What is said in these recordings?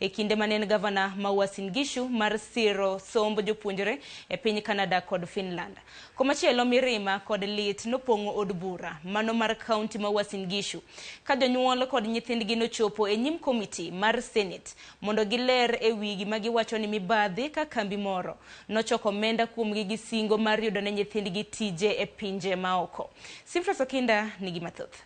e kinde mane en gavana ma Uasin Gishu mar siro somb jopuonjre e piny Canada kod Finland. Komachielo mirima kod lit nopong'o od bura mano mar kaunti ma Uasin Gishu ka jonyuol kod nyithindgi nochopo e nyim komiti mar Senate mondo giler e wi gima giwacho ni mibadhi ka kambi moro nochoko omenda kuomgi gi singo mar yudo ne nyithindgi tije e pinje maoko. Simfras Okinda nigi mathoth.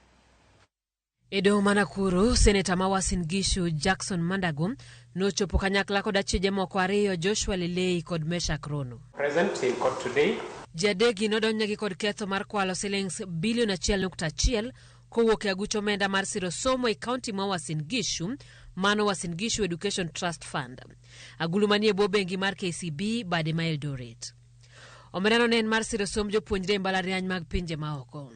E doho ma Nakuru, seneta ma Uasin Gishu Jackson Mandago nochopo kanyakla kod achije moko ariyo Joshua Lelei kod Meshak Rono. Present in court today. Ji adekgi nodonjnegi kod ketho mar kwalo silings bilion 1.1 kowuok e aguch omenda mar siro somo e kaunti ma Uasin Gishu, mano Uasin Gishu Education Trust Fund. Agulu manie bwo bengi mar KCB bade ma Eldoret. Omendano ne en mar siro somb jopuonjre e mbalariany mag pinje maoko.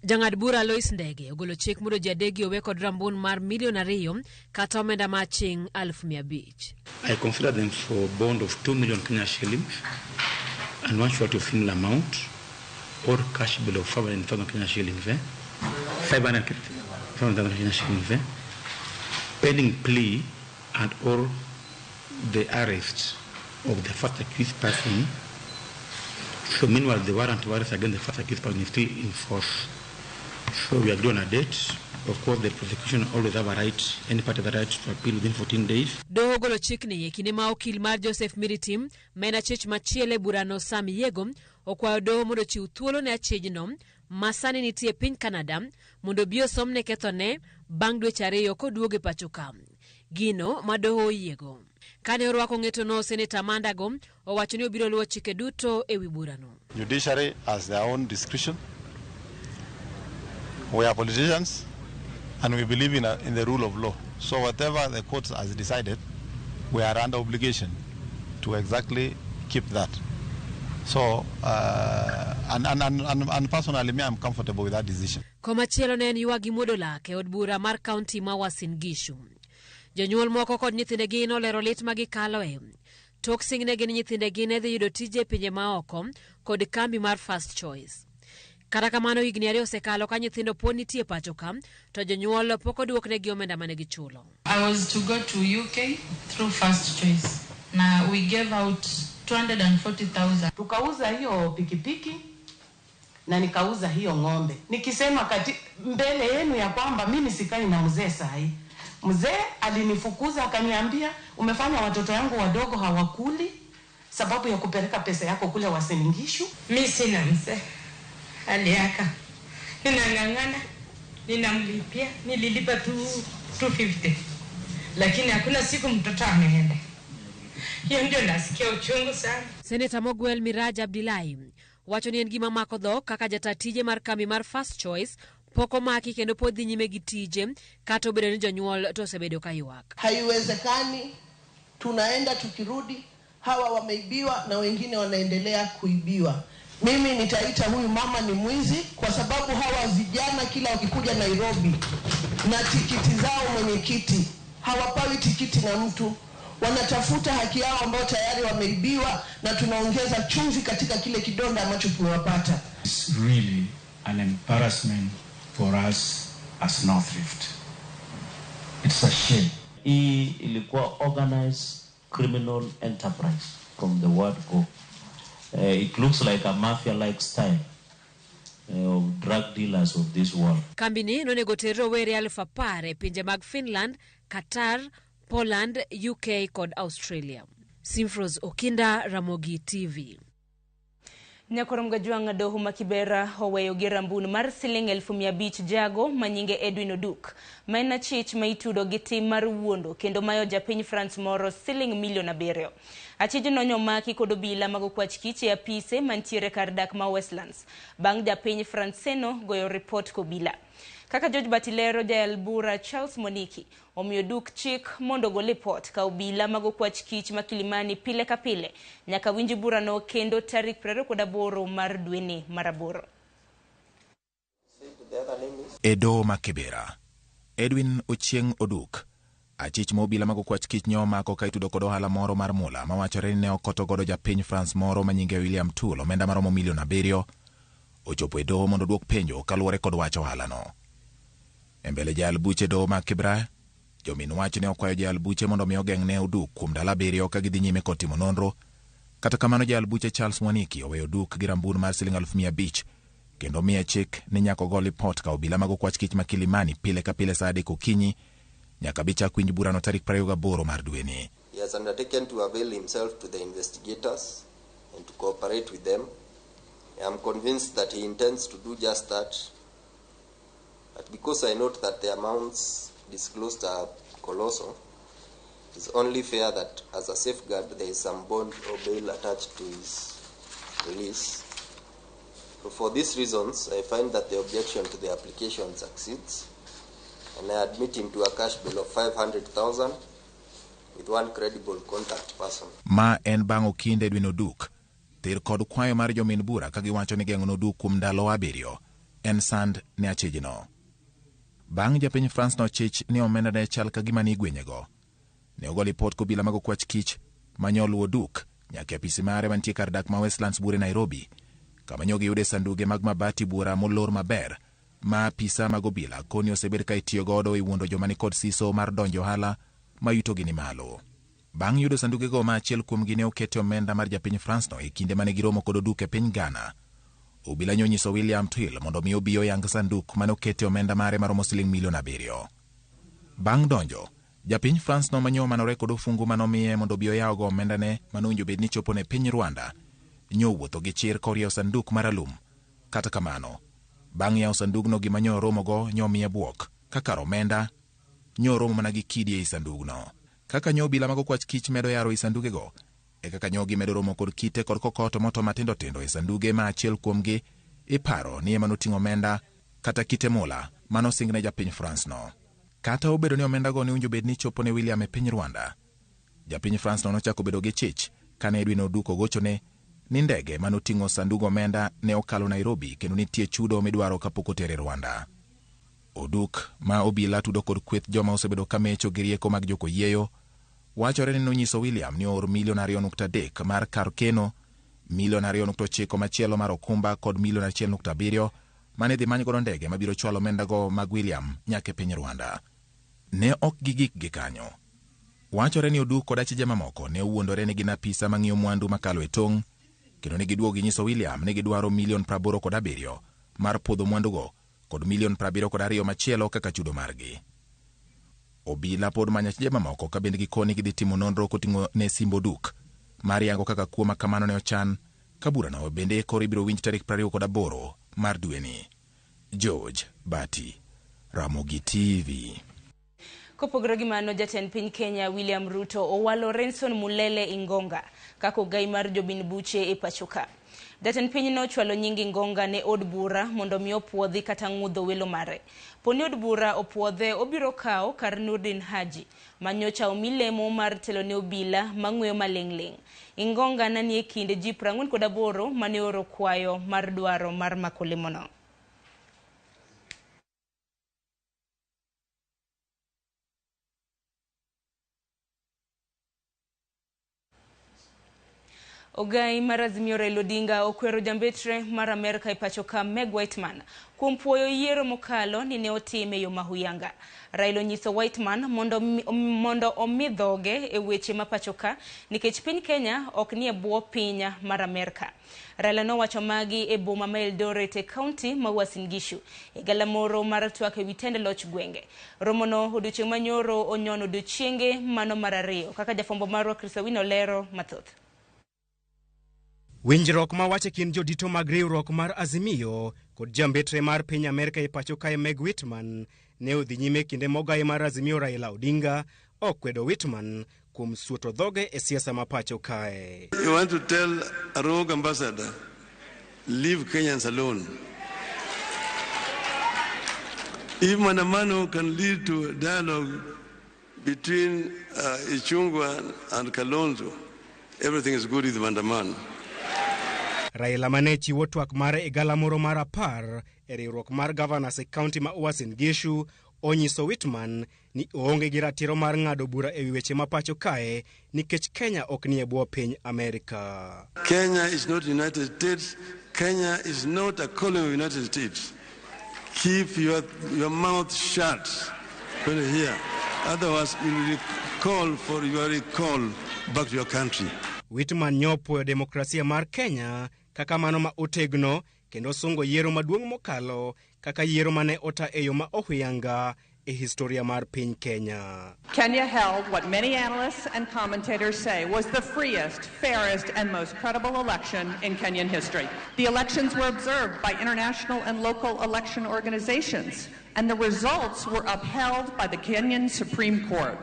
Jang'ad bura Lois Ndege ogolo chik mondo ji adekgi owe kod rambun mar milion 2 kata omenda ma aching' 500,000. I consider them for bond of 2 million Kenya shillings and one surety of similar amount or cash bill of 500,000 Kenya shillings, eh? 500,000 Kenya shillings, eh? Pending plea and or the arrest of the first accused person. So meanwhile, the warrant of arrest against the first accused person is still in force. So we agree on a date. Of course, the prosecution always have a right, any part of the right to appeal within 14 days. Doho ogolo chikni e kinde ma okil mar Joseph Miritim ma en achich machielo e burano Sam Yego okwayo doho mondo ochiw thuolo ne achijno ma sani nitie e piny Canada mondo obi osomne kethone bang' dweche 2 koduogo e pacho ka. Gino ma doho oyiego. Kane orwako ng'etono, Seneta Mandago owacho ni obiro luwo chike duto e wi burano. Judiciary has their own discretion. We are politicians and we believe in the rule of law. So whatever the court has decided, we are under obligation to exactly keep that. And personally, me, I'm comfortable with that decision. Komachielo ne en ywak gi muodo lak e od bura mar kaunti ma Uasin Gishu. Jonyuol moko kod nyithindegi nolero lit ma gikaloe. Tok singnegi ni nyithindegi ne dhi yudo tije e pinje maoko kod kambi mar First Choice. Kata kamano higni 2 osekalo ka nyithindo pod nitie pacho ka, to jonyuol pok oduoknegi omenda mane gichulo. I was to go to UK through First Choice. Na we gave out 240,000. Tukauza hiyo pikipiki na nikauza hiyo ng'ombe. Nikisema kati mbele yenu ya kwamba mimi sikai na mzee sahi. Mzee alinifukuza akaniambia umefanya watoto yangu wadogo hawakuli sababu ya kupeleka pesa yako kule Uasin Gishu. Mimi sina mzee. Aliaka. Ninang'ang'ana, ninamlipia, nililipa tu 250. Lakini hakuna siku mtoto ameenda. Hiyo ndio nasikia uchungu sana. Seneta Mogwel Miraji Abdillahi wacho ni en gima mako dhok kaka jata tije mar kambi mar First Choice pok omaki kendo pod dhi nyime gi tije kata obedo ni jonyuol to osebedo ka ywak. Haiwezekani, tunaenda tukirudi, hawa wameibiwa na wengine wanaendelea kuibiwa. Mimi nitaita huyu mama ni mwizi kwa sababu hawa vijana kila wakikuja Nairobi na tikiti zao mwenyekiti, hawapawi tikiti na mtu. Wanatafuta haki yao ambayo tayari wameibiwa na tunaongeza chumvi katika kile kidonda ambacho tumewapata. It's really an embarrassment for us as North Rift. It's a shame. Hii ilikuwa organized criminal enterprise from the word go. It looks like a mafia-like style of drug dealers of this world. Kambini nonego ter rowere 10,000 e pinje mag Finland, Qatar, Poland, UK kod Australia. Simfros Okinda, Ramogi TV. Nyakoro Mgajwang' doho ma Kibera oweyo gi rambun mar siling 500,000 jago manyinge Edwin Oduk, ma en achich ma itudo gi tim mar wuondo kendo mayo japiny France moro siling milion 7. Achijno nyomaki kod obila mag okwach kich e apise mantiere kar dak ma Westlands bang' japiny Franceno goyo ripot kobila. Kaka George Batilero, jayal bura Charles Moniki omiyo Oduk chik mondo ogol ripot ka obila mag okwach kich ma Kilimani pile ka pile nyaka winj burano kendo tarik 28 mar dweni mar 8. E doho ma Kibera, Edwin Ochieng' Oduk, achich ma obila mag okwach kich nyo omako ka itudo kod ohala moro mar mula mawachore ni ne okoto godo japiny France moro manyinge William Toole omenda maromo milion 7, ochopo e doho mondo oduok penjo kaluwore kod wach ohalano. E mbele jayal buche doho ma Kibera, Jomin wach ne okwayo jayal buche mondo mi ogeng'ne Oduk kuom ndalo 7 ka gidhi nyime kod timo nonro. Kata kamano jayal buche Charles Mwaniki oweyo Oduk gi rambun mar siling 500,000 kendo miye chik ni nyaka ogo lipot ka obila mag okwach kich ma Kilimani pile ka pile saa 3 okinyi nyaka bi chak winj burano tarik 28 mar dweni. He has undertaken to avail himself to the investigators and to cooperate with them. I am convinced that he intends to do just that. But because I note that the amounts disclosed are colossal, it is only fair that as a safeguard there is some bond or bail attached to his release. So for these reasons, I find that the objection to the application succeeds, and I admit him to a cash bail of 500,000 with one credible contact person. Ma en bang' okinde Edwin Oduk thir kod kwayo mar jomin bura ka giwacho ni geng'o Oduk kuom ndalo 7 en sand ne achijno. Bang' japiny France nochich ni omenda ne chal ka gima ni igwenyego. Ne ogo lipot kobila mag okwach kich manyoluwo Oduk nyaka e apisi mare mantie kar dak ma Westlands Bure Nairobi, kama nyo giyude sanduge mag mabati buora molor maber ma apisa mag obila koni osebed ka itiyo godo e wuondo joma nikod siso mar donjo ohala ma yutogi ni malo. Bang' yudo sandugego ma achiel kuomgi ne okete omenda mar japiny France no e kinde mane giromo kod Oduk e piny Ghana, obila nyo nyiso William Twill mondo mi obi oyang sanduk mane okete omenda mare maromo siling milion 7. Bang' donjo, japiny France no manyo manore kod ofungu manomiye mondo obi oyawgo omendane manowinjo bed ni chopo ne piny Rwanda, nyo wuotho gi chir koriewo sanduk maralum. Kata kamano, bang' yawo sandugno gima nyo oromogo nyo miye bwok, ka kar omenda nyo oromo mana gi kidi ei sandugno. Kaka nyo obila mag okwach kich medo yaro ei sandugego, e kaka nyo gimedo romo kod kite kod kokoto moto matindo tindo e sanduge ma achiel kuomgi iparo ni ema noting'o omenda kata kite mula manosingne japiny France no. Kata obedo ni omendago ne owinjo bed ni chopo ne William e piny Rwanda, japiny France no nochako bedo gi chich kane Edwin Oduk ogochone ni ndege manoting'o sandug omenda ne okalo Nairobi kendo nitie chudo midwaro kapok otere Rwanda. Oduk ma obila tudo kod kweth joma osebedo ka mecho gi rieko mag jokoyieyo wachore ni nonyiso William ni oor milion 2.3 mar kar keno, milion 2.9 machielo mar okumba kod milion 1.7 mane dhi many godo ndege mabiro chwalo omendago mag William nyaka e piny Rwanda. Ne ok gigik gi kanyo. Wachore ni Oduk kod achije mamoko ne owuondore ni gin apisa mang'iyo mwandu makalo e tong', kendo ne giduogo ginyiso William ni gidwaro milion 87 mar puodho mwandugo kod milion 72 machielo kaka chudo margi. Obila pod manyo achije mamoko ka bende gikoni gidhi timo nonro koting'o ne simb Oduk mar yango kaka kuo ma kamano ne ochan, ka burano bende koro ibiro winj tarik 28 mar dweni. George Bati, Ramogi TV. Kopogore gi mano, jatend piny Kenya William Ruto owalo Renson Mulele Ingonga kaka ogai mar jobin buche e pacho ka. Jatend piny nochwalo nying Ingonga ne od bura mondo mi opuodhi kata ng'udho welo mare. Poni od bura opuodhe, obiro kawo kar Nurdin Haji manyocha omi lemo mar telo ne obila mang'weyo maling'ling'. Ingonga nanie kind ji 48 mane oro kwayo mar dwaro mar mako lemono. Ogai mar Azimio Raila Odinga okwero jambetre mar Amerka e pacho ka Meg Whitman kuom puoyo yiero mokalo ni ne otim e yo mahuyanga. Raila onyiso Whitman mondo omi dhoge e weche ma pacho ka nikech piny Kenya ok nie bwo piny mar Amerka. Raila nowacho magi e boma ma Eldoret e kaunti ma Uasin Gishu e galamoro mar twak ewi tend loch gwenge. Romono odiochieng' manyoro onyono odiochienge mano mar ariyo kaka jafwambo marwa Chris Owino lero mathoth. Winjruok ma wacho e kind jodito mag riwruok mar Azimio kod jambetre mar piny Amerka e pacho kae Meg Whitman ne odhi nyime kinde mogai mar Azimio Raila Odinga okwedo Whitman kuom suoto dhoge e siasa ma pacho kae. You want to tell a rogue ambassador, leave Kenyans alone. If Maandamano can lead to dialogue between Ichung'wah and Kalonzo, everything is good with Maandamano. Raila mane chiwo twak mare e galamoro mar 10 e riwruok mar governors e kaunti ma Uasin Gishu onyiso Whitman ni oonge gi ratiro mar ng'ado bura ewi weche ma pacho kae nikech Kenya ok nie bwo piny Amerka. Kenya is not United States. Kenya is not a colony of United States. Keep your mouth shut when you hear Otherwise, you will call for your recall back to your country. Whitman nyopuoyo demokrasia mar Kenya kaka mano ma otegno kendo sungo yiero maduong' mokalo kaka yiero mane ota e yo ma ohuyanga e historia mar piny Kenya. Kenya held what many analysts and commentators say was the freest, fairest, and most credible election in Kenyan history. The elections were observed by international and local election organizations, and the results were upheld by the Kenyan Supreme Court.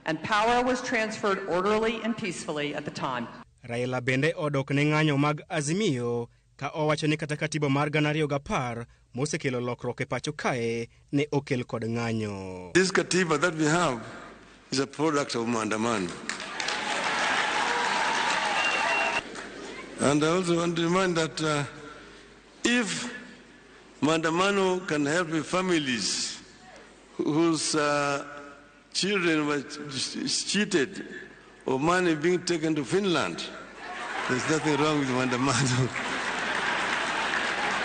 And power was transferred orderly and peacefully at the time. Raila bende odok ne ng'anyo mag Azimio ka owacho ni kata katiba mar 2010 mosekelo lokruok e pacho kae ne okel kod ng'anyo. This katiba that we have is a product of Maandamano. And I also want to remind that if Maandamano can help the families whose children were cheated or money being taken to Finland, there's nothing wrong with Maandamano.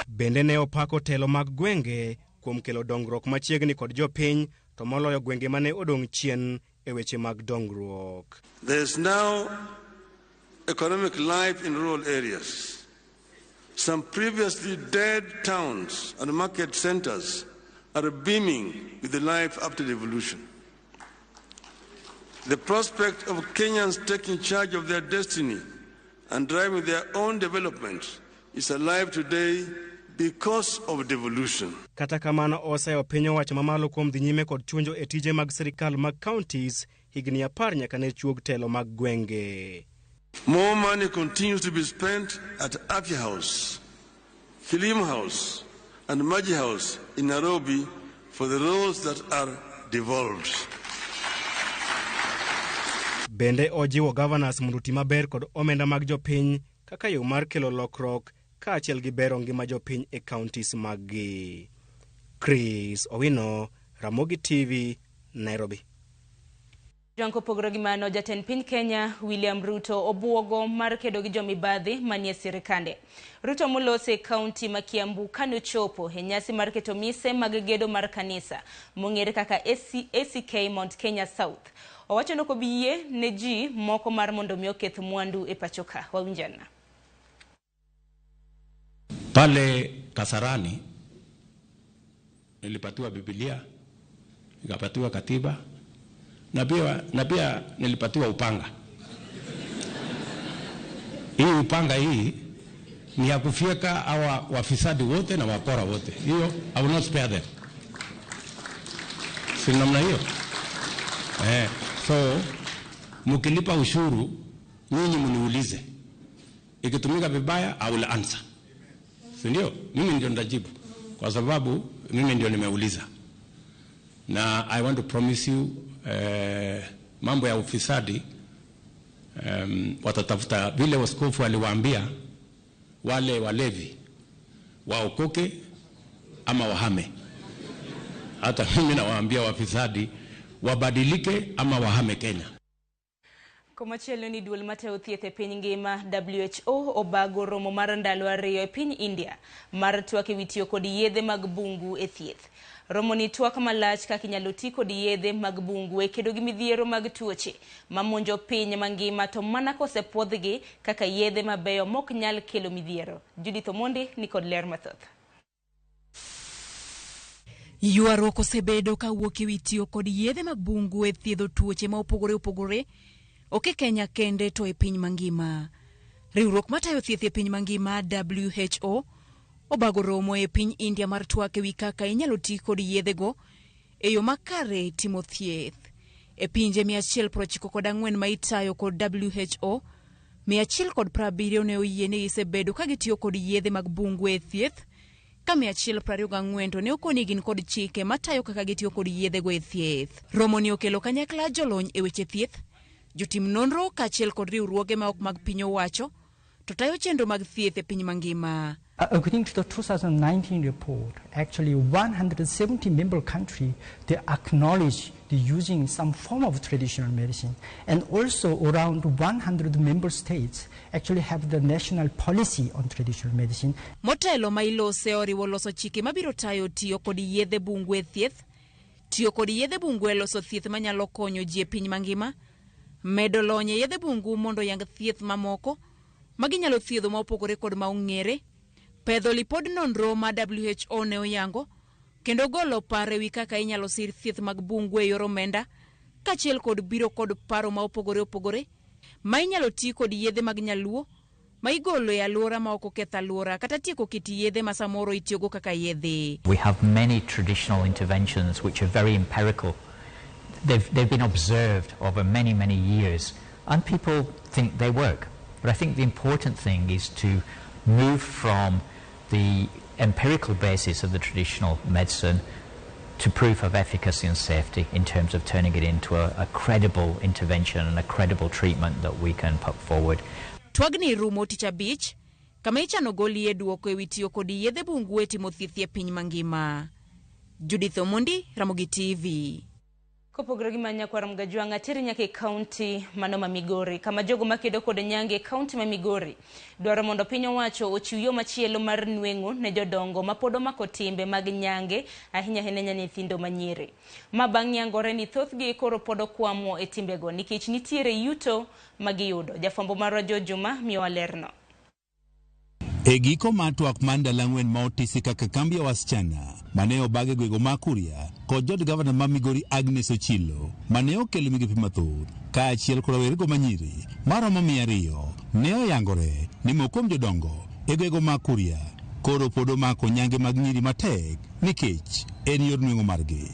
Bende ne opako telo mag gwenge kuom kelo dongruok machiegni kod jopiny to moloyo gwenge mane odong' chien e weche mag dongruok. There is now economic life in rural areas. Some previously dead towns and market centers are beaming with the life after devolution. The prospect of Kenyans taking charge of their destiny and driving their own development is alive today because of devolution. Kata kamano oseyo piny owacho mamalo kuom dhi nyime kod chunjo e tije mag sirikal mag counties higni 10 nyaka ne chuog telo mag gwenge. More money continues to be spent at Afya House, Kilimo House, and Maji House in Nairobi for the roles that are devolved. Bende ojiwo governors mondo oti maber kod omenda mag jopiny kaka yo mar kelo lokruok kaachiel gi bero ngima jopiny e counties maggi. Chris Owino, Ramogi TV, Nairobi. Jwanko opogore gi mano, jatend piny Kenya William Ruto obuogo mar kedo gi jomibadhi manie sirikande. Ruto molose e kaunti ma Kiambu kanochopo e nyasi mar keto mise mag gedo mar kanisa mong'ere kaka ACK Mount Kenya South. Owacho ni ok obi yie ne ji moko mar mondo mi oketh mwandu e pacho ka. Wawinjana. Pale Kasarani nilipatiwa Biblia, nikapatiwa katiba na pia nilipatiwa upanga. Hii upanga hii ni ya kufyeka hawa wafisadi wote na wakora wote. Hiyo I will not spare them. Si namna hiyo? So mkilipa ushuru nyinyi mniulize. Ikitumika vibaya I will answer. Si ndio? Mimi ndio nitajibu kwa sababu mimi ndio nimeuliza. Na I want to promise you mambo ya ufisadi watatafuta vile waskofu aliwaambia wale walevi waokoke ama wahame. Hata mimi nawaambia wafisadi wabadilike ama wahame Kenya. Komachielo ni duol matayo thieth e piny ngima WHO obago romo mar ndalo 2 e piny India mar twak ewi tiyo kod yedhe mag bungu e thieth. Romo ni twak malach kaka inyalo ti kod yedhe mag bungu e kedo gi midhiero mag tuoche mamonjo piny mangima to mana kosepuodhgi kaka yedhe mabeyo mok nyal kelo midhiero. Judith Omondi ni kod ler mathoth. Ywaruok osebedo kawuok ewi tiyo kod yedhe mag bungu e thiedho tuoche ma opogore opogore ok e Kenya kende to e piny mangima. Riwruok matayo thieth e piny mangima WHO obago romo e piny India mar twak ewi kaka inyalo ti kod yedhego e yo makare timo thieth. E pinje 194 ma itayo kod WHO, 170 ne oyie ni gisebedo ka gitiyo kod yedhe mag bungu e thieth, ka 124 to ne okoni gin kod chike matayo kaka gitiyo kod yedhego e thieth. Romo ni okelo kanyakla jolony e weche thieth, jotim nonro kaachiel kod riwruoge ma ok mag piny owacho to tayo chenro mag thieth e piny mangima. According to the 2019 report, actually 170 member countries, they acknowledge the using some form of traditional medicine, and also around 100 member states actually have the national policy on traditional medicine. Motelo ma ilose oriwo loso chike mabiro tayo tiyo kod yedhe bungu e thieth, Tiyo kod yedhe bungu e loso thieth manyalo konyo ji e piny mangima, medo lony e yedhe bungu mondo oyang thieth mamoko ma ginyalo thiedho ma opogore kod ma ong'ere, pedho lipod nonro ma WHO ne oyango, kendo golo paro ewi kaka inyalo sir thieth mag bungu e yor omenda, kaachiel kod biro kod paro ma opogore opogore ma inyalo ti kod yedhe mag nyaluo ma igolo e alwora ma ok oketh alwora kata tieko kit yedhe ma samoro itiyogo kaka yedhe. We have many traditional interventions which are very empirical. They've been observed over many, many years, and people think they work. But I think the important thing is to move from the empirical basis of the traditional medicine to proof of efficacy and safety in terms of turning it into a credible intervention and a credible treatment that we can put forward. Twagni rumo tich abich kama ichano golie duoko ewi tiyo kod yedhe bungu e timo thieth e piny mangima. Judith Omondi, Ramogi TV. Kopogore gi manyakwar Mgajwang' ateri nyaka e kaunti mano ma Migori kama jogo makedo kod nyange e kaunti ma Migori dwaro mondo piny owacho ochiw yo machielo mar nweng'o ne jodongo ma pod omako timbe mag nyange ahinya ahinya nyithindo manyiri. Ma bang' yangore ni thothgi koro pod okwamo e timbego nikech nitiere yuto ma giyudo. Jafwambo marwa George Juma miyowa lerno. E giko mar twak mar ndalo ang'wen ma otisi kaka kambi ya wasichana mane obag e gwego ma Kuria kod jod gavana ma Migori Agnes Ochilo mane okelo migepe mathoth kaachiel kod rawerego manyiri maromo 200 ne oyangore ni moko kuom jodongo e gwego ma Kuria koro pod omako nyange mag nyiri matek nikech en yor nweng'o margi.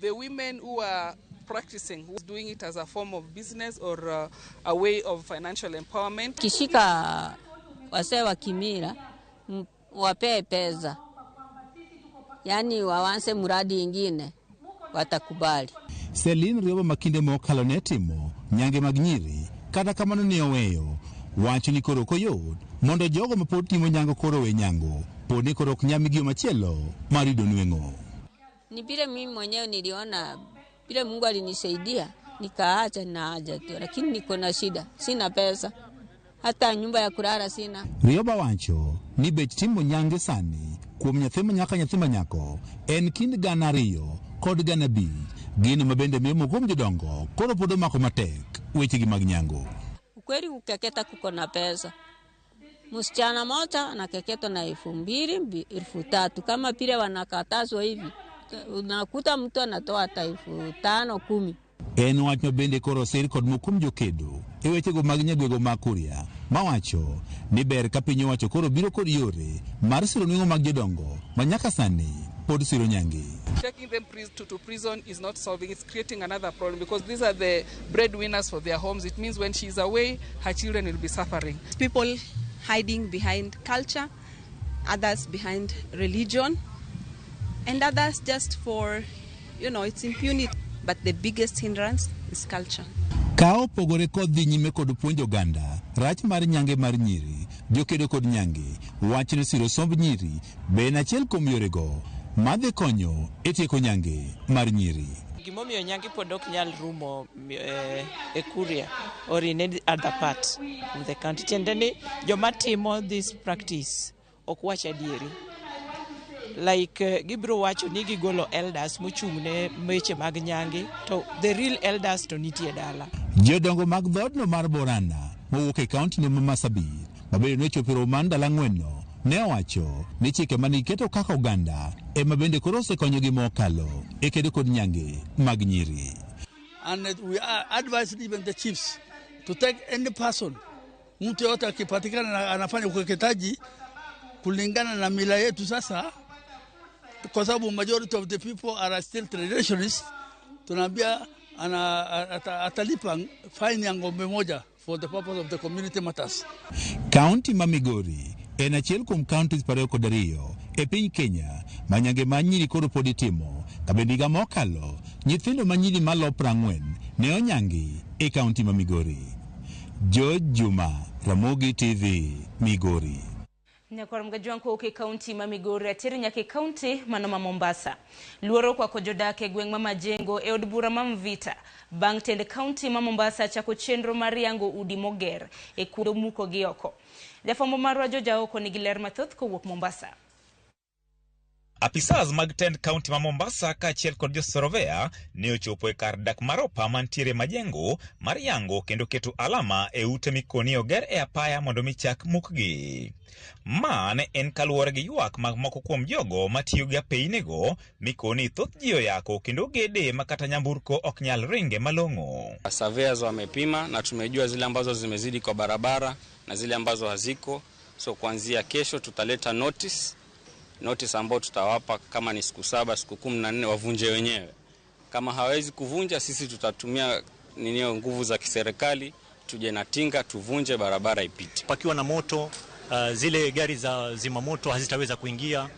The women who are practicing, who are doing it as a form of business or a way of financial empowerment. Kishika wasee wa kimila wapee pesa, yani waanze mradi ingine watakubali. Celine Rioba makinde mokalo ne timo nyange mag nyiri kata kamano ne oweyo wacho ni koro ok oyot mondo jogo mapod timo nyango koro we nyango pod ni koro ok nyal miyo machielo mar yudo nweng'o. Ni vile mimi mwenyewe niliona vile Mungu alinisaidia nikaacha na haja tu, lakini niko na shida, sina pesa, hata nyumba ya kulala sina. Rioba wacho ni bech timo nyange sani kuom nyathi ma nyaka nyathi ma nyako en kind 2,000 kod 5,000, gino ma bende miyo moko kuom jodongo koro pod omako matek wechegi mag nyango. Ukweli ukeketa kuko na pesa. Msichana moja anakeketwa na 2,000, 3,000 kama pile wanakatazwa hivi. Unakuta mtu anatoa hata 5,000, 10,000. En wach ma bende koro osir kod moko kuom jokedo e wechego mag nyagwego mag Kuria mawacho ni ber ka piny owacho koro biro kod yore mar siro nweng'o mag jodongo ma nyaka sani pod siro nyange. Taking them to prison is not solving, it's creating another problem because these are the breadwinners for their homes. It means when she's away, her children will be suffering. People hiding behind culture, others behind religion, and others just for, it's impunity. But the biggest hindrance is culture. Ka opogore kod dhi nyime kod puonjo oganda rach mar nyange mar nyiri, jokedo kod nyange wach ni siro somb nyiri be en achiel kuom yorego madhi konyo e tieko nyange mar nyiri. Gimomiyo nyange pod ok nyal rumo e Kuria or in any other part of the country. Tiende ni joma timo this practice ok wach adieri. Like gibiro wacho ni gigolo elders mochung' ne weche mag nyange to the real elders to nitie dala. Jodongo mag dhoodno mar Borana mowuok e kaunti no ma Marsabit mabende nochopo e romo mar ndalo ang'wen-no ne owacho ni chike mane giketo kaka oganda ema bende koro osekonyogi mokalo e kedo kod nyange mag nyiri. And we are advised even the chiefs to take any person, mtu yote akipatikana anafanya ukeketaji kulingana na mila yetu sasa, kwa sababu majority of the people are still traditionalists, tunaambia atalipa fine ya ng'ombe moja for the purpose of the community matters. Kaunti ma Migori en achiel kuom counties 22 e piny Kenya ma nyange mar nyiri koro pod itimo, ka bende higa mokalo nyithindo ma nyiri malo 40 ne onyangi e kaunti ma Migori. George Juma, Ramogi TV, Migori. Nyakwar Mgajwang' kowuok e kaunti ma Migori ateri nyaka e kaunti mano ma Mombasa. Luoro okwako jodak e gweng' ma Majengo e od bura ma Mvita bang' tend kaunti ma Mombasa chako chenro mar yango udi moger e kuonde muko gi oko. Jafwambo marwa Joja Oko nigi ler mathoth kowuok Mombasa. Apisas mag tend kaunti ma Mombasa kaachiel kod josorovea ne ochopo e kar dak mar opa mantiere Majengo mar yango kendo keto alama e ute mikoni oger e apaya mondo mi chak mukgi. Ma ne en kaluwore gi ywak mag moko kuom jogo matiyo gi apeyinigo mikoni thoth ji oyako kendo gede ma kata nyamburko ok nyal ringe malong'o. Surveyors wamepima na tumejua zile ambazo zimezidi kwa barabara na zile ambazo haziko. So kuanzia kesho tutaleta notice ambao tutawapa kama ni siku 7, siku 14 wavunje wenyewe. Kama hawezi kuvunja, sisi tutatumia nguvu za kiserikali, tuje na tinga tuvunje barabara ipite. Pakiwa na moto, zile gari za zimamoto hazitaweza kuingia.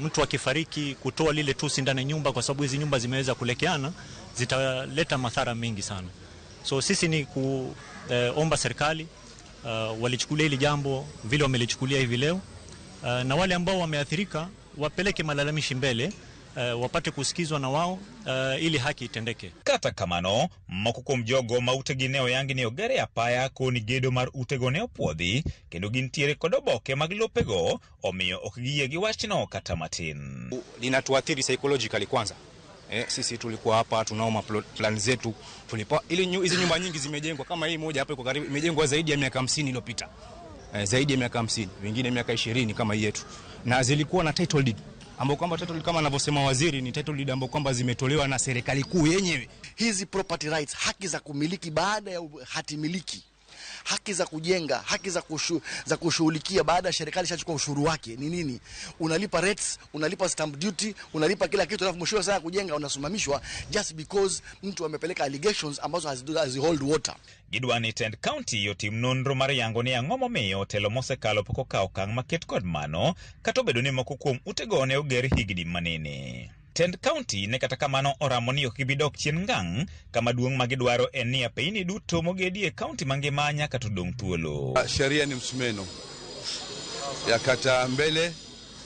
Mtu akifariki, kutoa lile tusi ndani nyumba, kwa sababu hizi nyumba zimeweza kulekeana, zitaleta madhara mengi sana. So sisi ni kuomba serikali walichukulia hili jambo vile wamelichukulia hivi leo, na wale ambao wameathirika wapeleke malalamishi mbele, wapate kusikizwa na wao, ili haki itendeke. Kata kamano, moko kuom jogo ma utegi ne oyangi ni oger e apaya koni gedo mar utego ne opuodhi kendo gintiere kod oboke mag lopego, omiyo ok giyie gi wachno kata matin. Linatuathiri psychologically kwanza. Sisi tulikuwa hapa tunao plan zetu, tulipa ili hizi nyumba nyingi zimejengwa, kama hii moja hapa iko karibu imejengwa zaidi ya miaka 50 iliyopita. Zaidi ya miaka 50, wengine miaka 20 kama hii yetu. Na zilikuwa na title deed, ambao kwamba title deed kama anavyosema waziri ni title deed ambao kwamba zimetolewa na serikali kuu yenyewe. Hizi property rights, haki za kumiliki baada ya hati miliki, haki za kujenga, haki za kushughulikia baada ya serikali ishachukua ushuru wake ni nini? Unalipa rates, unalipa stamp duty, unalipa kila kitu, alafu mwisho saa kujenga unasimamishwa just because mtu amepeleka allegations ambazo hazi hold water. Gidwani tend county otim nonro mar yango ni ang'o momiyo telo mosekalo pok okawo okang' maket kod mano, kata obedo ni moko kuom utego ne oger higni manene. Tend county ne kata kamano oramo ni ok gibi dok chien ngang', kama duong' ma gidwaro en ni apeyini duto mogedi e kaunti mangima nyaka to dong' thuolo. Sheria ni msumeno ya kata mbele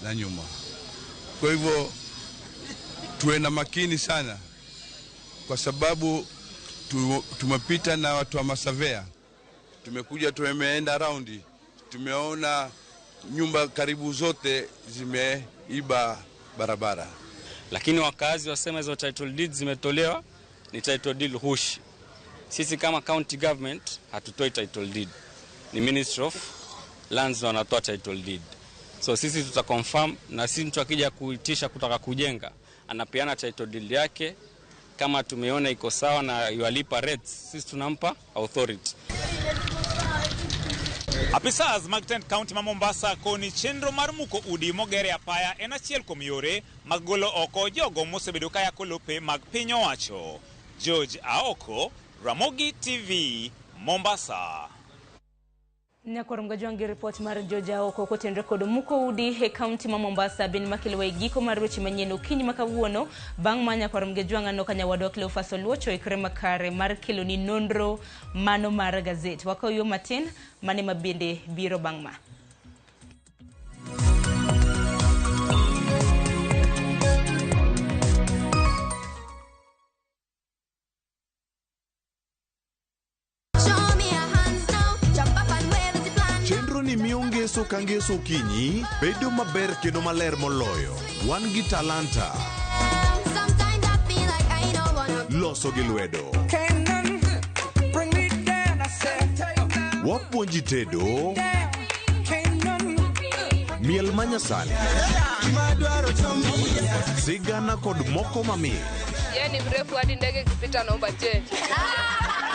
na nyuma, kwa hivyo tuwe na makini sana, kwa sababu tumepita na watu wa masavea, tumekuja tumeenda raundi, tumeona nyumba karibu zote zimeiba barabara. Lakini wakazi wasema hizo title deeds zimetolewa ni title deed hushi. Sisi kama county government hatutoi title deed. Ni Ministry of Lands wanatoa title deed. So sisi tutaconfirm, na sisi mtu akija kuitisha kutaka kujenga anapeana title deed yake, kama tumeona iko sawa na yualipa rates, sisi tunampa authority. Apisas mag tend county ma Mombasa koni chenro mar muko udi mogere apaya en achiel kuom yore mag golo oko jogo mosebedo ka yako lope mag piny owacho. George Aoko, Ramogi TV, Mombasa. Nyakwar Mgajwang' gi ripot mar George Aoko kotenore kod muko udi e kaunti ma Mombasa bin makelo e giko mar weche manyien okinyi ma kawuono. Bang' ma Nyakwar Mgajwang' aneno ka nyawadwa Cleophas Oluoch oikre makare mar keloni nonro mano mar gazet. Wakaw yo matin mane ma bende biro bang' ma. Ngeso ka ngeso okinyi bedo maber kendo maler moloyo. Wan gi talanta, loso gi lwedo, wapuonji tedo, miel manyasani, sigana kod moko mamit. Yeye ni mrefu hadi ndege ikipita naomba change.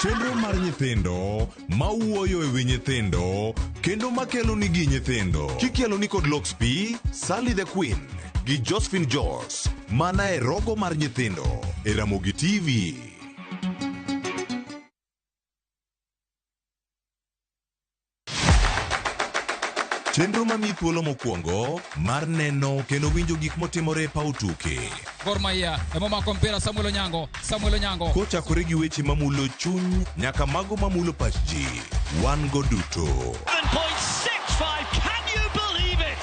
Chenro mar nyithindo mawuoyo e wi nyithindo kendo makelo nigi nyithindo kikelo ni kod Lox P, Sally the Queen gi Josephine Jos, mana e rogo mar nyithindo e Ramogi TV. Chenro mamiyi thuolo mokwongo mar neno kendo winjo gik motimore e paw tuke. Gor Mahia emomako mpira Samuel Onyango, Samuel Onyango. Kochakore gi weche mamulo chuny nyaka mago mamulo pach ji, wan go duto. 7.65, can you believe it?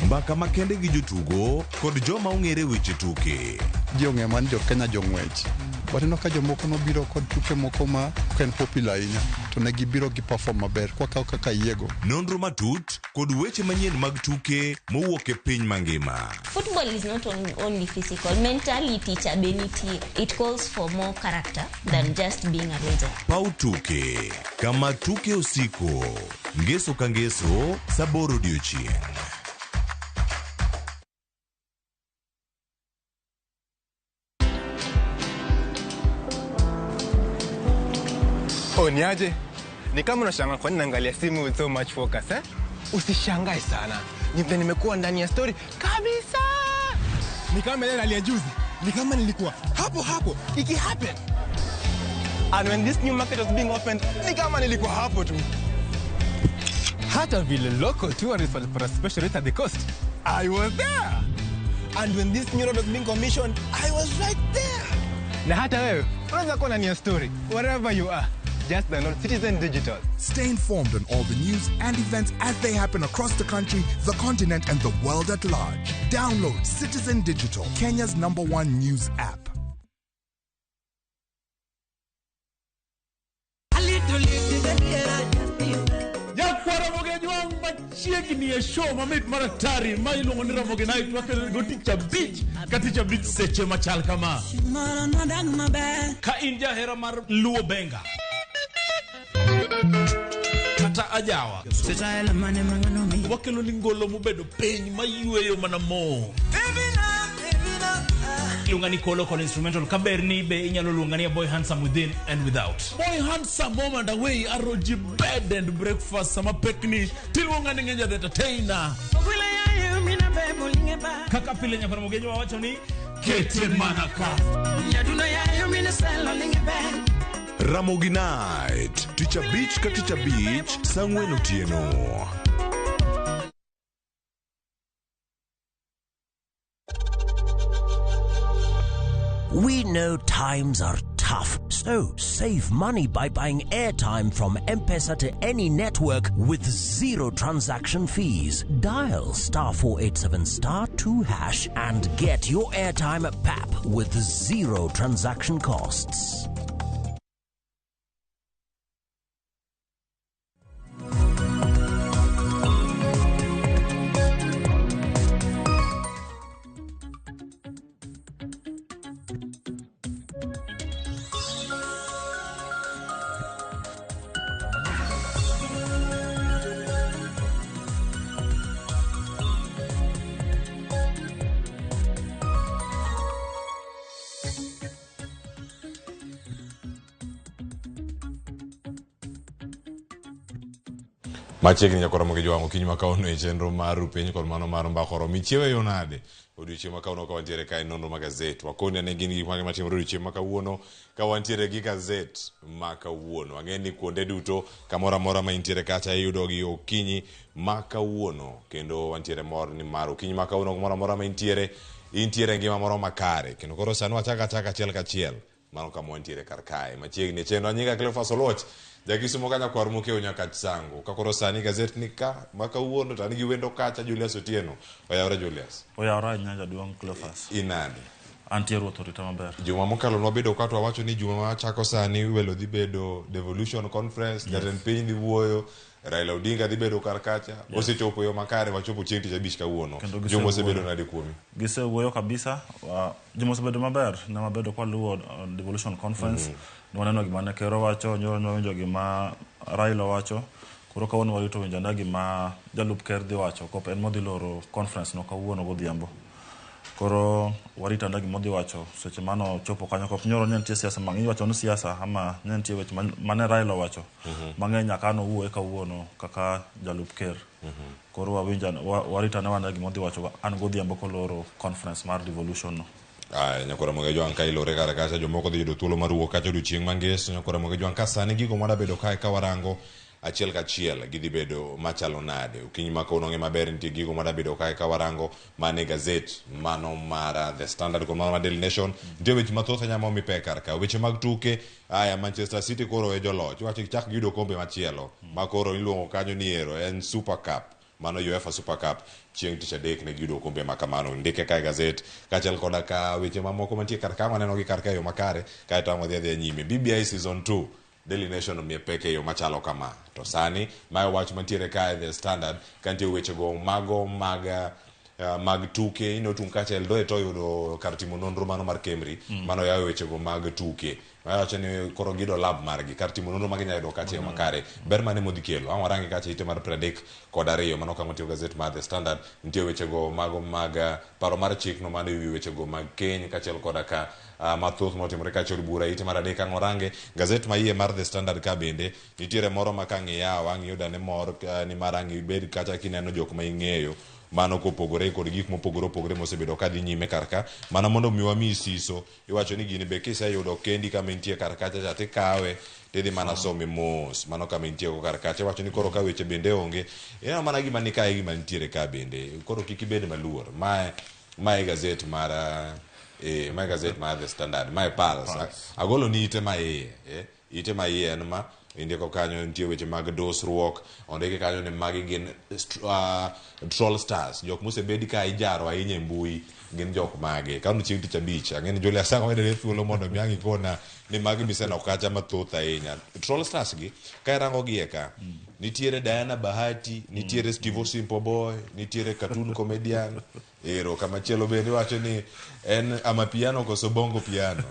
Mbaka makende gi jotugo kod joma ong'ere weche tuke. Ji ong'eyo mana ni jo Kenya jong'wech. Waneno ka jomoko nobiro kod tuke moko ma ok en popular ahinya, to ne gibiro gi perform maber kwakawo kaka yiego. Nonro matut kod weche manyien mag tuke mowuok e piny mangima. Football is not only physical, mentality cha be nitie. It calls for more character than just being a loser. Paw tuke, kama tuke osiko, ngeso ka ngeso, sa aboro odiechieng'. Oh, niaje? Ni kama unashangaa kwa nini naangalia simu with so much focus, eh? Usishangae sana. Ni vile nimekuwa ndani ya story kabisa. Ni kama ile hali ya juzi. Ni kama nilikuwa hapo hapo iki happen. And when this new market was being opened, ni kama nilikuwa hapo tu. Hata vile local tourists walipata special rate at the coast, I was there. And when this new road was being commissioned, I was right there. Na hata wewe unaweza kuwa ndani ya story wherever you are. Just download Citizen Digital. Stay informed on all the news and events as they happen across the country, the continent, and the world at large. Download Citizen Digital, Kenya's #1 news app. Nyakwara machiegni e show mamit maratari ma iluongo ni Ramogi Night wakelo go tich abich ka tich abich seche machal kama. Ka in jahera mar Luo Benga kata ajawa, wakelo ni ngolo mobedo piny mayweyo mana mo. Iluonga ni Kolo kod instrumental kaberni be inyalo luonga ni Boy Handsome within and without. Boy Handsome home and away aroji bed and breakfast sama pekni tiluonga ni Ngenja the entertainer. Kaka pile nyakwar Mogejo wawacho ni kete mana ka. Ramogi Night, tich abich ka tich abich, saa ang'wen otieno. We know times are tough, so save money by buying airtime from M-Pesa to any network with zero transaction fees. Dial *487*2# and get your airtime at PAP with zero transaction costs. Machiegni nyakwar Mogejo wang' okinyi ma kawuono e chenro mar piny kod mano mar mbaka oromo. Ichiewe yo nade? Odiochieng' ma kawuono ka wantiere kae nonro mag gazet. Wakoni ane gin gik mage matimore odiochieng' ma kawuono ka wantiere gi gazet ma kawuono. Ang'e ni kuonde duto kamoro amora ma intiere kacha iyudo gi okinyi ma kawuono. Kendo wantiere mor ni mar okinyi ma kawuono kamoro amora ma intiere, intiere ngima moro makare. Kendo koro sani wachako achaka achiel kachiel. Mano kama wantiere kar kae. Machiegni e chenro nyinga Cleophas Oluoch. Jakisumo ka nyakwar Mokeo nyaka Chisango. Ka koro sani gazet ni ka ma kawuono to an gi wendo kacha Julius Otieno. Oyawore Julius. Oyawore ahinya jaduong' Cleophas. Inade? Antie ruoth orita maber. Juma mokalo nwabedo ka to wawacho ni juma machako sani welo dhi bedo Devolution Conference, jatend piny dhi wuoyo, Raila Odinga dhi bedo kar kacha. Yes. Osechopo yo makare wachopo chieng' tich abich kawuono. Juma osebedo nade kuomi? Gisewuoyo kabisa. Juma osebedo maber. Ne wabedo kwa luwo Devolution Conference. Nwaneno gima ne Ker owacho, nyoro nwawinjo gima Raila owacho. Koro kawuono warito winjo ane gima jalup ker dhi wacho. Kop en modhi loro conference no kawuono godhiambo. Koro warito ane gima odhi wacho seche mano chopo kanyo. Kop nyoro ne nitie siasa mang'eny. Iwacho ni siasa ama ne nitie weche mane Raila owacho. Mang'eny nyaka nowuoye kawuono kaka jalup ker. Koro wawinjo warito ane wane gima odhi wacho an godhiambo koloro conference mar devolution no. Aya, nyakwar Mogejo wang' ka ilore kar kacha jomoko dhi yudo thuolo mar wuok kacha odiochieng' mangeso. Nyakwar Mogejo wang' ka sani gigo madabedo kae ka warango achiel kachiel gidhi bedo machalo nade. Okinyi ma kawuono ng'e maber nitie gigo madabedo kae ka warango mane gazet mano mar The Standard kod mano mar Daily Nation. Nitie weche mathoth ahinya ma omi pek kar ka. Weche mag tuke, aya Manchester City koro e joloch. Iwacho gichak giyudo kombe machielo ma koro iluongo kanyo ni ero en Super Cup. Mano UEFA Super Cup chieng' tich adek ne giyudo okombe ma kamano. Ndike kae gazet kaachiel koda ka weche mamoko mantie kar ka waneno gi kar ka e yo makare kaeto ang' wadhi adhiya nyime. BBI season 2 Daily Nation omiye pek e yo machalo kama. To sani mae wach mantiere kae The Standard ka nitie wechego mago mag mag tuke inotung' kacha Eldoret oyudo kar timo nonro mano mar Kemri mano yawo wechego mag tuke wacho ni koro giyudo lab margi kar timo nonro ma ginyalo yudo kacha e yo makare ber mane modhi kelo ang' warangi kacha ite mar 32 mano kama otiyo gazet mar The Standard nitie wechego mago mag paro mar chikno mano ewi wechego mag keny kaachiel koda ka mathoth motimore kacha od bura ite mar 3 ang' warange gazet ma iye mar The Standard ka bende nitiere moro ma ka ng'iyawo ang' iyudo ane mor nimar ang' ibed kacha kineno jok ma ing'eyo mano kopogore kod gik mopogore opogore mosebedo ka dhi nyime kar ka mana mondo mi wamiyi siso iwacho ni gini be kiseyudo kendi kama intie kar kacha cha tikawe tidhi mana some mos mano kama intie go kar kacha iwacho ni koro ka weche bende onge ineno mana gima ni kae gima nitiere ka bende koro kik ibed maluor mae gazet mar mae gazet mar The Standard mae Pulse agolo ni ite ma iye ite ma iye en ma indiko kanyo nitie weche mag dosruok ondiki kanyo ni magi gin troll stars jok mosebedi ka ijaro ahinya e mbui gin jok mage kano chieng' tich abich ang'e ni Julius Ang'o medore thuolo mondo mi ang' ikona ni magi miseneno kacha mathoth ahinya troll stars gi ka irango gi e ka nitiere Diana Bahati nitiere Steve Simple Boy nitiere cartoon comedian ero kamachielo bende iwacho ni en amapiano koso bongo piano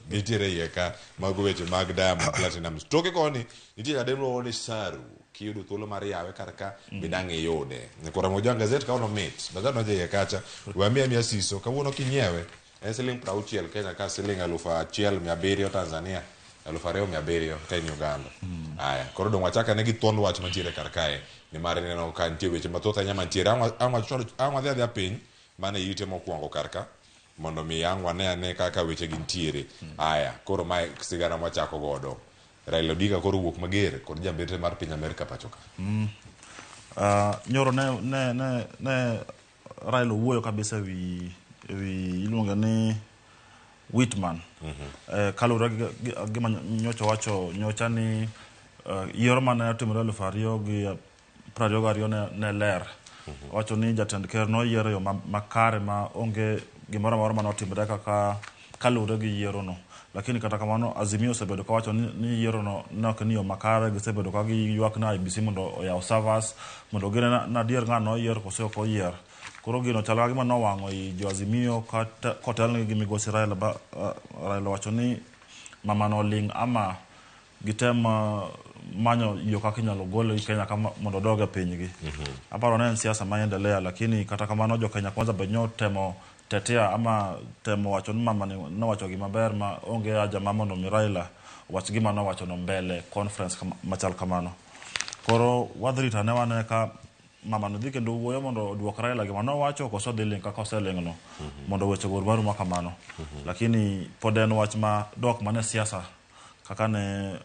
nitiere iye ka mago weche mag Diamond Platnumz toke koni nitie jadem luongo ni Saru kiyudo thuolo mar yawe kar ka bende ang' iyude koro Mojang gazet ka ono mit bazar donjo iye kacha we amiya miya siso kawuono kinyiewe en siling 60 Kenya ka siling 1700 Tanzania 2700 ka in Uganda. Aya, koro dong' wachak ane gi thuond wach mantiere kar kae nimar ineno ka nitie weche mathoth ahinya mantiere. Ang' wadhi adhiya piny mana e ite mokwongo kar ka mondo mi ang' wane ane kaka weche gi nitiere. Aya, koro mae sigana mwachako godo. Raila Odinga koro owuok mager kod jambetre mar piny Amerka pacho ka. Nyoro ne Raila owuoyo kabisa ewi iluonge ni Whitman. Kaluwore gi gima nyocha wacho nyocha ni yiero mane otimore 2022 ne ler. Wacho ni jatend ker noyiero yo makare ma onge gimoro amora mane otimore kaka kaluwore gi yiero no. Lakini kata kamano Azimio osebedo kawacho ni yiero no ne ok ni yo makare, gisebedo ka giywak ne IEBC mondo oyaw servers mondo gine na adier ng'ano oyier koso ok oyier. Koro gino chalo ka gima nowang'o i jo Azimio kotelnegi gi migosi Raila Raila wacho ni mama no oling' ama gitem manyo yo kaka inyalo gole Kenya ka mondo odog e pinygi. Aparo ne en siasa ma endelea, lakini kata kamano jo Kenya Kwanza be nyotemo tetea ama temo wacho ni mama ni nowacho gima ber ma onge haja ma mondo mi Raila owach gima nowacho no mbele conference machal kamano. Koro wadhi rito ane wane ka mama no dhi kendo wuoyo mondo oduok Raila gima nowacho koso dhi ling' kaka oseling' no mondo weche go orum aruma kamano. Lakini pod en wach ma dok mana e siasa kaka ne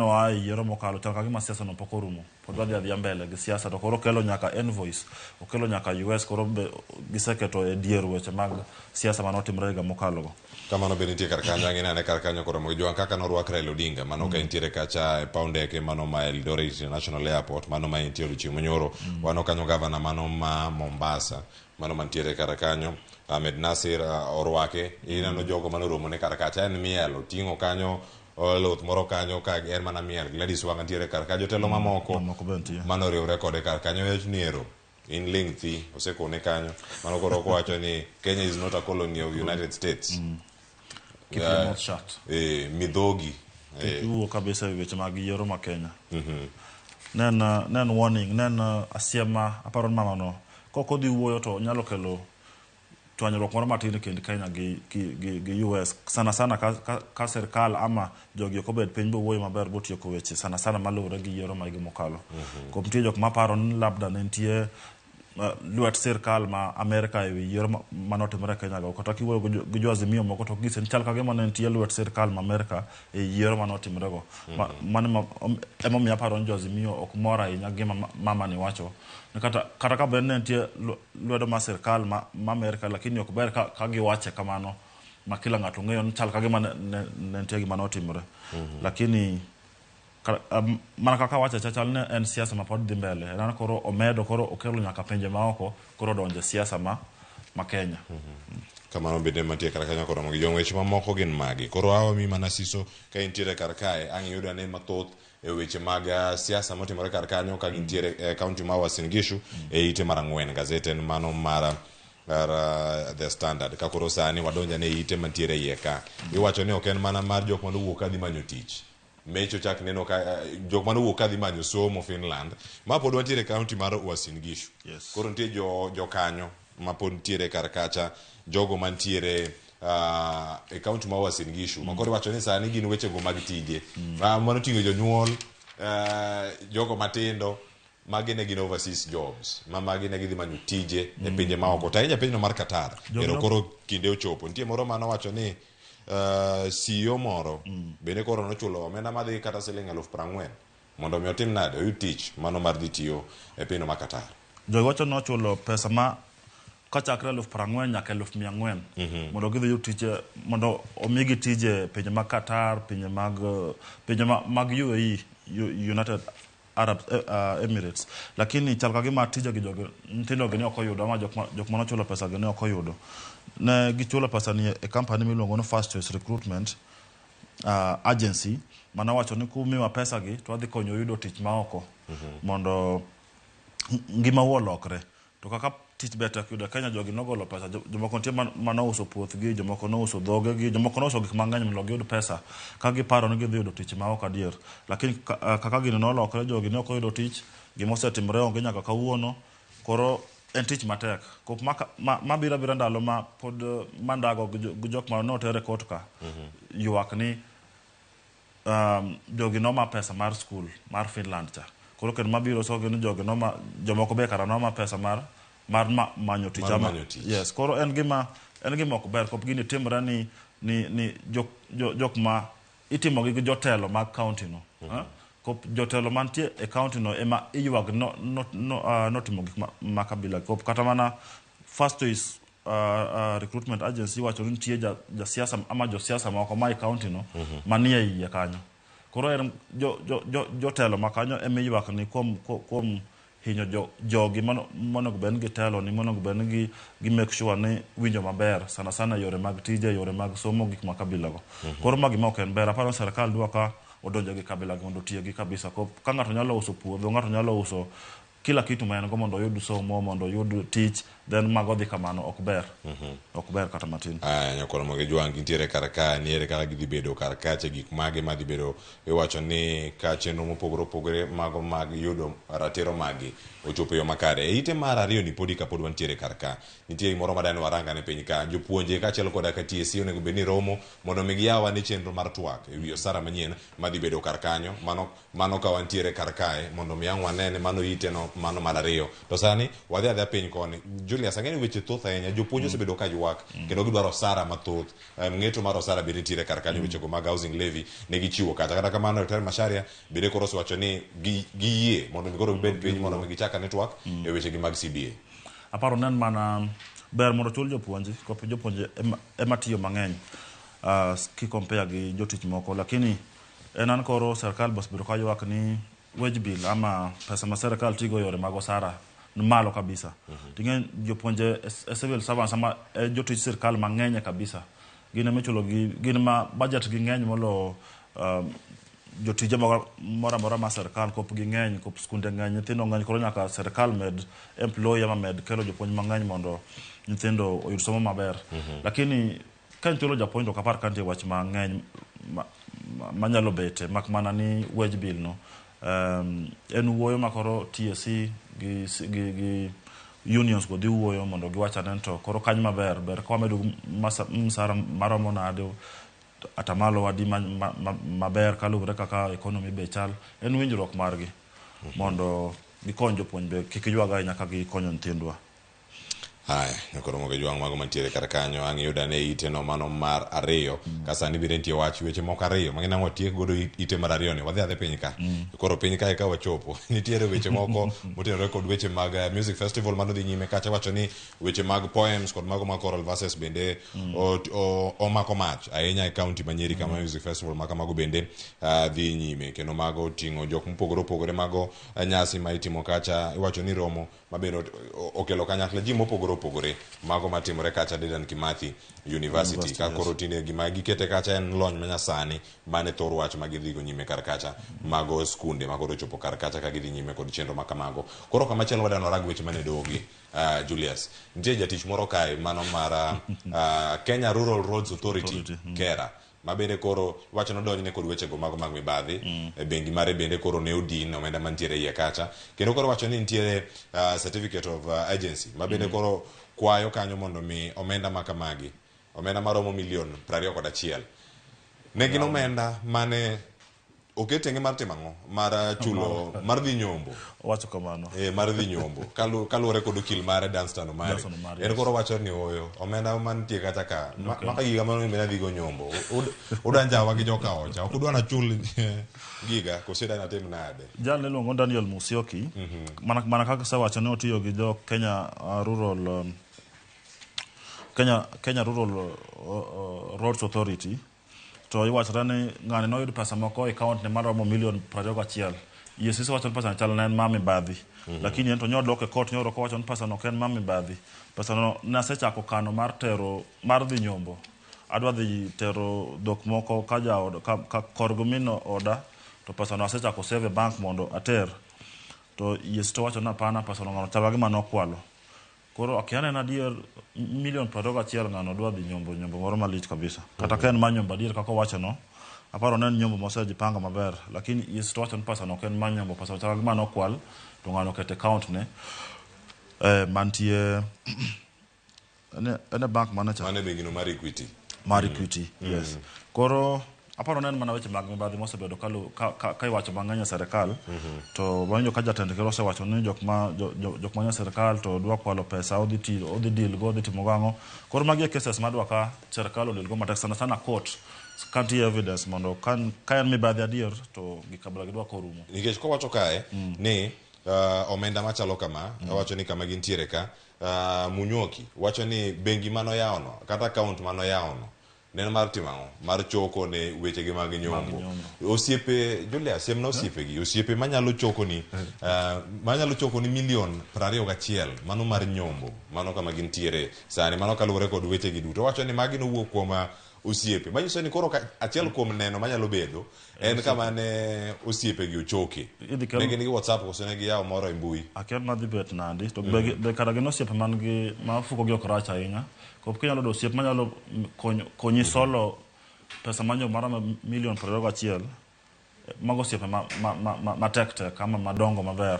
oa e yiero mokalo chal ka gima siasa no pok orumo. Pod wadhi adhiya mbele gi siasa to koro okelo nyaka envoys, okelo nyaka US koro be giseketo e dier weche mag siasa manotimre higa mokalo go. Kamano be nitie kar kanyo, ang'e nane kar kanyo koro Mojwang kaka norwak Raila Odinga mano ka entiere kacha e paw ndeke mano ma Eldoret International Airport mano ma entie odiochieng' manyoro. Wano kanyo gavana mano ma Mombasa mano mantiere kar kanyo Ahmed Nasir orwake. Ineno jogo manoromo ne kar kacha en miel oting'o kanyo luth moro kanyo ka en mana miel. Gladys Wanga nitiere kar ka jotelo mamoko mano oriwre kode kar kanyo wach ni ero in ling' thi osekone kanyo mano koro ok wacho ni Kenya is not a colony of United States. Keep your mouth shut. Midhogi. Kik iwuo kabisa e weche mag yiero ma Kenya. Ne en warning, ne en asiema, aparo ni mama no kok odhi wuoyo to nyalo kelo chwanyruok moro matin e kind Kenya gi US sana sana ka sirkal ama jogi ok obet piny bowuoyo maber botieko weche sana sana maluwore gi yiero ma higa mokalo. Kuom nitie jok maparo ni labda ne nitie lwet sirkal ma Amerka e wi yiero manotimore Kenya go. Kata kiwuoyo gi jo Azimio moko to gise ni chal ka gima ne nitie lwet sirkal ma Amerka e yiero manotimore go. Mano emomiyo aparo ni jo Azimio ok mor ahinya gima mama ni wacho. Kata ka bed ne nitie lwedo mar sirkal ma Amerka, lakini ok ber ka giwache kamano ma kila ng'ato ng'eyo ni chal ka gima ne nitie gima notimore. Lakini mana kaka wacho cha chal ne en siasa ma pod dhi mbele. En koro omedo koro okelo nyaka pinje maoko koro odonjo e siasa ma ma Kenya. Kamano bende mantie kar kanyo koromo gi jong'wech mamoko gin magi. Koro awa mi mana siso ka intiere kar kae, ang' iyud ane mathoth e weche mag siasa motimore kar kanyo ka gintiere e kaunti ma Uasin Gishu e ite mar 4. Gazet en mano mar The Standard. Ka koro sani wadonjo ane ite mantiere iye ka. Iwacho ni ok en mana mar jok manowuok kadhi manyo tich. Mecho chak neno ka jok manowuok kadhi manyo somo Finland. Ma pod wantiere e kaunti mar Uasin Gishu. Yes. Koro nitie jokanyo ma pod nitiere kar kacha, jogo mantiere e kaunti ma Uasin Gishu. Ma koro iwacho ni sani gin wechego mag tije. Mano ting'o jonyuol, jogo matindo, magi ne gin overseas jobs, ma magi ne gidhi manyo tije e pinje maoko. To ahinya pinyno mar Qatar. Ero koro kinde ochopo. Nitie moro manowacho ni CEO moro bende koro nochulo omenda madhi kata siling 40,000 mondo mi otim nade, oyud tich mano mar dhi tiyo e pinyno mar Qatar. Jogi wacho ni nochulo pesa ma kachakre 40,000 nyaka 400,000 mondo gidhi yud tije, mondo omigi tije pinje mag Qatar, pinje mag UAE, United Arab Emirates. Lakini chal ka gima tije gi jogi, nyithindo gi ne ok oyudo, ama jok manochulo pesa gi ne ok oyudo. Ne gichulo pesa ni e company miluongo ni First Choice Recruitment Agency, manowacho ni kumiwa pesa gi to wadhi konyo yudo tich maoko mondo ngimau olokre. To kaka tich ber tek yudo Kenya, jogi nogolo pesa. Jomoko nitie manouso puothgi, jomoko nouso dhogegi, jomoko nouso gik mang'eny mondo giyud pesa ka giparo ni gidhi yudo tich maok adier. Lakini kaka gini nolokre, jogi ne ok oyudo tich, gima osetimore onge nyaka kawuono. Koro en tich matek. Kop mabiro abira ndalo ma pod mandago gi jok ma noter e court ka, ywak ni jogi noma pesa mar skul mar Finland cha. Koro kendo mabiro so gin jogi noma, jomoko be kara noma pesa mar manyo tich. Yes, koro en gima ok ber. Kop gini timore ni jok ma itimo gi jotelo mag county no. Kop jotelo mantie e county no ema iywag notimo gik ma kabila. Kop kata mana First Choice Recruitment Agency wacho ni nitie jasiasa ama josiasa moko ma e county no manie iye kanyo. Koro en jotelo ma kanyo ema iywak ni kuom hinyo jogi monego bed ni gitelo ni, monego bed ni gi make sure ni winjo maber sana sana yore mag tije, yore mag somo, gik ma kabila go. Koro ma gima ok en ber. Aparo ni sirkal dwa ka odonjo gi kabila gi mondo otiegi kabisa. Ka ng'ato nyalo uso puodho, ng'ato nyalo uso kila kitu ma en go mondo oyud somo, mondo oyud tich, then mago dhi kamano ok ber. Ok ber kata matin. Aya, nyakoro moge jwang' gintiere kar ka, niere kaka gidhi bedo kar kacha, gik mage madhi bedo. Iwacho ni ka chenro mopogore opogore mago mag yudo ratiro magi ochopo e yo makare. E ite mar 2 ni podi kapod wantiere kar ka, nitie gimoro ma dani warangane piny ka. Jopuonje kaachiel koda ka TSC onego bed ni romo mondo mi giyaw ane chenro mar twak e wi osara manyien madhi bedo kar kanyo. Mano ka wantiere kar kae mondo mi ang' wanene mano ite no mano mar 2. To sani wadhi adhiya piny koni. Julius, ang'e ni weche thoth ahinya. Jopuonj osebedo ka ywak kendo gidwaro osara mathoth. Ng'eto mar osara bende nitiere kar kanyo. Wechego mag housing levy ne gichiwo kata. Kata kamano, Daktari Macharia bende koro osewacho ni giyie mondo mi koro gibed piny mondo mi gichak ane twak e wechegi mag CBA. Aparo ni en mana ber mondo ochul jopuonj, kop jopuonj ema tiyo mang'eny ki compare gi jotich moko. Lakini en an koro sirkal osebedo ka ywak ni wage bill ama pesa ma sirkal tigo yore mag osara ni malo kabisa. Ting'e jopuonje e civil servants ama jotich sirkal mang'eny kabisa. Gin ema ichulo gi, gin ma budget gi ng'eny molo jotije moro amora ma sirkal. Kop gi ng'eny, kop skunde ng'eny, nyithindo ng'eny. Koro nyaka sirkal med employ ama med kelo jopuonj mang'eny mondo nyithindo oyud somo maber. Lakini ka ichulo japuonj to ok apar ka nitie wach mang'eny manyalo bete, mak mana ni wage bill no. En wuoyo ma koro TSC gi unions go dhi wuoyo mondo giwach ane to koro kanyo maber ber ka wamedo msara maromo nade, atamalo adi maber kaluwore kaka economy be chal. En winjruok margi mondo gikony jopuonj be kik ywag ahinya ka gikonyo nyithindwa. Haya, nyakoro moge jwang' mago mantiere kar kanyo ang' iyudo ane ite no mano mar 2. Ka sani bende nitie wach weche moko 2 mang'e nang'o watiek godo ite mar 2 ni wadhi adhi piny ka. Koro piny kae ka wachopo nitiere weche moko motenore kod weche mag music festival mano dhi nyime kacha. Wacho ni weche mag poems kod mago mag choral verses bende omako mach ahinya e county ma Nyeri kama music festival ma kamago bende dhi nyime kendo mago oting'o jok mopogore opogore mago nyasi ma itimo kacha. Iwacho ni romo mabende okelo kanyakla ji mopogore mopogore opogore mago matimore kacha Dedan Kimathi University ka koro tinde gima gikete kacha en lony manyasani mane thor wach ma gidhigo nyime kar kacha mago skunde ma koro ochopo kar kacha ka gidhi nyime kod chenro ma kamago. Koro kamachielo wadwa warang weche mane dogi. Julius, nitie jatich moro kae mano mar Kenya Rural Roads Authority, KERA, ma bende koro wacho nodonjne kod wechego mago mag mibadhi. E bengi mare bende koro ne odin omenda mantiere iye kacha, kendo koro wacho ni nitiere certificate of agency ma bende koro kwayo kanyo mondo mi omenda ma kamagi, omenda maromo milion 21 ne gin omenda mane oket tenge mar timo ang'o, mar chulo mar dhi nyombo. Wacho kamano. Mar dhi nyombo kaluwore kod okil mare Danstan Omari. Danstan Omari, En yes. koro wacho ni oyo omenda mantie kacha ka maka giga mano mina dhigo nyombo udanjawa gi joka ocha ok udwa nachul giga koso idwa natim nade. Jal iluongo Daniel Musyoki. Mana kaka asewacho ne otiyo gi jo Kenya Rural Kenya Rural Roads Authority to iwachore ni ng'ani noyud pesa moko e account ne maromo milion 21. EACC wacho ni pesa no chal ne en mar mibadhi. Lakini en to nyodok e court nyoro kowacho ni pesa no ok en mar mibadhi. Pesa no nasechako kano mar tero mar dhi nyombo. Adwa dhi tero dhok moko ka jaod ka korgo min oda to pesa no asechako save e bank mondo ater. To EACC to wacho ni hapana, pesa no ng'ano chal gima nokwalo. Koro akia en adier milion 21 ng'ano dwa dhi nyombo nyombo moro malich kabisa. Kata ka en mar nyombo adier kaka owacho no, aparo ne en nyombo mosejipanga maber, lakini EACC to wacho ni pesa no ok en mar nyombo, pesa no chal gima nokwal to ng'ano oketo e account ne mantie ene bank mane cha? Mane bengi no mar Equity. Mar Equity, yes. Koro aparo ne en mana weche mag mibadhi mosebedo ka iwacho mang'eny e serikal. To wawinjo ka jatend ker osewacho ni jok ma jok manie serikal to dwa kwalo pesa, odhi tiyo, odhi deal go, odhi timo gang'o. Koro magi e cases madwa ka serikal o deal go matek, sana sana court ka nitie evidence mondo ka en mibadhi adier to gik kabila gidwa korumo. Nikech kowacho kae ni omenda machalo kama, owacho ni kama gintiere ka, Munyoki wacho ni bengi manoyawono kata account manoyawono ne en mar timo ang'o? Mar choko ne wechege mag nyombo. Osiepe Julius, siemna osiepegi, osiepe manyalo chokoni manyalo chokoni milion 21 mano mar nyombo, mano kama gintiere sani, mano kaluwore kod wechegi duto. Owacho ni magi nowuok kuom osiepe, manyiso ni koro achiel kuom neno manyalo bedo en kama ne osiepegi ochoke. Ne gin gi WhatsApp koso ne giyawo moro e mbui. Akia madhi bet nadi to be kata gin osiepe man gi ma fuko gi ok rach ahinya. Kop kinyalo yudo osiep manyalo konyi solo pesa mar nyombo maromo milion 21, mago osiepe matek tek ama madongo maber.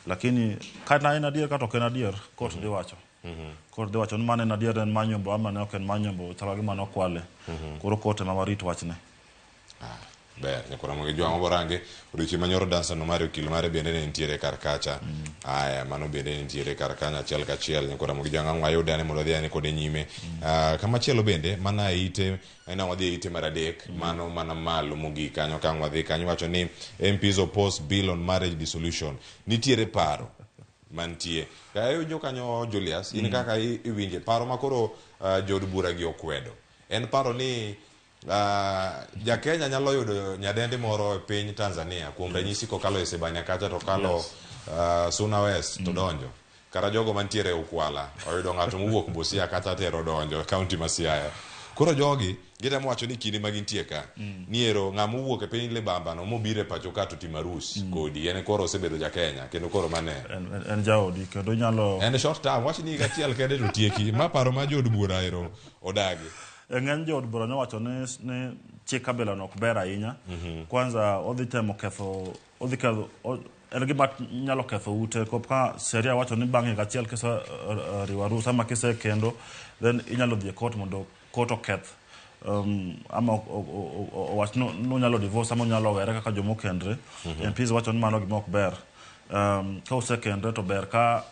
Lakini kata en adier kata ok en adier, court dhi wacho. Court dhi wacho ni mano en adier en mar nyombo ama ne ok en mar nyombo, chal ka gima nokwale. Koro court ema warit wachne. Ber, nyakora mogi jwang'o borange odiochieng' manyoro Danstan Omari okil mare bende ne nitiere kar kacha. Aya, mano bende ne nitiere kar kanyo achiel kachiel. Nyakora mogi jwang'o ang' wayude ane mondo wadhi ane kode nyime. Kamachielo bende mana e ite, en wadhi e ite mar adek, mano mana malo mogik kanyo ka ang' wadhi kanyo wacho ni MPs oppose bill on marriage dissolution. Nitiere paro mantie. Ka iwinjo kanyo Julius, in kaka iwinje paro ma koro jood bura gi okwedo. En paro ni ja Kenya nyalo yudo nyadendi moro e piny Tanzania kuom ranyisi kokalo e Sibanya kacha to kalo Suna West to donjo. Kata jogo mantiere Ukwala oyudo ng'ato mowuok Busia kata tero donjo e kaunti ma Siaya. Koro jogi gitemo wacho ni kinde ma gintie ka ni ero ng'ama owuok e piny libamba no mobiro e pacho ka to timo arus kodi en koro osebedo ja Kenya kendo koro mane En jaodi kendo inyalo en short term wach ni higa achiel kende to tieki ma paro ma jood bura ero odagi. Ng'eny jood bura nowacho ni chik kabila no ok ber ahinya. Kwanza odhi temo ketho, odhi ketho, en gima nyalo ketho ute. Kop ka sheria wacho ni bang' higa achiel kise riwo arus ama kise kendo, then inyalo dhi e court mondo court oketh ama owach ni unyalo divorce ama unyalo were kaka joma okendre. MPs wacho ni mano gima ok ber. Ka usekendre to ber ka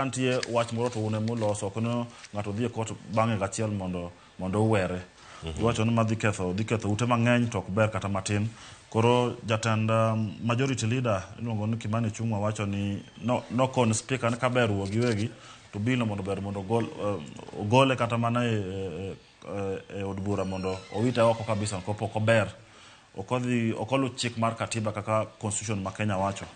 nitie wach moro to un ema uloso, ok ni ng'ato dhi e court bang' higa achiel mondo uwere. Giwacho ni ma dhi ketho ute mang'eny to ok ber kata matin. Koro jatend majority leader iluongo ni Kimani Ichung'wa wacho ni nokon speaker ni kaber wuo giwegi to bill no mondo ber mondo ogole kata mana e od bura mondo owite oko kabisa kapok ober. Ok odhi ok oluw chik mar katiba kaka constitution ma Kenya wacho.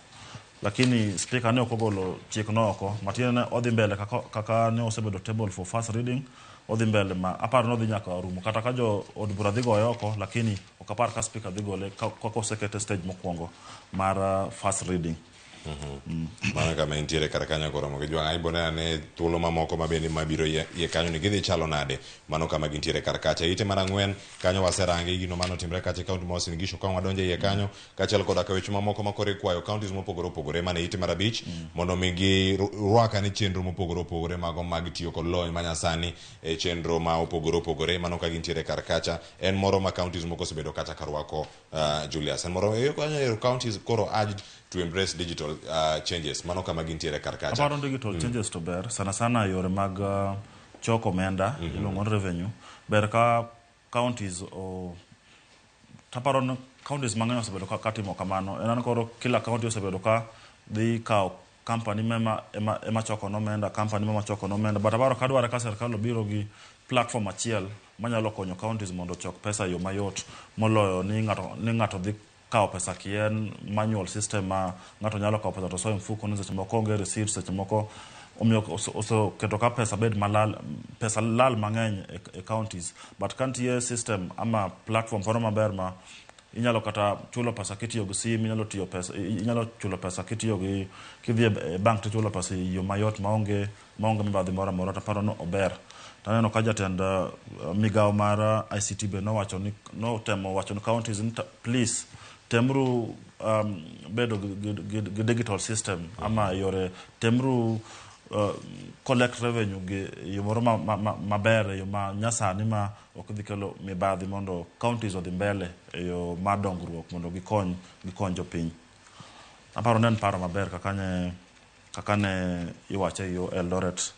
Lakini speaker ne ok ogolo chik no oko, matiende ni odhi mbele kaka, kaka ne osebedo table for first reading, odhi mbele ma aparo ni odhi nyaka rumo. Kata ka jo od bura dhi goye oko, lakini ok apar ka speaker dhi gole kaka osekete stage mokwongo mar first reading. Mano kama entiere kar kanyo koromo gi jwang'. Aibo neno ane thuolo mamoko ma bende mabiro iye kanyo ni gidhi chalo nade. Mano kama gintiere kar kacha. Ite mar ang'wen kanyo waserangi gino mano timre kacha e kaunti ma Uasin Gishu ka wadonjo iye kanyo kaachiel koda ka weche mamoko ma koro ikwayo counties mopogore opogore mane ite mar abich mondo mi girwak ane chenro mopogore opogore mago mag tiyo kod lony manyasani e chenro ma opogore opogore. Mano ka gintiere kar kacha en moro ma counties moko osebedo kacha ka rwako Julius. En moro e kanyo ero counties koro urged to embrace digital changes. Mano kama gintiere kar kacha. Aparo digital changes to ber sana sana yore mag choko omenda iluongo ni revenue. Ber ka counties o taparo ni counties mang'eny osebedo ka timo kamano. En an koro kila county osebedo ka dhi kawo company mema ema choko nomenda, company mema choko nomenda, but aparo ka dware ka sirkal obiro gi platform achiel manyalo konyo counties mondo ochok pesa e yo mayot moloyo ni ng'ato dhi kawo pesa kien manual system ma ng'ato nyalo kawo pesa to soyo e mfuko ni seche moko onge receipt, seche moko omiyo oseketo ka pesa bed malal, pesa lal mang'eny e counties. But ka nitie system ama platform moro maber ma inyalo kata chulo pesa kitiyo gi sim, inyalo tiyo pesa, inyalo chulo pesa kitiyo gi kidhi e bank tichulo pesa e yo mayot maonge mibadhi moro amora, taparo ni ober. Taneno ka jatend migawo mar ICT be nowacho ni notemo wacho ni counties ni please temru bedo gi digital system ama yore temru collect revenue gi yo moro maber e yo ma nyasani ma ok dhi kelo mibadhi mondo counties odhi mbele e yo mar dongruok mondo gikony jopiny. Aparo ni en paro maber kaka ne iwache e yo Eldoret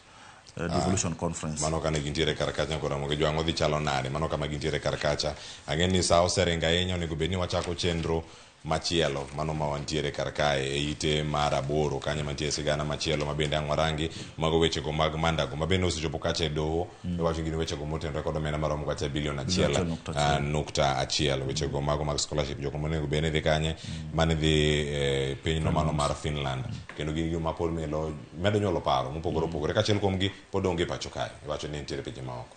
Devolution Conference. Mano kane gintiere kar kacha koromo gi jwang' odhi chalo nade. Mano kama gintiere kar kacha. Ang'e ni sa oseringo ahinya, onego bed ni wachako chenro machielo mano ma wantiere kar kae e ite mar aboro kanyo mantie sigana machielo ma bende ang' warangi mago wechego mag Mandago ma bende osechopo kacha e doho. Iwacho gin wechego motenore kod omenda maromo kacha bilion achiel Bilion 1.1. 1.1, wechego mago mag scholarship jok monego bed ni dhi kanye mane dhi e pinyno mano mar Finland, kendo gin gima pod medo nyuolo paro mopogore opogore. Kachiel kuomgi pod onge pacho kae, iwacho ni nitiere pinje maoko.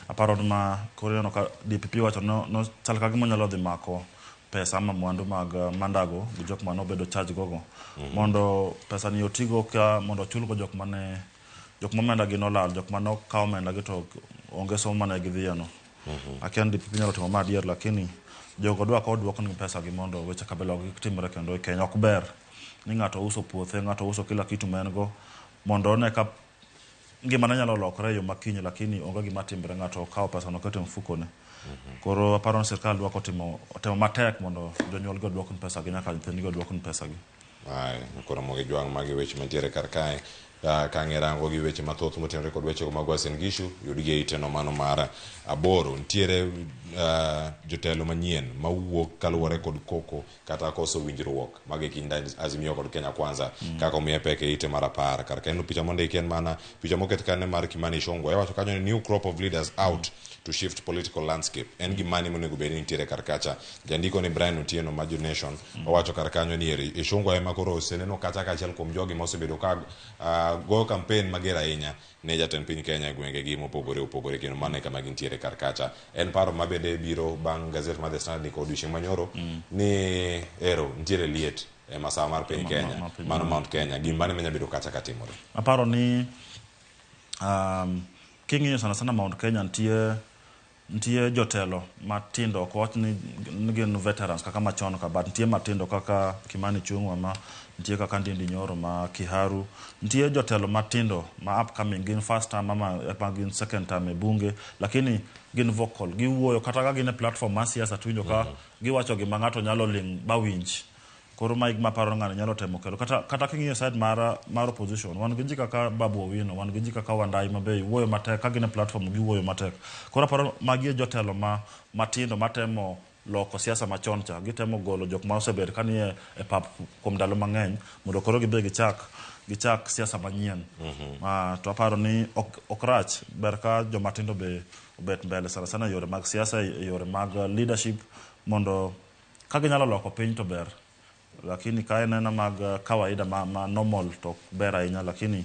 Aparo ni ma koro ineno ka DPP wacho no chal ka gima onyalo dhi mako pesa ama mwandu mag Mandago gi jok mane obedo charge gogo mondo pesa ni otigo ka mondo ochulgo jok mane jok ma omenda gi nolal, jok mane okawo omenda gi to onge somo mane gidhiye no. Akia ni DPP nyalo timo ma adier, lakini jogo dwa ka oduoknegi pesa gi mondo weche kabila kik timre kendo e Kenya. Ok ber ni ng'ato uso puothe, ng'ato uso kila kitu ma en go mondo one ka ngimane nyalo lokore e yo makiny, lakini onge gima timre, ng'ato kawo pesa no keto e mfukone. Koro aparo ni sirkal dwa kotimo otemo matek mondo jonyuol gi oduokni pesa gi nyaka nyithindgi oduokni pesa gi. Ai, koro gi jwang' magi weche mantiere kar kae. Ka ang'e rango gi weche mathoth motenore kod weche mag Uasin Gishu, yudgi e iteno mano mar aboro. Nitiere jotelo manyien mawuok kaluwore kod koko kata koso winjruok mag e kind Azimio kod Kenya Kwanza kaka omiye pek e ite mar 10. Kar kae picha mondiki en mana picha moket kanyo mar Kimani Ichung'wa. Iwacho kanyo ni new crop of leaders out to shift political landscape. En gimane monego bed ni nitiere kar kacha. Jandiko ni Brian Otieno ma Jo Nation owacho kar kanyo ni eri Ichung'wa ema koro oseneno kacha kaachiel kuom jogi mosebedo ka goyo campaign mager ahinya ne jatend piny Kenya e gwengegi mopogore opogore, kendo mano e kama gintiere kar kacha. En paro ma bende biro bang' gazet mar The Standard ndiko odiochieng' manyoro ni ero nitiere liet e masawa mar piny Kenya, mano Mount Kenya. Gima mane manya bedo kacha katimore? Aparo ni king'iyo sana sana Mount Kenya nitie jotelo matindo, ok wach ni gin veterans kaka machon ka, but nitie matindo kaka Kimani Ichung'wa, ma nitie kaka Ndindi Nyoro ma Kiharu, nitie jotelo matindo ma upcoming, gin first time ama gin second time e bunge, lakini gin vocal, giwuoyo kata ka gin e platform mar siasa to ka giwacho gima ng'ato nyalo ling' ba winj. Koro ma gima aparo ng'ani nyalo temo kelo. Kata king'iyo side mar opposition, wan gi ji kaka Babu Owino, wan gi ji kaka Wandayi ma be wuoyo matek, ka gin e platform giwuoyo matek. Koro aparo magi e jotelo ma matindo matemo loko siasa machon cha, gitemo golo jok ma osebet ka nie e pap kuom ndalo mang'eny mondo koro gibe gichak siasa manyien. To aparo ni ok rach, ber ka joma tindo be obet mbele sana sana e yore mag siasa, e yore mag leadership, mondo ka ginyalo loko piny to ber. Lakini ka en aena mag kawaida ma normal to ok ber ahinya, lakini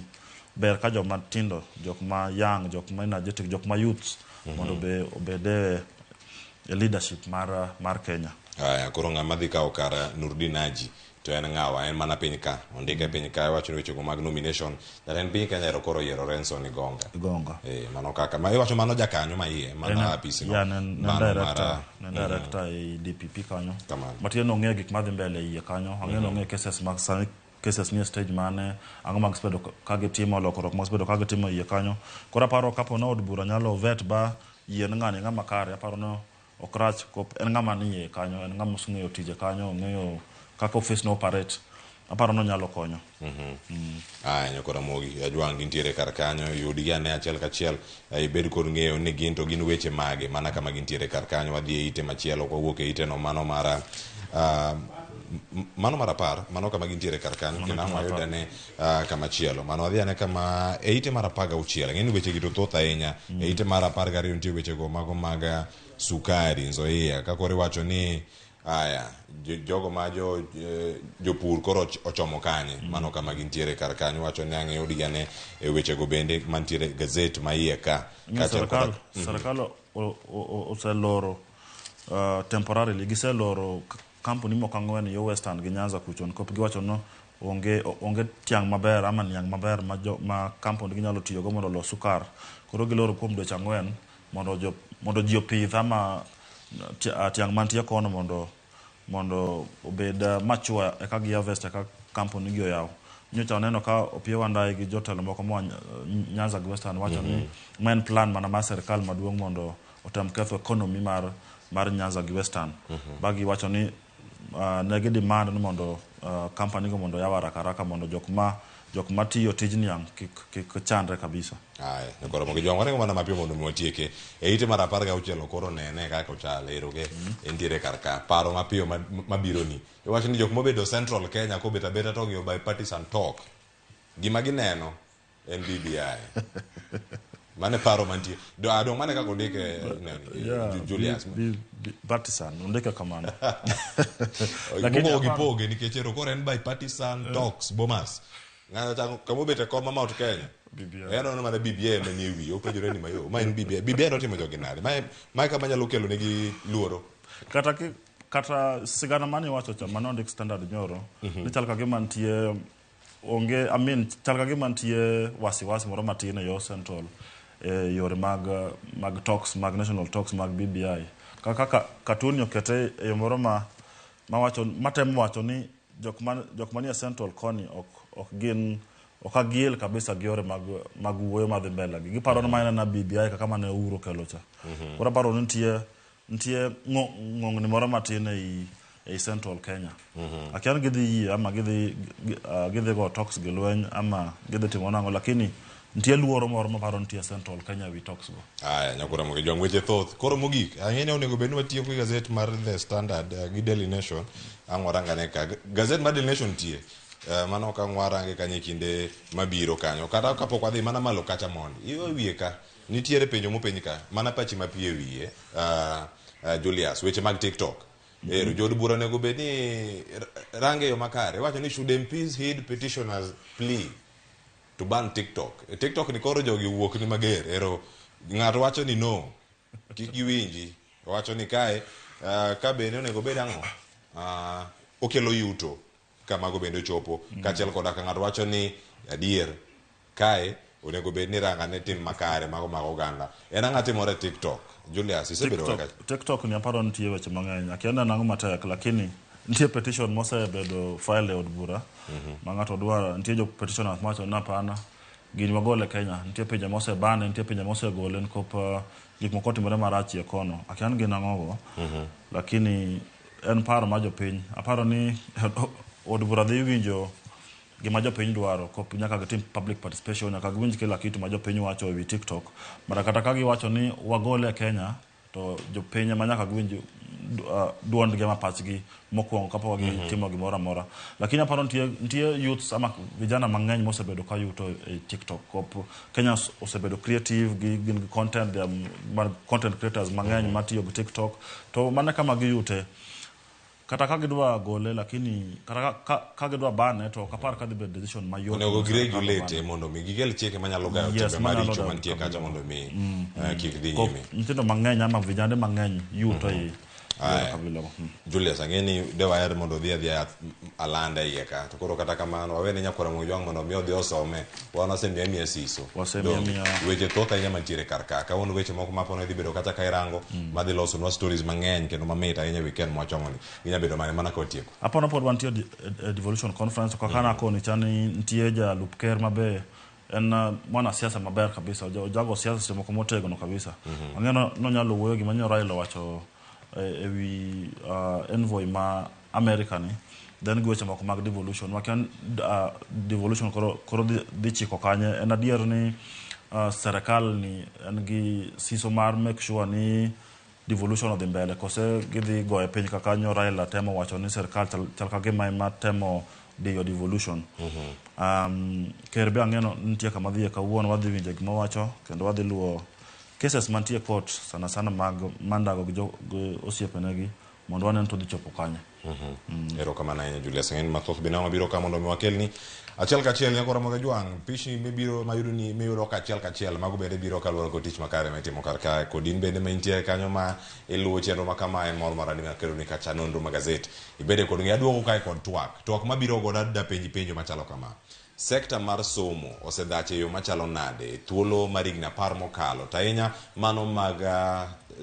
ber ka joma tindo, jok ma young, jok ma energetic, jok ma youths mondo be obed e leadership mar Kenya. Aya, koro ng'ama dhi kawo kar Nurdin Haji to en ng'awa? En mana piny ka. Ondike piny ka iwacho ni wechego mag nomination. Jatend piny Kenya ero koro oyiero Renson Igonga. Igonga. Eh, mano kaka. Ma iwacho mano jakanyo ma iye, mano apisi no. Yeah, ne Mano director, mar, ne director e DPP kanyo. Kamano. Matiende ni ong'eyo gik madhi mbele iye kanyo. Ang'eyo ni ong'eyo cases mag sani, cases nie stage mane, ang'o ma gisebedo ka gitimo, lokruok ma gisebedo ka gitimo iye kanyo. Koro aparo kapo ni od bura nyalo vet ba yie ni ng'ani ng'ama kare, aparo ni ok rach kop en ng'ama ni iye kanyo, en ng'ama oseng'eyo tije kanyo, ong'eyo kaka office no operate. Aparo ni onyalo konyo. Aya, nyoko Ramogi Ajwang' gintiere kar kanyo, yudgi ane achiel kachiel, ibed kod ng'eyo ni gin to gin weche mage mana kama gintiere kar kanyo. Wadhi e ite machielo, kwawuok e ite no mano mar mano mar 10, mano kama gintiere kar kanyo, kendo ang' wayud ane kama chielo. Mano wadhi ane kama e ite mar 16. Ang'e ni weche gi to thoth ahinya. E ite mar 12 nitie weche go mago mag sukari Nzoia, ka koro iwacho ni aya, jogo ma jopur koro ochomo kanye, mano kama gintiere kar kanyo. Wacho ni ang' iyudgi ane e wechego bende mantiere e gazet ma iye ka. Kaachiel koda Sirkal oseloro temporarily, giseloro kampuni moko ang'wen yo Western gi Nyanza kucho, nikop giwacho no onge tiang' maber ama niang' maber ma kampuni ginyalo tiyogo mondo olos sukar. Koro giloro kuom dweche 4 mondo ji opidh ama tiang' mantie kono mondo obed mature eka gi harvest eka kampuni gi oyaw. Nyocha waneno ka Opiyo Wandayi gi jotelo moko moa Nyanza gi Western wacho ni ma en plan mana mar sirkal maduong' mondo otem ketho economy mar Nyanza gi Western. Ba giwacho ni ne gi demand ni mondo company go mondo oyaw haraka haraka mondo jok ma tiyo tij niang' kik chandre kabisa. Aya, koro mondo jwang' waringo mana mapiyo mondo mi watieke. E ite mar 16 koro nene kaka ochal, ero ke entiere kar ka. Paro mapiyo mabiro ni. Iwacho ni jok mobedo Central Kenya kobet abeta to ong'iyo bipartisan talk. Gima gineno en BBI. Mane paro mantie. Dong mane kaka ondike, Yeah, Julius. Partisan, ondike kamano. Lakini gipoge nikech ero koro en bipartisan talks Bomas. Ng'ato chako kama obet e kom ma Mount Kenya. BBI. En oneno mana BBI ema nie wiye, openjore ni mayo, ma en BBI. BBI notimo jogi nade? Mae kama nyalo kelo negi luoro. Kata sigana mane iwacho cha, mane ondik Standard nyoro, ni chal ka gima nitie onge, I mean, chal ka gima nitie wasiwasi moro matin e yo Central e yore mag talks, mag national talks mag BBI. Kaka Katuni okete e yo moro ma wacho, matemo wacho ni jok manie Central koni ok gin, ok agiel kabisa gi yore mag wuoyo madhi mbele gi. Giparo ni ma en mana BBI kaka mane Uhuru okelo cha. Koro aparo ni nitie ng'ong'ni moro matin ei Central Kenya. Akia ni gidhi yie ama gidhi go talks gi lweny ama gidhi timo nang'o, lakini nitie luoro moro maparo nitie Central Kenya wi talks go. Aya, nyakura mogi jwang' weche thoth. Koro mogik, ang'e ni onego bed ni watiyo gi gazet mar The Standard gi Daily Nation. Ang' warangane ka. Gazet mar Daily Nation nitie. Mano ok ang' warange kanyo e kinde mabiro kanyo. Kata kapok wadhi mana malo kacha mondi. Iyo wiye ka. Nitiere penjo mopenj ka. Mana pachi mapiyo e wiye. Julius, weche mag TikTok. Ero, jood bura onego bed ni range yo makare. Iwacho ni should MPs heed petitioners plea to ban TikTok. E TikTok ni koro jogi wuok ni mager. Ero, ng'ato wacho ni no. Kik giwinji. Wacho ni kae, ka bende onego bed ang'o? Okelo yuto kamago bende ochopo. Kaachiel koda ka ng'ato wacho ni adier kae onego bed ni ranga ne tim makare mago mag oganda. En ang'o timore TikTok? Julius, isebedo kaka TikTok ni aparo nitie weche mang'eny. Akia ni en ang'o matek, lakini nitie petition mosebedo file e od bura. Ma ng'ato dwaro, nitie jo petitioners mawacho ni hapana, gini wagole Kenya. Nitie pinje mosebane, nitie pinje mosegole nikop gik moko otimore marach e kono. Akia ni gin ang'o go. Lakini en paro mar jopiny. Aparo ni od bura dhi winjo gima jopiny dwaro, kop nyaka gitim public participation, nyaka giwinj kila kitu ma jopiny wacho ewi TikTok. Mara kata ka giwacho ni wagole e Kenya, to jopiny ema nyaka giwinj duondgi ama pachgi mokwongo kapok gitimo gimoro amora. Lakini aparo nitie youths ama vijana mang'eny mosebedo ka yuto e TikTok. Kop Kenya osebedo creative, gin gi content, they are content creators mang'eny matiyo gi TikTok. To mana kama giyute. Kata ka gidwa gole, lakini kata ka gidwa bane, to ok apar ka dhi bedo decision mayot. Onego Mondo sirkal giregulate obane. Mondo mi gikel chike manyalo gayo Yes, timbe manyalo maricho gayo mantie kacha kabila. Mondo mi kik dhi nyime. Nyithindo mang'eny ama vijande mang'eny yuto e Aya. kabila go. Julius, ang'e ni de waher mondo odhi adhiya alanda iye ka, to koro kata kamano wawene nyakwara Mojwang' mondo mi odhi osome. Wan wasemiye miya siso. Wasemiye Donge? Weche thoth ahinya mantiere kar ka. Kawuono weche moko mapono idhi bedo kata ka irango madhi losonwa stories mang'eny kendo mamit ahinya e weekend mwachomoni. Ginya bedo mane mana ka watieko. Apono pod wantie e devolution conference, to kaka nakoni cha ni nitie jalup ker mabe en mwanasiasa maber kabisa. Ojago siasa seche moko motegno kabisa. Ang'e nonyalo wuoyo gima nyo Raila owacho ewi envoy ma America ni, then gi weche moko mag devolution makia devolution koro dhi chiko kanye. En adier ni serikal ni en gi siso mar make sure ni devolution odhi mbele, kose gidhi goye piny kaka nyo Raila temo wacho ni serikal chal ka gima ema temo diyo devolution. Ker be ang'eno nitie kama dhiye kawuono, wadhi winjo gima owacho kendo wadhi luwo cases mantie e court, sana sana mag Mandago gi osiepenegi, mondo wanen to dhi chopo kanye. Erokamano ahinya, Julius. Ang'e ni mathoth bende mabiro ka mondo mi wakelni achiel kachiel. Nyakora Moga Jwang' pichni mibiro mayudo ni miyudo ka achiel kachiel mago bende biro kaluwore kod tich makare mitimo kar kae, kod in bende ma intie kanyo ma iluwo chenro ma kamae mor marani makeloni kacha nonro ma gazet ibede kod ng'e aduogo kae kod twak mabiro godo dapenji penjo machalo kama: sekta mar somo osedhach e yo machalo nade thuolo mar higni 10 mokalo, to ahinya mano mag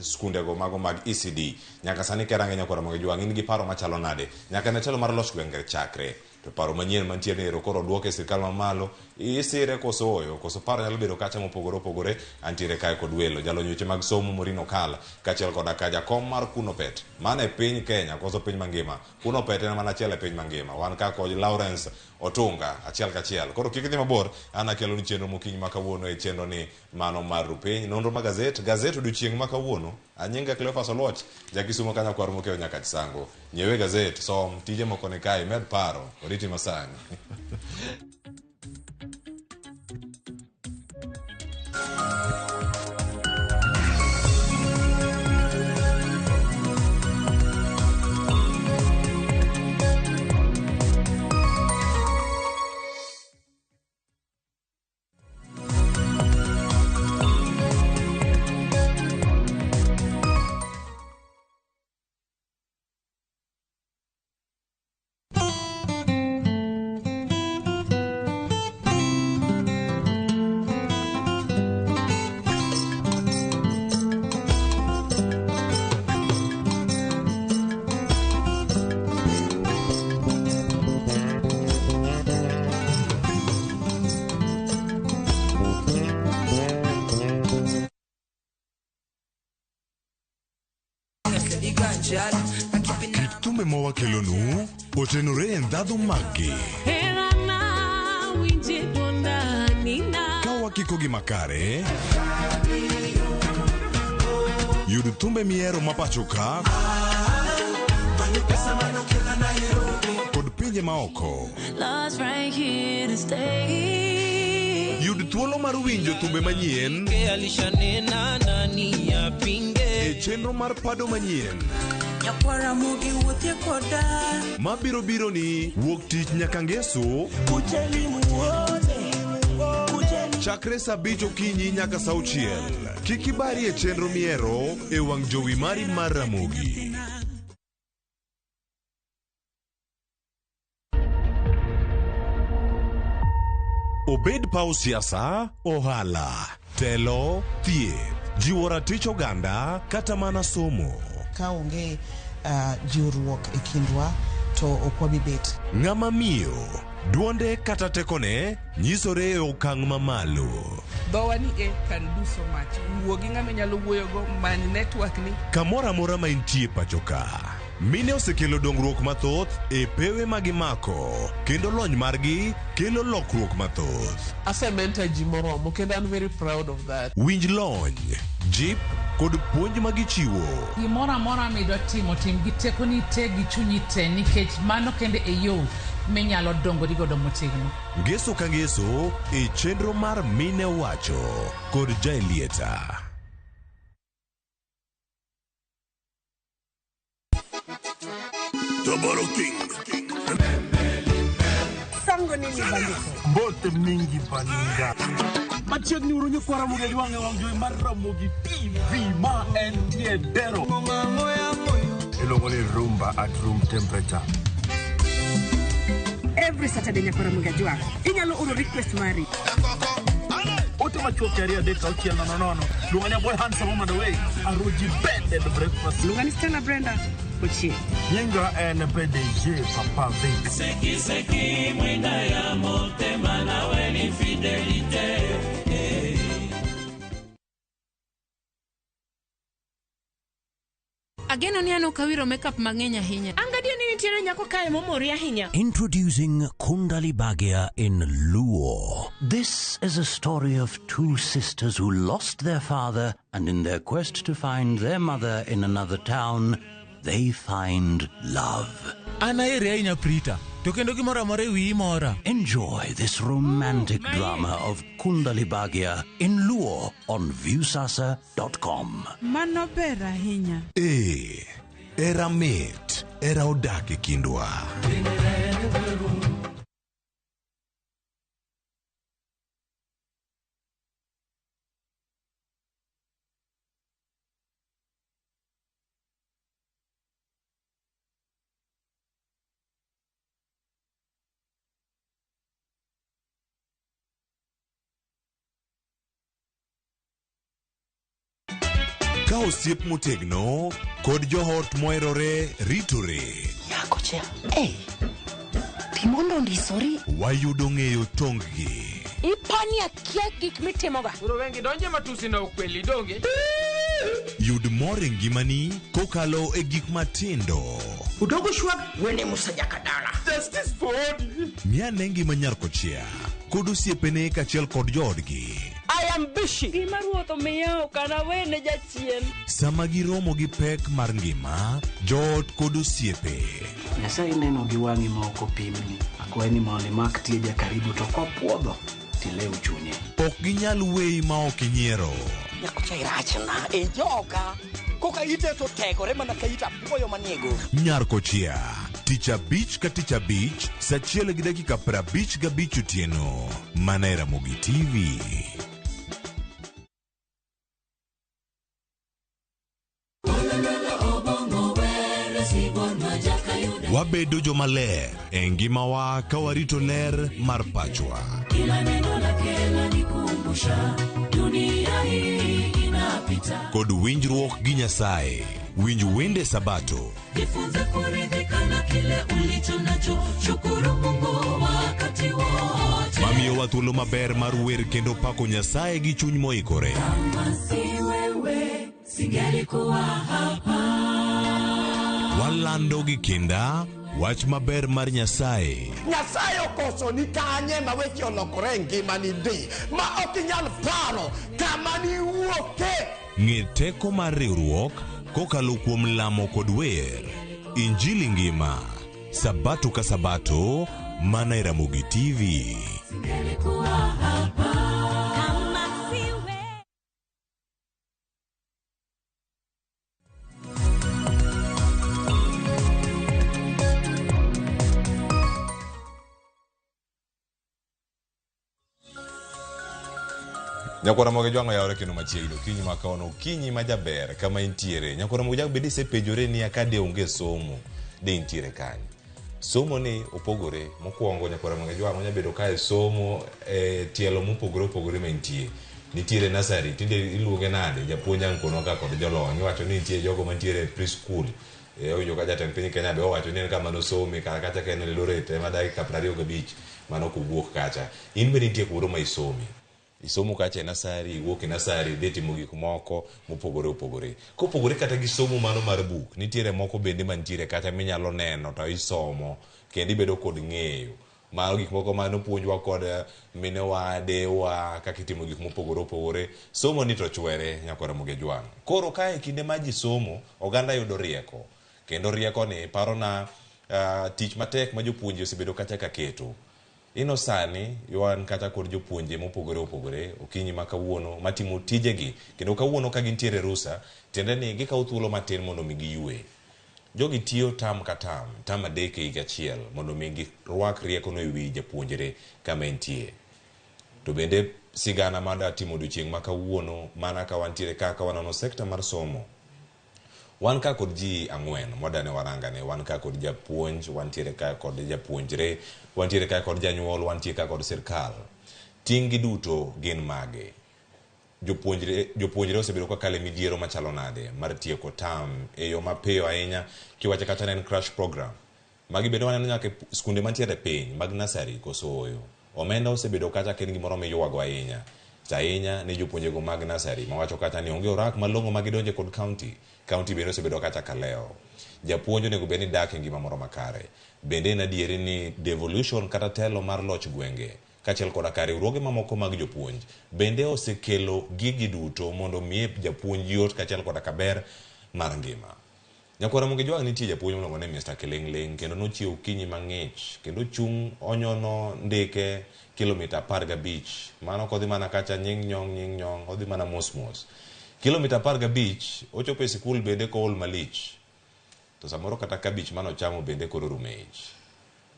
skundego mago mag ECD nyaka sani kerange? Nyakwara Moga Jwang', in gi paro machalo nade nyaka ne telo mar loch gwenge chakre, to paro manyien mantie ni ero koro oduoke e sirikal mamalo, isire koso oyo, koso paro nyalo bedo kacha mopogore opogore? Antiere kae kod welo, jalony weche mag somo Maureen Okal, kaachiel koda ka jakom mar Kunopet mana e piny Kenya koso piny mangima. Kunopet en mana achiel e piny mangima. Wan ka kod Lawrence Otunga achiel kachiel. Koro kik idhi mabor, an akelo ni chenro mokinyi ma kawuono e chenro ni mano mar rupiny nonro ma gazet odiochieng' ma kawuono. Anyinga Cleophas Oluoch, jakisumo ka nyakwar Mokeo nyaka Chisango. Nyiewe gazet, som tije moko ni kae, med paro oriti masani. Kit thumbe mawakelonu otenore e ndhadhu maggi. Ka wakikogi makare, yud thumbe mihero ma pacho ka kod pinje maoko. Love's right here to stay. Yud thuolo mar winjo thumbe manyien Alishanena nani apinge e chenro mar pado manyien Nyakwara mugi wuothie koda mabiro biro ni wuok tich nyaka ngeso Kujeni muone Kujeni chakre saa 5 okinyi nyaka saa 6. Kik ibari e chenro mihero e wang' jowi mari mar Ramogi. Obed paw siasa, ohala, telo, thieth, jiwo ratich oganda kata mana somo. Ka onge jiwruok e kindwa to ok wabi bet. Ng'ama miyo, duonde kata tekone nyisore e okang' mamalo. Dhowa ni e can do so much. Wuo gi ng'ama inyalo wuoyogo, many network ni. Kamoro amora ma intie pacho ka, mine osekelo dongruok mathoth e pewe ma gimako, kendo lony margi kelo lokruok mathoth. Asementor ji moromo kendo an very proud of that. Winj lony, jip kod puonj ma gichiwo. Gimoro amora midwa timo, tim gi tekoni te gi chunyi te, nikech mano kende e yo minyalo dongori godo motegno. Ngeso ka ngeso e chenro mar Mine Wacho kod Jaelieta. Tabaro King. Sango nini bandiko? Mbote mingi baninga. Machiegni uru nyikwa Ramogi Ajwang' e wang' jowi mar Ramogi TV ma entie Dero. Iluongo ni rumba at room temperature. Every Saturday nyakwa Ramogi Ajwang'. Inyalo oro request mari. Ote machuok 2 3 6 0 0. Luonga ni Boy Handsome Woman Away. Aroji Bed and Breakfast. Luonga ni Stella Brenda Ochieng. Nyinga en PDG Papa Vic. Seki seki mwinda ya motema nawe ni fidelite. Ageno ni an ok awiro makeup mang'eny ahinya. Angadio ni nitiere nyako kae momori ahinya. Introducing Kundali Bhagya in Luo. This is a story of two sisters who lost their father, and in their quest to find their mother in another town, they find love. An aheri ahinya Prita, to kendo gimoro amora e wiyi mora. Enjoy this romantic drama of Kundali Bhagya in Luo on Viusasa.com. Mano ber ahinya. Ee, era mit, era odak e kindwa. Ka osiep motegno kod joot moherore ritore. Nyakocha, ei, timondo ondisori. Wayudo ng'eyo tong-gi. Ipani akia gik mitimoga. Koro wengi donje matusi na ukweli donge. Yud mor e ngimani kokalo e gik matindo. Udogo shwag wene musa jakadala. Justice for Odi. Ng'i ngima nyar kochia kod osiepene kaachiel kod joodgi. I am busy. Gima ruoth omiya ok anawene jachien. Sama giromo gi pek mar ngima, joot kod osiepe. Nyasaye neno gi wang'i ma ok opimni. Akwayi ni mondo imak tieja karibu to kopuodho tilew chunye. Ok ginyal weyi ma ok inyiero. Nyakocha irachna e joka. Koka ite to tegore mana ka ita apuoyo maniego. Nyar kochia, tich abich ka tich abich, saa 1:55 otieno. Mana e Ramogi TV. Wabedo jomaler e ngimawa ka warito ler mar pachwa. Kila neno lake lanikumbusha dunia hii inapita. Kod winjruok gi Nyasaye. Winj wende Sabato. Jifunze kuridhika na kile ulicho nacho, shukuru Mungu wakati wote. Mamiyowa thuolo maber mar wer kendo pako Nyasaye gi chuny moikore. Kama si wewe singelikuwa hapa. Walando gi kinda wach maber mar Nyasaye. Nyasaye okoso ni kanye ma weche olokore e ngimani ndi ma ok inyal paro kama niwuoke. Ng'e teko mar riwruok kokalo kuom lamo kod wer. Injili ngima, Sabato ka Sabato, mana e Ramogi TV. Singelikuwa hapa. Kama si wewe. Nyakwar Ramogi Ajwang' oyawore kendo machiegni okinyi ma kawuono, okinyi ma jaber kama intiere. Nyakwar Ramogi Ajwang' bende isepenjore ni ka de onge somo, de intiere kanye? Somo ni opogore. Mokwongo Nyakwar Ramogi Ajwang' onya bedo kae somo e tielo mopogore opogore ma intie. Nitiere nursery, tinde iluonge nade? Japuonj ang' kono ka kod jolony. Iwacho ni nitie jogo mantiere preschool. Awinjo ka jatend piny Kenya be owacho ni en kama nosome kar kacha ka en Eldoret ema dakika 25 mano kowuok kacha. In bende nitie kumoro ma isome. Isomo kacha e nursery, iwuok e nursery, idhi timo gik moko mopogore opogore. Kopogore kata gi somo mano mar buk, nitiere moko bende mantiere kacha minyalo neno to isomo kendo ibedo kod ng'eyo. Mar gik moko manopuonjwa kod minewa, dewa, kaka itimo gik mopogore opogore. Somo ni to chwere Nyakwar Ramogi Ajwang'. Koro kae kinde ma ji somo, oganda yudo rieko. Kendo rieko ni parona tich matek ma jopuonje osebedo kacha ka keto. Ino sani wan kata kod jopuonje mopogore opogore okinyi ma kawuono matimo tijegi kendo kawuono ka gintiere rusa tiende ni gikawo thuolo matin mondo mi giyue. Jogi tiyo tam ka tam, tam 3 e higa achiel mondo mi girwak riekono e wi japuonjre kama entie. To bende sigana ma timo odiochieng' ma kawuono mana ka wantiere kaka wanono sekta mar somo. Wan ka kod ji 4 mwadane warangane, wan ka kod japuonj, wantiere ka kod japuonjre, wantiere ka kod janyuol, wantiere ka kod sirkal. Ting' gi duto gin mage? Jopuonjre osebedo kakalo e midhiero machalo nade mar tieko tam e yo mapiyo ahinya kiwacho kata ne en crash program. Magi bende waneno nyaka skunde mantiere piny mag nursery koso oyo. Omenda osebedo kata ka en gimoro miywago ahinya. To ahinya ne jopuonjego mag nursery mawacho kata ni onge orak malong'o ma gidonje kod county. County bende osebedo kata ka lewo. Japuonj onego bed ni dak e ngima moro makare. Bende en adieri ni devolution kata telo mar loch gwenge kaachiel koda ka riwruoge mamoko mag jopuonj bende osekelo gigi duto mondo miye japuonj yot kaachiel koda ka ber mar ngima. Nyakwar Ramogi Jwang' nitie japuonj miluongo ni Mr. Kiling'ling' kendo nochiewo okinyi mang'ich kendo chung' onyono ndike kilomita 15. Mano kodhi mana kacha nying' nyong' nying' nyong' odhi mana mos mos. Kilomita 15 ochopo e sikul bende kool malich. To samoro kata kabich manochamo bende koro orumo e ich.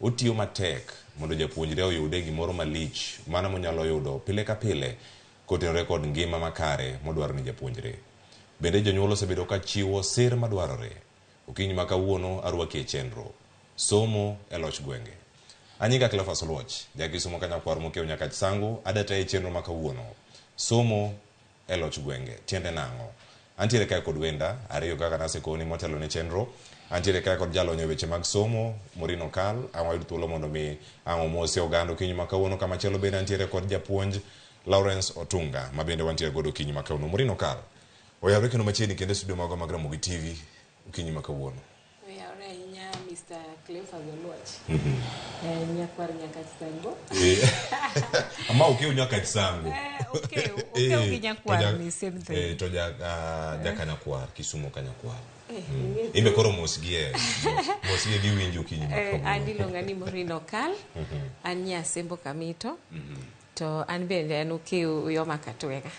Otiyo matek mondo japuonjre oyude gimoro malich mano monyalo yudo pile ka pile kotenore kod ngima makare modwaro ni japuonjre. Bende jonyuol osebedo ka chiwo sir madwarore. Okinyi ma kawuono arwaki e chenro. Somo e loch gwenge. Anyinga Cleophas Oluoch, jakisumo ka nyakwar mokiewo nyaka Chisango, adata e chenro ma kawuono. Somo e loch gwenge. Tiende nang'o? Antiere kae kod wenda, ariyo kaka nasekoni motelo ne chenro. Antiere kae kod jalony e weche mag somo, Maureen Okal. Ang' wayud thuolo mondo mi ang' omosi oganda okinyi ma kawuono. Kamachielo bende antiere kod japuonj Lawrence Otunga, ma bende wantiere godo okinyi ma kawuono. Maureen Okal, oyawre kendo machiegni kendo e studio magwa mag Ramogi TV okinyi ma kawuono. Oyawre ahinya Mr. Cleophas Oluoch. Nyakwar nyaka Chisango. Ama okew nyaka Chisango. Okew gi nyakwar ni same thing. To jaka nyakwar, Kisumo ka nyakwar. Imbe koro mosgie. Mosgie giwinjo okinyi ma kawuono. An iluonga ni Maureen Okal. An nyasembo Kamito. To an bende an okew Uyoma Katwega.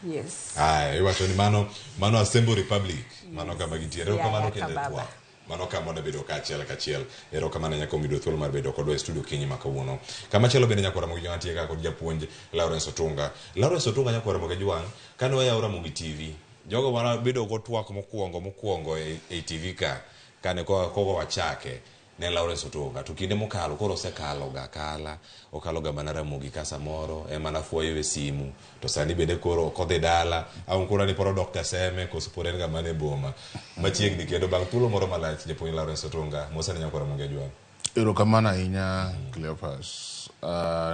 Yes. Aya, iwacho ni mano Asembo Republic. Mano kama gintie. Erokamano kendo twak. Mano kama wadabedo kaachiel kachiel. Erokamano nyaka omiywa thuolo mar bedo kodwa e studio kinyi ma kawuono. Kamachielo bende nyakwar Ramogi Jwang' antie ka kod japuonj Lawrence Otunga. Lawrence Otunga nyakwar Ramogi Jwang' kane wayawo Ramogi TV, jogo mane go twak mokwongo e TV ka, kane kogo wachake ne Lawrence Otunga. To kinde mokalo koro osekalo ga kala, okalo ga mana Ramogi ka samoro, ema nafuoyo e simu. To sani bende koro ok odhi dala, ang' koro ni pod odok Kaseme, koso pod en ga mana e boma. Machiegni kendo bang' thuolo moro malach, japuonj Lawrence Otunga, mosane nyakwar Ramogi Ajwang'. Erokamano ahinya Cleophas.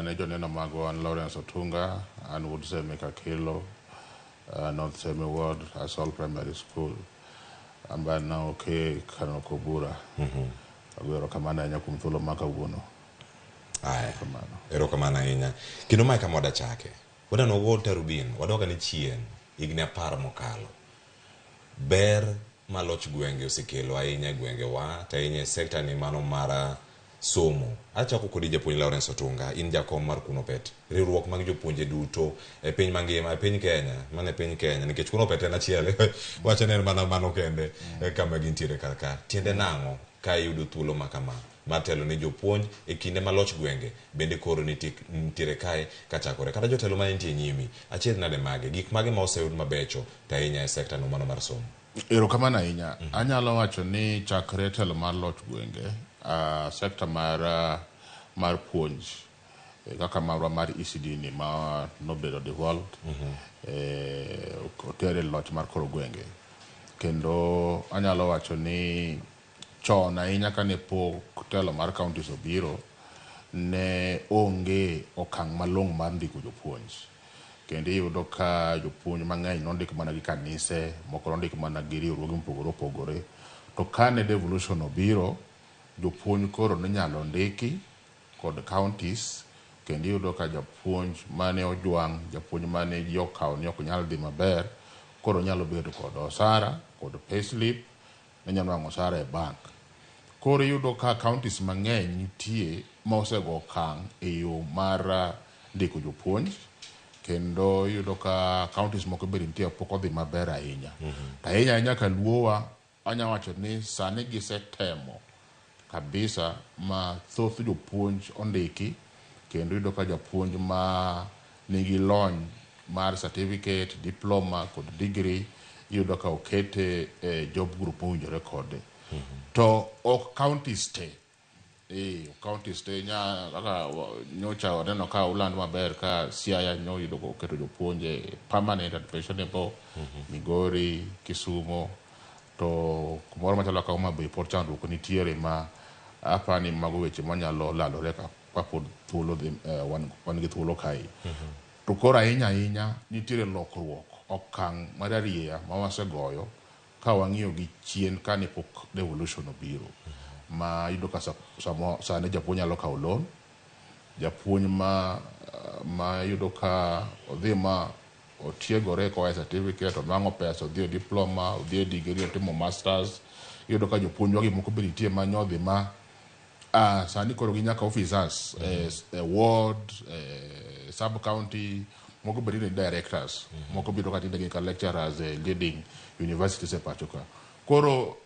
Ne joneno magwa an Lawrence Otunga, an wuod Seme Kakelo, North Seme Ward, Asol Primary School. Ambana oke Kanoko Bura. Agoyo erokamano ahinya kuom thuolo ma kawuono. Aya. Erokamano ahinya. Kendo mae kama wadachake. Wadano go tarubin, wadok ane chien higni 10 mokalo. Ber ma loch gwenge osekelo ahinya e gwengewa, to ahinya e sekta ni mano mar somo. Achako kodi japuonj Lawrence Otunga, in jakom mar Kunopet, riwruok mag jopuonje duto e piny mangima, e piny Kenya, mana e piny Kenya, nikech Kunopet en achiel, wacho ni en mana mano kende kama gintiere kar ka. Tiende nang'o ka iyudo thuolo ma kama mar telo ne jopuonj e kinde ma loch gwenge bende koro nitiere kae kachakore, kata jotelo ma nitie nyimi, achiedh nade mage, gik mage ma oseyud mabecho to ahinya e sekta no mano mar somo? Erokamano ahinya. Anyalo wacho ni chakre telo mar loch gwenge, sekta mar puonj kaka marwa mar ECD ni ma nobedo devolved, otere loch mar koro gwenge. Kendo anyalo wacho ni chon ahinya kane pok telo mar counties obiro, ne onge okang' malong'o mar ndiko jopuonj. Kendo iyudo ka jopuonj mang'eny nondik mana gi kanise, moko nondik mana gi riwruoge mopogore opogore. To kane devolution obiro, jopuonj koro ninyalo ndiki kod counties, kendo iyudo ka japuonj mane ojwang', japuonj mane ji okawo ni ok nyal dhi maber, koro nyalo bedo kod osara, kod payslip, ne nyalo nwang'o osara e bank. Koro iyudo ka counties mang'eny nitie ma osego okang' e yo mar ndiko jopuonj, kendo iyudo ka counties moko bende nitie pok odhi maber ahinya. To ahinya ahinya ka Luowa anya wacho ni sani gisetemo kabisa ma thoth jopuonj ondiki kendo iyudo ka japuonj ma nigi lony mar certificate, diploma kod degree iyudo ka okete e job group mowinjore kode. To ok counties te. Counties te nya kaka nyocha waneno ka uland maber ka Siaya nyoyudo oketo jopuonj e permanent and pensionable, Migori, Kisumo, to kumoro machalo kaka Homa Bay pod chandruok nitiere ma apani mago weche manyalo landore ka pod thuolo dhi, wan gi thuolo kae. To koro ahinya ahinya nitiere lokruok okang' mararieya ma wasegoyo ka wang'iyo gi chien kane pok devolution obiro. Ma iyudo ka sani japuonj nyalo kawo loan, japuonj ma iyudo ka odhi ma otiegore koa e certificate, onwang'o pesa, odhi e diploma, odhi e degree, otimo masters. Iyudo ka jopuonjwa gi moko be nitie ma nyodhi ma sani koro gin nyaka officers e ward, sub county, moko be tinde directors, moko biro ka tinde gin ka lecturers e leading universities e pacho ka. Koro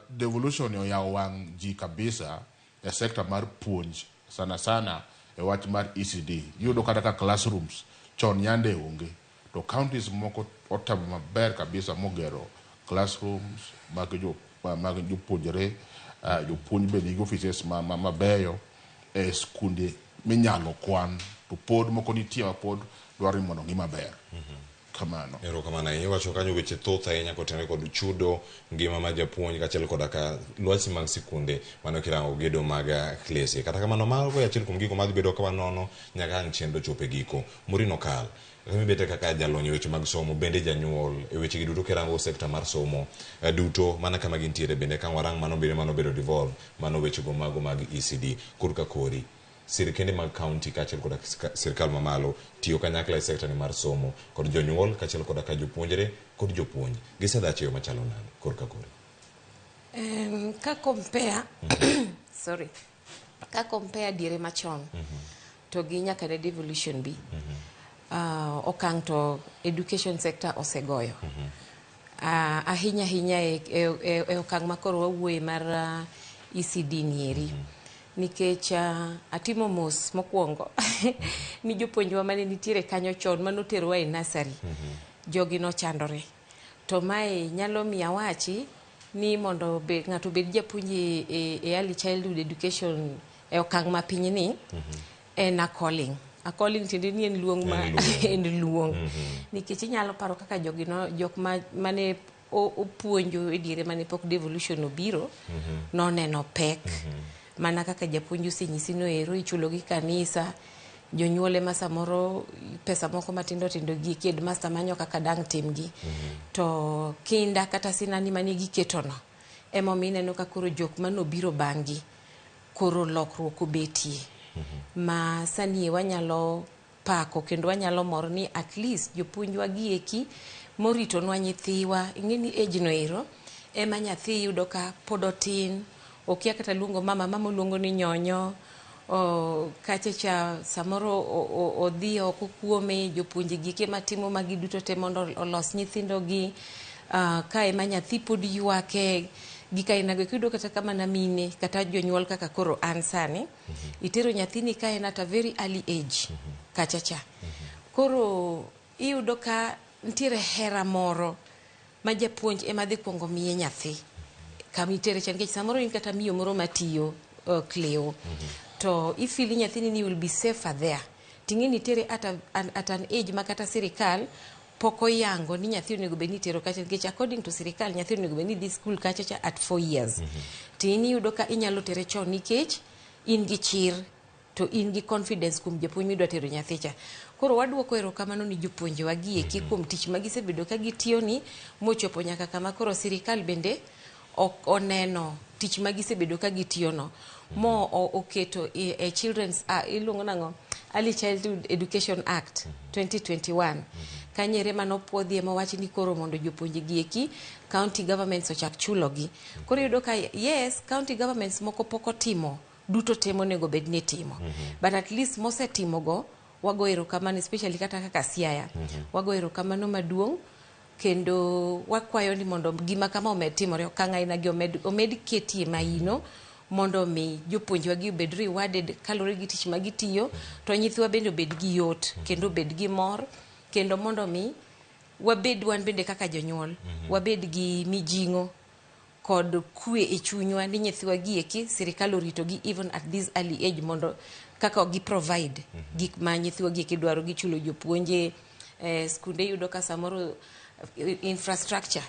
devolution oyawo wang' ji kabisa e sector mar puonj, sana sana e wach mar ECD. Iyudo kata ka classrooms chon yande onge, to counties moko otemo maber kabisa mogero classrooms mag jopuonjre, jopuonj be nigi offices mabeyo e skunde minyalo kwan, to pod moko nitie ma pod dwaro ni mondo ong'i maber. Kamano. Erokamano ahinya. Iwacho kanyo weche thoth ahinya kotenore kod chudo, ngima mar japuonj kaachiel koda ka lwasi mag sikunde mano kirango gedo mag klese. Kata kamano mago e achiel kuom gigo madhi bedo ka wanono nyaka ang' chenro chop e giko. Maureen Okal, kaka ibete kaka jalony e weche mag somo, bende janyuol e weche gi duto kirango sekta mar somo duto mana kama gintiere bende ka warang mano bende mano bedo devolve mano weche go mago mag ECD korka kori. Sirkende mag county kaachiel koda sirkal mamalo tiyo kanyakla e sekta ni mar somo kod jonyuol kaachiel koda ka jopuonjre kod jopuonj gisedhacho e yo machalo nade korka kori? Ka compare sorry, ka compare diere machon to gi nyaka ne devolution bi, okang' to education sector osegoyo. Ahinya ahinya e okang' ma koro wawuoye mar ECD nieri. Nikech atimo mos mokwongo ni jopuonjwa mane nitiere kanyo chon manoterowa e nursery, jogi nochandore. To mae nyalo miyo awachi ni mondo ng'ato obed japuonj e early childhood education e okang' ma piny ni, en a calling. A calling tiende ni en luong ma en luong. Nikech inyalo paro kaka jogi no, jok mane opuonjo e diere mane pok devolution obiro, noneno pek. Mana kaka japuonj osenyisi no ero ichulo gi kanisa, jonyuol ema samoro pesa moko matindo tindo gi eki headmaster manyo kaka dang' timgi. To kinda kata sinani mane giketo no, emomiyo ineno ka koro jok manobiro bang'gi koro lokruok obetie. Ma sani wanyalo pako kendo wanyalo mor ni at least jopuonjwa gi eki moritonwa nyithiwa, ing'e ni age no ero ema nyathi yudo ka pod otin, okia kata luongo mama, mama oluongo ni nyonyo, kacha cha samoro odhi oko kuome, jopuonje gi eki ema timo magi duto te mondo olos nyithindo gi, ka ema nyathi pod ywake, gik aina go iyudo kata ka mana mine kata jonyuol kaka koro an sani, itero nyathini ka en at a very early age kacha cha. Koro iyudo ka nitiere hera moro ma japuonj ema dhi kuongo miye nyathi kama itere cha, nikech samoro in kata miyo moro matiyo Cleo, to i feel nyathini ni will be safer there. Ting'e ni itere at an age ma kata sirikal pok oyango ni nyathi onego bed ni itero kacha, nikech according to sirikal nyathi onego bed ni dhi school kacha cha at 4 years. To in iyudo ka inyalo tere chon nikech in gi chir to in gi confidence kuom japuonj midwa tero nyathi cha. Koro waduoko erokamano ni jopuonjewa gi eki kuom tich ma gisebedo ka gitiyo ni mochopo nyaka kama koro sirikal bende ok oneno tich ma gisebedo ka gitiyo no mo oketo e children's iluongo nang'o, Early Childhood Education Act 2021 kanyere manopuodhie mowach ni koro mondo jopuonje gi eki county governments ochak chulogi. Koro iyudo ka yes, county governments moko pok otimo duto te monego bed ni timo, but at least mosetimogo wago erokamano, especially kata kaka Siaya, wago erokamano maduong' Kendo wakwayo ni mondo gima kama omed timore, okang' aina gi omed, omed ketie maino mondo mi jopuonjwa gi obed rewarded kaluwore gi tich ma gitiyo, to nyithiwa bende obed gi yot kendo obed gi mor, kendo mondo mi wabed wan bende kaka jonyuol wabed gi mijing'o kod kwe e chunywa ni nyithiwa gi eki sirikal oritogi even at this early age mondo kaka gi provide gik ma nyithiwa gi eki dwaro gichulo jopuonje skunde yudo ka samoro infrastructure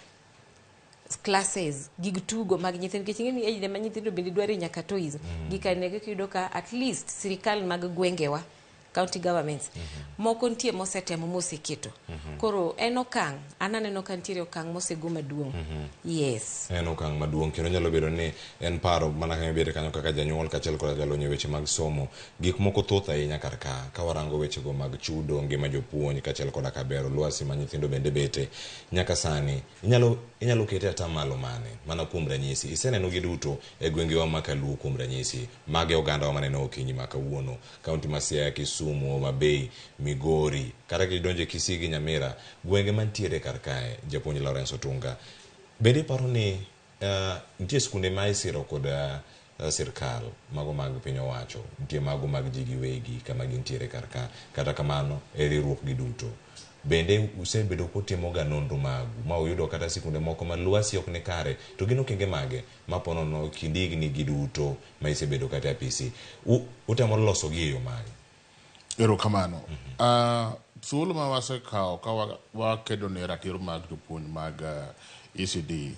classes gig tugo mag nyithindo nikech ing'e ni age ma nyithindo bende dwaro nyaka toys gik ainago iyudo ka at least sirikal mag gwengewa county governments moko nitie mosetemo moseketo koro en okang' an aneno ka nitiere okang' mosego maduong' yes En okang' maduong' kendo nyalo bedo ni en paro mana kaka ibet kanyo kaka janyuol kaachiel koda jalony e weche mag somo. Gik moko thoth ahinya kar ka, ka warango wechego mag chudo, ngima jopuonj kaachiel koda ka bero lwasi ma nyithindo bende bete. Nyaka sani, inyalo, inyalo kete atamalo mane? Mana kuom ranyisi, iseneno gi duto e gwengewa ma Kaluo kuom ranyisi, mage ogandawa maneno okinyi ma kawuono, kaunti ma Siaya, Kisumu, Homa Bay, Migori, kata kidonjo e Kisii gi Nyamira, gwenge mantiere kar kae, japuonj Lawrence Otunga. Bende iparo ni nitie skunde ma isiro kod sirkal, mago mag piny owacho, nitie mago mag ji giwegi kama gintiere kar ka, kata kamano e riwruok gi duto. Bende usebedo kutimo ga nonro magu ma uyudo kata sikunde moko ma lwasi ok ni kare, to gin okenge mage ma po nono kind higni gi duto ma isebedo kata e apisi, utemo loso gi e yo mane? Erokamano. Thuolo ma wasekawo ka wakedo ne ratiro mag jopuonj mag ECD,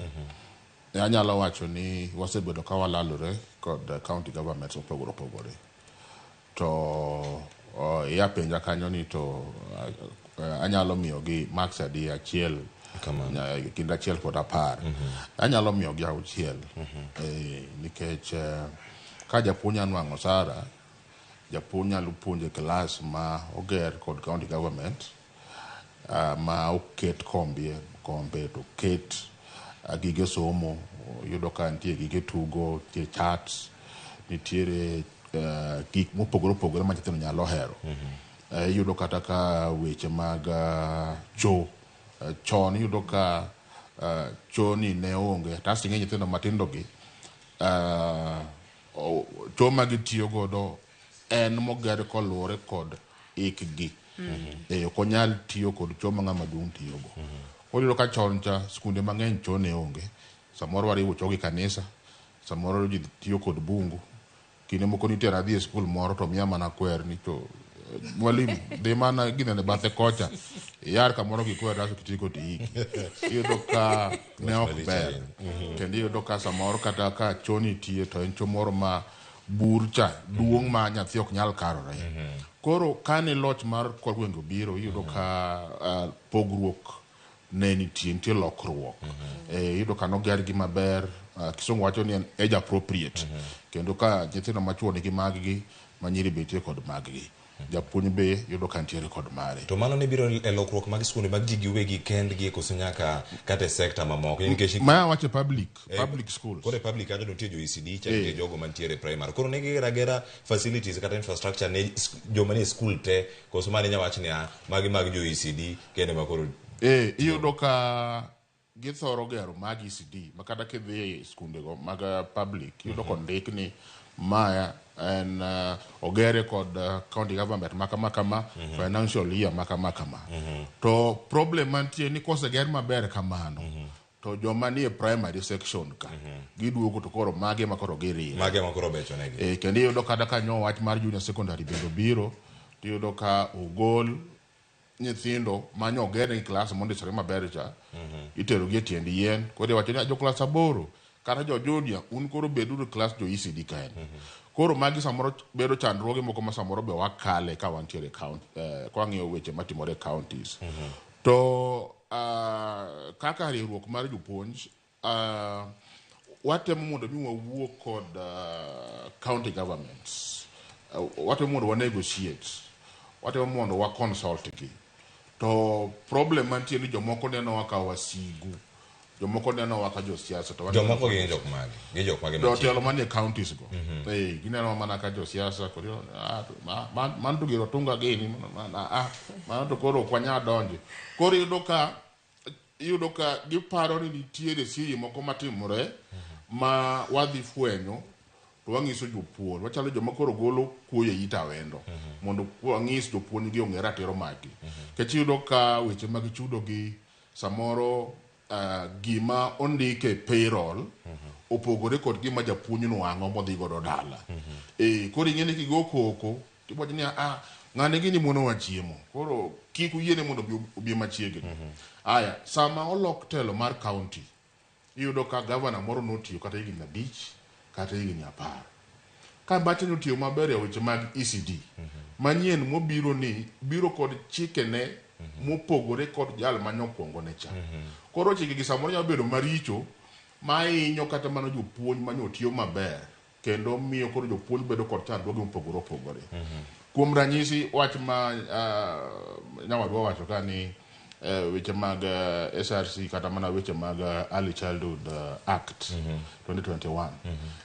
anyalo wacho ni wasebedo ka walalore kod county governments mopogore opogore. To iya penja kanyo ni to anyalo miyogi marks adi achiel kind 1 kod 10. Anyalo miyogi 6. Nikech ka japuonj anwang'o osara, japuonj nyalo puonjo e klas ma oger kod county government ma oket kombe to oket gige somo, iyudo ka nitie gige tugo, nitie charts, nitiere gik mopogore opogore ma nyithindo nyalo hero. Iyudo kata ka weche mag cho chon iyudo ka cho ni ne onge to ing'e nyithindo matindo gi cho ma gitiyo godo en moger koluwore kod hikgi. Ok onyal tiyo kod cho ma ng'ama duong' tiyogo. Koro iyudo ka chon cha skunde mang'eny cho ne onge. Samoro wariwo cho gi kanisa, samoro ji tiyo kod bungu. Kinde moko nitiere adhi e skul moro to miya mana kwer ni to mwalimu dhi mana ginene bathe kocha iyar kamoro gi kwer asto kitieko to iiki. Iyudo ka ne ok ber. Kendo iyudo ka samoro kata ka cho nitie to en cho moro ma bur cha duong' ma nyathi ok nyal karore. Koro kane loch mar kor gwenge obiro iyudo ka pogruok ne nitie, nitie lokruok. Iyudo ka noger gi maber, kisungu wacho ni en age appropriate. Kendo ka nyithindo machuo nigi mag gi, ma nyiri be nitie kod mag gi. Japuonj be yudo ka nitiere kod mare. To mano ne biro e lokruok mag skunde mag ji giwegi kendgi koso nyaka kata e sekta mamoko nikech Ma wacho public, public schools. Koro e public kanyo nitie jo ECD cha nitie jogo mantiere e primary. Koro ne gigero agera facilities kata infrastructure ne joma nie skul te koso mane inya wach ni a magi mag jo ECD kende ma koro Iyudo ka githoro gero mag ECD ma kata kidhi e skundego mag public iyudo kondik ni ma en ogere kod county government ma kama kama financial year ma kama kama. To problem mantie ni koseger maber kamano to joma nie primary section ka giduogo to koro mage ma koro giriwo. Mage ma koro becho negi. Kendo iyudo kata ka nyo wach mar junior secondary bende obiro tiyudo ka ogol nyithindo manyo ogerne klas mondisore maber cha itero gi e tiend yien koro iwacho ni jo klas 8 kata jo junior un koro beduru e klas jo ECD kaen. Koro magi samoro bedo chandruoge moko ma samoro be wakale ka wantiere ka wang'iyo weche matimore e counties. To kaka riwruok mar jopuonj watemo mondo mi wawuo kod county governments, watemo mondo wa negotiate, watemo mondo wa consult gi. To problem mantie ni jomoko nenowa ka wasigu, jomoko nenowa ka josiasa to waneno Jomoko gin jok mage? Gin jok mage mantie? Jotelo manie counties go. Ginenowa mana ka josiasa koro man to gir Otunga gini mano to koro ok wanyal donje. Koro iyudo ka iyudo ka giparo ni nitiere siri moko matimore ma wadhi fwenyo to wang'iso jopuonj wachalo joma koro golo kuoyo e it awendo mondo wang'is jopuonj gi ong'e ratiro maggi nikech iyudo ka weche mag chudo gi samoro gima ondik e payroll opogore kod gima japuonj nwang'o modhi godo dala. Koro ing'e ni kigo koko tiwacho ni ah, ng'ane gini monowa chiemo koro kik uyiene mondo obi machiegni. Aya, sama olok telo mar county iyudo ka gavana moro notiyo kata higni 5 kata higni 10. Ka bache notiyo maber e weche mag ECD, manyien mobiro ni biro kod chikene mopogore kod jal manyokwongo ne cha. Koro chike gi samoro nyalo bedo maricho mahinyo kata mana jopuonj manyotiyo maber kendo miyo koro jopuonj bedo kod chandruoge mopogore opogore. Kuom ranyisi wach ma nyawadwa owacho ka ni weche mag SRC kata mana weche mag Early Childhood Act 2021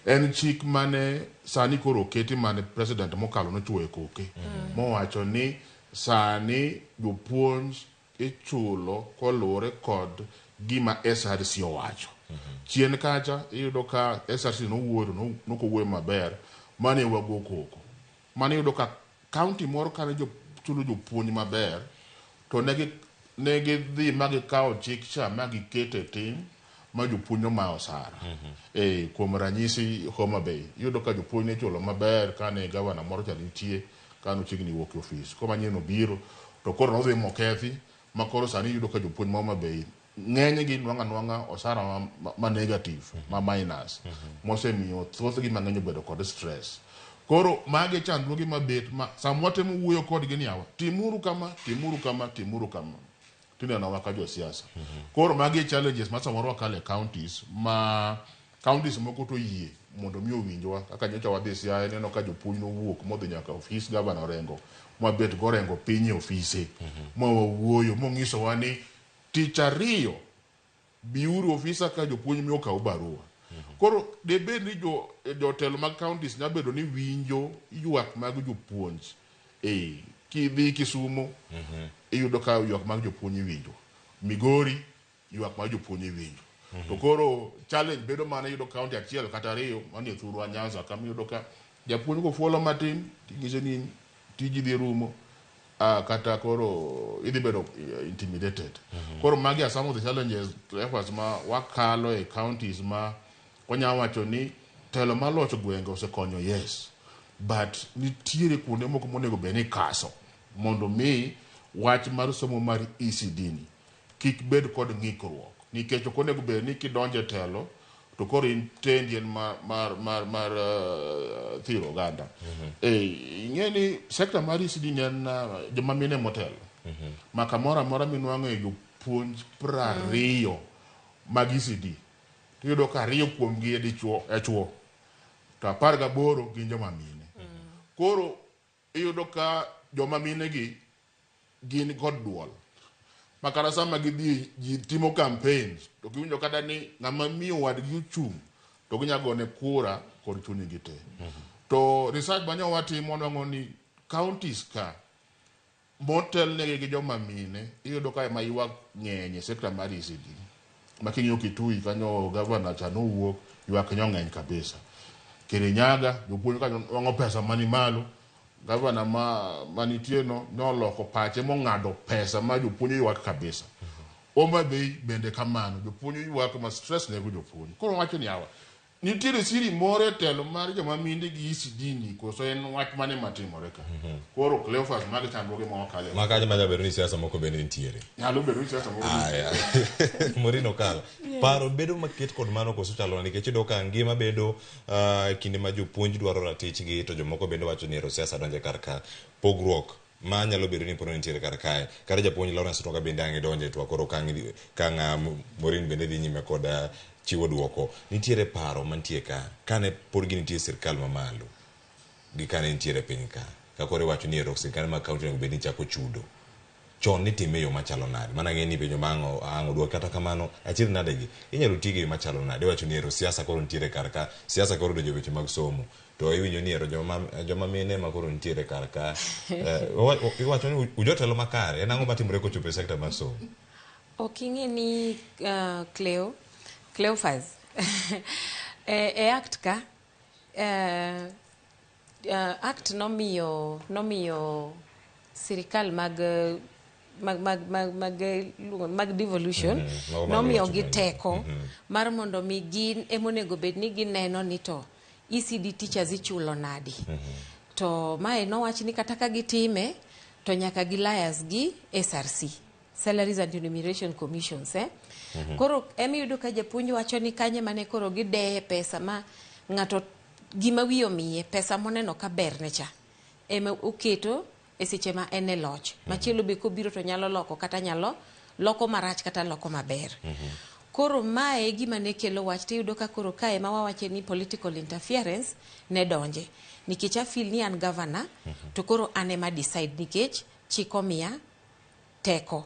en chik mane sani koro oketi mane president mokalo nochuoyo koke mowacho ni sani jopuonj ichulo koluwore kod gima SRC owacho. Chien kacha iyudo ka SRC nowuoyo to nokowuoyo maber mane wago koko. Mane iyudo ka county moro kane chulo jopuonj maber to ne gidhi ma gikawo chik cha ma giketo e tim ma jopuonj omayo osara. Kuom ranyisi Homa Bay iyudo ka jopuonj ne ichulo maber kane gavana moro cha nitie kane ochiegni wuok e ofis. Koro manyien obiro to koro nodhi mokethi ma koro sani iyudo ka jopuonj ma Homa Bay ng'enygi nwang'o anwang'a osara ma negative, ma minus, mosemiyo thothgi mang'eny obedo kod stress. Koro magi chandruoge mabet ma sama watemo wuoyo kodgi ni yawa, timuru kama, timuru kama, timuru kama, tinenowa ka josiasa. Koro magi challenges ma samoro wakalo e counties ma counties moko to yie mondo mi owinjwa kaka nyocha wadhi Siaya ineno ka jopuonj nowuok modhi nyaka ofis gavana Orengo mwabet gorengo piny e ofise ma wawuoyo mong'isowa ni tich ariyo biuru ofisa ka jopuonj mi okaw barua. Koro debed ni jotelo mag counties nyalo bedo ni winjo ywak mag jopuonj. Kidhi Kisumo iyudo ka ywak mag jopuonj iwinjo. Migori ywak mag jopuonj iwinjo. To koro challenge bedo mana iyudo county achiel kata ariyo manie thurwa Nyanza kama iyudo ka japuonj kofuolo matin ting'ise ni tiji dhi rumo kata koro idhi bedo intimidated. Koro magi are some of the challenges efforts ma wakalo e counties ma wanyalo wacho ni telo mar locho gwenge osekonyo yes, but nitiere kuonde moko monego bed ni ikaso mondo mi wach mar somo mar ECD ni kik bed kod ng'ikruok nikech ok onego bed ni kidonjo e telo to koro in tendi en mar thiro oganda. Ing'e ni sekta mar ECD ni en joma mine motelo. Ma kamoro amora minwang'o e jopuonj 20 mag ECD tiyudo ka 2 kuomgi e dichuo e chuo to 18 gin joma mine. Koro iyudo ka joma mine gi gin kod duol. Ma kata sama gidhi ji timo campaigns to giwinjo kata ni ng'ama miyo wadgi ochung' to ginya gone kura kod chunygi te. To research ma nyo watimo wanwang'o ni counties ka motelnegi gi joma mine iyudo ka ema ywak ng'eny e sekta mar ECD. Ma king'iyo Kitui kanyo gavana cha nowuok ywak nyo ng'eny kabisa. Kirinyaga jopuonj kanyo nwang'o pesa mani malo. Gavana manitie no noloko pache mong'ado pesa ma jopuonj ywak kabisa. Homa Bay bende kamano jopuonj ywak ma stress nego jopuonj. Koro wacho ni yawa nitiere siri moro e telo mar joma mine gi ECD ni koso en wach mane matimore ka. Koro Cleophas magi chandruoge ma wakale. Ma kanyo manyalo bedo ni siasa moko bende nitiere. Nyalo bedo ni siasa moko nitiere. Morino kalo. Paro bedo maket kod mano koso chalo nikech iyudo ka ngima bedo kinde ma jopuonj dwaro ratichgi to jomoko bende wacho ni ero siasa donje kar ka. Pogruok ma nyalo bedo ni pod nitiere kar kae. Kata japuonj Lawrence Otonga bende ang' idonje twak koro ka Maureen bende dhi nyime kod chiwo duoko. Nitiere paro mantie ka kane pod ginitie sirkal mamalo gi kane nitiere piny ka. Ka koro iwacho ni ero sirkal mag kaunti onego bed ni chako chudo. Chon nitime e yo machalo nade? Mana ng'e ni penjo ma ang' oduok kata kamano achiel nade gi inyalo ti gi yo machalo nade? Iwacho ni ero siasa koro nitiere kar ka, siasa koro odonjo e weche mag somo. To iwinjo ni ero joma mine ma koro nitiere kar ka. Iwacho ni ujotelo makare, en ang'o matimore kochopo e sekta mar somo? Ok ing'e ni Cleo, Cleophas e act ka act nomiyo sirikal mag devolution Mago mag nomiyo loch gi gwenge. Teko mar mondo mi gin emonego bed ni gineno ni to ECD teachers ichulo nadi. To mae nowach ni kata ka gitime to nyaka gi liaise gi SRC, Salaries and Remuneration Commissions, eh? Koro emiyudo ka japuonj wacho ni kanye mane koro gideye pesa ma ng'ato gima wiye omiye pesa moneno ka berne cha ema oketo e seche ma en e loch. Machielo be kobiro to nyalo loko, kata nyalo loko marach kata loko maber. Koro mae e gima ne kelo wach, tiyudo ka koro kae ma wawache ni political interference ne donje nikech a feel ni an governor to koro an ema decide nikech chik omiya teko.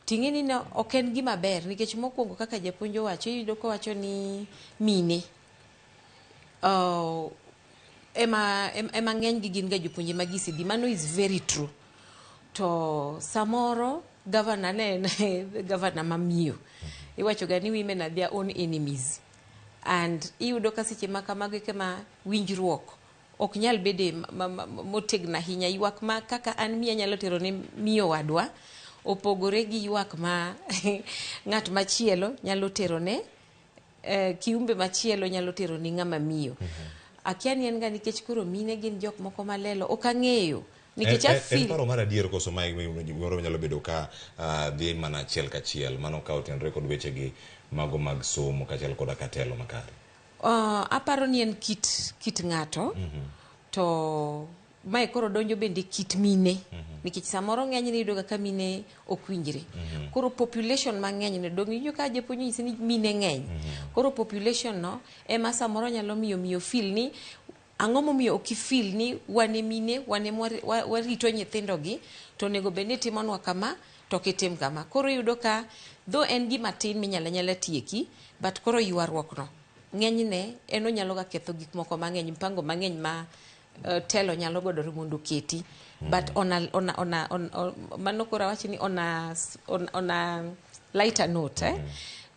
Ting'e ni ne ok en gima ber nikech mokwongo kaka japuonj owacho, iyudo kowacho ni mine ema ng'eny gi gin ga jopuonje mag ECD. Mano is very true. To samoro governor ne en governor mamiyo. Iwacho ga ni women are their own enemies. And iyudo ka seche ma kamago ema winjruok ok nyal bede motegno ahinya. Ywak ma kaka an miyo anyalo tero ne miyo wadwa opogore gi ywak ma ng'at machielo nyalo tero ne kiumbe machielo nyalo tero ni ng'ama miyo. Akia ni en ga nikech koro mine gin jok moko malelo, ok ang'eyo. Nikech En afeel paro mar adier koso mae gimoro nyalo bedo ka dhi mana achiel kachiel mano ka otenore kod wechegi mago mag somo kaachiel koda ka telo makare? Aparo ni en kit ng'ato to mae koro donjo bende kit mine nikech samoro ng'enyne iyudo ga ka mine ok winjre. Koro population mang'eny ne dong' iwinjo ka japuonj onyisi ni mine ng'eny. Koro population no ema samoro nyalo miyo miyo feel ni ang'o momiyo ok ifeel ni wan e mine, wan ema warito nyithindo gi to onego bed ni itimonwa kama to ok itim kama. Koro iyudo ka though en gima tin minyalo anyala tieki, but koro ywaruok no ng'enyne en onyalo ga ketho gik moko mang'eny, mpango mang'eny ma telo nyalo godore mondo oketi. But on a, on, on, mano koro awach ni on a lighter note, eh?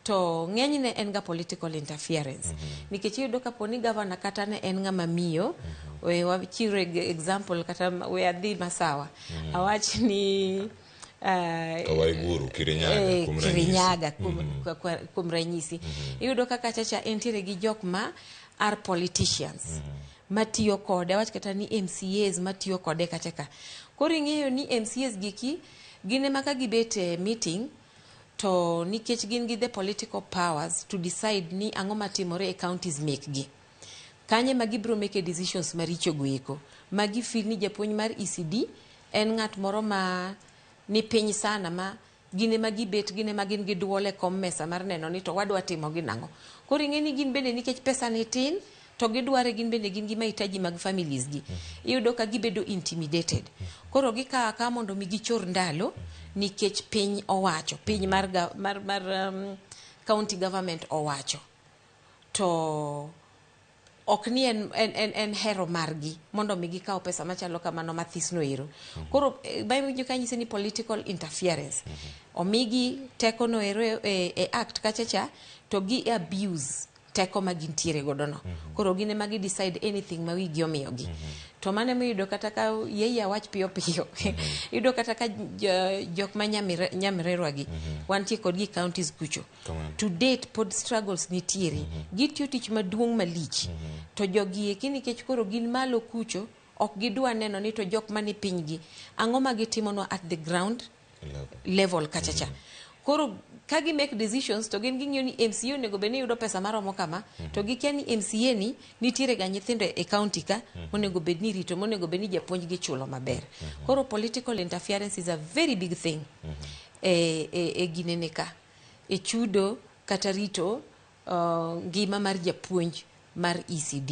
To ng'enyne en ga political interference nikech iyudo kapo ni governor kata ne en ng'ama miyo, we wachiwo example kata we adhi Masawa, awach ni Kawaiguru Kirinyaga kuom ranyisi. Kirinyaga kuom ranyisi, iyudo kaka chacha entiere gi jok ma are politicians matiyo kode, awach kata ni MCAs matiyo kode kacha ka. Koro ing'eyo ni MCAs giki gin ema ka gibet e meeting to nikech gin gi the political powers to decide ni ang'o matimore e counties mekgi, kanye ma gibiro make decisions maricho go eko ma gi feel ni japuonj mar ECD en ng'at moro ma ni piny sana, ma gin ema gibet, gin ema gin gi duol e kom mesa mar neno ni to wadwa timo gi nang'o. Koro ing'e ni gin bende nikech pesa ni tin to gidware, gin bende gin gi mahitaji mag families gi, iyudo ka gibedo intimidated. Koro gikawo akawa mondo mi gichor ndalo nikech piny owacho, piny mar county government owacho, to ok ni en hero margi mondo mi gikaw pesa machalo kamano mathis no ero. Koro ma iwinjo ka nyisi ni political interference omigi teko no ero e act kacha cha to gi abuse teko ma gintiere godo no. Koro gin ema gi decide anything ma wigi omiyogi. To mano emiyudo kata ka yie awach piyo piyo, iyudo kata ka jok ma Nyamrerwa gi wantie kodgi counties kucho, to date pod struggles nitiere. Gitiyo tich maduong' malich to jogi eki nikech koro gin malo kucho ok gidwa neno ni to jok mani pinygi ang'o ma gitimonwa at the ground level kacha cha. Koro ka gi make decisions to gin ging'iyo ni MCA onego bed ni yudo pesa maromo kama, to gikia ni MCA ni nitiere ga nyithindo e county ka monego bed ni rito, monego bed ni japuonj gi chulo maber. Koro political interference is a very big thing e ginene ka e chudo kata rito ngima mar japuonj mar ECD.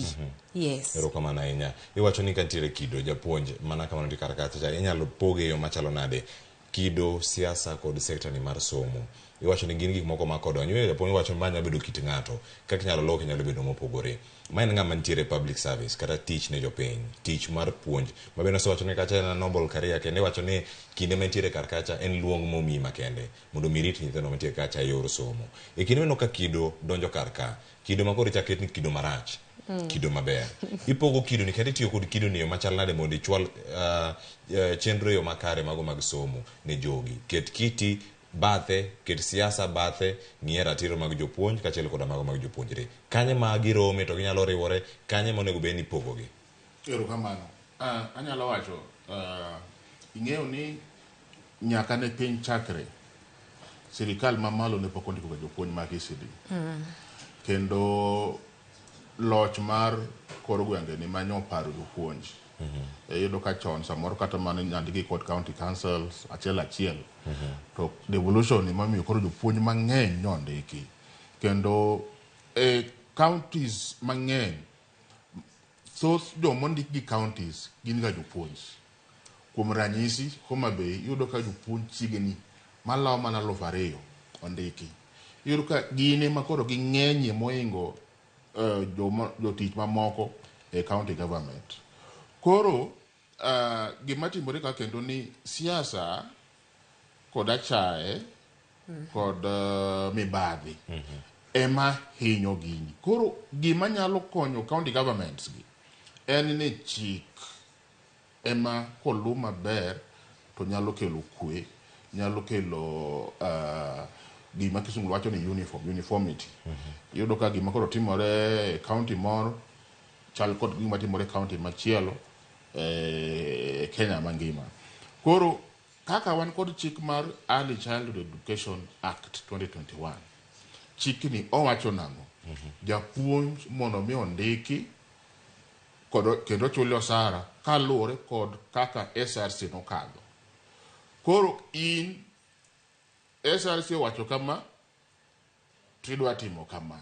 Yes. Erokamano ahinya. Iwacho ni ka nitiere kido japuonj mana kamano, nitie kar kacha cha inyalo poge e yo machalo nade? Kido, siasa kod sekta ni mar somo. Iwacho ni gin gik moko ma kodonjo, japuonj wacho ni ma nyalo bedo kit ng'ato, kaka inyalo loke nyalo bedo mopogore. Ma en ng'ama nitiere e public service kata tich ne jopiny, tich mar puonj. Ma bende osewacho ni kacha en a noble career kendo iwacho ni kinde ma entiere kar kacha en luong momiyi makende mondo mi irit nyithindo mantie kacha e yor somo. E kinde mineno ka kido donjo kar ka, kido ma koro ichak ket ni kido marach, kido maber. Ipogo kido ni kendo itiyo kod kido ni e yo machal nade mondo ichwal chenro e yo makare mago mag somo ne jogi. Ket kiti bathe, ket siasa bathe, ng'iye ratiro mag jopuonj kaachiel koda mago mag jopuonjre. Kanye ma girome to ginyalo riwore, kanye ma onego bed ni ipogogi? Erokamano. Anyalo wacho, ing'eyo ni nyaka ne piny chakre, sirikal mamalo ne pok ondiko ga jopuonj mag ECD. Kendo loch mar kor gwenge ni manyo paro jopuonj. Iyudo ka chon samoro kata mana nyandiki kod county councils achiel achiel. To devolution ema koro jopuonj mang'eny nondiki. Kendo e counties mang'eny, thoth jomondik gi counties gin ga jopuonj. Kuom ranyisi, Homa Bay iyudo ka jopuonj chiegni malawo mana 2,000 ondiki. Iyudo ka gin ema koro ging'enyie mohingo jotich mamoko e county government. Koro gima timore ka kendo ni siasa kod achaye kod mibadhi ema hinyo gini. Koro gima nyalo konyo county governments gi en ni chik ema kolu maber to nyalo kelo kwe, nyalo kelo gima kisungu wacho ni uniformity. Iyudo ka gima koro timore e county moro chal kod gima timore e county machielo e Kenya mangima. Koro kaka wan kod chik mar Early Childhood Education Act 2021, chikni owacho nang'o? Japuonj mondo mi ondiki kod kendo chule osara kaluwore kod kaka SRC nokadho. Koro in SRC owacho kama tidwa timo kama.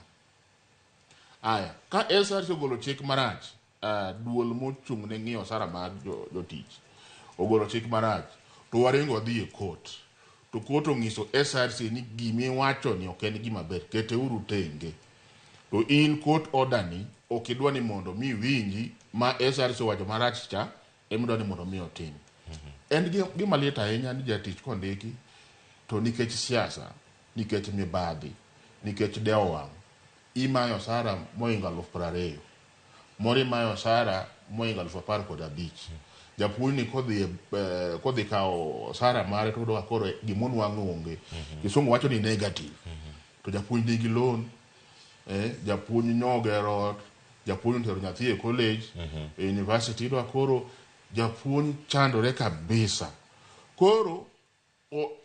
Aya, ka SRC ogolo chik marach, duol mochung' ne ng'iyo osara mag jotich ogolo chik marach, to waringo wadhi e court. To court ong'iso SRC ni gimiwacho ni ok en gima ber, kete uru tenge. To in court order ni ok idwa ni mondo mi winji ma SRC owacho marach cha, ema idwa ni mondo mi otim. En gima lit ahinya ni jatich kondiki to nikech siasa, nikech mibadhi, nikech dewo wang', imayo osara mohingo 20,000. Moro imayo osara mohingo 15,000. Japuonj ni kodhi kawo osara mare to oyudo ka koro gimonwang'o onge. Kisungu wacho ni negative. To japuonj nigi loan, japuonj nyogero ot, japuonj otero nyathi e college, e university, iyudo ka koro japuonj chandore kabisa. Koro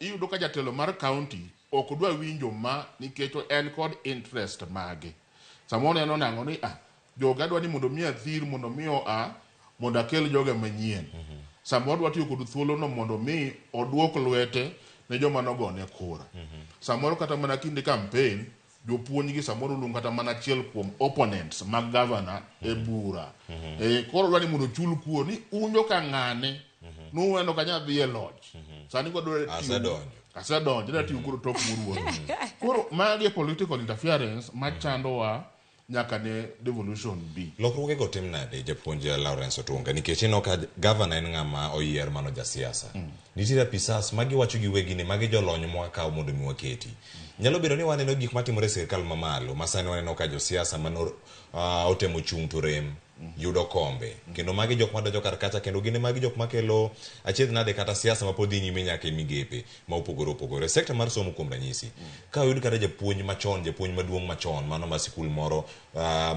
iyudo ka jatelo mar county ok dwa winjo ma nikech en kod interest mage. Samoro en onang'o ni joga dwa ni mondo mi athir mondo mi oa mondo akel joga manyien. Samoro dwa tiyo kod thuolono mondo mi oduok lwete ne joma nogone kura. Samoro kata mana kinde campaign, jopuonj gi samoro luongo kata mana achiel kuom opponents mag governor e bura. Koro dwa ni mondo ochul kuor ni unjo ka ng'ane nuweno ka nyadhi e loch. Sani koro dwa tiyo. Asedonjo. Asedonjo, dwa tiyo koro tok muruoro. Koro magi political interference machandowa nyaka ne devolution bi. Lokruoge go tim nade japuonj Lawrence Otunga nikech ineno ka governor en ng'ama oyier mano jasiasa. Nitiere apisas magiwacho giwegi ni magi jolony mwakawo mondo mi waketi. Nyalo bedo ni waneno gik matimore e sirikal mamalo ma sani waneno ka josiasa mano otemo chung' to rem yudo kombe. Kendo magi jok madonjo kar kacha kendo gin magi jok makelo achiedh nade kata siasa ma pod dhi nyime nyaka e migepe ma opogore opogore. Sekta mar somo kuom ranyisi, ka oyud kata japuonj machon, japuonj maduong' machon, mano ma sikul moro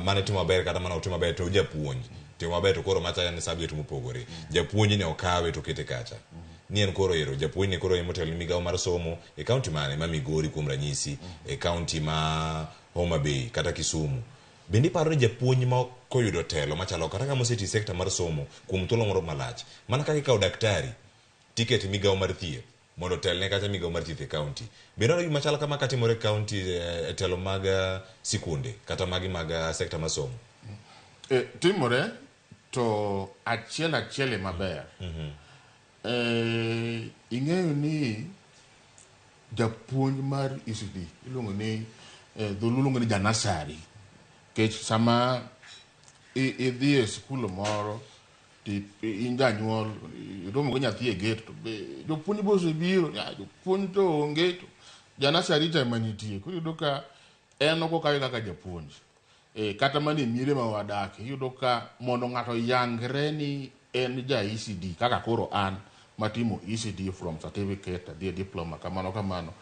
mane timo maber kata mane ok timo maber to japuonj timo maber to koro macha en subject mopogore. Japuonj ni okawe to okete kacha. Ni en koro ero, japuonj ni koro ema otelo ne migawo mar somo e county mane ma Migori kuom ranyisi, e county ma Homa Bay kata Kisumu. Bende iparo ni japuonj ma koyudo telo machalo kata kama osetiyo e sekta mar somo kuom thuolo moro malach, mana kaka ikawo daktari tikete migawo mar thieth mondo otelne kacha migawo mar thieth e county. Bende oneno gima chal kama katimore e county e telo mag sikunde kata magi mag sekta mar somo? Timore to achiel achiel ema ber. Ing'eyo ni japuonj mar ECD iluongo ni dholuo iluongo ni janasari, nikech sama idhi e skul moro to in janyuol iromo gi nyathi e gate to be jopuonj be osebiro, jopuonj to onge, to janasari cha ema nitie. Koro iyudo ka en ok okawe kaka japuonj. Kata mana e miere ma wadakie, iyudo ka mondo ng'ato oyangre ni en ja ECD, kaka koro an matimo ECD from certificate adhi e diploma kamano kamano,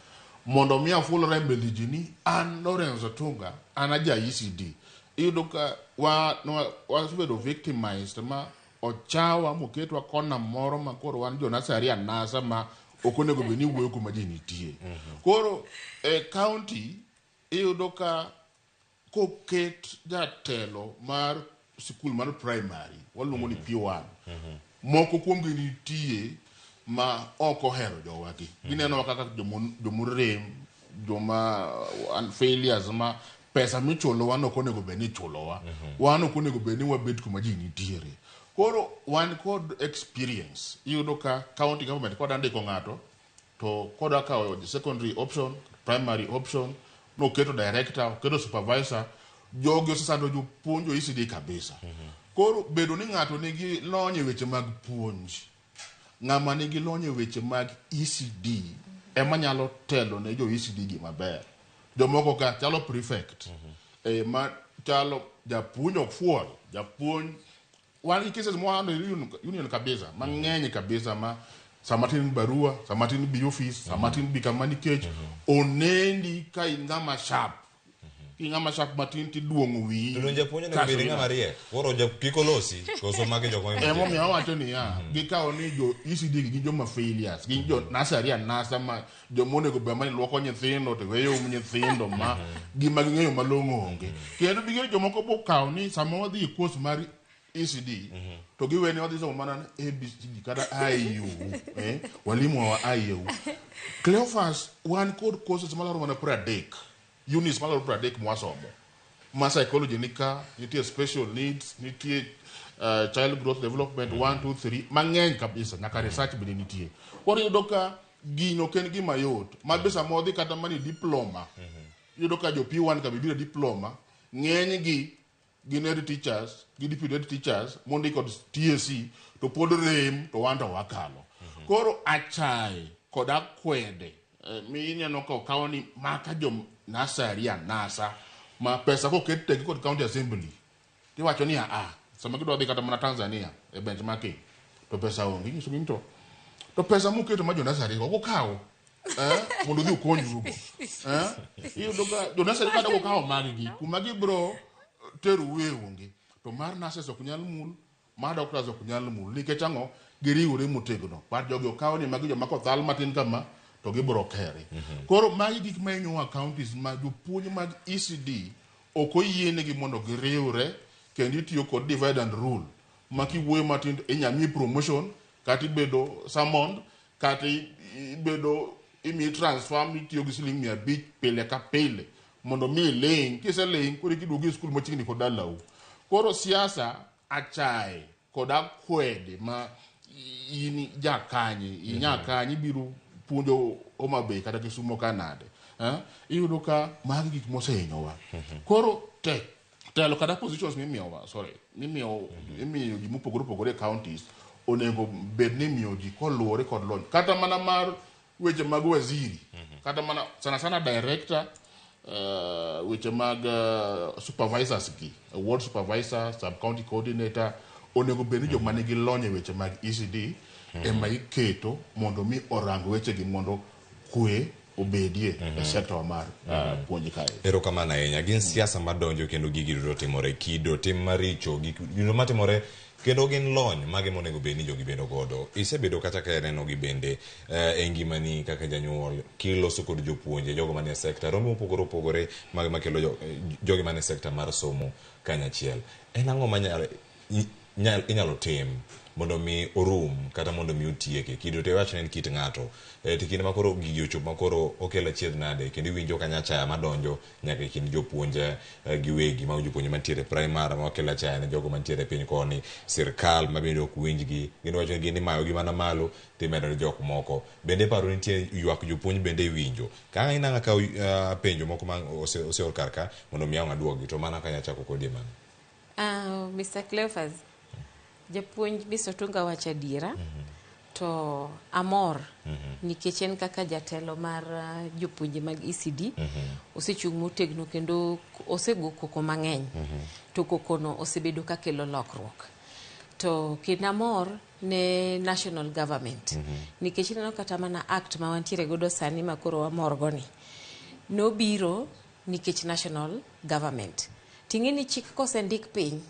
mondo mi afulra e mbele ji ni an Lawrence Otunga, an aja ECD. Iyudo ka wasebedo victimized ma ochawa moketwa kona moro ma koro wan jo nasari anasa ma ok onego bed ni wuoyo kuma ji nitie. Koro e county iyudo ka koket jatelo mar sikul mar primary waluongo ni P1, moko kuomgi nitie ma ok ohero jowagi. Ginenowa kaka jomorem, joma failures, ma pesa michulowa ok onego bed ni ichulowa. Wan ok onego bed ni wabet kuma ji nitiere. Koro wan kod experience, iyudo ka county government koda ndiko ng'ato to koda kawo secondary option, primary option, noketo director, oketo supervisor, jogi osesando jopuonj jo ECD kabisa. Koro bedo ni ng'ato nigi lony e weche mag puonj, ng'ama nigi lony e weche mag ECD ema nyalo telo ne jo ECD gi maber. Jomoko ka chalo prefect, ma chalo japuonj ok fuol, japuonj wan gi cases mwahando union kabisa mang'eny kabisa, ma sama tin barua, sama tin bi office, sama tin bi kama, nikech onendi ka in ng'ama sharp, ki ng'ama sharp matin tiduong'o wiyi. To japuonj onego bed ng'ama riek. Koro kik olosi koso magi jok ma Emomiyo awacho niya, gikawo ni jo ECD gi gin joma failures, gin jo nursery anasa, ma joma onego bed mani luoko nyithindo to weyo um nyithindo, ma gima ging'eyo malong'o onge. Kendo bigeno jomoko bokawo ni sama wadhi e course mar ECD to giweni wadhi somo mana ABCD kata IU, walimu wa IU. Cleophas, wan kod courses malaro mana 30, units malaro 30 mwasomo, ma psychology ni ka, nitie special needs, nitie child growth development 1 2 3 mang'eny kabisa, nyaka research bende nitie. Koro iyudo ka gino ok en gima yot, ma be sama wadhi kata mana e diploma, iyudo ka jo P1 ka bibiro e diploma, ng'eny gi gin head teachers gi deputy head teachers mondi kod TSC to pod rem, to wan to wakalo. Koro achaye kod akwede mineno ka okaw ni maka jo nursery anasa, ma pesa koket tenge kod county assembly tiwacho ni aa sama gidwa dhi kata mana Tanzania e benchmarking to pesa onge, inyiso gi ni to pesa muketo ma jo nursery ok okaw mondo udhi ukonyrugo. Iyudo ka jo nursery kata kokawo mag gi kuma gibro tero e onge, to mar nurses ok nyal mul, mar doctors ok nyal mul, nikech ang'o? Giriwore motegno, but jogi okaw ni magi joma kothal matin kama to gibro kere. Koro magi gik ma hinyowa counties, ma jopuonj mag ECD ok oyienegi mondo giriwre, kendo itiyo kod divide and rule, ma kiwuoyo matin to inya miyi promotion, kata ibedo summoned, kata ibedo imiyi transfer mitiyo gi siling 500 pile ka pile mondo mi iling'. Kiseling' koro kiduogo e skul machiegni kod dalau. Koro siasa, achaye kod akwede ma in jakanye inya kanye ibiro puonjo Homa Bay kata Kisumo ka nade, Iyudo ka magi gik mosehinyowa. Koro tek telo kata positions mimiyowa, sorry, mimiyo imiyo ji mopogore opogore e counties, onego bed ni imiyo ji koluwore kod lony, kata mana mar weche mag waziri, kata mana sana sana director, weche mag supervisors gi ward supervisor, sub county coordinator, onego bed ni joma nigi lony e weche mag ECD ema iketo mondo mi orang wechegi mondo kwe obedie e sector mar puonj kae. Erokamano ahinya. Gin siasa madonjo kendo gigi duto timore, kido, tim maricho, gik duto matimore, kendo gin lony mage monego bed ni jogi bedo godo. Isebedo kata ka ineno gi bende e ngimani kaka janyuol kiloso kod jopuonje, jogo manie sekta rombe mopogore opogore mage makelo jogi manie sekta mar somo kanyachiel. En ang'o manyalo inyalo tim mondo mi orum kata mondo mi otieke? Kido to iwacho ni en kit ng'ato. To kinde ma koro gigi ochopo ma koro okelo achiedh nade kendo iwinjo ka nyachaya madonjo nyaka e kind jopuonj giwegi, mago jopuonj mantiere primary ma okelo achaya ne jogo mantiere piny koni, sirkal ma bende ok winjgi, gin wacho ni gin imayogi mana malo timedo ne jok moko. Bende paro nitie ywak jopuonj bende iwinjo. Ka inang'a kawo penjo moko ma oseor kar ka mondo mi ang' aduogi to mana ka anyachako kodi e mano. Mr. Cleophas, japuonj Mr. Otunga wacho adiera. To amor nikech en kaka jatelo mar jopuonje mag ECD osechung' motegno kendo osego koko mang'eny. To kokono osebedo kakelo lokruok. To kendo amor ne national government nikech ineno kata mana act ma wantiere godo sani ma koro wamor go ni nobiro nikech national government. Ting'e ni chik kosendik piny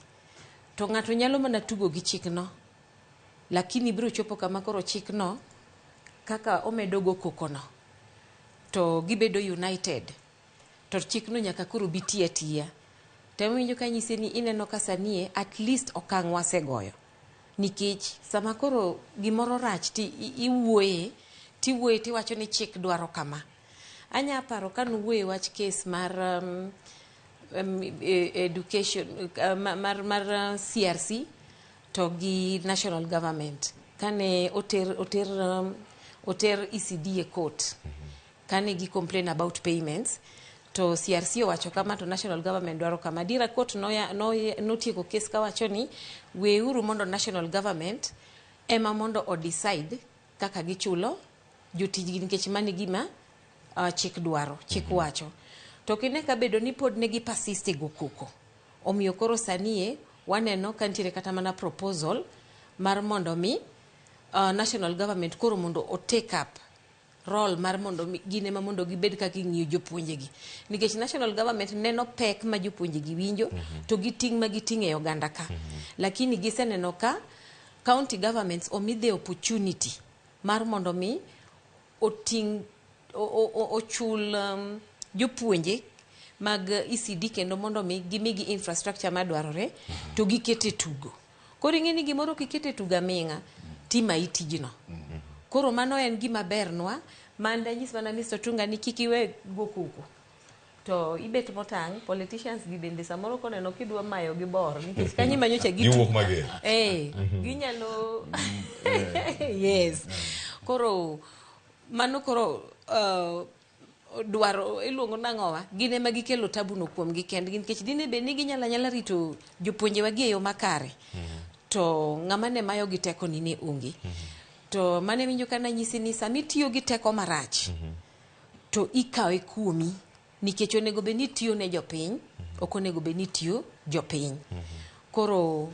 to ng'ato nyalo mana tugo gi chikno, lakini biro chopo kama koro chikno kaka omedo go kokono to gibedo united to chikno nyaka koro bi tiyo atiya. Temo winjo ka nyise ni ineno ka sani at least okang' wasegoyo nikech sama koro gimoro rach ti iwuoye tiwuoye tiwacho ni chik dwaro kama. Anya paro ka nuwuoye wach case mar education mar CRC to gi national government kane oter ECD e court kane gi complain about payments to CRC owacho kama to national government dwaro kama. Adiera court notieko case kawacho ni weuru mondo national government ema mondo o decide kaka gichulo jotijgi nikech mano e gima chik dwaro, chik wacho. To kine ka bedo ni pod negi persist e go koko. Omiyo koro sani e waneno ka nitiere kata mana proposal mar mondo mi national government koro mondo o take up role mar mondo gin ema mondo gibed kaka ging'iyo jopuonjegi nikech national government neno pek ma jopuonjegi winjo to gi ting' ma giting'o e oganda ka. Lakini giseneno ka county governments omi the opportunity mar mondo mi oting' ochul jopuonje mag ECD kendo mondo mi gimigi infrastructure madwarore to gikete tugo. Koro ing'e ni gimoro kikete tugo aming'a timayi tijno. Koro mano en gima bernwa mandanyis mana Mr. Otunga ni kik iwe go koko. To ibet motang', politicians gi bende samoro koneno kidwa mayo gi bor nikech kanyo manyocha Giwuok mager. Ginyalo yes. Koro mano koro dwaro iluongo nang'owa gin ema gikelo tabu no kuomgi kendgi nikech dine bed ni ginyalo anyala rito jopuonjewa gi e yo makare to ng'ama ne mayo gi teko ni ne onge. To mane winjo ka nanyisi ni sama itiyo gi teko marach to ikawe kuomi nikech onego bed ni itiyo ne jopiny ok onego bed ni itiyo jopiny. Koro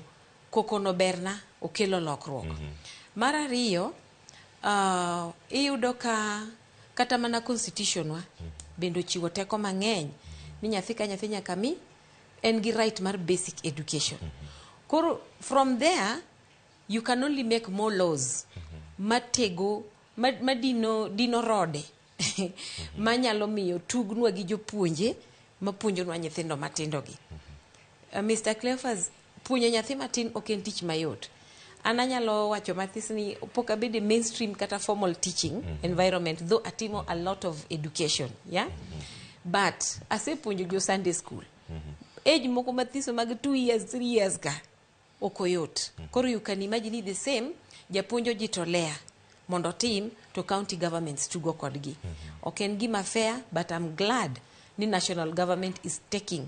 koko no berna okelo lokruok. Mar ariyo, iyudo ka kata mana constitution wa bende ochiwo teko mang'eny ni nyathi ka nyathi nyaka mi en gi right mar basic education. Koro from there you can only make more laws matego madino dino rode manyalo miyo tugnwa gi jopuonje mapuonjonwa nyithindo matindo gi. Mr. Cleophas, puonjo nyathi matin ok en tich mayot. An anyalo wacho mathis ni pok abedo e mainstream kata formal teaching environment though atimo a lot of education, yeah? But asepuonjo jo Sunday school. Age moko mathiso mag 2 years, 3 years ka ok oyot. Koro you can imagine ni the same japuonj ojitolea mondo otim to county governments tugo kodgi. Ok en gima fair but I'm glad ni national government is taking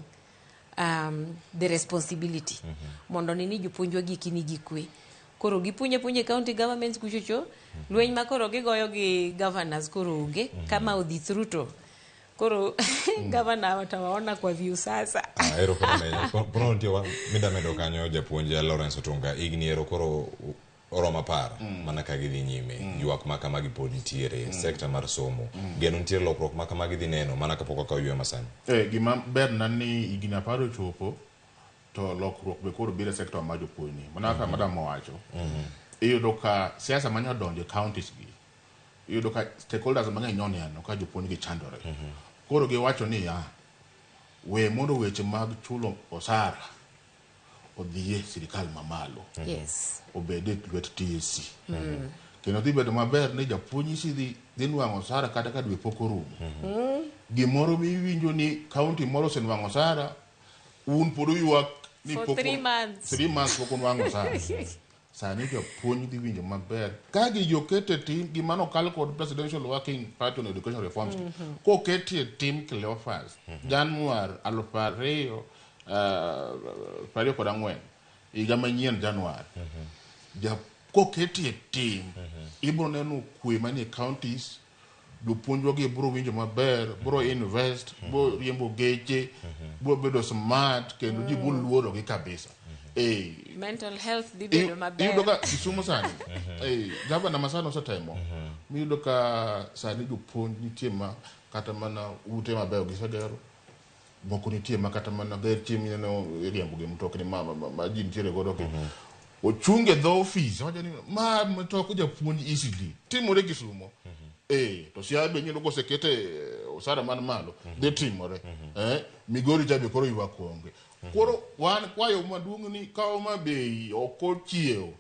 the responsibility mondo ni jopuonjwa gi nigi kwe. Koro gipuonjo apuonja e county governments kuchocho lweny ma koro gigoyo gi governors koro onge kama odhi through to koro governor watawaona kwa view sasa. Ah, erokamano ahinya. Pono nitie mida medo kanyo japuonj Lawrence Otunga higni ero koro oromo 10 mana ka gidhi nyime ywak ma kamagi pod nitiere sekta mar somo geno nitiere lokruok ma kamagi dhi neno mana kapok wakawo yweyo masani. Gima berna ni higni 10 ochopo to lokruok be koro biro e sekta mar jopuonj ni. Mana kaka madam owacho, iyudo ka siasa mane odonjo e counties gi, iyudo ka stakeholders mang'eny noneno ka jopuonj gi chandore. Koro giwacho niya, we mondo weche mag chulo osara odhiye sirikal mamalo. Obed e lwet TSC. Kendo dhi bedo maber ni japuonj isi dhi nwang'o osara kata ka dwe pok orumo. Gimoro miwinjo ni kaunti moro osenwang'o osara, un pod uywak ni For pok 3 months. 3 months pok unwang'o osara. Sani japuonj dhi winjo maber ka gigi oket e tim gima nokal kod Presidential Working Party on Education Reforms. Koketi e tim, Cleophas, Januar 2024, higa manyien Januar ja koketi e tim, ibro neno kwe manie counties. Jopuonjwa gi bro winjo maber, bro invest, bro riembo geche, bro bedo smart, kendo ji bro luorogi kabisa. Eh, Mental health dhi bedo maber. Iyudo ka Kisumu sani, gavana ma sani osetemo, miyudo ka sani jopuonj nitie ma kata mana ute mabeyo gisegero, moko nitie ma kata mana geche mineno iriembo gi mtokni ma ji nitiere godo gi ochung e dho ofis, wacho ni ma mtok japuonj ECD. Timore Kisumo. To Siaya be inyalo kosekete osara man malo dhi timore. Migori cha be koro ywak onge. Koro wan kwayo maduong' ni ka Homa Bay ok ochiewo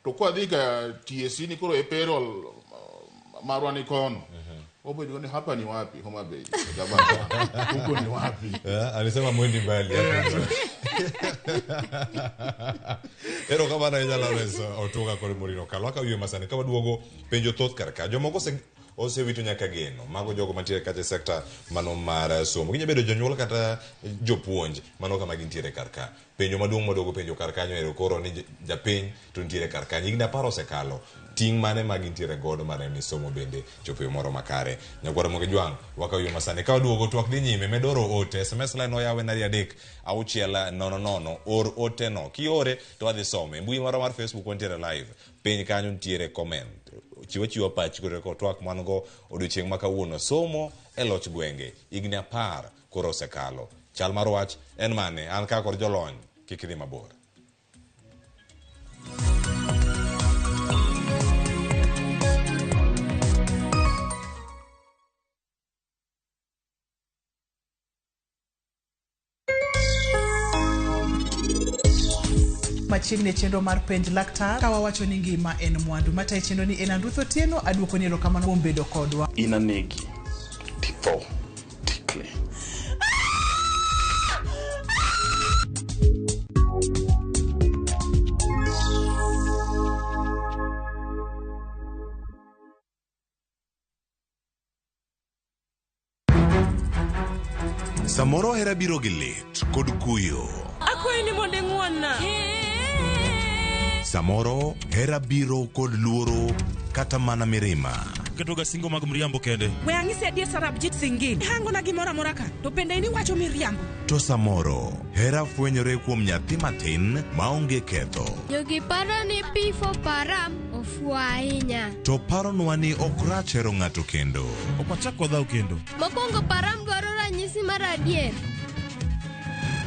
to kwadhi ka TSC ni koro e payroll marwa ni kono, obedo ni hapa ni wapi? Homa Bay, gavana, huko ni wapi? Alisema mwendi mbali hapo. Erokamano ahinya, Lawrence Otuga kod Morino Kalwa ka wiye masani ka waduogo penjo thoth kar ka jomoko osewito nyaka geno mago jogo mantiere kata e sekta mano mar somo, ginya bedo jonyuol kata jopuonj mano kama gintiere kar ka. Penjo maduong' maduogo penjo kar kanyo ero koro ni japiny to nitiere kar kanyo higni 10 osekalo, ting' mane ma gintiere godo mar neno ni somo bende chopo e yo moro makare. Nyakwara Moge Jwang' wakaw yo masani ka waduogo twak dhi nyime medoro ote SMS line oyawe 23600. Or ote no kiore to wadhi some e mbui marwa mar Facebook. Wantiere live piny kanyo, nitiere comment, chiw achiwa pachi kod kod twak man go odiochieng' ma kawuono. Somo e loch gwenge higni 10 koro osekalo, chal mar wach en mane? An ka kod jolony, kik idhi mabor. Machiegni e chenro mar Penj Laktar, ka wawacho ni ngima en mwandu. Matayo chenro ni en Anruth Otieno. Aduoko ni erokamano kuom bedo kodwa. In anegi titho tikle. Samoro hera biro gi lit kod kuyo. Akwayi ni mondo ing'won-na. Samoro hera biro kod luoro kata mana mirima. Ketoga singo mag mriambo kende. We ang'isi adier, Sarabjit Singh. Ihangona gimoro amora ka, to bende in iwacho miriambo. To samoro hera fwenyore kuom nyathi matin maonge ketho. Jogi paro ni P4 Param ofuwo ahinya. To paronwa ni ok rach hero ng'ato kendo. Ok wachak wadhaw kendo. Mokwongo Param dwaro ranyisi mar adier.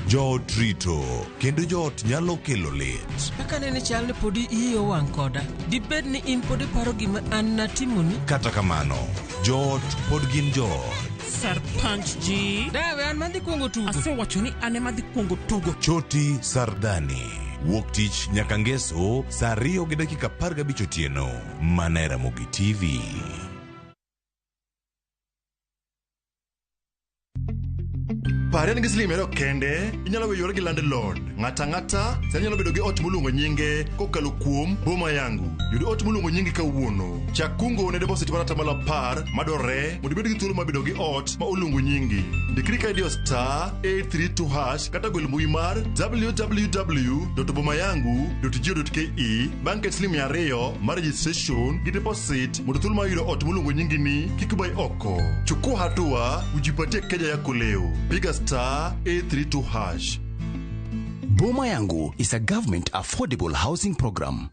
Joot rito kendo joot nyalo kelo lit. Kaka nene chal ni podi iyi owang' koda. Dibed ni in pod iparo gima an natimoni? Kata kamano, joot pod gin joot. Sarpanch ji. Dawe an madhi kuongo tugo. Asewacho ni an ema dhi kuongo tugo. Choti Sardani. Wuok tich nyaka ngeso saa 2:15 otieno. Mana e Ramogi TV. Pare ni gi siling 200 kende inyalo weyore gi landlord. Ng'ato ang'ata sani nyalo bedo gi ot moluongo nyinge kokalo kuom Boma Yangu. Yud ot moluongo nyingi kawuono. Chak kungo ne deposit mar 10% madwarore mondo ibed gi thuolo mar bedo gi ot ma oluongo nyingi. Ndikri ka idiyo *832# kata gwel mbui mar www.bomayangu.go.ke bang' ket siling 200 mar registration gi deposit mondo thuolo mar yudo ot moluongo nyingi ni kik bai oko. Chukua hatua ujipatie keja yako leo. Piga *832#. Boma Yangu is a government affordable housing program.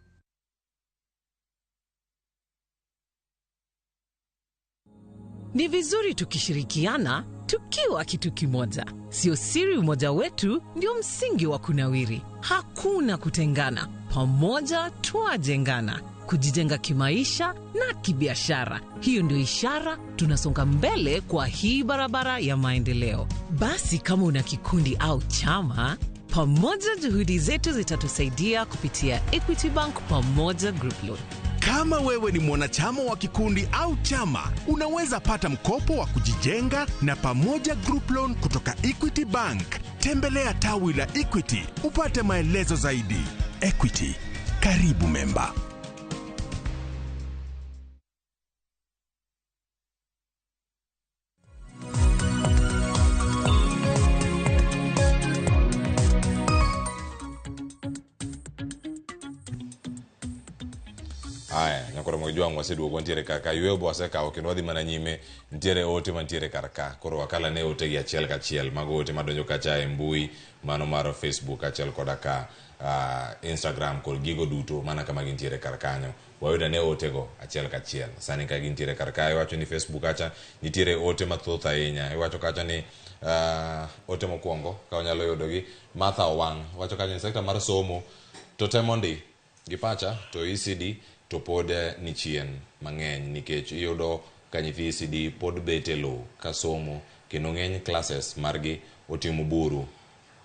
Ni vizuri tukishirikiana tukiwa kitu kimoja. Sio siri umoja wetu ndio msingi wa kunawiri. Hakuna kutengana, pamoja twajengana, kujijenga kimaisha na kibiashara. Hiyo ndio ishara tunasonga mbele kwa hii barabara ya maendeleo. Basi kama una kikundi au chama, Pamoja juhudi zetu zitatusaidia kupitia Equity Bank Pamoja Group Loan. Kama wewe ni mwanachama wa kikundi au chama, unaweza pata mkopo wa kujijenga na Pamoja Group Loan kutoka Equity Bank. Tembelea tawi la Equity upate maelezo zaidi. Equity, karibu memba. Aya, nyakoro mag jwang' waseduogo wantiere kar ka yweyo be wasekawo kendo wadhi mana nyime nitiere ote mantiere kar ka koro wakala ne ote gi achiel kachiel mago ote madonjo kacha e mbui mano mar Facebook achiel koda ka Instagram kod gigo duto mana kama gintiere kar kanyo wayudo ne otego achiel kachiel sani ka gintiere kar ka iwacho ni Facebook kacha nitiere ote mathoth ahinya iwacho kacha ni ote mokwongo ka wanyalo yudogi Martha Owang' wacho kacha ni sekta mar somo to temo ndi gi pacha to ECD to pod ni chien mang'eny nikech iyudo ka nyithi ECD pod bet e lowo ka somo kendo ng'eny classes margi otimo buru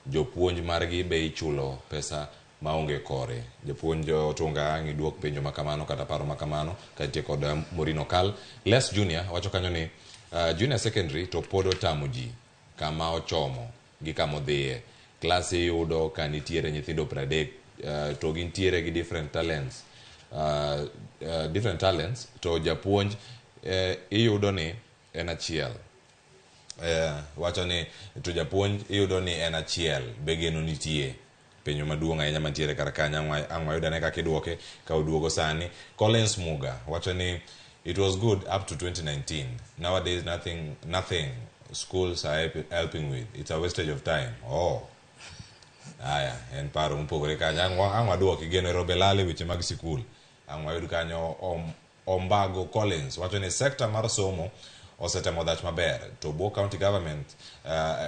jopuonj margi be ichulo pesa maonge kore. Japuonj Otunga ang' iduok penjo makamano kata paro makamano ka nitie kod Maureen Okal. Les Junior wacho kanyo ni junior secondary to pod otamo ji kama ochomo gi kama odhiye. Klas iyudo ka nitiere nyithindo 30 to gintiere gi different talents to japuonj iyudo ni en achiel. Wacho ni to japuonj iyudo ni en achiel be geno nitie. Penjo maduong' ahinya mantiere kar kanyo ang' wayud ane kaka iduoke ka oduogo sani. Collins Muga wacho ni it was good up to 2019. Nowadays nothing schools are helping with. It's a wastage of time. Oh. Aya, en paro mopogore kanyo. Ang' waduoki geno ero belale weche mag sikul. Ang' wayud kanyo Ombago Collins wacho ni sekta mar somo osetemo dhach maber to bwo county government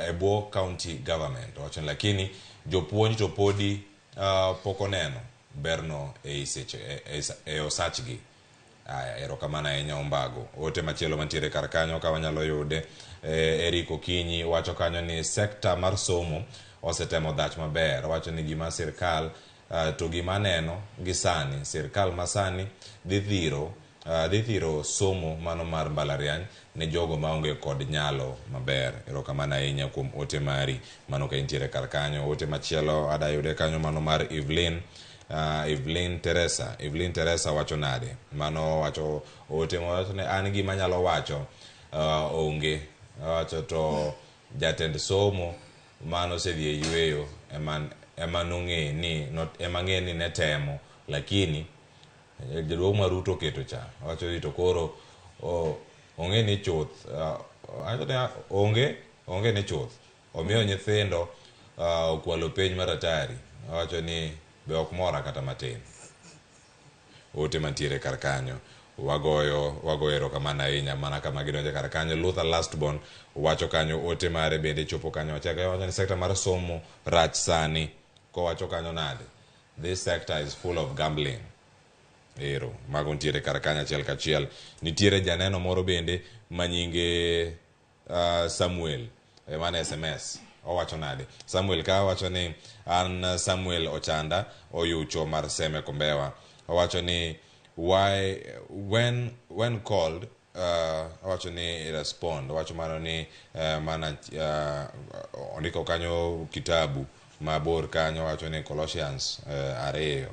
e bwo county government wacho ni lakini jopuonj to podi pok oneno berno e e osachgi. Aya, erokamano ahinya Ombago. Ote machielo mantiere kar kanyo ka wanyalo yude Eric Okinyi wacho kanyo ni sekta mar somo osetemo dhach maber. Wacho ni gima sirkal to gima neno gi sani sirkal masani dhi thiro somo mano mar mbalariany ne jogo maonge kod nyalo maber. Erokamano ahinya kuom ote mari mano ka intiere kar kanyo. Ote machielo adayude kanyo mano mar Evelyn Teresa. Evelyn Teresa wacho nade? Mano wacho ote mawacho ni an gima anyalo wacho onge. Wacho to jatend somo mano osedhi e yweyo ema nong'e ni ema ng'e ni ne temo lakini jaduong' ma Ruto oketo cha wacho ni to koro ong'e ni chuth onge ni chuth omiyo nyithindo okwalo penj mar atari wacho ni be ok mora kata matin. Ote mantiere kar kanyo wagoyo erokamano ahinya mana kama gidonjo kar kanyo. Luther Lastborn wacho kanyo ote mare bende chopo kanyo wacho ni sekta mar somo rach sani kowacho kanyo nade this sector is full of gambling. Ero mago nitiere kar kanyo achiel kachiel. Nitiere janeno moro bende manyinge Samuel mane SMS owacho nade Samuel ka wacho ni an Samuel Ochanda oyucho mar Seme Kombewa owacho ni why when called owacho ni respond owacho mano ni mana ondiko kanyo kitabu mabor kanyo owacho ni Colossians 2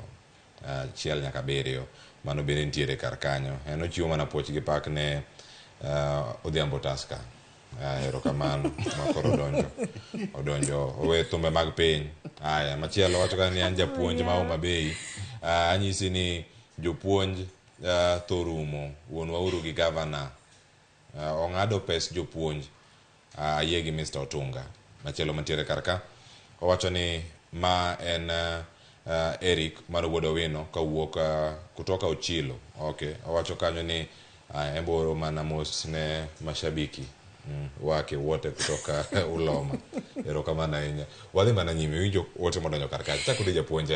1 nyaka 7 mano bende nitiere kar kanyo. En ochiwo mana puoch gi pak ne Odhiambo Tusker. Erokamano makoro odonjo owe thumbe mag piny. Aya machielo wacho kanyo ni an japuonj ma Homa Bay anyisi ni jopuonj thorumo wuonwa uru gi gavana ong'ado pes jopuonj ayie gi Mr. Otunga. Machielo mantiere kar ka owacho ni ma en Eric mano wuod Owino kawuok kutoka Ochilo. Okay, owacho kanyo ni emboro mana mos ne mashabiki wake wote kutoka Uloma. Erokamano ahinya. Wadhi mana nyime winjo ote modonjo kar kacha. Chako japuonj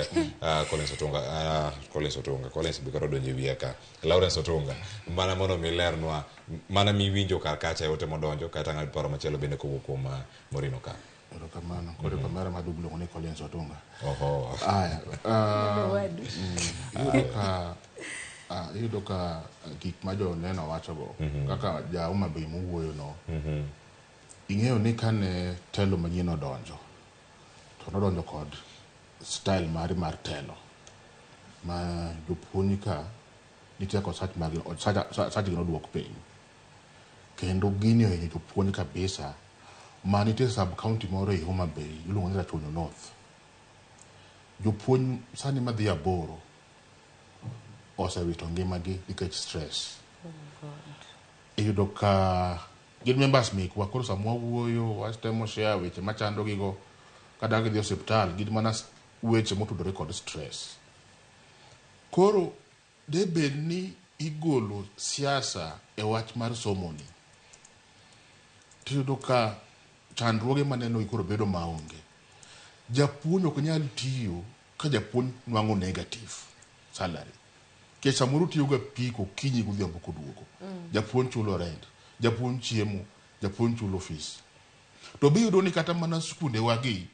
Collins Otunga Collins bikoro donjo e wiya ka. Lawrence Otunga mana mondo milernwa mana miwinjo kar kacha e ote modonjo kata ng'ad paro machielo bende kowuok kuom Maureen Okal. Erokamano. Koro kamera maduong' iluongo ni Collins Otunga. Oho. Aya. Owadu. Iyudo ka gik ma joneno wachogo kaka ja Homa Bay mowuoyo no, ing'eyo ni kane telo manyien odonjo to nodonjo kod style mare mar telo ma jopuonj ka nitie kaka osach margi osachgi noduok piny kendo gini ohinyo jopuonj kabisa ma nitie sub county moro ei Homa Bay iluongo ni Rachuonyo North. Jopuonj sani madhi 8 osewito ngimagi nikech stress. Iyudo ka gin members mekwa, koro sama wawuoyo watemo share weche machando gigo kata gidhi e osiptal gin mana weche motudore kod stress. Koro debed ni igolo siasa e wach mar somo ni, tiyudo ka chandruoge maneno gi koro bedo maonge. Japuonj ok nyal tiyo ka japuonj nwang'o negative salary. Nikech samoro otiyo ga apiko okinyi godhiambo koduogo. Japuonj chulo rent, japuonj chiemo, japuonj chulo fees. To biyudo ni kata mana skunde wagi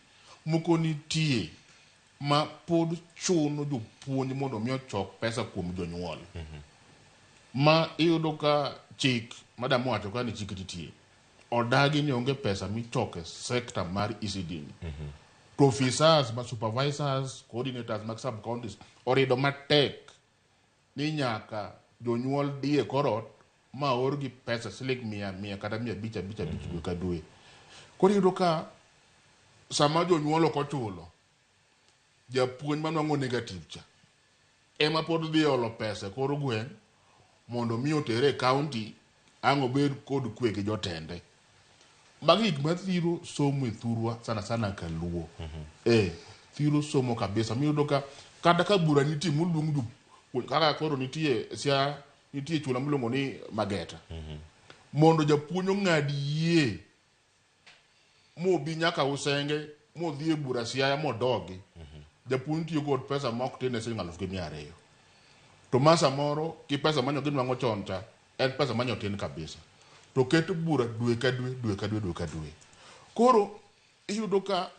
moko nitie ma pod chuno jopuonj mondo mi ochok pesa kuom jonyuol. Ma iyudo ka chik, madam owacho ka ni chik nitie, odagi ni onge pesa michoko e sector mar ECD ni. To officers, ma supervisors, coordinators mag sub counties orido matek ni nyaka jonyuol dhi e kor ot ma orgi pesa siling 100 100 kata 500 500 5 dwe ka dwe. Koro iyudo ka sama jonyuol ok ochulo, japuonj manwang'o negative cha ema pod dhi olo pesa e kor gweng' mondo mi otere e county ang' obed kod kwe gi jotende. Magi gik mathiro somo e thurwa sana sana kaluo. Thiro somo kabisa. Miyudo ka kata ka bura nitie moluong jopuonj kaka koro nitie sia nitie chula miluongo ni Mageta. Mondo japuonj ong'ad yie mobi nyaka Usenge modhi e bura Siaya modogi. Japuonj tiyo kod pesa ma ok tin ne siling 1,200. To ma samoro gi pesa manyo ginwang'o chon cha en pesa manyo tin kabisa. To ket bura dwe ka dwe, dwe ka dwe, dwe ka dwe. Koro iyudo ka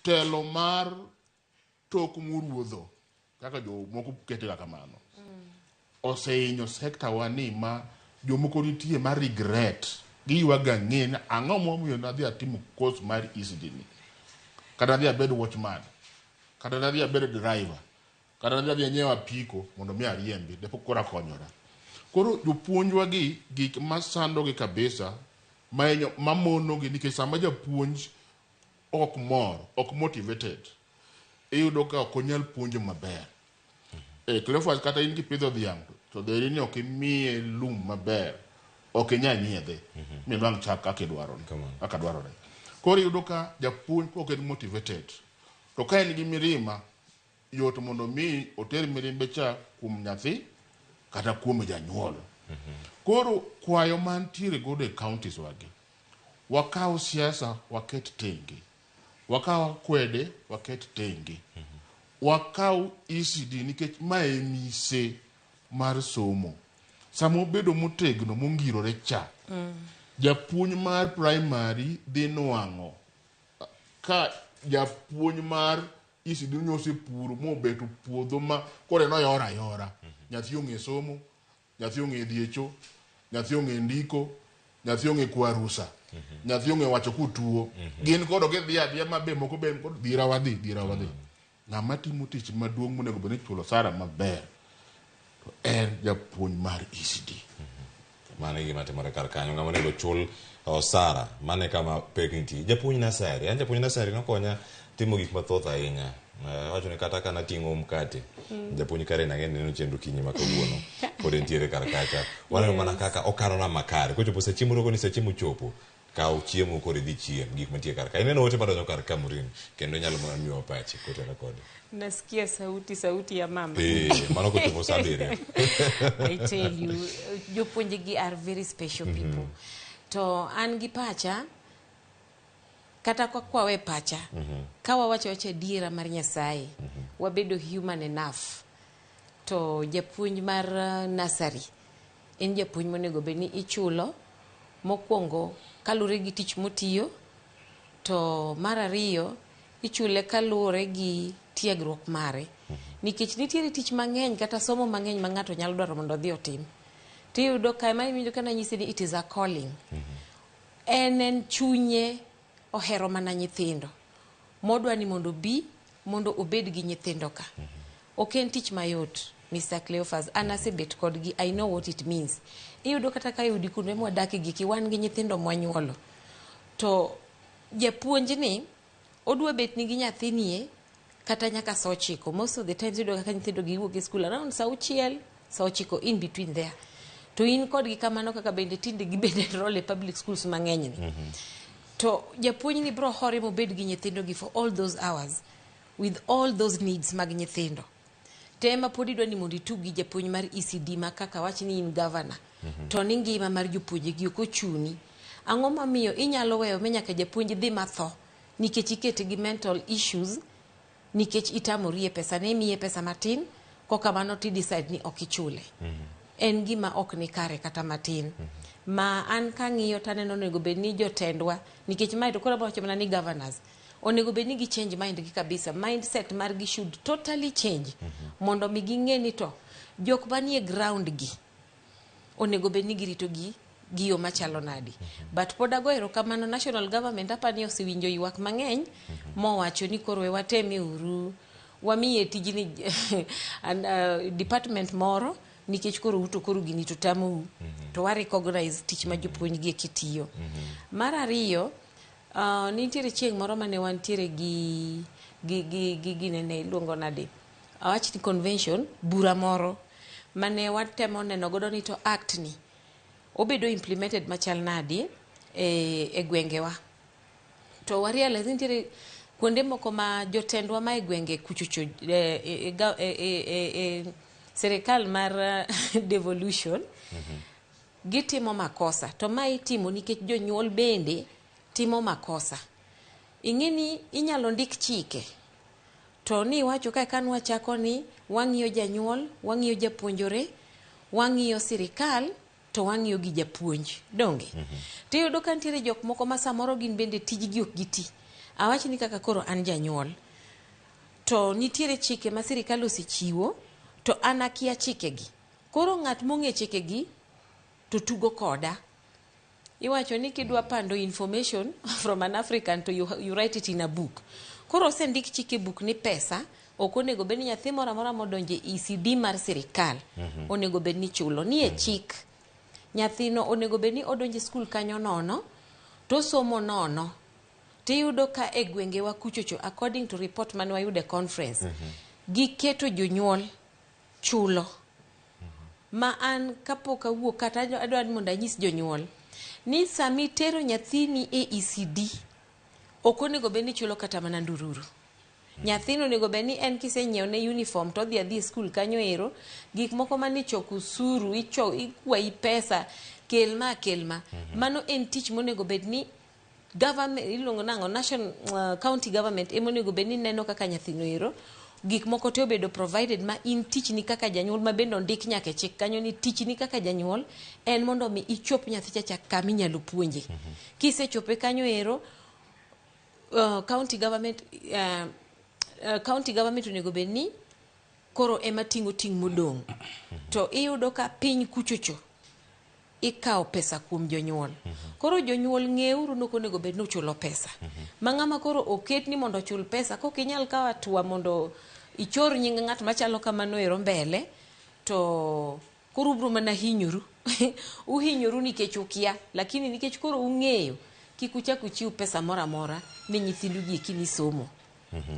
telo mar tok muruodho kaka jomoko kete ga kamano osehinyo sekta wa ni ma jomoko nitie ma regret giywago ang'e ni ang'o momiyo nadhi atimo course mar ECD ni, kata nadhi abed watchman, kata nadhi abed driver, kata nadhi adhi anyiew apiko mondo mi ariembi depo koro akonyora. Koro jopuonjwa gi gik masandogi kabisa mahinyo mamonogi nikech sama japuonj ok mor, ok motivated, iyudo ka ok onyal puonjo maber. Cleophas, kata in kipidho dhiang' to dheri ni ok imiye lum maber, ok inyal nyiedhe minwang' chak kaka idwaro, kaka dwarore. Koro iyudo ka japuonj ok en motivated, to ka en gi mirima, yot mondo mi oter mirimbe cha kuom nyathi kata kuom janyuol. Koro kwayo mantiere godo e counties wagi, wakaw siasa waket tenge, wakaw akwede waket tenge, wakaw ECD nikech ma e mise mar somo. Sama obedo motegno mongirore cha, japuonj mar primary dhi nwang'o ka japuonj mar ECD nosepuro mobeto puodho ma koro en oyora ayora. Nyathi ong'e somo, nyathi ong'e dhi e cho, nyathi ong'e ndiko, nyathi ong'e kwa rusa, nyathi ong'e wacho kutuo. Gin koro gidhi adhiya ma be moko be koro dhira wadhi, dhira wadhi. Ng'ama timo tich maduong' monego bed ni ichulo osara maber to en japuonj mar ECD. Mano e gima timore kar kanyo. Ng'ama onego chul osara, mano e kama pek nitie. Japuonj nasari, an japuonj nasari nokonya timo gik mathoth ahinya. Awacho ni kata ka nating'o mkate, japuonj Karen ang'e ni neno chenro kinyi ma kawuono, pod entiere kar kacha. Waneno mana kaka okanona makare. Kochopo sa chiemo rogo ni sa chiemo ochopo, kaw chiemo koro idhi chiem gik mantie kar ka. Ineno ote madonjo kar ka Maureen, kendo inyalo mana miyowa pachi kotenore kode. Nasikia sauti ya mama. Mano kochopo sa 7. I tell you, jopuonje gi are very special people. To an gi pacha, kata ka kwawe pacha, ka wawacho wacho adiera mar Nyasaye, wabedo human enough. To japuonj mar nursery en japuonj monego bed ni ichulo mokwongo kalure gi tich motiyo. To mar ariyo, ichule kaluwore gi tiegruok mare. Nikech nitiere tich mang'eny kata somo mang'eny ma ng'ato nyalo dwaro mondo odhi otim. Tiyudo ka ema iwinjo ka nanyisi ni it is a calling. En en chunye ohero mana nyithindo. Modwa ni mondo obi mondo obed gi nyithindo ka. Ok en tich mayot, Mr. Cleophas. An asebet kodgi, I know what it means. Iyudo kata ka e udi kuonde mwadake giki, wan gi nyithindo mwanyuolo. To japuonj ni odwa bet nigi nyathini kata nyaka saa 9. Most of the times iyudo kaka nyithindo gi wuok e school around saa 6, saa 9 in between there. To in kodgi kamano kaka bende tinde gibende enroll e public schools mang'eny ni. To japuonj ni bro hore mobed gi nyithindo gi for all those hours with all those needs mag nyithindo. To ema pod idwa ni mondo itug gi japuonj mar ECD ma kaka wach ni in governor. To ni ngima mar jopuonje gi ok ochuni. Ang'o momiyo inyalo weyo mi nyaka japuonj dhi matho nikech ikete gi mental issues nikech itamori e pesa ne imiye pesa matin kokamano ti decide ni ok ichule. En gima ok ni kare kata matin. Ma an kang'iyo taneno onego bed ni jotendwa nikech mae to koro awacho mana ni governors onego bed ni gi change mind gi kabisa mindset margi should totally change mondo mi ging'e ni to jok manie ground gi onego bed ni girito gi gi yo machalo nadi. But pod ago erokamano national government apani osewinjo ywak mang'eny mowacho ni koro we wateme uru wamiye tijni an, department moro nikech koro uto koro gini to tamou to wa recognize tich ma jopuonj gi eki tiyo. Mar ariyo, nitiere chieng' moro mane wantiere gi gi gi gi ginene iluongo nade awach ni convention bura moro mane watemo neno godo ni to act ni obedo implemented machal nadi e gwengewa to wa realize ni nitiere kuonde moko ma jotendwa ma e gwenge kuchocho e sirikal mar devolution gitimo makosa to ma itimo nikech jonyuol bende timo makosa. Ing'e ni inyalo ndik chike to ni iwacho kae ka nwachako ni wang'iyo janyuol, wang'iyo japuonjore, wang'iyo sirikal to wang'iyo gi japuonj donge. Tiyudo ka nitiere jok moko ma samoro gin bende tijgi ok giti. Awach ni kaka koro an janyuol to nitiere chike ma sirikal osechiwo to an akia chikegi. Koro ng'at mong'e chikegi to tugo koda. Iwacho ni kidwa pando information from an African to you write it in a book. Koro osendik chike e buk ni pesa ok onego bed ni nyathi moro amora modonjo e ECD mar sirikal onego bed ni chulo. Nie chik nyathino onego bed ni odonjo e skul kanyo nono to somo nono. Tiyudo ka e gwengewa kuchocho according to report mane wayudo e conference giketo jonyuol chulo. Ma an kapok awuok kata adwa ni mondo anyis jonyuol ni sami tero nyathini e ECD ok onego bed ni ichulo kata mana ndururu. Nyathino onego bed ni en kisenyiewo ne uniform to odhi adhi e skul kanyo ero gik moko mane ichoko osuru ikwayi pesa kel ma kel ma. Mano en tich monego bed ni government iluongo nang'o national county government ema onego bed ni neno kaka nyathino ero gik moko te obedo provided ma in tichni kaka janyuol ma bende ondik nyaka e chik kanyo ni tichni kaka janyuol en mondo mi ichop nyathi chacha kama inyalo puonje. Kisechope kanyo ero county government onego bed ni koro ema ting'o ting' modong'. To iyudo ka piny kuchocho ikawo pesa kuom jonyuol. Koro jonyuol ng'euru ni ok onego bed ni uchulo pesa. Ma ng'ama koro oket ni mondo ochul pesa kok inyal kawo hatua mondo ichor nying ng'at machalo kamano ero mbele to koro ubiro mana hinyoru. Uhinyoru nikech ukia lakini nikech koro ung'eyo kik uchak uchiw pesa moro amora ne nyithindu gi eki ni somo.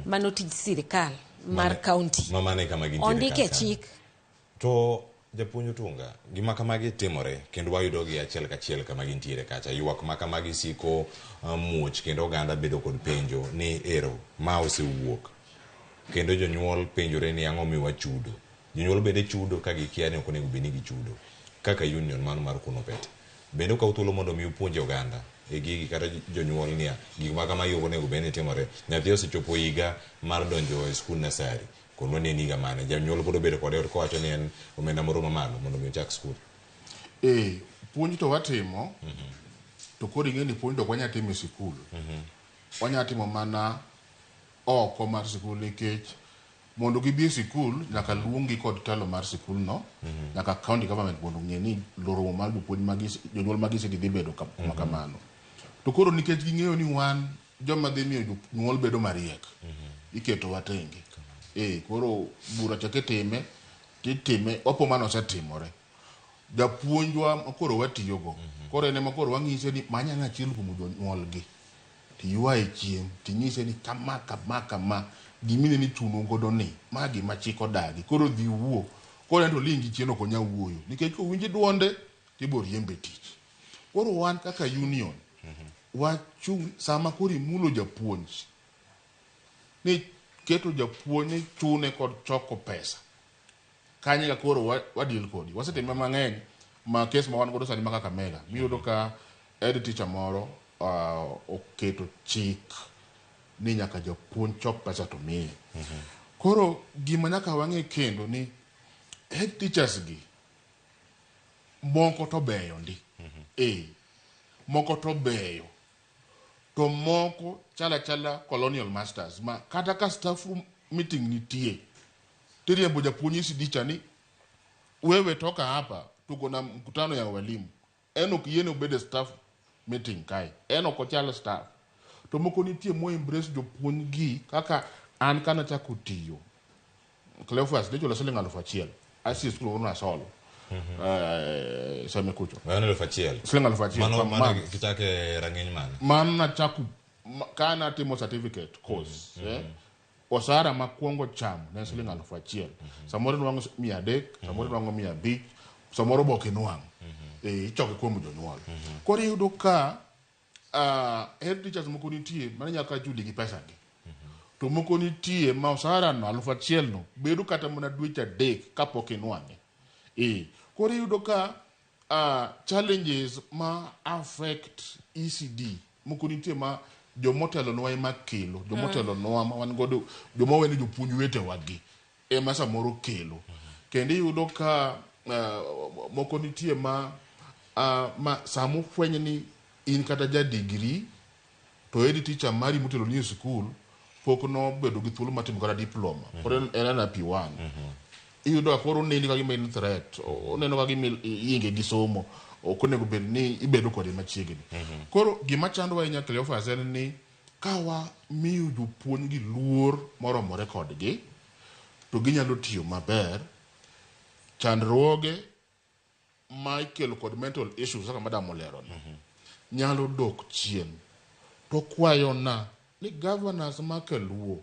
Mano tij sirikal mar county. Ma mano e kama gintiere Ondik e kar kanyo. chik. To japuonj Otunga, gima kamagi timore kendo wayudo gi achiel kachiel kama gintiere kacha. Ywak ma kamagi siko muoch kendo oganda bedo kod penjo ni ero ma osewuok. Kendo jonyuol penjore ni ang'o miwa chudo. Jonyuol bende chudo ka gikia ni ok onego bed ni gichudo. Kaka union mano mar Kunuopet. Bende ukawo thuolo mondo mi upuonj oganda e gigi kata jonyuol niya gik ma kamagi ok onego bed ni timore. Nyathi osechopo higa mar donjo e skul nasari. Konwa ni en higa mane. Janyuol pod obedo kode kowacho ni en omenda moro mamalo mondo mi ochak skul. Puonj to watimo to koro ing'e ni puonj to ok wanyal timo e sikul. Wanya timo mana oko mar sikul nikech mondo gibi e sikul nyaka luonggi kod telo mar sikul no nyaka county government mondo ong'e ni romo mar jopuonj mag jonyuol mag ECD dhi bedo kuma kamano. To koro nikech ging'eyo ni wan joma dhi miyo jonyuol bedo mariek, iketowa tenge. Koro bura cha kitime, titime wapo mano osetimore. Japuonjwa ma koro watiyogo, koro en ema koro wang'ise ni many ane achiel kuom jonyuolgi tiywaye chien tinyise ni kama kama kama gimineno ni chuno godo ni ma gima chik odagi koro dhi wuo koro en to oling' gi chien ok onyal wuoyo nikech kowinj duonde tibo riembe tich. Koro wan kaka union wachung' sama koro imulo japuonj ni keto japuonj ni chune kod choko pesa kanyo ka koro wa deal kodi. Wasetime mang'eny ma kes ma wan godo sani ma Kakamega miyudo ka head teacher moro oketo chik ni nyaka japuonj chok pesa to miye. Koro gima nyaka wang'e kendo ni head teachers gi moko to beyo ndi. Moko to beyo. To moko chalo achala colonial masters ma kata ka staff room meeting nitie tiriembo japuonj ECD cha ni wewe toka hapa tuko na mkutano ya walimu. En ok yiene obed e staff meeting kae. En ok ochal staff. To moko nitie mo embrace jopuonj gi kaka an kanachako tiyo. Cleophas ne ichula siling 1000. Asi e skul moro Nasolo. Seme kucho. Mano 1000. Siling 1000 Mano per mano month. kichake rang'iny mane? Mano nachako ka natimo certificate course. Osara makwongo chamo ne en siling 1000. Samoro inwang'o 300, samoro inwang'o 500, samoro be ok inwang'. Ichoke kuom jonyuol. Koro iyudo ka head teachers moko nitie mane nyaka chuli gi pesa gi. To moko nitie ma osara no 1000 no bedo kata mana dweche 3 kapok inwang'e. Koro iyudo ka challenges ma affect ECD moko nitie ma jomotelonwa ema kelo, jomotelonwa ma wan godo, joma wene jopuonj wetewa gi ema samoro kelo. Kendo iyudo ka moko nitie ma sama ofweny ni in kata ja degree to head teacher mari moteloni e sikul pok nobedo gi thuolo mar timo kata diploma. Koro en ana P1. Iyudo ka koro oneni ka gima in threat, oneno ka gima iinge gi somo, ok onego bed ni ibedo kode machiegni. Koro gima chandowa ahinya Cleophas en ni ka wamiyo jopuonj gi luor moromore kodgi, to ginyalo tiyo maber. Chandruoge ma ikelo kod mental issues kaka madam olero ni nyalo dok chien. To kwayona ni governors ma kaluo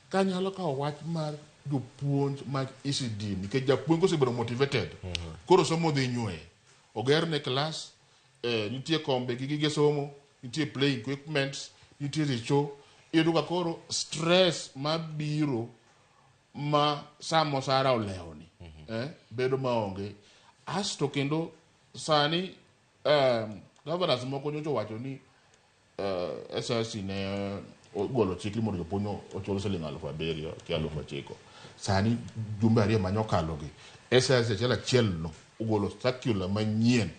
ka nyalo kawo wach mar jopuonj mag ECD nikech japuonj kosebedo motivated koro somo dhi nyweye. Ogerne klas, nitie kombe gi gige somo, nitie play equipment, nitie cho. Iyudo ka koro stress mabiro ma sama osara olewoni bedo maonge. Asto kendo sani governors moko nyocha owacho ni SRC ne ogolo chik ni mondo jopuonj ochul siling 7,000 gi 9,000. Sani jumbe 2 manyokalo gi SRC achiel achiel no ogolo circular manyien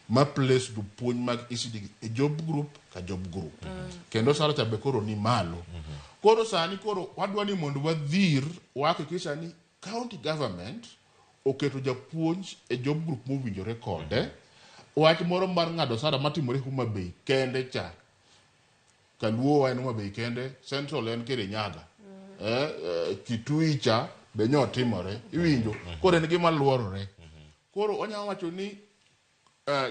ma place jopuonj mag ECD e job group ka job group. Kendo osara cha be koro ni malo. Koro sani koro wadwa ni mondo wadhir wahakikisha ni county government oketo japuonj e job group mowinjore kode. Wach moro mar ng'ado osara matimore Homa Bay kende cha. Kaluo en Homa Bay kende, Central en Kirinyaga. Kitui cha be nyotimore. Iwinjo? Koro en gima luorore. Koro wanyalo wacho ni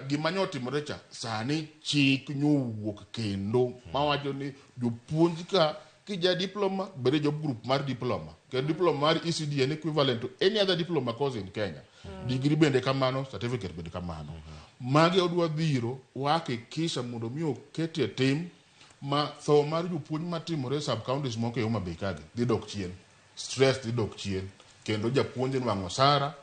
gima nyotimore cha sani chik nyowuok kendo mawacho ni jopuonj ka kija diploma bed e job group mar diploma. Kendo diploma mar ECD en equivalent to any other diploma course in Kenya. Degree bende kamano, certificate bende kamano. Magi odwa dhiro wahakikisha mondo mi oketie tim ma tho mar jopuonj matimore e sub counties moko e Homa Bay kagi dhi dok chien. Stress dhi dok chien. Kendo japuonj nwang'o osara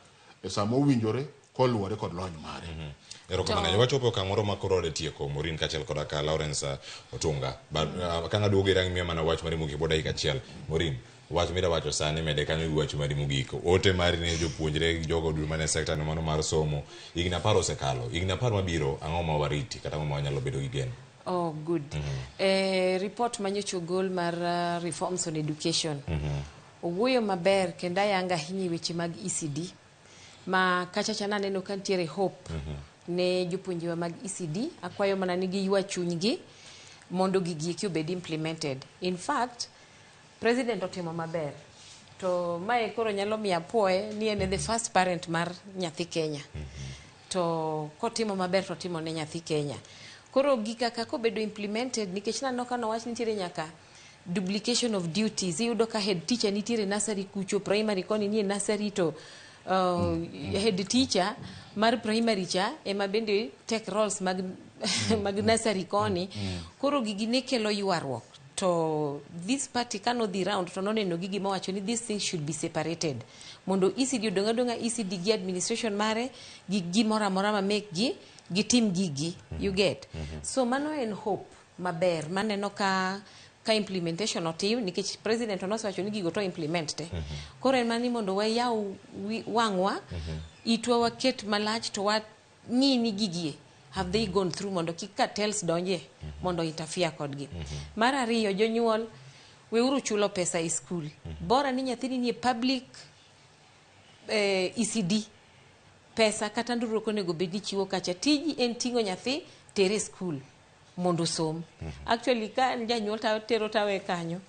e sama owinjore koluwore kod lony mare. Erokamano. Wachopo e okang' moro ma koro ode tieko Maureen kaachiel koda ka Lawrence Otunga. But ka ng'aduogo irang miya mana wach mari mogik bod dakika achiel. Maureen, wach mida wacho sani mede kanyo gi wach mari mogik. Ote mari ne jopuonjre jogo duto mane sekta no mano mar somo. Higni 10 osekalo. Higni 10 mabiro ang'o ma wariti kata ang'o ma wanyalo bedo gi geno? Oh, good. Report manyocha ogol mar reforms on education. Owuoyo maber kendo ayanga ahinya e weche mag ECD. Ma kacha cha naneno ka nitiere hope ne jopuonjewa mag ECD. Akwayo mana ni giywa chunygi mondo gigi eki obed implemented. In fact, President otimo maber. To mae koro nyalo miyo apuoye ni en e the first parent mar nyathi Kenya. To kotimo maber to otimo ne nyathi Kenya. Koro gika ka kobedo implemented nikech naneno ka nowach nitiere nyaka duplication of duties. Iyudo ka head teacher nitiere nursery kucho, primary koni nie nursery to head teacher mar primary cha ema bende take roles mag nursery koni. Koro gigi ne kelo ywaruok. To this party kanodhi round to noneno gigi mowacho ni these things should be separated. Mondo ECD odong' adong'a ECD gi administration mare gi gimoro amora ma mekgi gitim gigi. You get? So mano en hope maber maneno ka implementation otim nikech president nosewacho ni gigo to implement te. Koro en mana ni mondo wayaw wang'wa, itwa waket malach to wang'i ni gigie have they gone through mondo kik cartels donje mondo interfere kodgi. Mar ariyo, jonyuol weuru chulo pesa e skul. Bora ni nyathini nie public ECD. Pesa kata nduru ok onego bed ni chiwo kacha. Tiji en ting'o nyathi tere e skul mondo osom. Actually ka en janyuol to tero tawe kanyo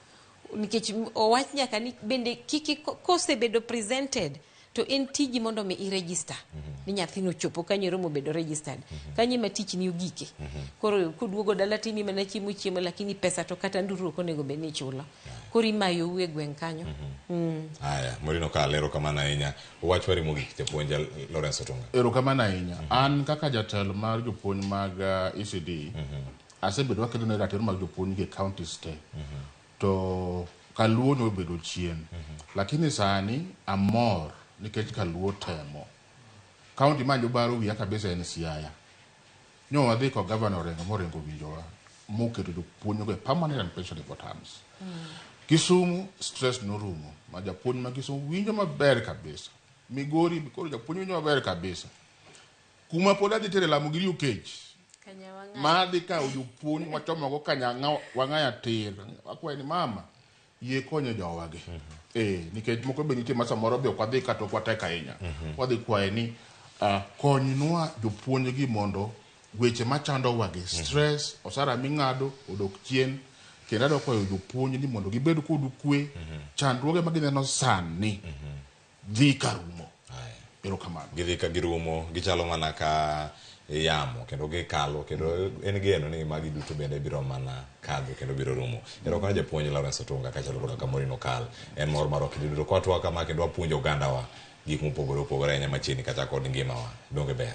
nikech owach nyaka ni bende kiki kosebedo presented to en tiji mondo mi i-register ni nyathino ochopo kanyo romo bedo registered. Kanyo ema tich ni ogike. Koro koduogo dala timi mana chiemo lakini pesa to kata nduru ok onego bed ni ichulo. Koro imayou e gweng' kanyo. Aya, Morino ka lero kamano ahinya. Wach mari mogik japuonj Lawrence Otunga. Erokamano ahinya. An kaka jatelo mar jopuonj mag ECD, asebedo kakedo ne ratiro mag jopuonj gi counties te. To Kaluo nobedo chien. Lakini sani amor nikech Kaluo temo. County ma jobaro wiya kabisa en Siaya. Nyo wadhi ko governor Orengo morengo winjowa moketo jopuonj go e permanent and pensionable terms. Kisumu stress norumo ma japuonj ma Kisumu winjo maber kabisa. Migori koro japuonj winjo maber kabisa. Kuma pod adhi tere lamo gi riyo kech. Ma adhi kawo jopuonj wachomogo kanyang'a wang'aya tir. Akwayo ni mama yie konyo jowagi. Nikech moko be nitie ma samoro be ok wadhi kata ok watek ahinya. Wadhi kwaye ni konywa jopuonj gi mondo weche machando wagi stress, osara ming'ado odok chien. Kendo adwa kwayo jopuonj ni mondo gibed kod kwe. Chandruoge ma gineno sani dhi karumo. Erokamano. Gidhi ka girumo, gichalo mana ka yamo kendo gikalo kendo en geno ni magi duto bende biro mana kadho kendo biro rumo. Erokamano japuonj Lawrence Otunga kaachiel koda ka Maureen Okal. En mor marwa kendo duto kwatwa kama kendo wapuonjo ogandawa gik mopogore opogore ahinya machiegni kata kod ngimawa. Donge ber?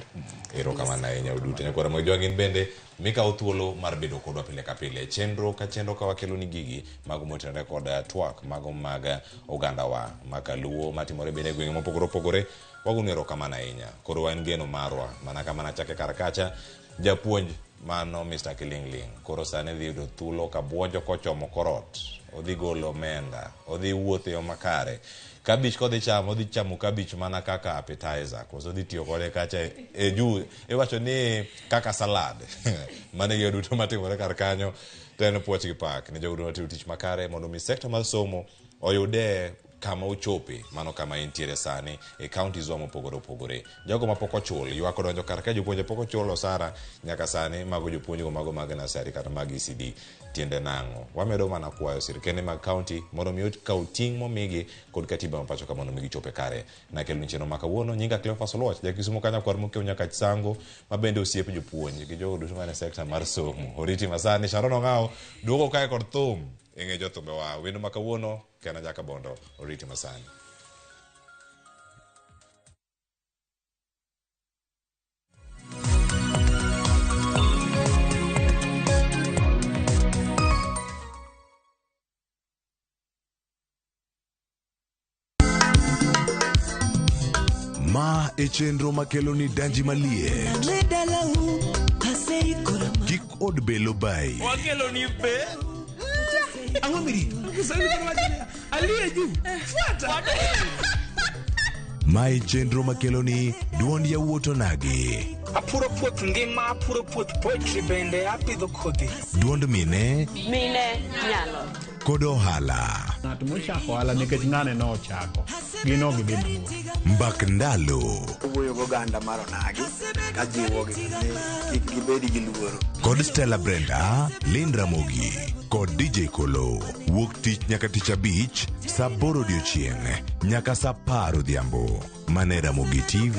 Erokamano ahinya uduto. Nyakwara mag Jwang' in bende mikawo thuolo mar bedo kodwa pile ka pile. Chenro ka chenro ka wakelo ni gigi mago motenore kod twak mago mag ogandawa makaluo matimore bende e gwenge mopogore opogore. Wagonu erokamano ahinya. Koro wan geno marwa mana kama nachake kar kacha japuonj mano Mr. Kilingling koro sani dhi yudo thuolo ka buonjo kochomo korot. Odhi golo omenda, odhi wuotho e yo makare. Kabich kodhi chamo, odhi chamo kabich mana kaka appetizer. Koso odhi tiyo kode kacha e ju, iwacho ni kaka salad. Mano e gigo duto matimore kar kanyo. To en puoch gi pak ne jogo duto matiyo tich makare mondo mi sekta mar somo oyude kama ochope, mano kama entiere sani e counties wa mopogore opogore. Jogo mapok ochul, ywak odonjo kar ka jopuonje pok ochul osara nyaka sani mago jopuonjgo mago mag nursery kata mag ECD. Tiende nang'o? Wamedo mana kwayo sirkende mag county mondo mi okaw ting' momigi kod katiba ma pacho ka mondo mi gichope kare. Nakelo ni chenro ma kawuono, nyinga Cleophas Oluoch, ja Kisumu kanyo kwar mokiewo nyaka Sango, ma bende osiep jopuonj gi jogo duto mane sekta mar somo. Oriti masani, Sharon Ong'awo duogo kae kod thum e ng'e jothumbewa. Wendo ma kawuono Kena Jakabondo, oriti masani. Ma e chenro makelo ni danji maliet. Kik od belo bai. Wakelo ni be. Ang'o mirito? Kiswahili koro wacho niya, aliye juu, fuata. Mae chenro makeloni duond yawuot onagi. Apuro puoth ngima, apuro puoth poetry bende apidho kodhi. Duond mine. Mine nyalo. Kod ohala. Ng'at mochako ohala nikech ng'ane nochako. Gin ok gidhi mabor. Mbak ndalo. Owuoyo goganda mar onagi kajiwogi ni kik gibed gi luoro. Kod Stella Brenda, Lynn Ramogi kod DJ Kolo. Wuok tich nyaka tich abich, saa aboro odiochieng' nyaka saa apar odhiambo. Mane Ramogi TV.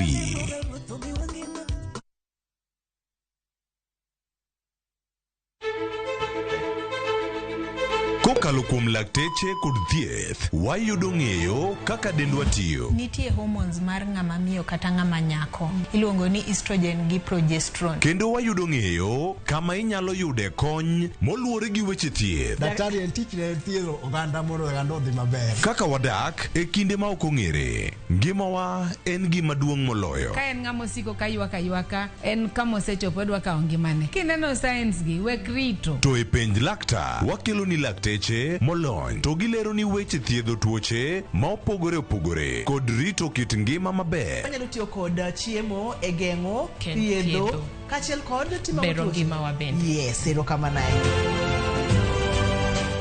Kokalo kuom lakteche kod thieth, wayudo ng'eyo kaka dendwa tiyo. Nitie hormones mar ng'ama miyo kata ng'ama nyako. Iluongo ni estrogen gi progesterone. Kendo wayudo ng'eyo kama inyalo yude kony moluwore gi weche thieth. Daktari en tich ne thiedho oganda mondo oganda odhi maber. Kaka wadak e kinde ma ok ong'ere, ngimawa en gima duong' moloyo. Ka en ng'ama osiko ka ywak aywaka, en kama osechopo odwa kawo ngimane. Kineno signs gi, wek rito. To e penj laktar, wakelo ni lakteche molony to gilero ni weche thiedho tuoche ma opogore opogore kod rito kit ngima maber. Wanyalo tiyo kod chiemo e geng'o, thiedho, thiedho. kaachiel kod timo Bero tuoche. ngimawa bende. Yes, erokamano ahinya.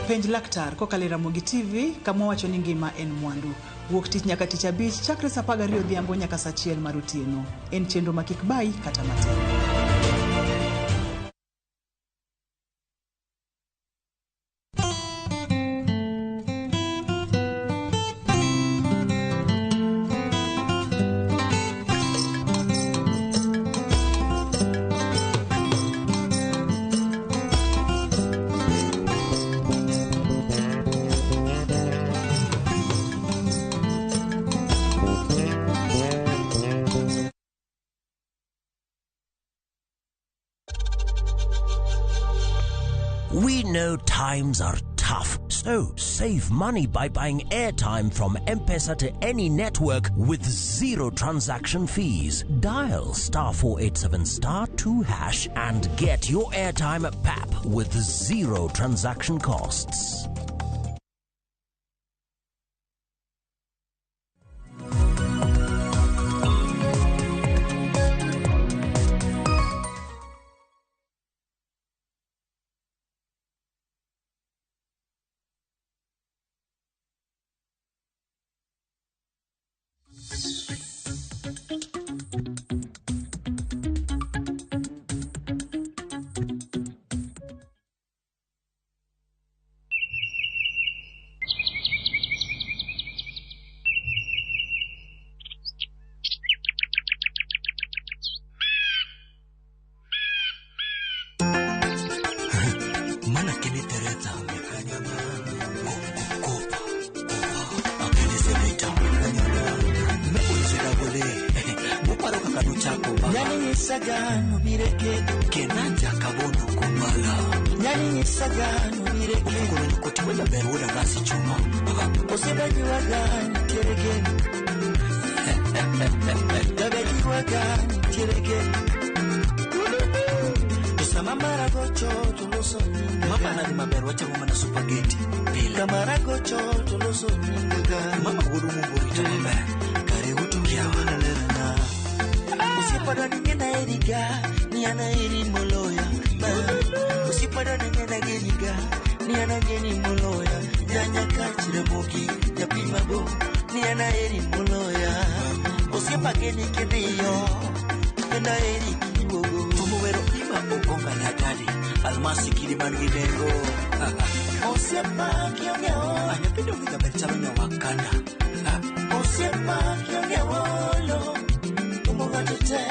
Penj laktar kokalo e Ramogi TV kama wacho ni ngima en mwandu. Wuok tich nyaka tich abich chakre saa 12 odhiambo nyaka saa 1 mar otieno. En chenro ma kik bayi kata matin. We know times are tough, so save money by buying airtime from M-Pesa to any network with zero transaction fees. Dial star 487 star 2 hash and get your airtime at PAP with zero transaction costs. Mana kini tereta kopa akene sebeta mekuchira bole muparo kakanu chako Nyani nyisagano bireke kenaja kabono kumala Nyani nyisagano bireke Ofukono nyukotiwela beruda gasi chuma Osebajiwaga nitereke Tabejiwaga nitereke Sama maragocho toloso nyinga Mama nadi maber wacha mama na supageti pile Kamaragocho toloso nyinga Mama wuodu mumborita maber kare utu kiawa lerna Usipada ningena eriga ni ana eri moloya Usipada ningena geniga ni ana geni moloya Nyanya kachire mogi japima bo ni ana eri moloya Osiepa geni kediyo kenda eri kiwogo Tumowero ima ogonga na dadi almasi kidi man gi nengo Osiepa kiongeo Anyapindo gi jaber chalo nyawakanda Osiepa kiongeo Tumo ng'ato te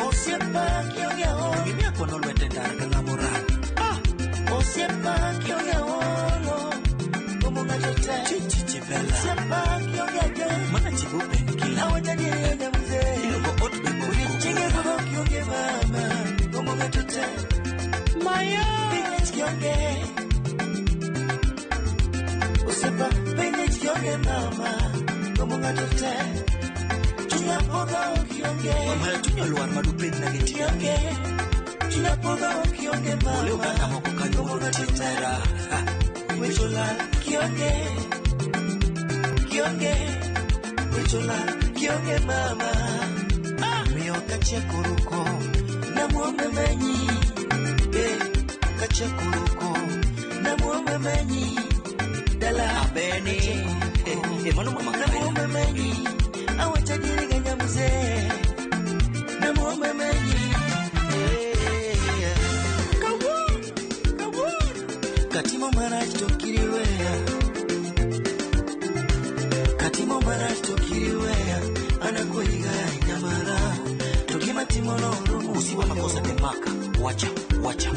Osiepa kiongeo Gimi akono lwete ndara ka ng'ama orang Osiepa kiongeo Tumo ng'ato te Chichi bella Osiepa kiongeo Mana chibo ben kila Awacha niende mzee Iluongo ot be Unichinge gogo kionge mama Tumo ng'ato te Maya Pinich kionge Osiepa pinich kionge mama Tumo ng'ato te Chunya podho kionge Mama chunya olwar madupen na gi Kionge Chunya podho kionge mama Ole oganda moko kanyo mondo otim hera Wechola kionge Kionge Wechola kionge mama. Miyo kachekuruko na muome menyi. Kachekuruko na muome menyi. Dala Abeni. Mano mama na muome menyi. Awachajiriga nyamuze na muome menyi. Katimo marach to kiriweya. Katimo marach to kiriweya. Anakuiga nyamara. Tokima timono rumu. Usiwa makosa temaka. Wacha, wacha.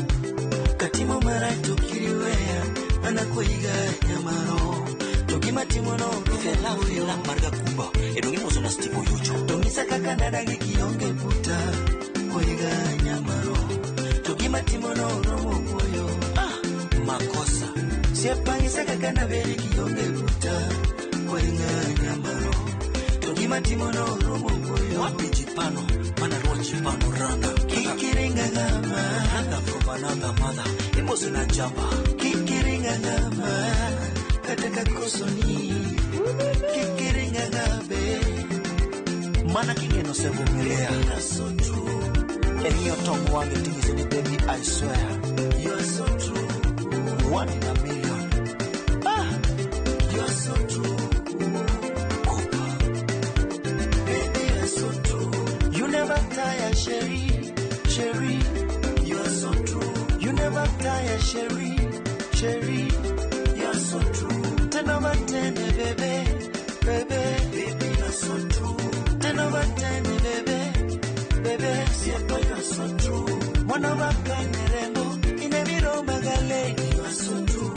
Katimo marach to kiriweya. Anakuiga nyamaro. Tokima timono rumu. Fela, fela, marga kuba. Edongi mozo na Steve Oyucho. Tongisa kaka nadangi kionge puta. Kuiga nyamaro. Tokima timono rumu kuyo. Makosa. Siapangisa kaka na beri kionge puta. Kuiga nyamaro. Tokima timono rumu kuyo. Wapi jipano, mana ruo jipano ranga. Kikiringa gama. Ranga from another mother. Imozo na jamba. Kikiringa gama. Kataka kosoni. Kikiringa gabe. Mana kingeno sevumilia. You are so true. Eniyo tongu wange tingizeni baby, I swear. You are so true. 1 in a million. Ah, you are so true. Kopa. Baby, you are so true. You never tire, Sherry, Sherry. You are so true. You never tire, Sherry, Sherry. You are so true. 10 over 10, baby, baby. Baby, you are so true. 10 over 10, baby, baby. Siapa, you are so true. Mwana wakanерembo, inebiro magaleni. You are so true.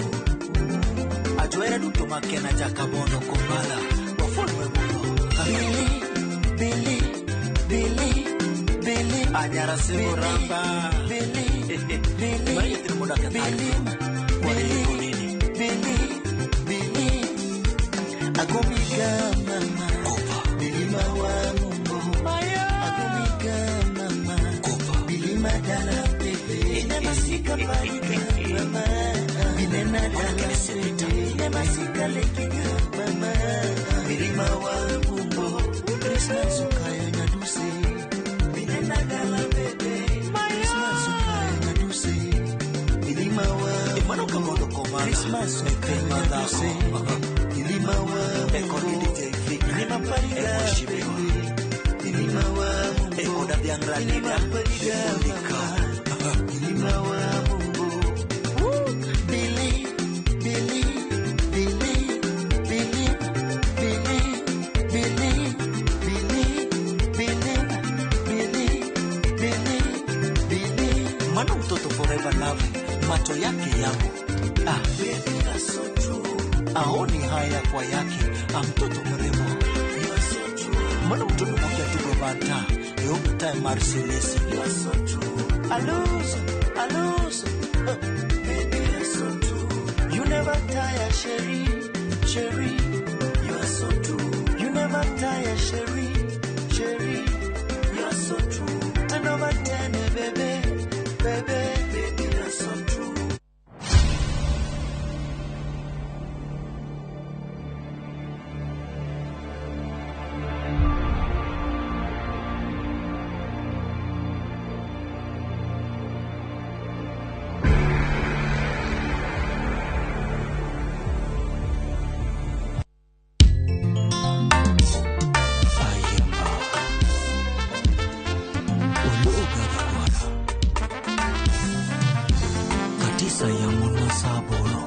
Ajuera duto makena jakabondo kombala. Wafolwe muno. Billy, Billy, Billy, Billy. Anyara sebo ramba. Billy, Billy, Billy, Billy, Billy, Billy. Akomika mama. Kopa. Bilima wa mumbo. Akomika mama. Kopa. Bilima dala bebe. Inamasika parika mama. Binena dala bebe. Inamasika lekiga mama. Bilima wa mumbo. Christmas ukayo nyaduse. Binena dala bebe. Christmas ukayo nyaduse. Bilima wa Emano kabondo komala. Christmas ukayo nyaduse. Bilima wa Eko DJ Vic. Bilima parika bebe. Bilima wa mumbo. Eko da biangra Bilima parika mama. Bilima wa mumbo. Billy, Billy, Billy, Billy, Billy, Billy, Billy, Billy, Billy, Billy, Billy. Mano mtoto forever love. Macho yake yangu. Ah, baby, you are so true. Aoni haya kwa yake. Ah, mtoto mrembo. You are so true. Mano mtoto mokia tugo banta. Yo mtae Marcelesi. You are so true. Aluso, aluso. Baby, you are so true. You never tire, Sherry, Sherry. You are so true. You never tire, Sherry, Sherry. You are so true. 10 over 10, baby, baby. Baby, you are so true. Katisa ya mwana saboro.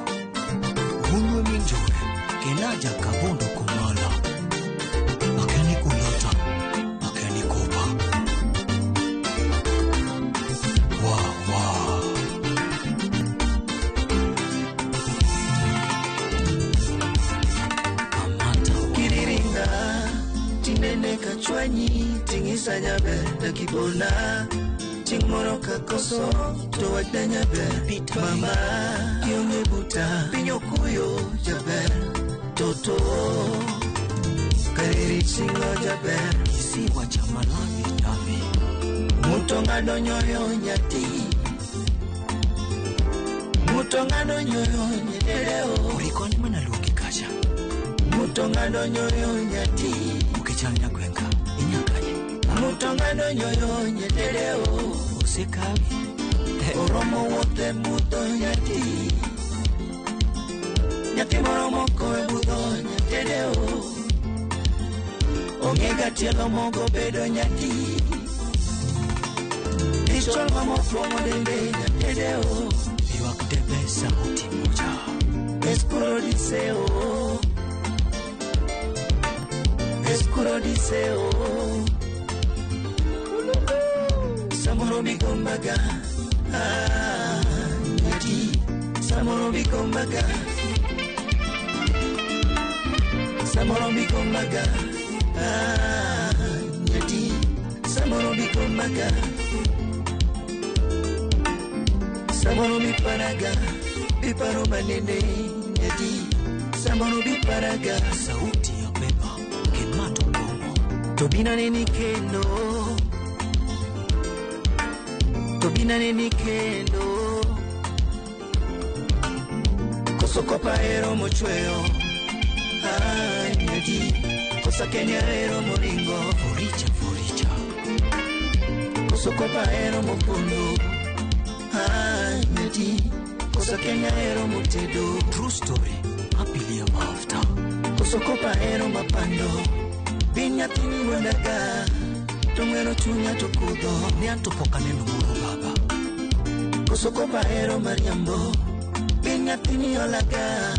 Hunwe minjore. Kenaja kabondo kumala. Akeni kulota. Akeni kopa. Wa wa. Kamata wa. Kiriringa, tinene kachwanyi, tingisa nyaber takibona. Ting moro kakoso, to wachna nyaber. Mama, kionge buta, pinyo kuyo jaber. Toto, kariri singo jaber. Kisiwa cha Malawi dami. Muto ng'ado nyoyo nyati. Muto ng'ado nyoyo nyerere o. Ulikoni mana luoki kacha. Muto ng'ado nyoyo nyati. Okichal nyagwenga inyakanye. Mutongano nyoyo nyetereo osekawi. Oromo wote muto nyati. Nyati moromo koe budho nyetereo. Ongega tielo mogo bedo nyati. Ichol mamo promo dende nyetereo. Iwak debe sauti moja. Eskuro diseo. Eskuro diseo. Samoro bigombaga. Ah, nyati. Samoro bigombaga. Samoro bigombaga. Ah, nyati. Samoro bigombaga. Samoro biparaga. Biparo manene nyati. Samoro biparaga. Sauti ya beba Kemato Kongo. Tobina neni kendo. Tobina neni kendo. Kosokopa ero mochweo. Ah, nyati. Kosa Kenya ero moringo. Foricha, foricha. Kosokopa ero mofundo. Ah, nyati. Kosa Kenya ero motedo. True story, happily ever after. Kosokopa ero mapando. Binyatini wendaga. Tongero chunya tokudho. Ni antopoka neno moro baba. Kosokopa ero mariambo. Binyatini olaga.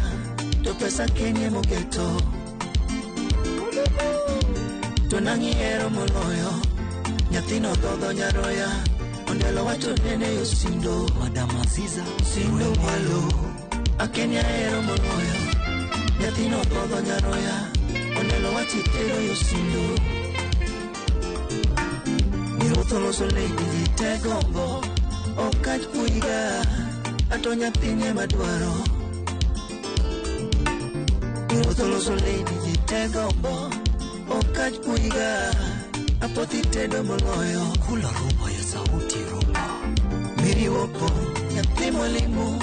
To pesa Kenya mogeto. To nangi ero moloyo. Nyathino dhodho nyaroya. Ondelo wacho nene yo sindo. Madam Aziza sindo mwalo. Akenya ero moloyo. Nyathino dhodho nyaroya. Ondelo wachitero yo sindo. Mirutho loso lady ji te gombo. Okach puiga. Ato nyathine madwaro. Mirutho loso lady ji te gombo. Okach puiga. Apothi tedo moloyo. Kula rumba ya sauti rumba. Miriwopo nyathi mwalimu.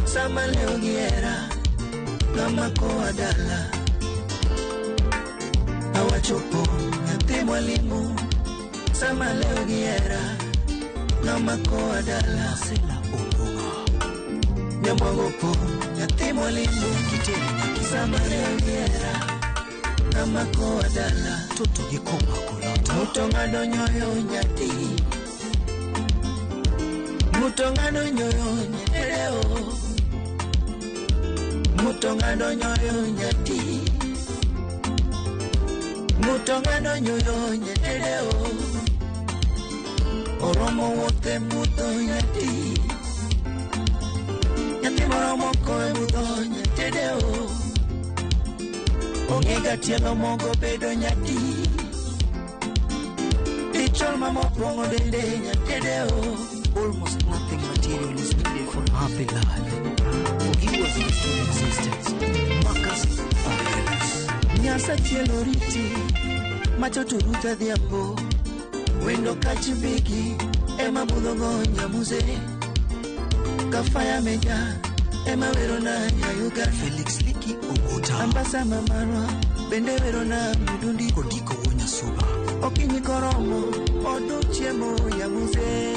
Sama leo giera. Kama koa dala. Awachopo nyathi mwalimu. Sama leo giera. Kama koa dala. Sela obonga. Nyamwagopo nyathi mwalimu. Kiteri nyaki. Sama leo giera. Kama koa dala. Toto gikoma kulota. Mutongano nyoyo nyati. Mutongano nyoyo nyereo. Mutongano nyoyo nyati. Mutongano nyoyo nyereo. Oromo wote muto nyati. Nyati moromo koe muto nyereo. Ongega tielo mogo bedo nyati. Ichol mamo pongo dende nyatedeo. Almost nothing material is needed for happy life. For he was in his existence. Marcus Aurelius. Nyasa chielo riti. Macho turuta dhiambo. Wendo kachibiki. Ema budhogo nyamuze. Kafaya meja. Ema wero na nyayuga. Felix Liki Obuta. Ambasa mamarwa. Bende wero na mudundi. Kodiko wonya suba. Okinyi koromo. Odo chiemo ya muze.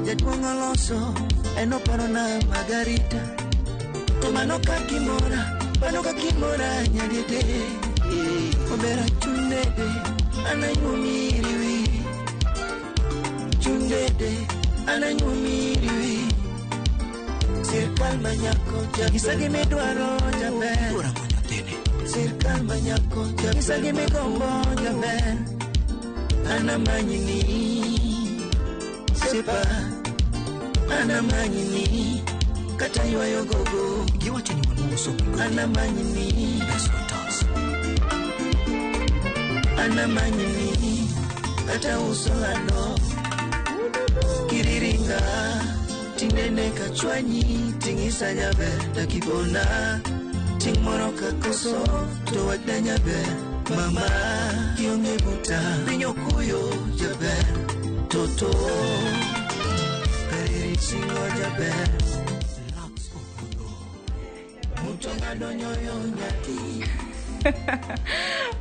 Jaduong' oloso. Eno paro na margarita. To mano kakimora. Mano kakimora nyadede. Obera chundede. Ananyumiriwi. Chundede. Ananyumiriwi. Sirkal manyako nyisa gimidwaro jaber. Sirkal manyako nyisa gimigombo jaber. Anamanyini sepa. Anamanyini kata ywayo gogo. Giwacho ni wanuso Anamanyini Anamanyini kata uso lando. Kiriringa tinene kachwanyi tingisa nyaber takibona. Ting moro kakoso to wachna nyaber. Mama kionge buta pinyo kuyo jaber. Toto kariri singo jaber. Mutonga donyo yo nyati.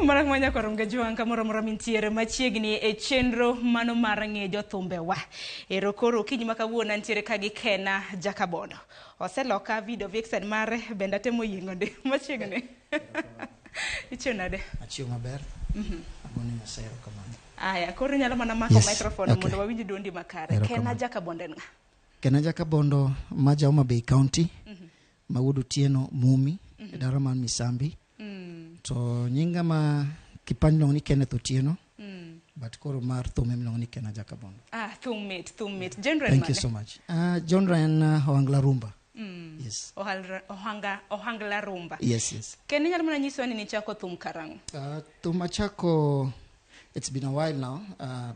Mana kuma nyakwarom Gajwang' kamoro amora mintiere machiegni e chenro mano mar ng'e jothumbewa. Ero koro okinyi ma kawuono antiere ka gi Kena Jakabondo. Oseloka video vixen mare bende atemo yieng'o ndi machiegni. Ichiew nade? Achiew maber. Agone Nyasaye erokamano. Aya, koro inyalo mana mako Yes, microphone okay. mondo wawinj duondi makare. Erokamano. Kena Jakabondo en ng'a? Kena Jakabondo ma ja Homa Bay County, ma wuod Otieno Mumi, e dala mar Misambi. To nyinga ma kipande iluongo ni Kenneth Otieno, but koro mar thum emiluongo ni Kena Jakabondo. Ah, thum mit, thum mit. Genre en Thank you mane? so much. Genre en Ohangla Rumba. Yes. Ohangla rumba. Yes, yes. Kendo inyalo mana nyisowa ni nichako thum karang'o? Thum achako, it's been a while now,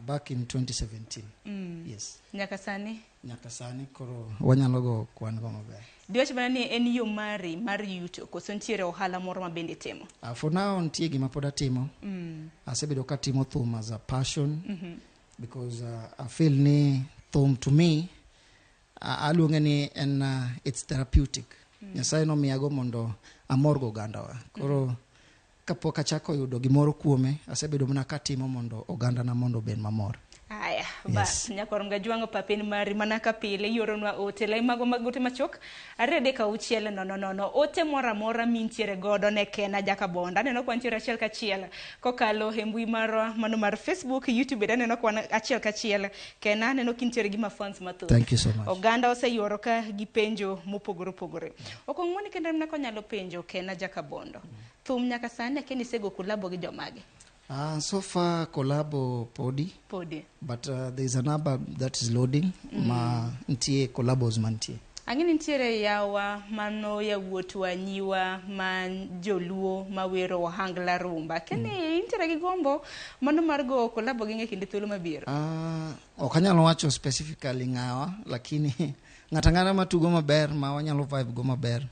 back in 2017. Yes. Nyaka sani? Nyaka sani koro wanyalo go kwan go maber. Diwach mana ni en yo mari mar yuto koso nitiere ohala moro ma bende itimo? For now nitie gima pod atimo. Asebedo katimo thum as a passion because I feel ni thum to me aluonge ni en it's therapeutic. Nyasaye nomiyago mondo amorgo ogandawa. Koro kapok achako yudo gimoro kuome, asebedo mana katimo mondo ogandana mondo obed mamor. Aya, bas, nyakwarom Gajwang' papen mari mana ka pile ioronwa ote lai mago mag ote machuok 2 3 6 0 0 ote moro amora mintiere godo ne Kena Jakabondo. Aneno ka wantiere achiel kachiel kokalo e mbui marwa mano mar Facebook, YouTube bende aneno ka wan achiel kachiel. Kena aneno kintiere gi mafans mathoth. Thank you so much. Oganda oseyuoro ka gi penjo mopogore opogore. Okong' moni kendo mana konyalo penjo Kena Jakabondo. Thum nyaka sani akia ni isego kolabo gi jomage? So far collabo podi. Podi. But there is an album that is loading ma nitie collabos mantie. Ang'e ni nitiere yawa mano yawuotwa nyiwa ma joluo mawero ohangla rumba. Keni intiere gi gombo mano mar go collabo gi ng'e kinde thuolo mabiro? Ok anyalo wacho specifically ng'awa, lakini ng'ato ang'ata matugo maber ma wanyalo vibe go maber.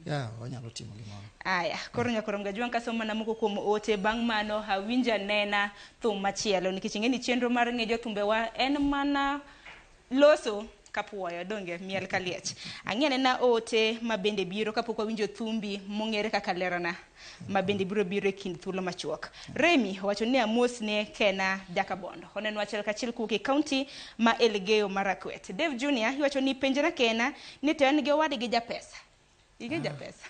Yeah, wanyalo timo gimoro. Aya, koro nyakwarom Gajwang' kasomo mana moko kuom ote bang' mano awinjo anena thum machielo nikech ing'e ni chenro mar ng'e jothumbewa en mana loso kapuoyo donge miel kaliech. Ang'e anena ote ma bende biro kapok wawinjo thumbi mong'ere kaka Lerana ma bende biro biro e kind thuolo machuok. Remi owacho ni amos ne Kena Jakabondo. Oneno achiel kachiel kowuok e kaunti ma Elgeyo Marakwet. Dave Junior iwacho ni penjna Kena ni to en gi owadgi japesa. Ing'e japesa?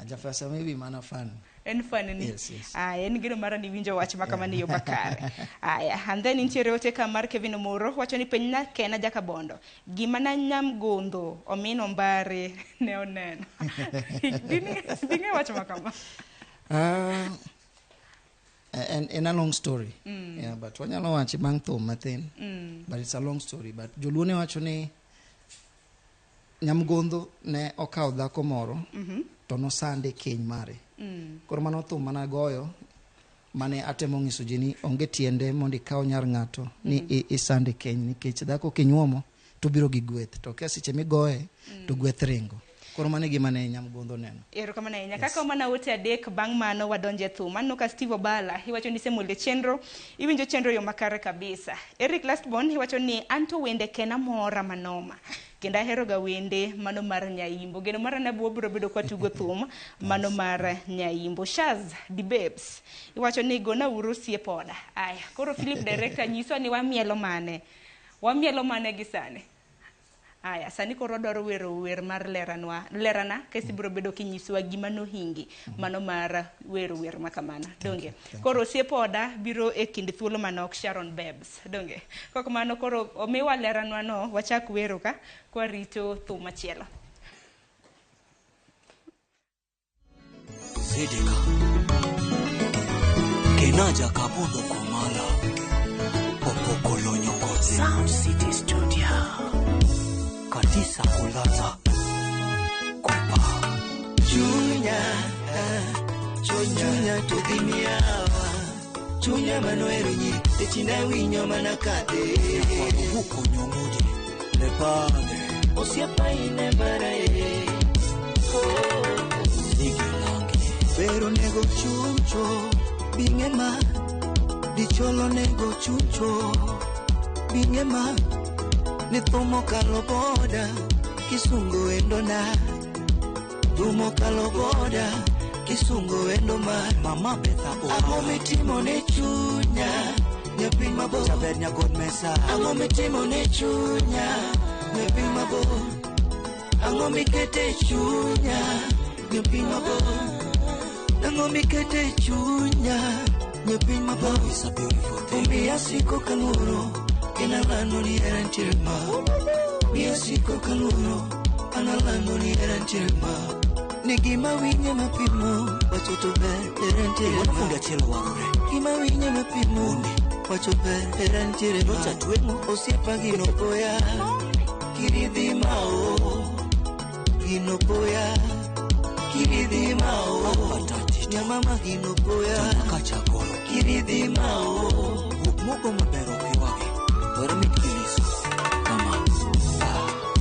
Japesa maybe mana fan. En fan ni. Yes, yes. Aya, en geno mara ni winjo wach ma kamano e yo makare. Aya, and then nitiere ote ka mar Kevin Omoro wacho ni penjna Kena Jakabondo. Gima na nyamgondho omin Ombare ne oneno. Ding'e wach ma kama? En a long story. Yeah, but wanyalo wache bang' thum mathin. But it's a long story. But joluo ne wacho ni nyamgondho ne okawo dhako moro to nosande keny mare. Koro mano thum mana goyo mane atemo ng'iso ji ni onge tiende mondo ikaw nyar ng'ato ni isande keny nikech dhako kinyuomo to biro gi gweth to ka seche migoye to gweth ringo. Koro mano e gima ne nyamgondho neno. Erokamano ahinya. Kaka mana ote adek bang' mano wadonje thum. Aneno ka Steve Obala iwacho ni isemolo chenro, iwinjo chenro yo makare kabisa. Eric Lastborn iwacho ni anto wende Kena mora manoma. Kendo ahero ga wende mano mar Nyaimbo. Geno mara na biro bedo kwa tugo thum mano mar Nyaimbo. Shaz di Babes iwacho ni gona uru siep oda. Aya, koro Philip director nyiswa ni wamielo mane? Wamielo mane gi sani? Aya, sani koro wadwaro wero wer mar leranwa, lerana kesi biro bedo kinyiswa gima nohingi mano mar wero wer makamano. Donge? Koro osiep oda biro e kind thuolo manok Sharon Babes. Donge? Kok mano koro omiwa leranwa no wachak wero ka kwarito thum machielo. Sidika. Kena Jakabondo Kumala. Popokolo Nyongozi. Sound City Studio. Katisa kulaza kupa Chunya, chunya tudhimiawa Chunya manoero nyi Techinda winyo manakate Huko nyongudi Lepane Osiepa ine marae Nigilangi Pero nego chucho Bingema Dicholo nego chucho Bingema Ni thumo kalo boda Kisungu endona Thumo kalo boda Kisungo wendo mar Mama Betha Ang'o mitimo ne chunya Nyapiny mabor Jaber nyagod mesa Ang'o mitimo ne chunya Nyapiny mabor Ang'o mikete chunya Nyapiny mabor Ang'o mikete chunya Nyapiny mabor Omiya siko kaluoro Kendo alando ni hera nitiere ma Miya siko kaluoro An alando ni hera nitiere ma Ni gima winye mapimo Wacho to ber hera nitiere ma Fundi achiel owarore Gima winye mapimo Wacho ber hera nitiere ma Nyocha tweng'o Osiepa gino poya Kiridhi mao Gino poya Kiridhi mao Nyamama gino poya Kachagolo Kiridhi mao Wuok mogo maber ok ywagi Wero mit gi liso Kama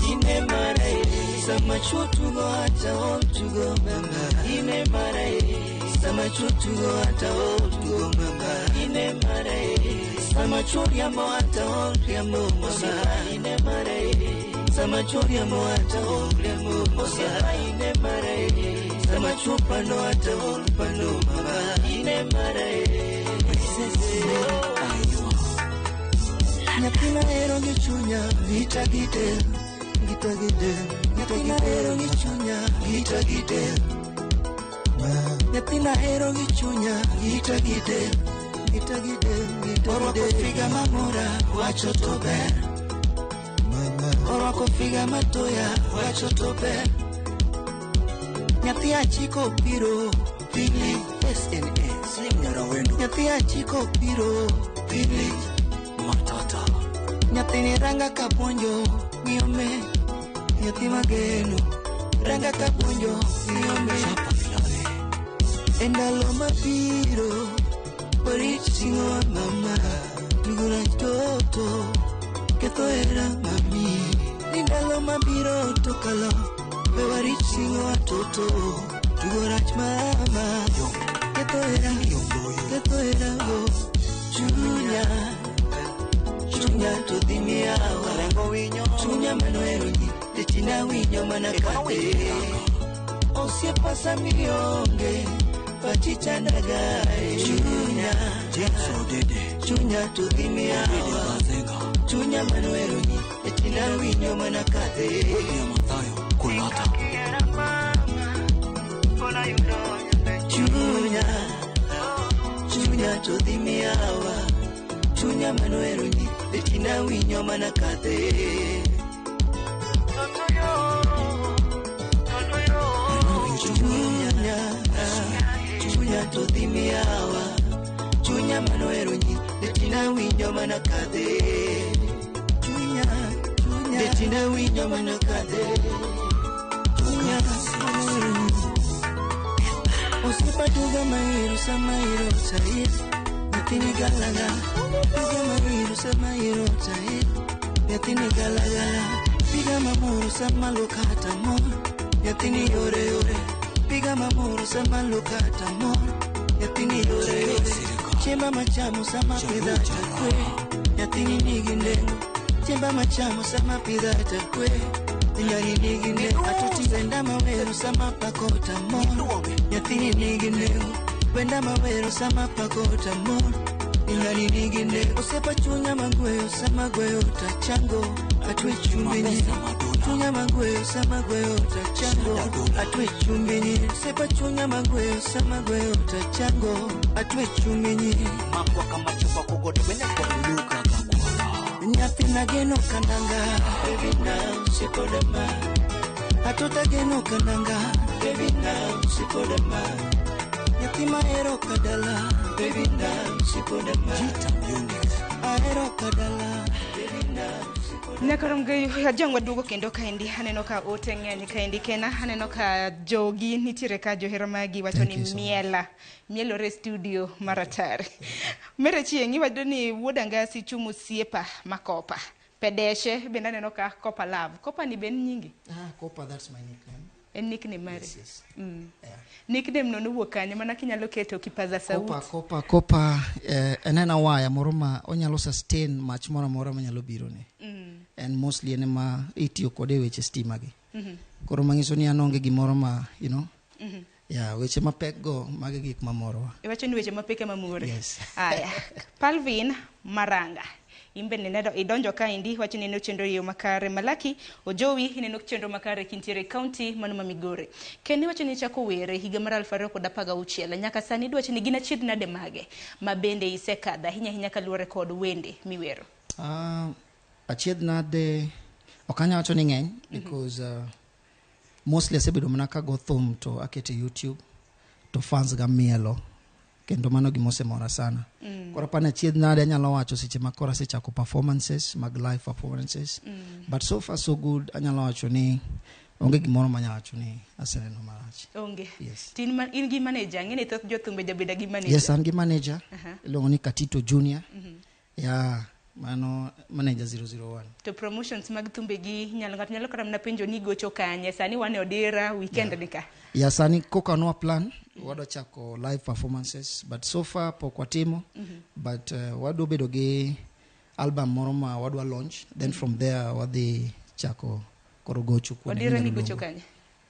Ine mara e Sama chuo tugo hata ol tugo mama Ine mara e Sama chuo tugo hata ol tugo mama Ine mara e Sama chuo riambo hata ol riambo mama Ine mara e Sama chuo riambo hata ol riambo mama Ine mara e Sama chuo pando hata ol pando mama Ine mara e Nyathina hero gi chunya Gita gi del Gita gi del Nyathina hero gi chunya Gita gi del Nyathina hero gi chunya Gita gi del Gita gi del Gita gi del Orwako figa mamora Wacho to ber Orwako figa matoya Wacho to ber Nyathi achiko biro Pili SNA Slim Nyarawendo Nyathi achiko biro Pili Matata Nyathini ranga kapuonjo ng'iyo me Nyathi mageno ranga kapuonjo ng'iyo me E ndalo mabiro warit ting'owa mama Tugo rach toto ketho hera mami Ni ndalo mabiro to kalo we warit ting'owa toto Tugo rach mama ketho hera ketho hera go chunya Chunya to dhi miawa Chunya manohero ji Detina winyo mana kate Osiepa samionge Pachi chandagae Chunya James Odede Chunya to dhi miawa Chunya manohero ji Detina winyo mana kate William Mathayo Kulata Chunya Chunya to dhi miawa Chunya manohero ji Detina winyo mana kate Chunya Chunya to dhi miawa Chunya manohero ji Detina winyo mana kate Chunya Chunya Detina winyo mana kate Chunya manohero ji Osiepa tuga mahero sama iro tair Nyathini galagala Piga mahero sama iro tair Nyathini galagala Piga mamoro sama lokata mor Nyathini yore yore Piga mamoro sama lokata mor Nyathini yore yore Chemba machamo sama pidha takwe Nyathini nigi nengo Chemba machamo sama pidha takwe Nyathini nigi nengo Atoti wenda mawero sama pakota mor Nyathini nigi nengo Wenda mawero sama pakota mor Nyathini nigi nengo Osiepa chunya magweyo sama gweyo tachango Atwe chumbi nyi Chunya magweyo sama gweyo tachango Atwe chumbi nyi Osiepa chunya magweyo sama gweyo tachango Atwe chumbi nyi Makwa kama chupa kogoto Bene kwa luka Nyathina geno kananga Baby now sikodama Atota geno kananga Baby now sikodama Nyathi mahero kadala Baby now sikodama Jita Unix Ahero kadala Baby now Nyakaromge ajang waduogo kendo kaendi aneno ka ote ng'eny kaendi kena aneno ka jogi nitiere ka johera magi wacho ni miela mielore studio maratari mere chieng' iwacho ni wuod Angasi chumo siepa makopa pedeshe bende aneno ka Kopa Love Kopa ni ben nyingi Kopa, that's my nickname. En nickname mari. Yes, yes. Yeah. Nickname no nowuok kanye mana kinyalo keto kipaza sauti. Kopa en ena waya moro ma onyalo sustain mach moro amora manyalo birone. And mostly en ema itiyo kode e weche stima gi. Koro manyiso ni an onge gimoro ma, you know, Yeah, weche mapek go mago e gik mamorowa. Iwacho ni weche mapek ema mori. Yes. Aya. Palvin Maranga. In bende ineno idonjo kaendi iwacho ni ineno chenro e yo makare. Malaki Ojowi ineno chenro makare kintiere e kaunti mano ma Migori. Ken iwacho ni ichako wer e higa mar 2016. Nyaka sani idwacho ni gin achiedh nade mage ma bende isekadho ahinya ahinya kaluwore kod wende miwero? Achiedh nade ok anyal wacho ni ng'eny because mostly asebedo mana kago thum to aketo e YouTube to fans ga mielo kendo mano gima osemora sana. Koro apani achiedh nade anyalo wacho seche ma koro asechako performances mag live performances. But so far so good anyalo wacho ni onge gimoro manyalo wacho ni aseneno marach. Onge. Yes. To in, in gi manager, ang'e ni thoth jothumbe jabedo gi manager. Yes, an gi manager iluongo ni Katito Junior. Yeah, mano manager 001. To promotions mag thumbegi nyalo ng'ato nyalo kata mana penjo ni gocho kanye. Sani wan e Odira, weekend ni ka. Yeah, sani koka nwa plan wadwa chako live performances but so far pok watimo. But wadwa bedo gi album moro ma wadwa launch then from there wadhi chako koro gocho kuonde Odira ni minyalo gocho luongo.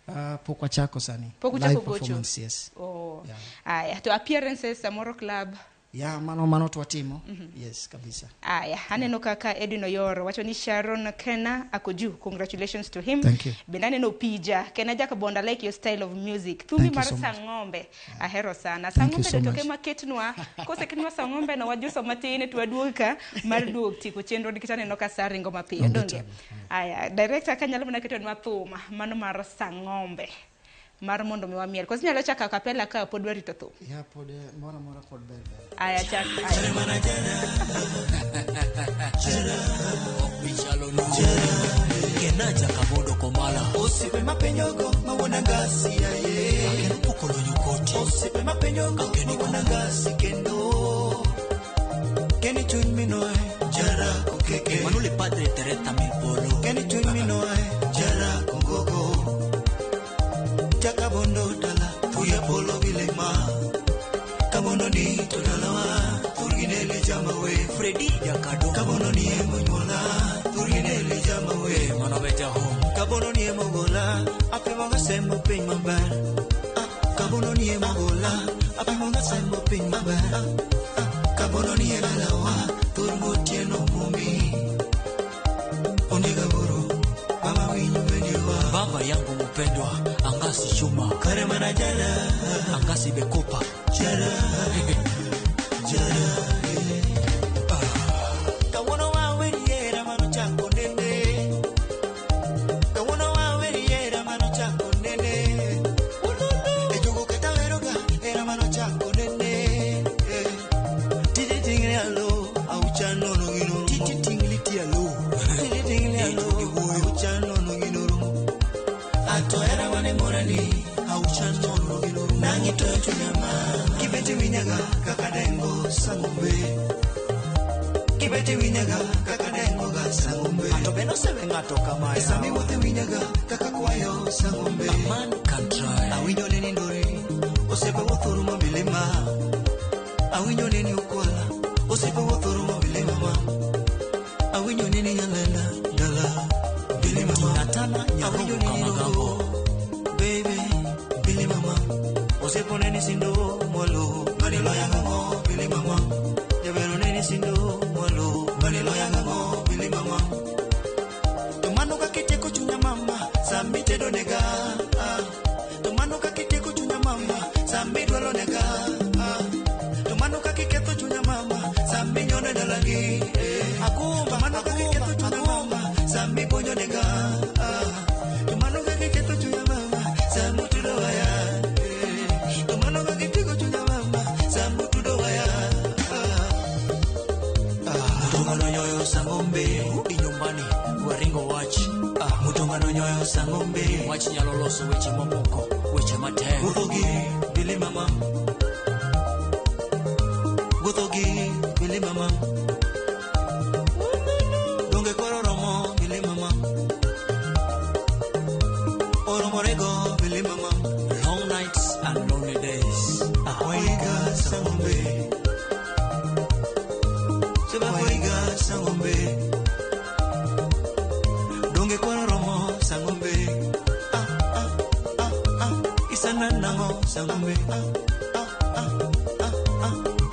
kanye? Pok wachako sani. Pok uchako Live gocho? performance, yes. Oh. Yeah. Aya, to appearances samoro club. Yeah, mano to watimo. Yes, kabisa. Aya, aneno kaka Edwin Oyoro wacho ni Sharon Kena ako juu. Congratulations to him. Thank you. Bende aneno Pija. Kena Jakabonda, I like your style of music. Thumi Thank you mar so much. Sang'ombe ahero sana. Thank you Sang'ombe so to toke much. maketnwa. Koseketnwa Sang'ombe no wajuso matin to waduog ka mar duog tieko chenro nikech aneno ka sa ringo mapiyo. Onge Donge? tabu. Aya, director kanyalo mana ketonwa thum mano mar Sang'ombe mar mondo mi wamiel. Koso inyalo chako acapella ka pod warito thum. Yeah, pod moro amora pod ber ber. Aya, chak. Aya. Kenaja kabodo komala Osiepe mapenjogo mawuon angasi aye akeno pokolonyo koti Osiepe mapenjogo mawuon angasi kendo Keni chuny minoe jara kokeke Manule padre tereta mipolo Keni chuny minoe jara kongogo Jakabondo dala tuye polo bilema Kabondo ni to dalawa turginele jamawe Fredi Jakado Kabondo ni emonyuola turginele jamawe Manobeja home Kabondo ni emogola apemonga sembo piny maber Kabondo ni emogola apemonga sembo piny maber Kabondo ni edalawa tur gotieno mumi Ondiga buru mama winyo bendiwa Baba yangu mpendwa Angasi Chuma Kare mana jara Angasi Bekopa Jara Jara Kawuono waweriera mano chako nene Kawuono waweriera mano chako nene E jogo kata weroga era mano chako nene Tiji tingli alo aucha nono gino rumo Tiji tingli ti alo Tiji tingli alo aucha nono gino rumo Ato era mane morani aucha nono gino rumo Nangi toyo chunya mama Kibeti winyaga kaka dengo sangombe Kibeti winyaga kaka dengo ga sangombe Ato beno sewe ng'ato kama E sami wuothe winyaga kaka kwayo sangombe A man can try Awinjo ne nindore osiepe wuotho rumo milima Awinjo ne ni ukwala osiepe wuotho rumo milima ma Awinjo ne ni nyalenda dala bilima ma Natana Awinjo Nyarongo ne ni Kamagambo rogo baby bilima ma Osiepo ne ni sindo mwalo mani loya ng'o bilima ma Jabero ne ni sindo mwalo mani loya ng'o bilima ma To mano kaka itieko chunya mama sami tedo nega To mano kaka itieko chunya mama sami dwalo nega To mano kaka iketho chunya mama sami nyono dalagi Agumba To mano kaka iketho chunya mama sami bonyo nega To mano kaka iketho chunya mama sami tudo waya To mano kaka itieko chunya mama sami tudo waya Mutongano nyoyo sangombe Rudi nyumbani waringo wach Mutongano nyoyo sangombe Wach nyalo loso weche mamoko weche matek Wuotho gi bili mama Wuotho gi bili mama Donge koro romo bili mama Oromorego bili mama Long nights and lonely days Waiga sangombe Seba waiga sangombe Donge koro romo sangombe Isana nango Sangombe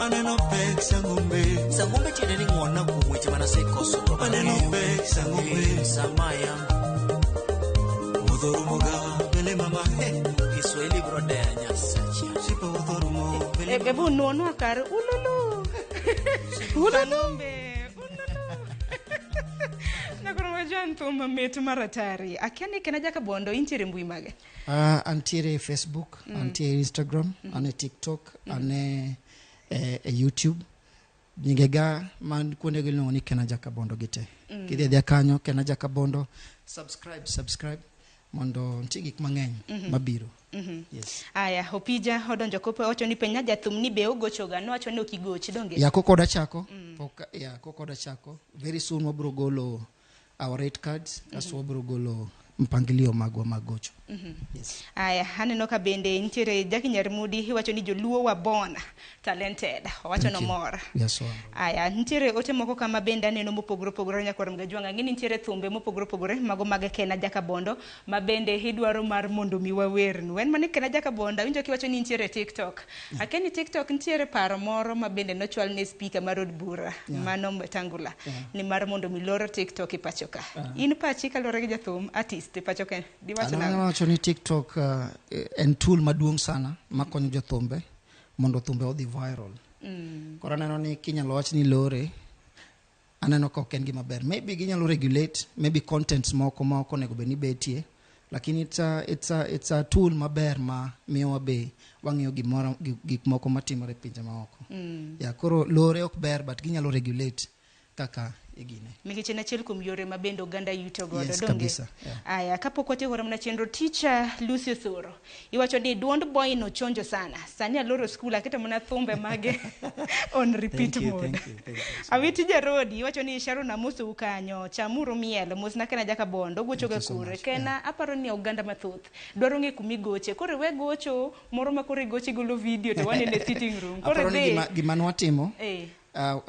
aneno pek sangombe. Sangombe tiende ni ng'wona kuom weche manasekoso to Aneno pek sangombe. Samaya Wuotho rumo ga mbele mama. Kiswahili bro deya Nyasacha. Sipa wuotho rumo mbele Ebu nuonwa kar ululu. Ululu. Nakoro thum mamit mar atari. Akia ni Kena Jakabondo intiere mbui mage? Antiere e Facebook, antiere Instagram, ane TikTok, ane e YouTube. Nyingega man kuondego iluongo ni Kena Jakabondo gite. Kidhi adhiya kanyo Kena Jakabondo, subscribe mondo nitie gik mang'eny mabiro. Yes. Aya, Opija odonjo kopo owacho ni penja jathum ni be ogochoga, nowacho ni ok igochi donge? Ya kokoda chako, pok ya kokoda chako. Very soon wabiro golo our rate cards, kasto wabiro golo mpangilio magwa mag gocho. Yes. Aya, aneno ka bende nitiere Jackie Nyarmudi iwacho ni joluo wa born talented. Owacho Thank you. nomor. Yes, wa. Aya, nitiere ote moko kama bende aneno mopogore opogore nyakwar Mgajwang'. Ang'e ni nitiere thumbe mopogore opogore mago mag Kena Jakabondo ma bende idwaro mar mondo mi wawernu. En mana Kena Jakabondo, awinjo kiwacho ni nitiere TikTok. Akia ni TikTok nitiere paro moro ma bende nochwal ne speaker mar od bura mano Wetangula ni mar mondo mi lor TikTok e pacho ka. In pachi kaluwore gi jathum artist e pacho ka diwacho An nang'o? wacho ni TikTok en tool maduong' sana makonyo jothumbe mondo thumbe odhi viral. Koro aneno ni kinyalo wach ni lore, aneno ka ok en gima ber. Maybe ginyalo regulate, maybe contents moko ma ok onego bed ni betie, lakini it's a tool maber ma miyowa be wang'iyo gimoro gik moko matimore e pinje maoko. Yeah, koro lore ok ber but ginyalo regulate kaka igine. Nikech en achiel kuom yore ma bende oganda yuto godo Yes, donge? kabisa, yeah. Aya, kapok watieko mana chenro, teacher Lucy Osoro iwacho ni duond boy no chonjo sana. Sani aloro skul aketo mana thumbe mage on repeat Thank you, mode. thank you, thank you. Awiti Jarodi iwacho ni Sharon amosou kanyo, chamuru miel, mosna Kena Jakabondo, ogocho ga Thank you so kure. much, Kena aparo ni oganda mathoth dwaro ng'e kumigoche. Koro we gocho moro ma koro igocho igolo video to wanene e sitting room. Koro Aparo ni dhi. gima nwatimo Eh.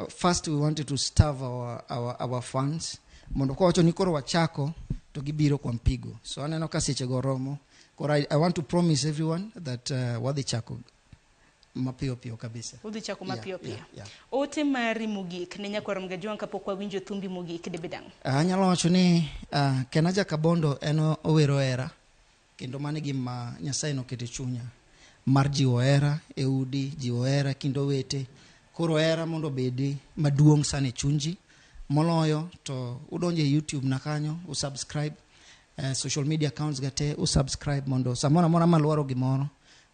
First we wanted to starve our fans mondo kawacho ni koro wachako to gibiro kwa mpigo. So aneno ka seche go romo. Koro I want to promise everyone that wadhi chako mapiyo piyo kabisa. Udhi chako Yeah, mapiyo piyo. yeah. Ote mari mogik ne nyakwar Mgajwang' kapok wawinjo thumbi mogik debed ang'o? Anyalo wacho ni Kena Jakabondo en owero hera kendo mano e gima Nyasaye noketo e chunya mar jiwo hera e udi, jiwo hera kind owete. Koro hera mondo obedi maduong' sana e chunji moloyo to udonjo e YouTube na kanyo, usubscribe social media accounts ga te usubscribe mondo samoro amora malwaro gimoro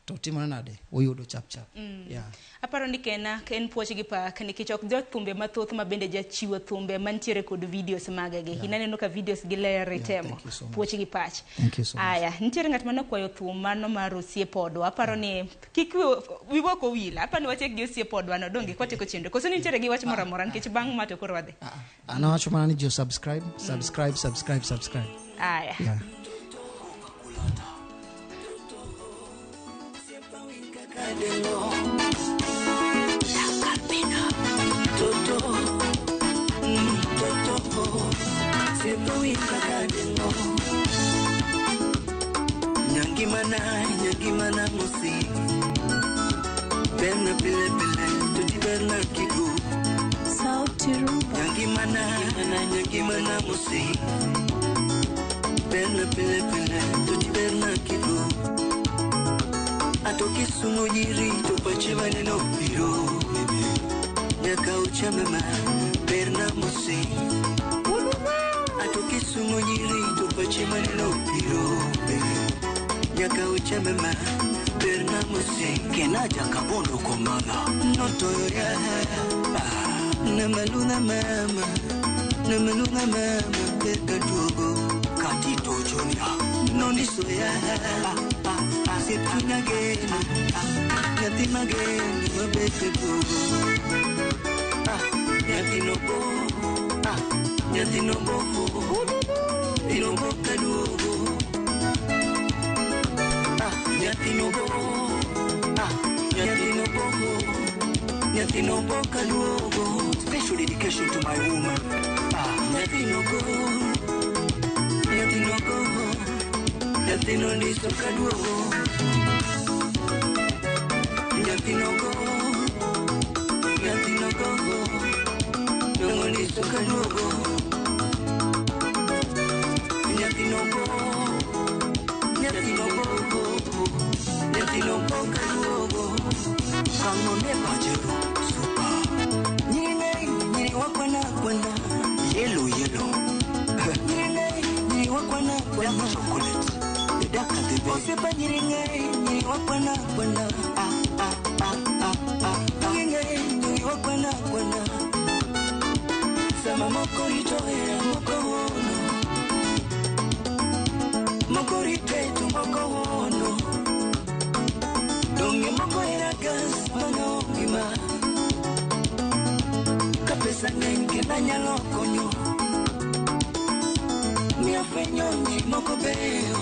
to timore nade uyudo chap chap. Yeah. Aparo ni Kena en puoch gi pak nikech ok jothumbe mathoth ma bende jachiwo thumbe mantiere kod videos magegi. Yeah. In aneno ka videos gi ler itemo. Thank you so much. Puoch gi pach. Thank you so much. Aya, nitiere ng'at mane okwayo thum mano mar osiep odwa. Aparo ni kik wiwa ok owil. Aparo ni watiek gi osiep odwa no donge kwatieko chenro. Koso ni nitiere gi wach moro amora nikech bang' ma to koro wadhi. An awacho mana ni jo subscribe, subscribe, subscribe, subscribe. Aya. Yeah. Nyangimana, nyangimana musi. Berna pile pile, tuti berna kigu. Sauti rumba. Nyangimana, nyangimana musi. Berna pile pile, tuti berna kigu. Atoki sumu nyiri, tupache maneno biro. Nyaka uchame ma, berna musi. Atoki sumu nyiri, tupache maneno biro. Nyaka uchame ma, berna musi. Kena Jakabondo komana. Notoya, namaluna mama, namaluna mama, berka duogo. Katito Junior. Nondisoya, septunya geno, nyathi mageno mabete duogo. Nyathi nobo, nyathi nobo, inobo kaduogo. Nyathi nobo, nyathi nobo, nyathi nobo kaduogo. Special dedication to my woman. Nyathi nobo, nyathi nobo, nyathi nondiso kaduogo. Nyathino go, nyathino go, dongo ndiso kaduogo. Nyathino go, nyathino go, nyathino go kaduogo. Kang'o ne pachego super. Nyiri ng'eny, nyiri wakwana kwana. Yellow yellow. Nyiri ng'eny, nyiri wakwana kwana. Dark chocolate. The darker the berry. Osiepa nyiri ng'eny, nyiri wakwana kwana. Ah ah ah ah ah. Nyiri ng'eny, nyiri wakwana kwana. Sama moko rito hera, moko hono. Moko rite to moko hono. Donge moko hera gas mano ngima. Ka pesa ng'eny kendo anyalo konyo. Miya fwenyo nyiri moko beyo.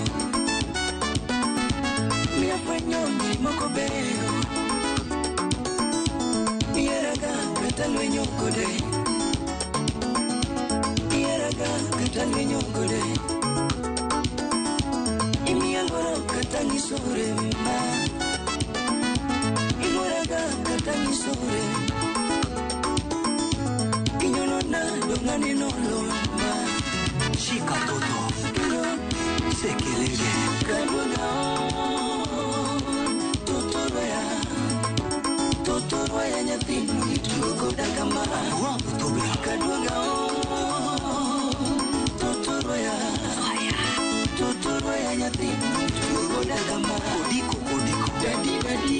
Miya fwenyo nyiri moko beyo. Iheraga kata lwenyo kode. Iheraga kata lwenyo kode. Imiya luoro kata nyiso rem ma. Iluoraga kata nyiso rem. Kinyonona dong aneno lon ma. Shika toto. Sekelege. Kaduoga toto roya. Toto roya nyathino itugo koda kama. Kaduoga toto roya. Toto roya nyathino itugo koda kama. Kodiko kodiko. Dadi dadi.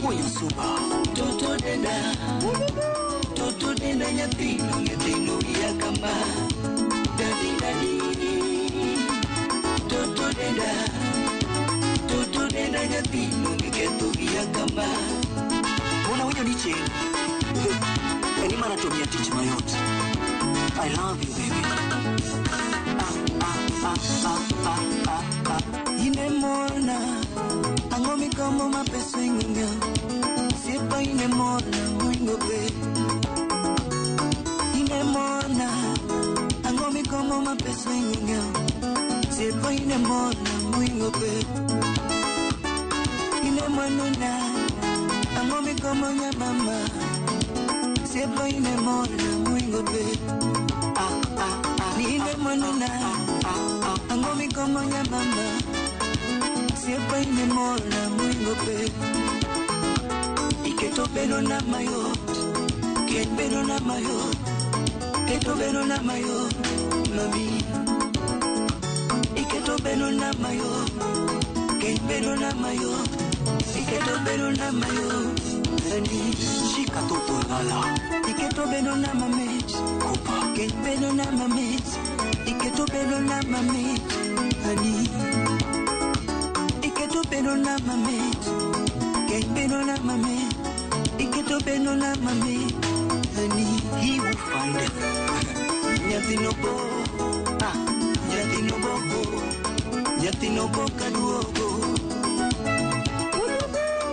Moyo super. Toto denda. Toto denda nyathino nyathino wiya kama. Dadi dadi. Toto denda. Toto denda nyathino ngiketho wiya kama. Mbona winjo ni chieng'? En mana to miya tich mayot. I love you baby. Ah ah ah ah ah ah ah. Ine morna, ang'o mikomo ma pesa ing'o. Siepa ine morna, moingo be. Ine morna, ang'o mikomo ma pesa ing'o. Siepa ine morna, moingo be. Ine mwanuna, ang'o mikomo nya mama. Siepa ine morna, moingo be. Ah ah ah. Ine mwanuna, ang'o mikomo nya mama. Siepa ine morna, moingo be. Iketo bedo na mayot, ket bedo na mayot, keto bedo na mayot, mami. Iketo bedo na mayot, ket bedo na mayot, iketo bedo na mayot, ani. Shika toto lala. Iketo bedo na mamit, Kopa. ket bedo na mamit, iketo bedo na mamit, ani. Iketo bedo na mamit, ket bedo na mamit, iketo bedo na mamit, ani. He who findeth. Nyathino bo, ah, nyathino bo, nyathino bo kaduogo.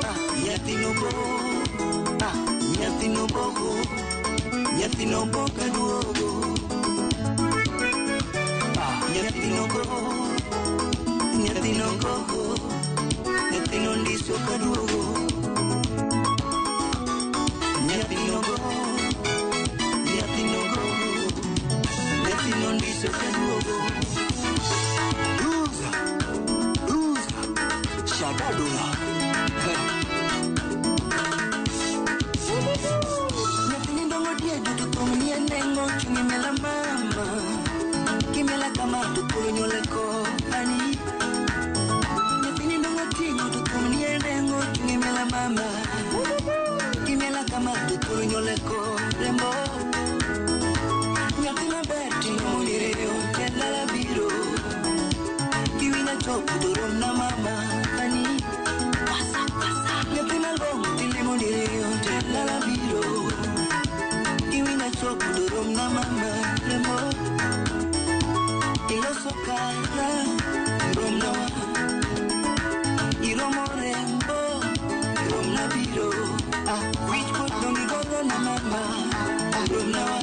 Ah, nyathino bo, ah, nyathino bo, nyathino bo kaduogo. Ah, nyathino bo, nyathino go, nyathino ndiso kaduogo. Nyathino go, nyathino go, nyathino ndiso kaduogo. Luza. Luza. Shadadola. Nyathini dongo diedo to thum nie nengo chung' imiela mama. Kimiela kama to polo nyuole ko ani. Nyathini dongo ting'o to thum nie nengo chung' imiela mama. Kimiela kama to polo nyuole ko rembo. Nyathi maber ting'o mondiriyo jadala biro. Kiwinja chopo to romna mama ani. Nyathi malong'o tilimo diriyo jadala biro. Kiwinja chopo to romna mama rembo. Iloso kara romna wa. Iromo rembo romna biro. Ah, wich kuot dongi gogo na mama romna wa.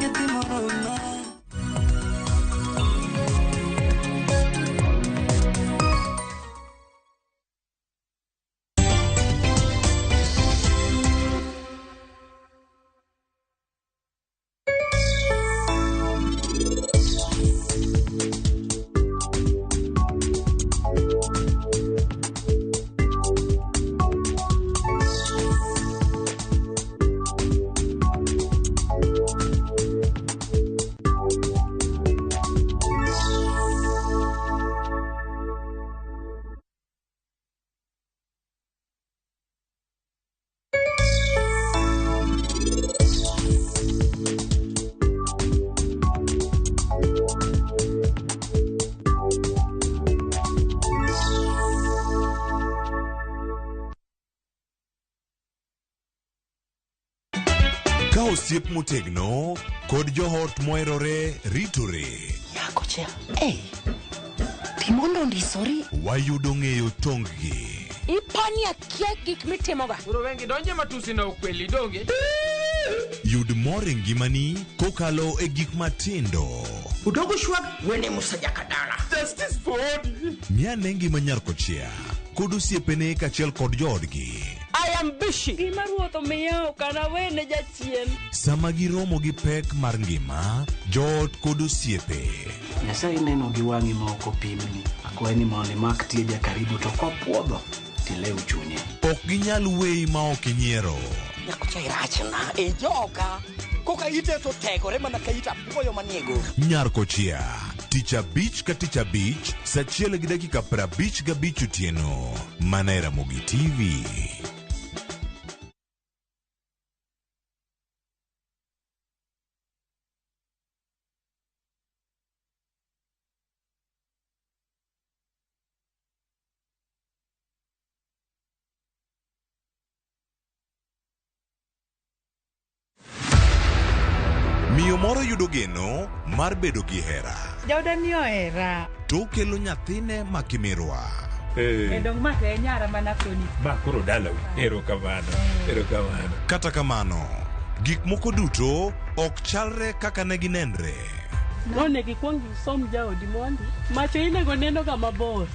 Nyathi Osiep motegno kod joot moherore ritore. Nyakocha, hey, timondo ondisori. Wayudo ng'eyo tonggi. Ipani akia gik mitimoga. Koro wengi donje matusi na ukweli donge. Yud mor e ngimani kokalo e gik matindo. Udogo shwag wene musajakadala. Justice for Odi. Ng'ane ngima nyar kochia kod osiepene kaachiel kod joodgi. I am busy. Gima ruoth omiya ok anawene jachien. Sama giromo gi pek mar ngima, joot kod osiepe. Nyasaye neno gi wang'i ma ok opimni. Akwayi ni mondo imak tieja karibu to kopuodho tilew chunye. Ok ginyal weyi ma ok inyiero. Nyakocha irachna e joka. Koka ite to tegore mana ka it apuoyo manie go. Nyar kochia, tich abich ka tich abich, saa achiel gi dakika 55 otieno, mana e Ramogi TV. Miyo moro yudo geno mar bedo gi hera. Jaoda ni ohera. To okelo nyathine ma kimirwa. E dong ma to e nyara mana koni. Ma koro dalau. Erokamano. Erokamano. Kata kamano, gik moko duto ok chalre kaka ne ginenre. Nonego ikwong isom jaodi mondi. Macho inego neno ga mabor.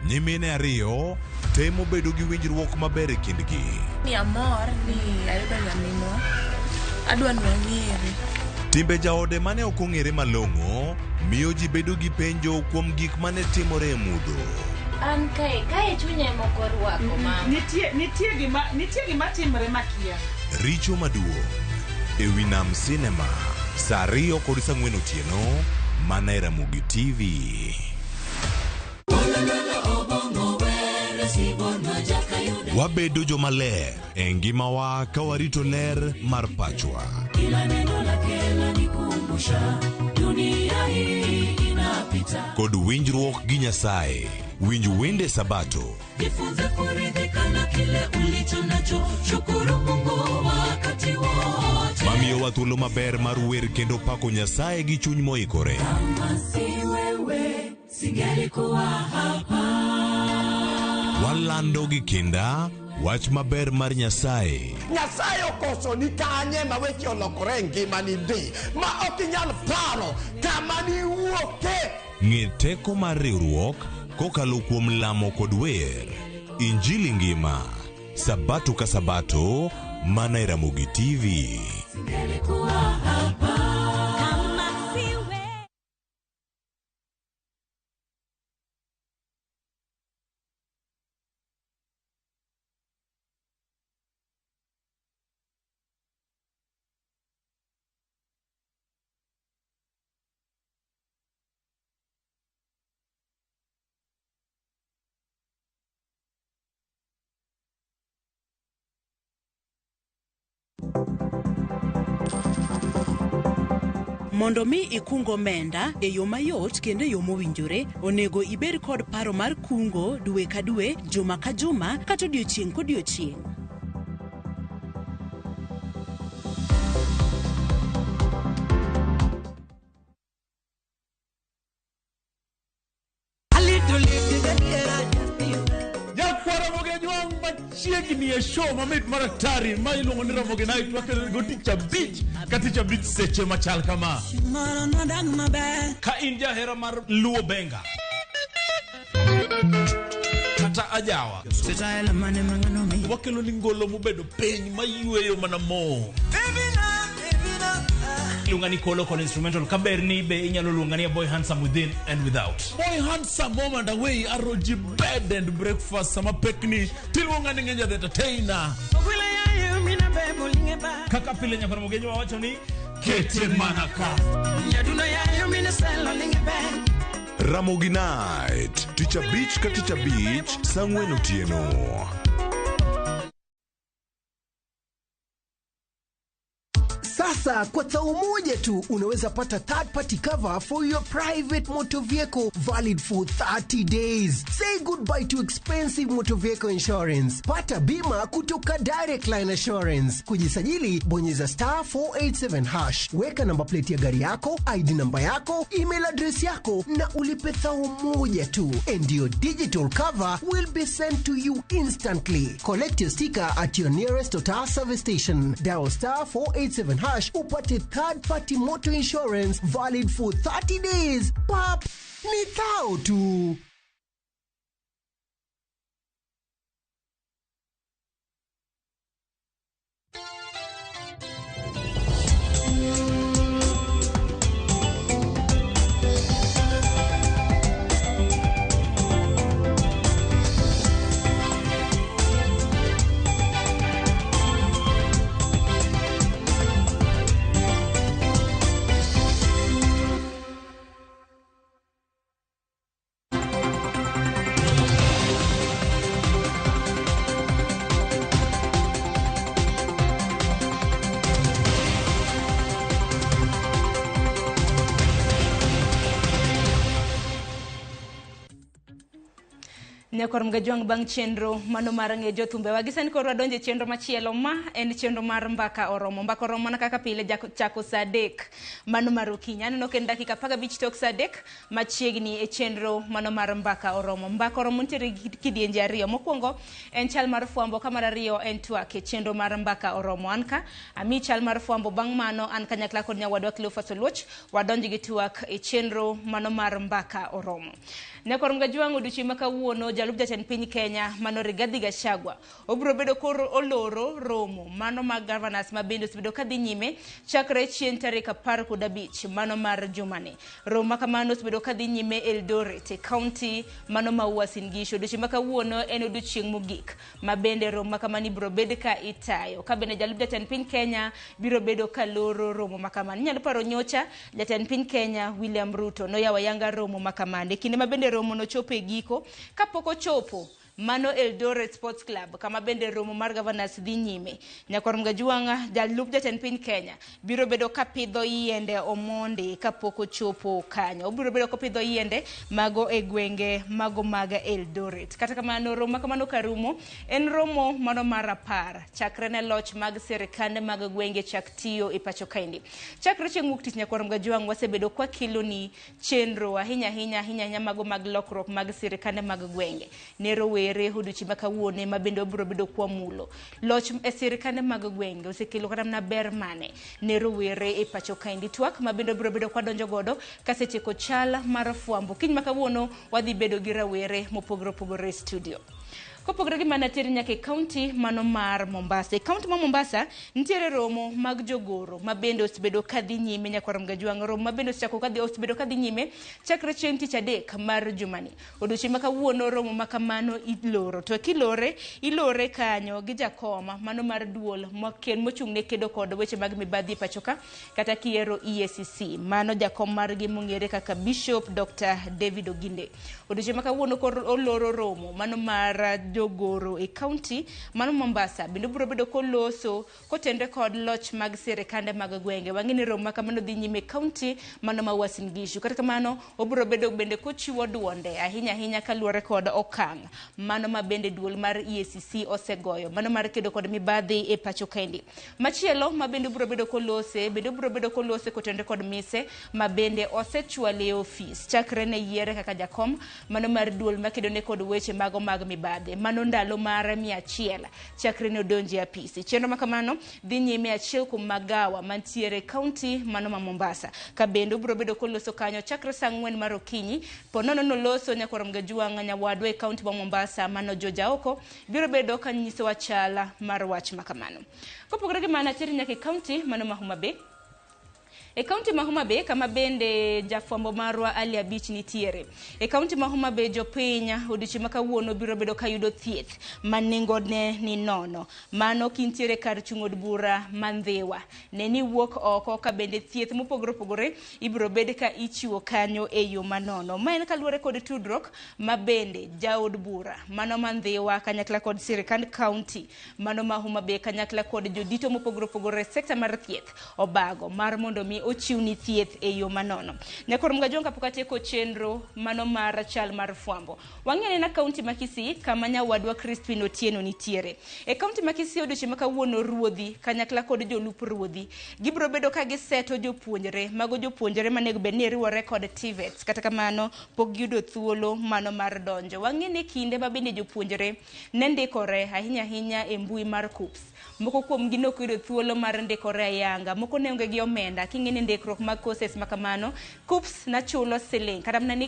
Nyimine ariyo temo bedo gi winjruok maber e kindgi. Ni amor ni ayudo nyaminwa. Adwa ni wang'ere. Timbe jaode mane ok ong'ere malong'o miyo ji bedo gi penjo kuom gik mane timore e mudho. An kae, kae chunya ema ok orwako mama. Nitie gima timre makia. Richo maduong' e wi Nam Cinema saa 2 kod saa 4 otieno mana e Ramogi TV. Wabedo jomaler e ngimawa ka warito ler mar pachwa. Kila neno lake lanikumbusha dunia hii inapita. Kod winjruok gi Nyasaye. Winj wende Sabato. Jifunze kuridhika na kile ulicho nacho, shukuru Mungu wakati wote. Mamiyowa thuolo maber mar wer kendo pako Nyasaye gi chuny moikore. Kama si wewe singelikuwa hapa. Walando gi kinda wach maber mar Nyasaye. Nyasaye okoso ni kanye ma weche olokore e ngimani ndi ma ok inyal paro kama niwuoke. Ng'e teko mar riwruok kokalo kuom lamo kod wer. Injili ngima Sabato ka Sabato mana e Ramogi TV. Singelikuwa hapa. Kama si wewe. Mondo mi ikung omenda e yo mayot kendo e yo mowinjore, onego ibed kod paro mar kungo dwe ka dwe, juma ka juma, kata odiochieng' kodiochieng'. Nyakwara machiegni e show mamit mar atari ma iluongo ni Ramogi Night wakelo go tich abich ka tich abich seche machal kama. Ka in jahera mar Luo Benga kata ajawa, wakelo ni ngolo mobedo piny mayweyo mana mo. Iluonga ni Kolo kod instrumental kaber ni be inyalo luonga ni Boy Handsome within and without. Boy Handsome moment away aroji bed and breakfast sama pekni tiluonga ni Ngenja the Entertainer. Kaka pile nyakwar Mugenyi wawacho ni kete mana ka. Ramogi Night tich abich ka tich abich saa 4 otieno. Sasa Sasa kwa thao moja tu unaweza pata third party cover for your private motor vehicle valid for 30 days. Say goodbye to expensive motor vehicle insurance. Pata bima kutoka Direct Line Assurance. Kujisajili, bonyeza star 487 hash, weka namba plate ya gari yako, ID namba yako, email address yako na ulipe thao moja tu, and your digital cover will be sent to you instantly. Collect your sticker at your nearest Total service station. Dial star 487 hash upate third party motor insurance valid for 30 days. Pap, ni thao tu. Nyakor Mgajwang' bang' chenro mano mar ng'e jothumbewa gi sani koro wadonjo e chenro machielo ma en chenro mar mbaka oromo. Mbaka oromo mana kaka pile chako saa 3 mano mar okinyi. Aneno ka en dakika 15 tok saa 3 machiegni e chenro mano mar mbaka oromo. Mbaka oromo nitiere gi kidienje ariyo. Mokwongo en chal mar fwambo ka mar ariyo en twak e chenro mar mbaka oromo. An ka ami chal mar fwambo, bang' mano an kanyakla kod nyawadwa Cleophas Oluoch wadonjo gi twak e chenro mano mar mbaka oromo. Nyakor Mgajwang' odiochieng' ma kawuono jalup jatend piny Kenya mano Rigathi Gachagua obiro bedo koro oloro romo mano mag governors ma bende osebedo kadhi nyime chakre chieng' tarik 15 mano mar jumani. Romo ma kamano osebedo kadhi nyime Eldoret e county mano ma Uasin Gishu. Odiochieng' ma kawuono en odiochieng' mogik ma bende romo ma kamano ibiro bed ka itayo ka bende jalup jatend piny Kenya biro bedo ka loro romo ma kamano. Inyalo paro nyocha jatend piny Kenya William Ruto noyawo ayanga romo ma kamano e kinde ma bende romo nochopo e giko kapok ochopo mano Eldoret Sports Club kama bende romo mar governors dhi nyime. Nyakwar Mgajwang' jalup jatend piny Kenya biro bedo ka pidho yiende Omondi kapok ochopo kanyo. Obiro bedo kopidho yiende mago e gwenge mago mag Eldoret. Kata kamano romo kamano karumo en romo mano mar 10 chakre ne loch mag sirikande mag gwenge chak tiyo e pacho kaendi. Chakre chieng' wuok tich Nyakwar Mgajwang' wasebedo kwa keloni chenro ahinya ahinya ahinya ahinya mago mag lokruok mag sirikande mag gwenge ne rowere odiochieng' ma kawuono ma bende obiro bedo kwa mulo. Loch e sirikande mag gwenge osekelo kata mana ber mane ne rowere e pacho kaendi. Twak ma bende obiro bedo kwa donjo godo kasetieko chal mar fwambo. Kiny ma kawuono wadhi bedo gi rawere mopogore opogore e studio. Kopogore gi mano nitiere nyaka e kaunti mano mar Mombasa. E kaunti ma Mombasa nitiere romo mag jogoro ma bende osebedo kadhi nyime Nyakwar Mgajwang'. Romo ma bende osebedo kadhi nyime chakre chieng' tich adek mar jumani. Odiochieng' ma kawuono romo ma kamano iloro. To kilore, ilore kanyo gi jakoma mano mar duol mochung' ne kedo kod weche mag mibadhi e pacho ka kata kiero EACC. Mano jakom margi mong'ere kaka Bishop Dr. David Oginde. Odiochieng' ma kawuono koro oloro romo mano mar jogoro e kaunti mano Mombasa bende biro bedo koloso kotende kod loch mag sirikande mag gwenge. Wang'e ni romo ma kamano dhi nyime e kaunti mano ma Uasin Gishu. Kata kamano obiro bedo bende kochiwo duonde ahinya ahinya kaluwore kod okang' mano ma bende duol mar EACC osegoyo mano mar kedo kod mibadhi e pacho kaendi. Machielo ma bende biro bedo kolose bende biro bedo kolose kotende kod mise ma bende osechwale e ofis chakre ne yiere kaka jakom mano mar duol makedo ne kod weche mago mag mibadhi mano ndalo mar 100 chakre ne odonje e apisi. Chenro ma kamano dhi nyime achiel kuom magawa mantiere kaunti mano ma Mombasa ka bende obiro bedo koloso kanyo chakre saa 4 mar okinyi. Po nono noloso Nyakwar Mgajwang' nyawadwa e kaunti ma Mombasa mano George Aoko biro bedo ka nyisowa chala mar wach ma kamano. Kopogore gi mano atere nyaka e kaunti mano ma Homa Bay. E kaunti ma Homa Bay kama bende jafwambo marwa Ali Abich nitiere. E kaunti ma Homa Bay jopiny odiochieng' ma kawuono biro bedo ka yudo thieth ma nengone ni nono. Mano kintiere kar chung' od bura ma Ndhiwa. Ne ni wuok oko ka bende thieth mopogore opogore ibiro bed ka ichiwo kanyo e yo manono. Ma en kaluwore kod tudruok ma bende jaod bura mano ma Ndhiwa kanyakla kod sirikand kaunti mano ma Homa Bay kanyakla kod jodito mopogore opogore e sekta mar thieth obago mar mondo mi ochiwni thieth e yo manono. Nyakor Mgajwang' kapok atieko chenro mano mar chal mar fwambo. Wang'e anena kaunti ma Kisii kama nyawadwa Crispin Otieno nitiere. E kaunti ma Kisii odiochieng' ma kawuono ruodhi kanyakla kod jolup ruodhi gibiro bedo ka giseto jopuonjre mago jopuonjre manego bed ni riwore kod TVETs. Kata kamano pok giyudo thuolo mano mar donjo. Wang'e ni kinde ma bende jopuonjre ne ndikore ahinya ahinya e mbui mar KUCCPS. Moko kuomgi ne ok oyudo thuolo mar ndikore ayanga, moko ne onge gi omenda. King'e ni ndikruok mag courses ma kamano, KUCCPS nachulo siling' kata mana ne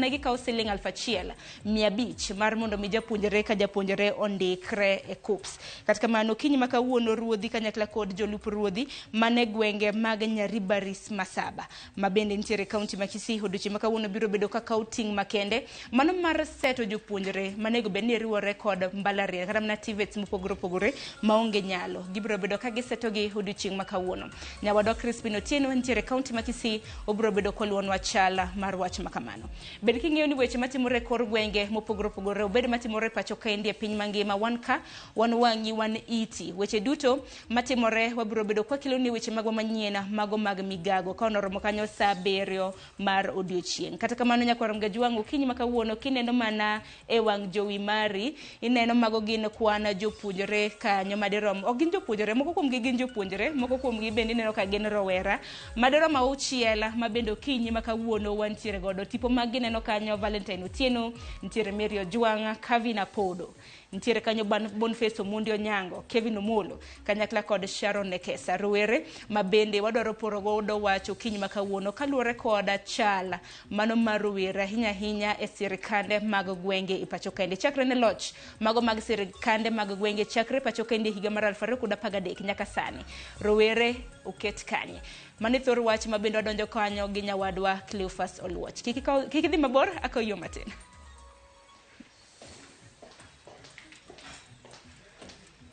gikawo siling' 1,500 mar mondo mi japuonjre ka japuonjre ondikre e KUCCPS. Kata kamano, okinyi ma kawuono ruodhi kanyakla kod jolup ruodhi mane gwenge mag Nyaribaris Masaba ma bende nitiere e kaunti ma Kisii odiochieng' ma kawuono biro bedo ka kawo ting' makende mano mar seto jopuonjre manego bed ni riwore kod mbalariany kata mana TVETs mopogore opogore maonge nyalo. Gibiro bedo ka gisetogi odiochieng' ma kawuono. Nyawadwa Crispin Otieno nitiere e kaunti ma Kisii obiro bedo koluonwa chal mar wach ma kamano. Bed king'eyo ni weche matimore e kor gwenge mopogore opogore obed matimore e pacho kaendi e piny mangima wan ka wan wang'i wan iti. Weche duto matimore wabiro bedo kwakeloni weche magwa manyien mago mag migago ka onoromo kanyo saa 7 mar odiochieng'. Kata kamano nyakwar Mgajwang' okinyi ma kawuono kineno mana e wang' jowi mari ineno mago gin kwan jopuonjre kanyo madirom ok gin jopuonjre moko kuomgi gin jopuonjre moko kuomgi bende ineno ka gin rowera madirom 6 ma bende okinyi ma kawuono wantiere godo. Tipo mag gineno kanyo Valentine Otieno, nitiere Mary Ojwang', Kavin Apodo, nitiere kanyo Boniface Omondi Onyango, Kevin Omolo kanyakla kod Sharon Nekesa, rowere ma bende wadwaro poro godo wach okinyi ma kawuono kaluwore kod chal mano mar rowere ahinya ahinya e sirikande mag gwenge e pacho kaendi. Chakre ne loch mago mag sirikande mag gwenge chakre pacho kaendi higa mar 2013 nyaka sani rowere oket kanye. Mano e thor wach ma bende wadonjo kanyo gi nyawadwa Cleophas Oluoch. Kik idhi mabor, akaw yo matin.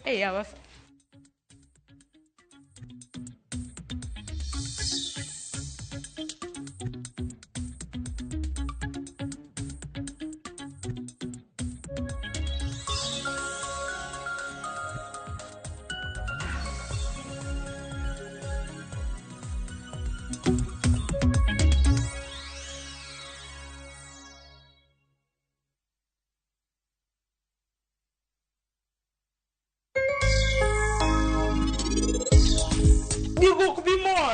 Hey, yawa.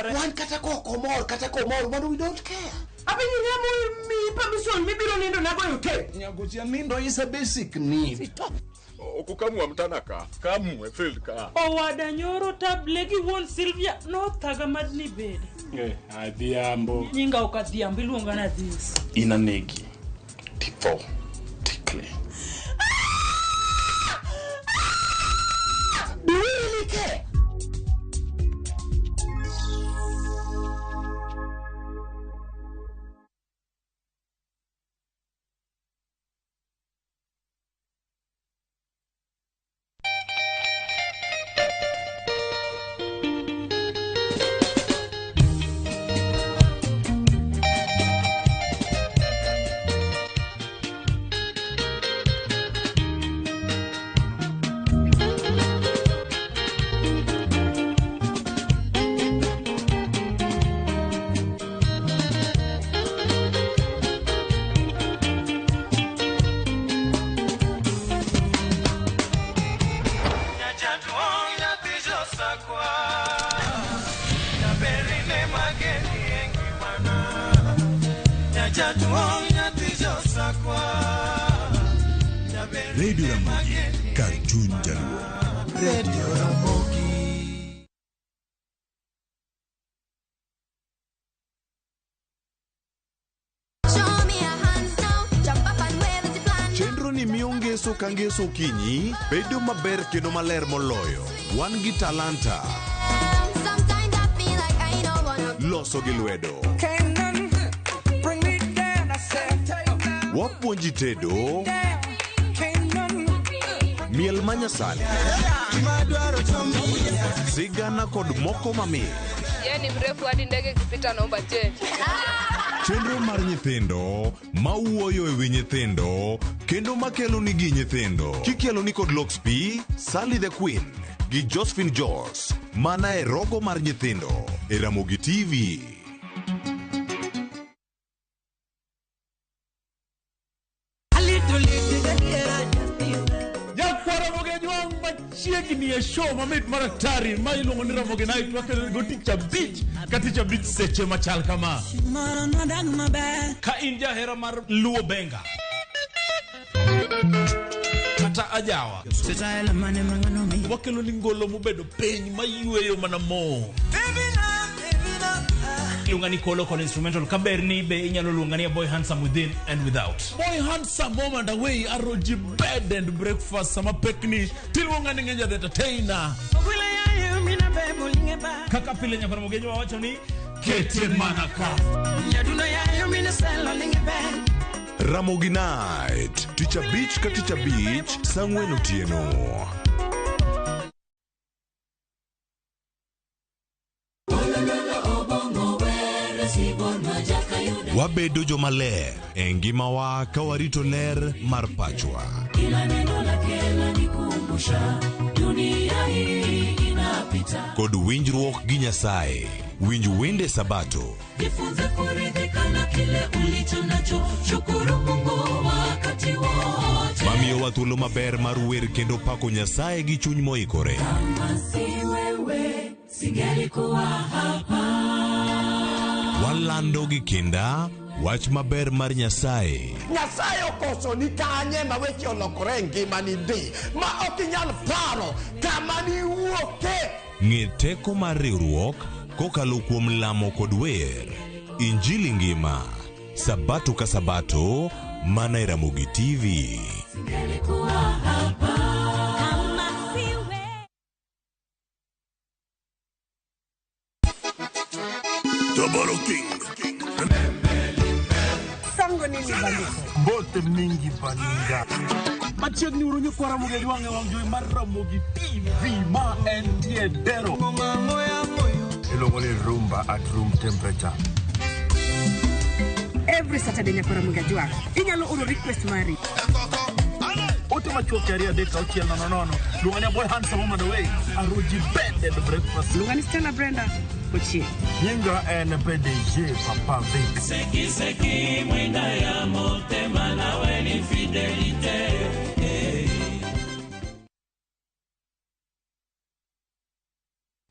Wan kata komor kata komor mano we don't care. Apenji ni emo mi permission mibiro nindo nago e hotel. Nyagochia nindo is a basic need. Okukamwa mtana ka, kamwe field ka. Owada nyoro table gi wuon Sylvia nothaga madni bede. Adhiambo. Nyinga ok Adhiambo iluonga na Adhis. Inanegi. Titho. Tikle. Do we really care? Radio Ramogi, kar chuny Jaluo. Radio Ramogi. Chenro ni miyo ngeso ka ngeso okinyi bedo maber kendo maler moloyo. Wan gi talanta. loso gi lwedo. Wapuonji tedo, miel manyasani, sigana kod moko mamit. Yeye ni mrefu hadi ndege ikipita naomba change. Chenro mar nyithindo mawuoyo e wi nyithindo kendo makelo nigi nyithindo. Kikelo ni kod Lox P, Sally the Queen gi Josephine Jos, mana e rogo mar nyithindo e Ramogi TV. Chiegni e show mamit maratari ma iluongo ni Ramogi Night wakelo go tich abich ka tich abich seche machal kama. Ka in jahera mar Luo Benga kata ajawa, wakelo ni ngolo mobedo piny mayweyo mana mo. Iluonga ni Kolo kod instrumental kaberni be inyalo luonga ni Boy Handsome within and without. Boy Handsome home and away aroji bed and breakfast sama pekni tiluonga ni Ngenja the entertainer. Kaka pile nyakwar Mogenywa wawacho ni kete mana ka. Ramogi Night, tich abich ka tich abich, saa ang'wen otieno. Wabedo jomaler e ngimawa ka warito ler mar pachwa. Kila neno lake lanikumbusha dunia hii inapita. Kod winjruok gi Nyasaye. Winj wende Sabato. Jifunze kuridhika na kile ulicho nacho, shukuru Mungu wakati wote. Mamiyowa thuolo maber mar wer kendo pako Nyasaye gi chuny moikore. Kama si wewe singelikuwa hapa. Walando gi kinda wach maber mar Nyasaye. Nyasaye okoso ni kanye ma weche olokore e ngimani ndi ma ok inyal paro kama niwuoke. Ng'e teko mar riwruok kokalo kuom lamo kod wer. Injili ngima, Sabato ka Sabato, mana e Ramogi TV. Singelikuwa hapa. Kama si wewe. Toboro King. Sango nini bandiko? Bote mingi baninga. Machiegni uru nyikwa Ramogi Ajwang' e wang' jowi mar Ramogi TV ma entie dero. Iluongo ni rumba at room temperature. Every Saturday nyakwa Ramogi Ajwang' inyalo oro request mari. Ote machuok 2 3 6 0 0. Luonga ni Boy Handsome home and away. Aroji bed and breakfast. Luonga ni Stella Brenda Ochie. Nyinga en PDG Papa Vic. Seki seki mwinda ya motema nawe ni fidelite.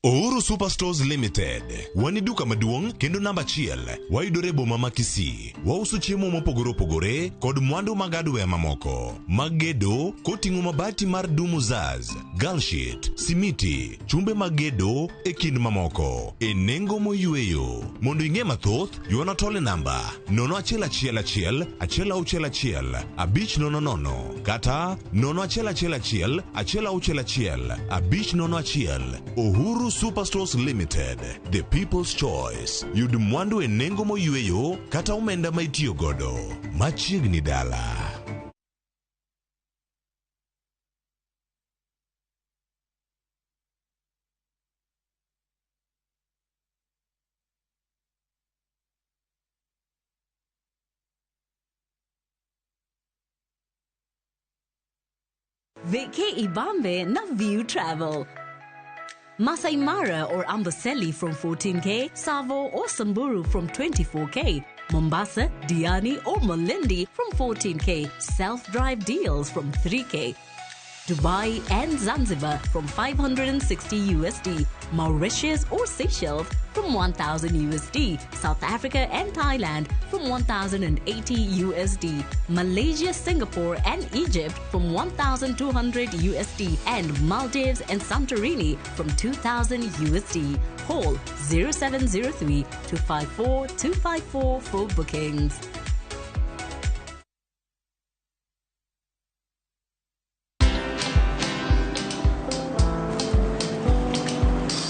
Uhuru Superstores Limited. Wan e duka maduong' kendo namba 1 wayudore e boma ma Kisii. Wauso chiemo mopogore opogore kod mwandu mag hardware mamoko mag gedo koting'o mabati mar Dumuzaz, Galshit, simiti, chumbe mag gedo e kind mamoko e nengo moyweyo. Mondo ing'e mathoth, ywana tole namba 0111 161 500 kata 0111 161 501. Uhuru Superstores Limited, the people's choice. Yud mwandu e nengo moyweyo kata omenda ma itiyo godo. Machiegni dala. Vacay Ibambe na View Travel. Masai Mara or Amboseli from 14K, Savo or Samburu from 24K, Mombasa, Diani or Malindi from 14K, self-drive deals from 3K, Dubai and Zanzibar from 560 USD, Mauritius or Seychelles from 1,000 USD, South Africa and Thailand from 1,080 USD, Malaysia, Singapore and Egypt from 1,200 USD, and Maldives and Santorini from 2,000 USD. Call 0703 254 254 for bookings.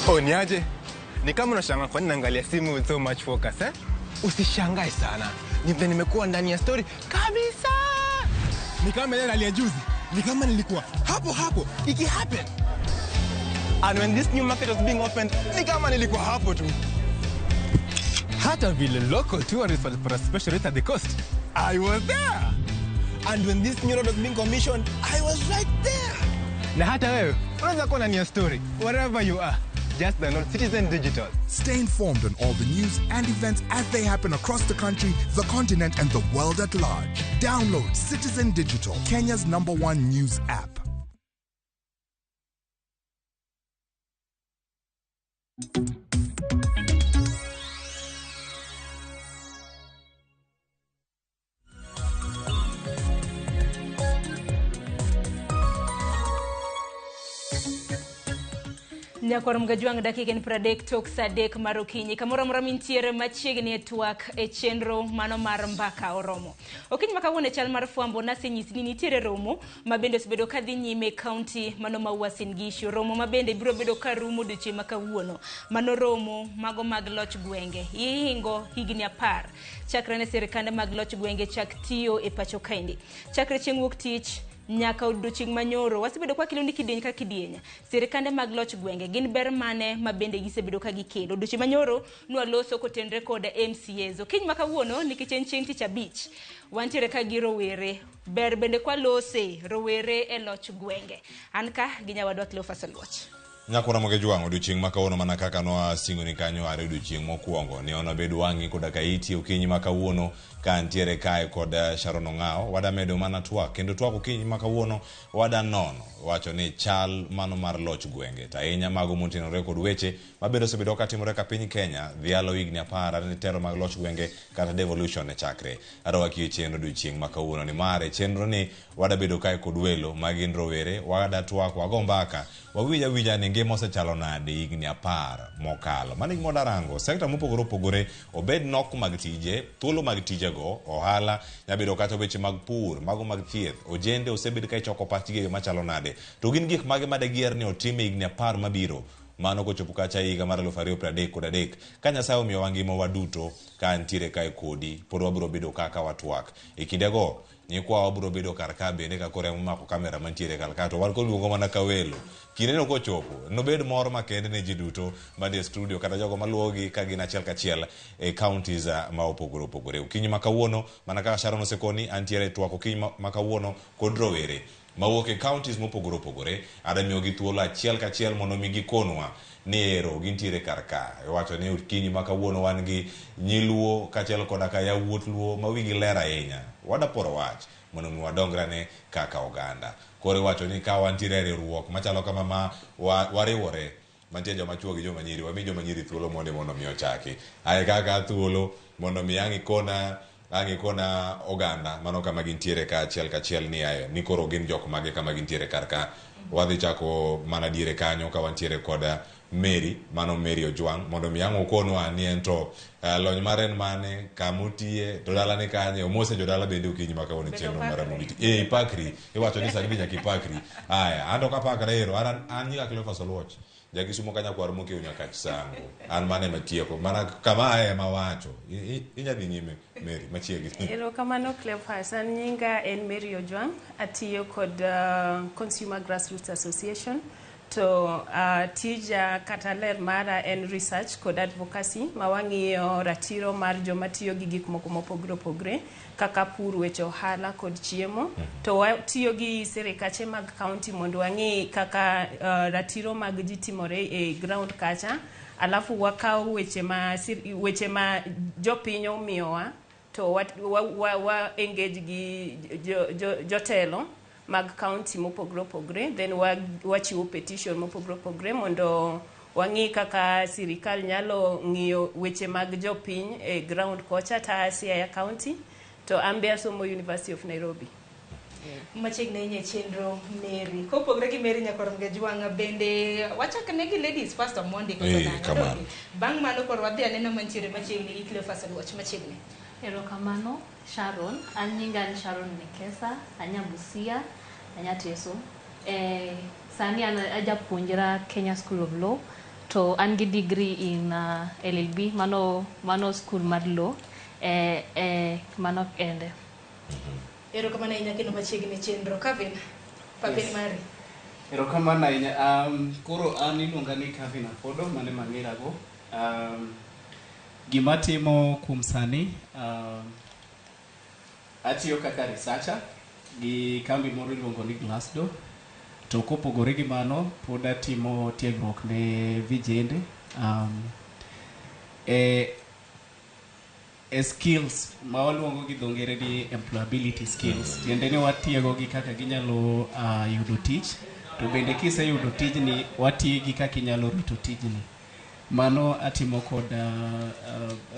Oh, niaje? Ni kama unashangaa kwa nini naangalia simu with so much focus, eh? Usishangae sana. Ni vile nimekuwa ndani ya story kabisa. Ni kama ile rally ya juzi. Ni kama nilikuwa hapo hapo iki happen. And when this new market was being opened, ni kama nilikuwa hapo tu. Hata vile local tourists walipata special rate at the coast, I was there. And when this new road was being commissioned, I was right there. Na hata wewe unaweza kuwa ndani ya story wherever you are. Just download Citizen Digital. Stay informed on all the news and events as they happen across the country, the continent, and the world at large. Download Citizen Digital, Kenya's #1 news app. Nyakwar Mgajwang' dakika en 30 tok sa 3 mar okinyi. Kamoro amora mintiere machiegni e twak e chenro mano mar mbaka oromo. Okinyi ma kawuono e chal mar fwambo nasenyisi ni nitiere romo ma bende osebedo ka dhi nyime e kaunti mano ma Uasin Gishu. Romo ma bende biro bedo ka rumo odiochieng' ma kawuono. Mano romo mago mag loch gwenge. Ihingo higni 10 chakre ne sirikande mag loch gwenge chak tiyo e pacho kaendi. Chakre chieng' wuok tich nyaka odiochieng' manyoro wasebedo kwa kelo ni kidieny ka kidieny sirikande mag loch gwenge gin ber mane ma bende gisebedo ka gikelo. Odiochieng' manyoro nwaloso kotenre kod MCAs. Okinyi ma kawuono nikech en chieng' tich abich wantiere ka gi rowere ber bende kwalose rowere e loch gwenge. An ka gi nyawadwa Cleophas Oluoch. Nyakwara Mgajwang' odiochieng' ma kawuono mana kaka noasingo ni kanyo are odiochieng' mokwongo ne onabed wang'i koda ka iti okinyi ma kawuono ka ntiere kae kod Sharon Ong'ao. Wada medo mana twak kendo twak okinyi ma kawuono wada nono wacho ni chal mano mar loch gwenge to ahinya mago motenore kod weche mabende osebedo katimore ka piny Kenya dhialo higni 10 ne telo mag loch gwenge kata devolution ne chakre. Arwaki e chenro odiochieng' ma kawuono ni mare chenro ni wada bedo kae kod welo magin rowere wada twak wago mbaka wawinj awinja ni ngima osechalo nade higni 10 mokalo. Mano gima wadarango sekta mopogore opogore obed nok mag tije thuolo mag tijego ohala nyabedo kata weche mag pur mago mag thieth ojende osebed ka ichoko pachgi e yo machalo nade to gin gik mage madagier ni otim e higni 10 mabiro mano kochopo kacha higa mar 2033 ka Nyasaye omiyowa ngima waduto ka ntiere kae kodi pod wabiro bedo kaka watwak e kindego nyikwa wabiro bedo kar ka bende ka koro emomako kamera mantiere kar ka to wan koluongo mana ka welo kindeno kochopo nobed mor makende ne ji duto manie studio kata jogo maluwogi ka gin achiel kachiel e counties ma opogore opogore. Okinyi ma kawuono mana kaka Sharon osekoni antiere e twak okinyi ma kawuono kod rowere mawuok e counties mopogore opogore ada miyogi thuolo achiel kachiel mondo mi gikonwa ni ero gintiere kar ka. Iwacho ni okinyi ma kawuono wan gi nyiluo kaachiel koda ka yawuot luo ma wigi ler ahinya. Wadaporo wach mondo mi wadongrane kaka oganda. Koro iwacho ni ka wantiere e riwruok machalo kama ma wariwore mantie joma chuo gi joma nyiri wami joma nyiri thuolo mondo mi ochaki. Ae kaka thuolo mondo mi ang' ikona oganda mano kama gintiere ka achiel kachiel ni ae ni koro gin jok mage kama gintiere kar ka. Wadhi chako mana diere kanyo ka wantiere kod Mary mano Mary Ojwang' mondo mi ang' okonwa ni en to lony mare en mane kamotiye to dalane kanye omose jodala bende okinyi ma kawuono chenro mar Ramogi. Ipakri iwacho ni sani be nyaka ipakri. Aya an to kapakra ero an nyinga Cleophas Oluoch jakisumo ka nyakwar mokiewo nyaka Chisango an mane matieko mana kama aye ema wacho. Inya dhi nyime Mary machiegni. Erokamano Cleophas, an nyinga en Mary Ojwang' atiyo kod Consumer Grassroots Association to tija kata ler mara en research kod advocacy ma wang'iyo ratiro mar joma tiyo gi gik moko mopogore opogore kaka pur, weche ohala kod chiemo. To watiyo gi sirikache mag county mondo wang'i kaka ratiro mag ji timore e ground kacha, alafu wakaw weche ma jopiny omiyowa to wa engage gi jotelo mag county mopogore opogore, then wachiwo petition mopogore opogore mondo wang'i kaka sirikal nyalo ng'iyo weche mag jopiny e ground kocha ta Siaya County. To an be asomo University of Nairobi. Machiegni ahinya e chenro Mary. Kopogore gi Mary Nyakwar Mgajwang' bende wachak ne gi ladies first mondi koso nang'o? Bang' mano koro wadhi aneno mantiere machiegni gi Cleophas Oluoch machiegni. Erokamano Sharon, an nyinga en Sharon Nekesa, anya Busia, anya Teso. Sani an ajapuonjra Kenya School of Law To an gi degree in LLB, mano school mar law, mano ende. Erokamano ahinya kendo machiegni chenro. Kevin, papen Yes. mari. Erokamano ahinya. Koro an iluonga ni Kevin Apodo, mane mang'erago. Gima timo kuom sani, atiyo kaka researcher gi kambi moro iluongo ni Glassdoor. To kopogore gi mano, pod atimo tiegruok ne vijende e skills ma waluongo gi dho ngere ni employability skills. Tiende ni watiego gi kaka ginyalo yudo tich, to bende kiseyudo tijni, watiegi kaka inyalo rito tijni. Mano atimo kod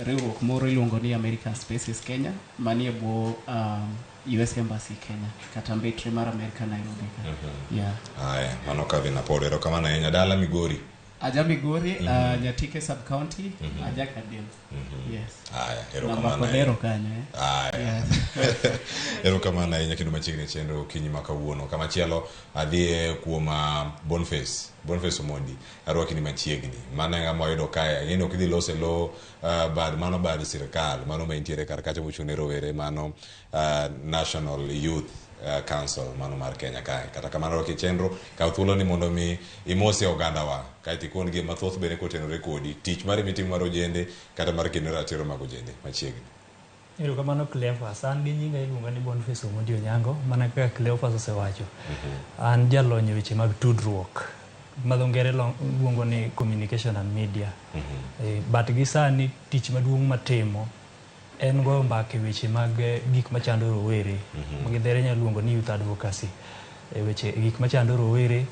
riwruok moro iluongo ni American Spaces Kenya, manie bwo US Embassy Kenya, kata mbetre mar America Nairobi ka. Yeah. Aya, mano Kevin Apodo, erokamano ahinya. Dala Migori. Aja Migori, Nyatike sub county, aja Kadem. Yes. Aya, Namba erokamano Kodero ahinya. kanyo, eh. Aya. Yes. Erokamano ahinya kendo machiegni chenro okinyi ma kawuono. Kamachielo adhiye kuom Boniface, Boniface Omondi, arwaki ni machiegni. Mano e ng'ama wayudo kae. Ang'e ni ok idhi loso e lo bad mano bad sirkal, mano ma intiere kar kacha mochung' ne rowere, mano National Youth Council mano mar Kenya kae. Kata kamano rwaki e chenro, kaw thuolo ni mondo mi imose ogandawa. Kaeto ikon gi mathoth bende kotenore kodi. Tich mari mitimo mar ojende kata mar kendo ratiro mag ojende machiegni. Erokamano Cleophas. An gi nyinga iluonga ni Boniface Omondi Onyango, mana kaka Cleophas osewacho. An jalony e weche mag tudruok, ma dho ngere luongo ni communication and media. But gi sani tich maduong' matimo en goyo mbaka e weche mag gik machando rowere. Ma gi dhere nyalo luongo ni youth advocacy. E weche gik machando rowere,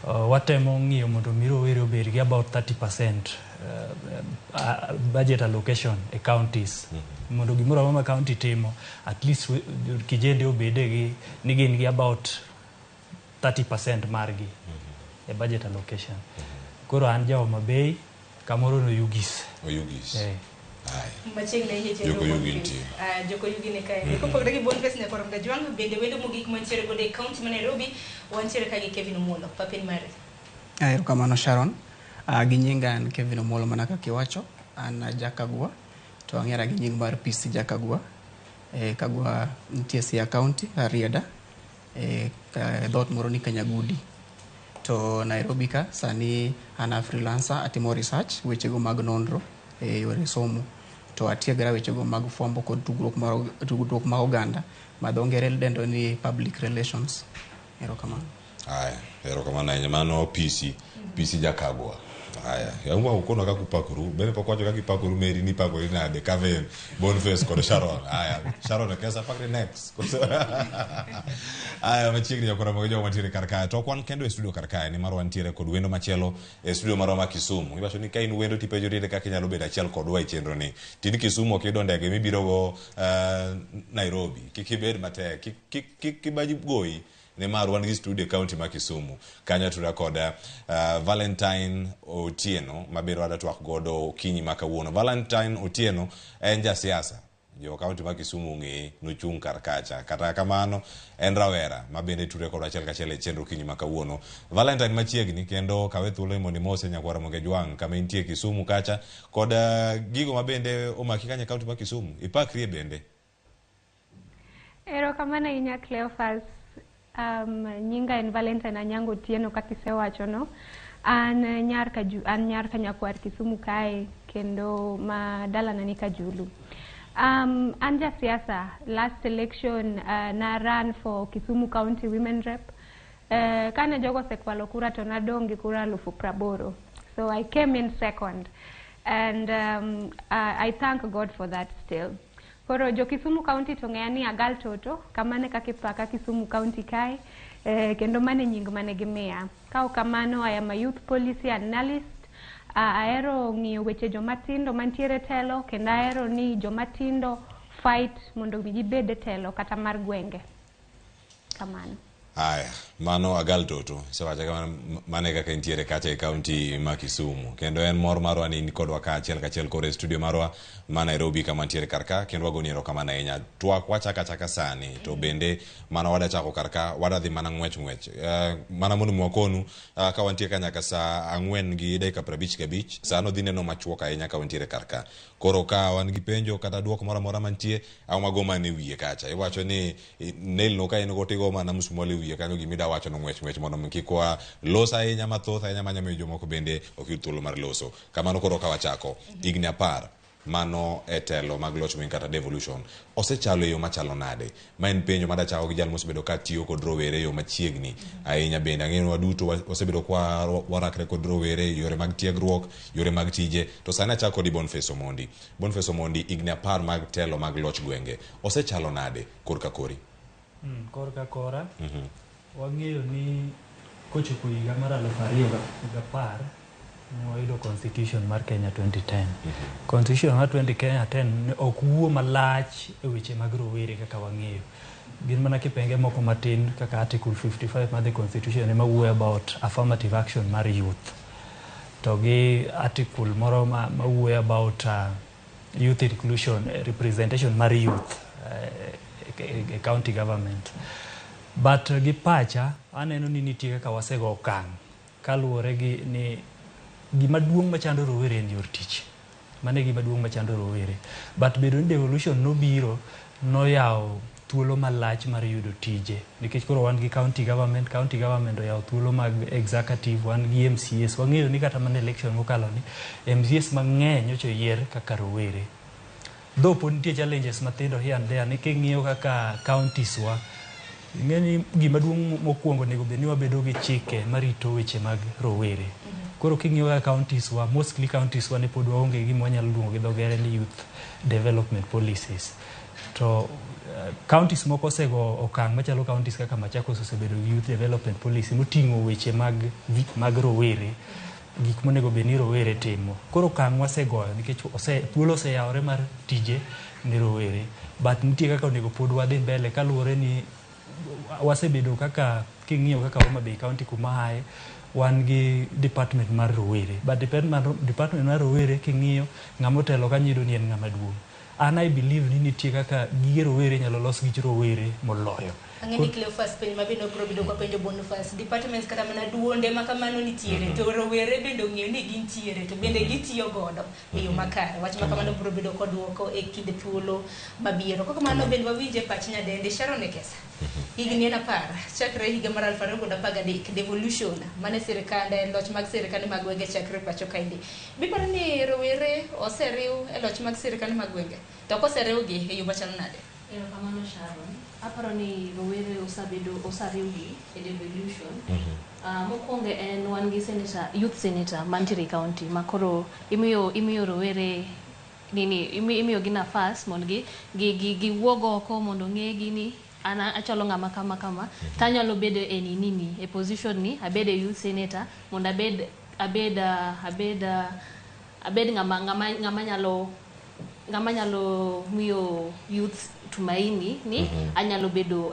watemo ng'iyo mondo mi rowere obed gi about 30% budget allocation e counties. Mondo gimoro amora ma county timo, at least kijende obede gi ni gin gi about 30% margi e budget allocation. Koro an ja Homa Bay, kamoro no Oyugis. Oyugis. Machiegni ahinya chenro Joko Yugi Boniface. nitie. Ah, Joko Yugi ni kae. Kopogore gi Boniface Nyakwar Mgajwang', bende wendo mogik mantiere godo e county ma Nairobi, wantiere ka gi Kevin Omolo. Papen mari. Erokamano Sharon. Gi nyinga an Kevin Omolo mana kaka iwacho. An Jakagwa to ang'era gi nying mar PC Jakagwa. Kagwa nitie Siaya County, Rarieda. Dhoot moro ni Kanyagudi. To Nairobi ka sani an a freelancer atimo research wechego mag nonro e yore somo. To atiegra wechego mag fwambo kod tudruok mag oganda ma dho ngere dendo ni public relations. Erokamano. Aya, erokamano ahinya. Mano PC, PC Jakagwa. Aya, yauma ukono kaka upakoru. Bende pok wacho kaka ipakoru Mary ni ipakori nade? Kevin, Boniface kod Sharon. Aya, Sharon Ekesa pakri next. Aya, machiegni jakora mag jogo mantiere kar kae. To ok wan kendo e studio kar kae, nimar wantiere kod wendo machielo e studio marwa ma Kisumu. Iwacho ni ka in wendo tipenjori ere kaka inyalo bedo achiel kodwa e chenro ni. Tinde Kisumu ok iyudo ndege mibiro go Nairobi. Kik ibed matek, kik kibaji goyi. Nimar wan gi studio e county ma Kisumu. Kanyo atuda kod Valentine Otieno mabiro wadwa twak godo okinyi ma kawuono. Valentine Otieno en jasiasa. Jo county ma Kisumu ong'eye, nochung' kar kacha. Kata kamano en rawera ma bende ture kodwa achiel kachiel e chenro okinyi ma kawuono. Valentine machiegni kendo kawe thuolo mondo imose nyakwar Ramogi Ajwang' kama intie Kisumu kacha kod gigo ma bende omaki kanyo e county ma Kisumu. Ipakrie bende. Erokamano ahinya Cleophas. Nyinga en Valentine Anyango Otieno kaka isewacho no. An nyar Kanyakwar Kisumu kae kendo ma dalana ni Kajulu. An jasiasa. Last election na run for Kisumu County Women Rep. Kane jogo osekwalo kura to nadong' gi kura 80,000. So I came in second. And I thank God for that still. Koro jo Kisumu County to ng'eya ni Agal Toto, kamano e kaka ipaka Kisumu County kae, kendo mano e nying mane gimiya. Ka ok kamano, I am a youth policy analyst. Ahero ng'iyo weche jomatindo mantiere e telo, kendo ahero ni jomatindo fight mondo mi gibed e telo kata mar gwenge. Kamano. Aya, mano Agal Toto, isewacho kamano mano e kaka intiere kacha e kaunti ma Kisumu. Kendo en mor marwa ni in kodwa ka achiel kachiel koro e studio marwa ma Nairobi kama ntiere kar ka kendo wagoni erokamano ahinya. Twak wachako achaka sani to bende mana wada chako kar ka wada dhi mana ng'wech ng'wech. Mana mondo mi wakonu ka wantie ka nyaka saa 4:55 sano dhi neno machuok ahinya ka wantiere kar ka. Koro ka wan gi penjo kata duoko moro amora mantie, ang' wago mana e wiye kacha. Iwacho ni nail no ka in go tigo mana musmwal e wiye kanyo gima ida wacho no ng'wech ng'wech mondo mi kik wa los ahinya mathoth ahinya manya miyo jomoko bende ok yud thuolo mar loso. Kamano koro ka wachako higni 10 mano e telo mag loch gweng' kata devolution osechalo e yo machalo nade? Ma en penjo madachako gi jal mosebedo ka tiyo kod rowere e yo machiegni ahinya bende. Ang'eyo ni waduto wasebedo kwa warakre kod rowere e yore mag tiegruok, yore mag tije. To sani achako kodi Boniface Omondi. Boniface Omondi, higni 10 mag telo mag loch gwenge osechalo nade korka kori? Korka kora, wang'eyo ni kochopo higa mar 2010 ne wayudo constitution mar Kenya 2010. Constitution mar 2010 ne ok wuo malach e weche mag rowere kaka wang'eyo. Gin mana kipenge moko matin kaka Article 55 mar the constitution ema wuoyo about affirmative action mar youth. To gi article moro ma wuoyo about youth inclusion, representation mar youth e county government. But gi pacha aneno ni nitie kaka wasego okang' kaluwore gi ni gima duong' machando rowere en yor tich. Mano e gima duong' machando rowere. But bedo ni devolution nobiro noyawo thuolo malach mar yudo tije. Nikech koro wan gi county government oyawo thuolo mag executive, wan gi MCAs. Wang'eyo ni kata mana election mokalo ni MCAs mang'eny nyocha oyier kaka rowere. Though pod nitie challenges mathindo here and there, ni king'iyo kaka counties wa, ing'e ni gima duong' mokwongo onego bed ni wabedo gi chike marito weche mag rowere. Koro king'iyo kaka counties wa, mostly counties wa ne pod waonge gi gima wanyalo luongo gi dho ngere ni youth development policies. To counties moko osego okang' machalo counties kaka Machakos osebedo gi youth development policy moting'o weche mag rowere, gik monego bed ni rowere timo. Koro okang' wasegoyo nikech thuolo oseyawore mar tije ne rowere. But nitie kaka onego pod wadhi mbele kaluwore ni wasebedo kaka king'iyo kaka Homa Bay County kuma aye, wan gi department mar rowere. But department mar rowere king'iyo ng'ama otelo kanyo iyudo ni en ng'ama duong'. An I believe ni nitie kaka gige rowere inyalo los gi rowere moloyo. Ang'e ni Cleophas penjo ma bende obiro bedo kwa penjo Boniface. Departments kata mana duonde ma kamano nitiere, to rowere bende ong'eyo ni gintiere, to bende gitiyo godo e yo makare. Wach ma kamano biro bedo koduoko e kinde thuolo mabiro. Kok kamano bende wawinje pach nyadendi Sharon Ekesa. Higni en 10 chakre higa mar 2013 devolution mane sirikande loch mag sirikande mag gwenge chakre pacho kaendi. Biparo ni rowere oseriw e loch mag sirikande mag gwenge, to koseriwgi e yo machalo nade? Erokamano Sharon. Aparo ni rowere oseriwgi e devolution. Mokwongo en wan gi senator, youth senator mantiere e county ma koro imiyo rowere nini imiyo gi nafas mondo giwuog oko mondo ng'egi ni an achalo ng'ama kama kama tanyalo bedo e nini e position ni abed e youth senator mondo abed ng'ama nyalo miyo youth tumaini ni anyalo bedo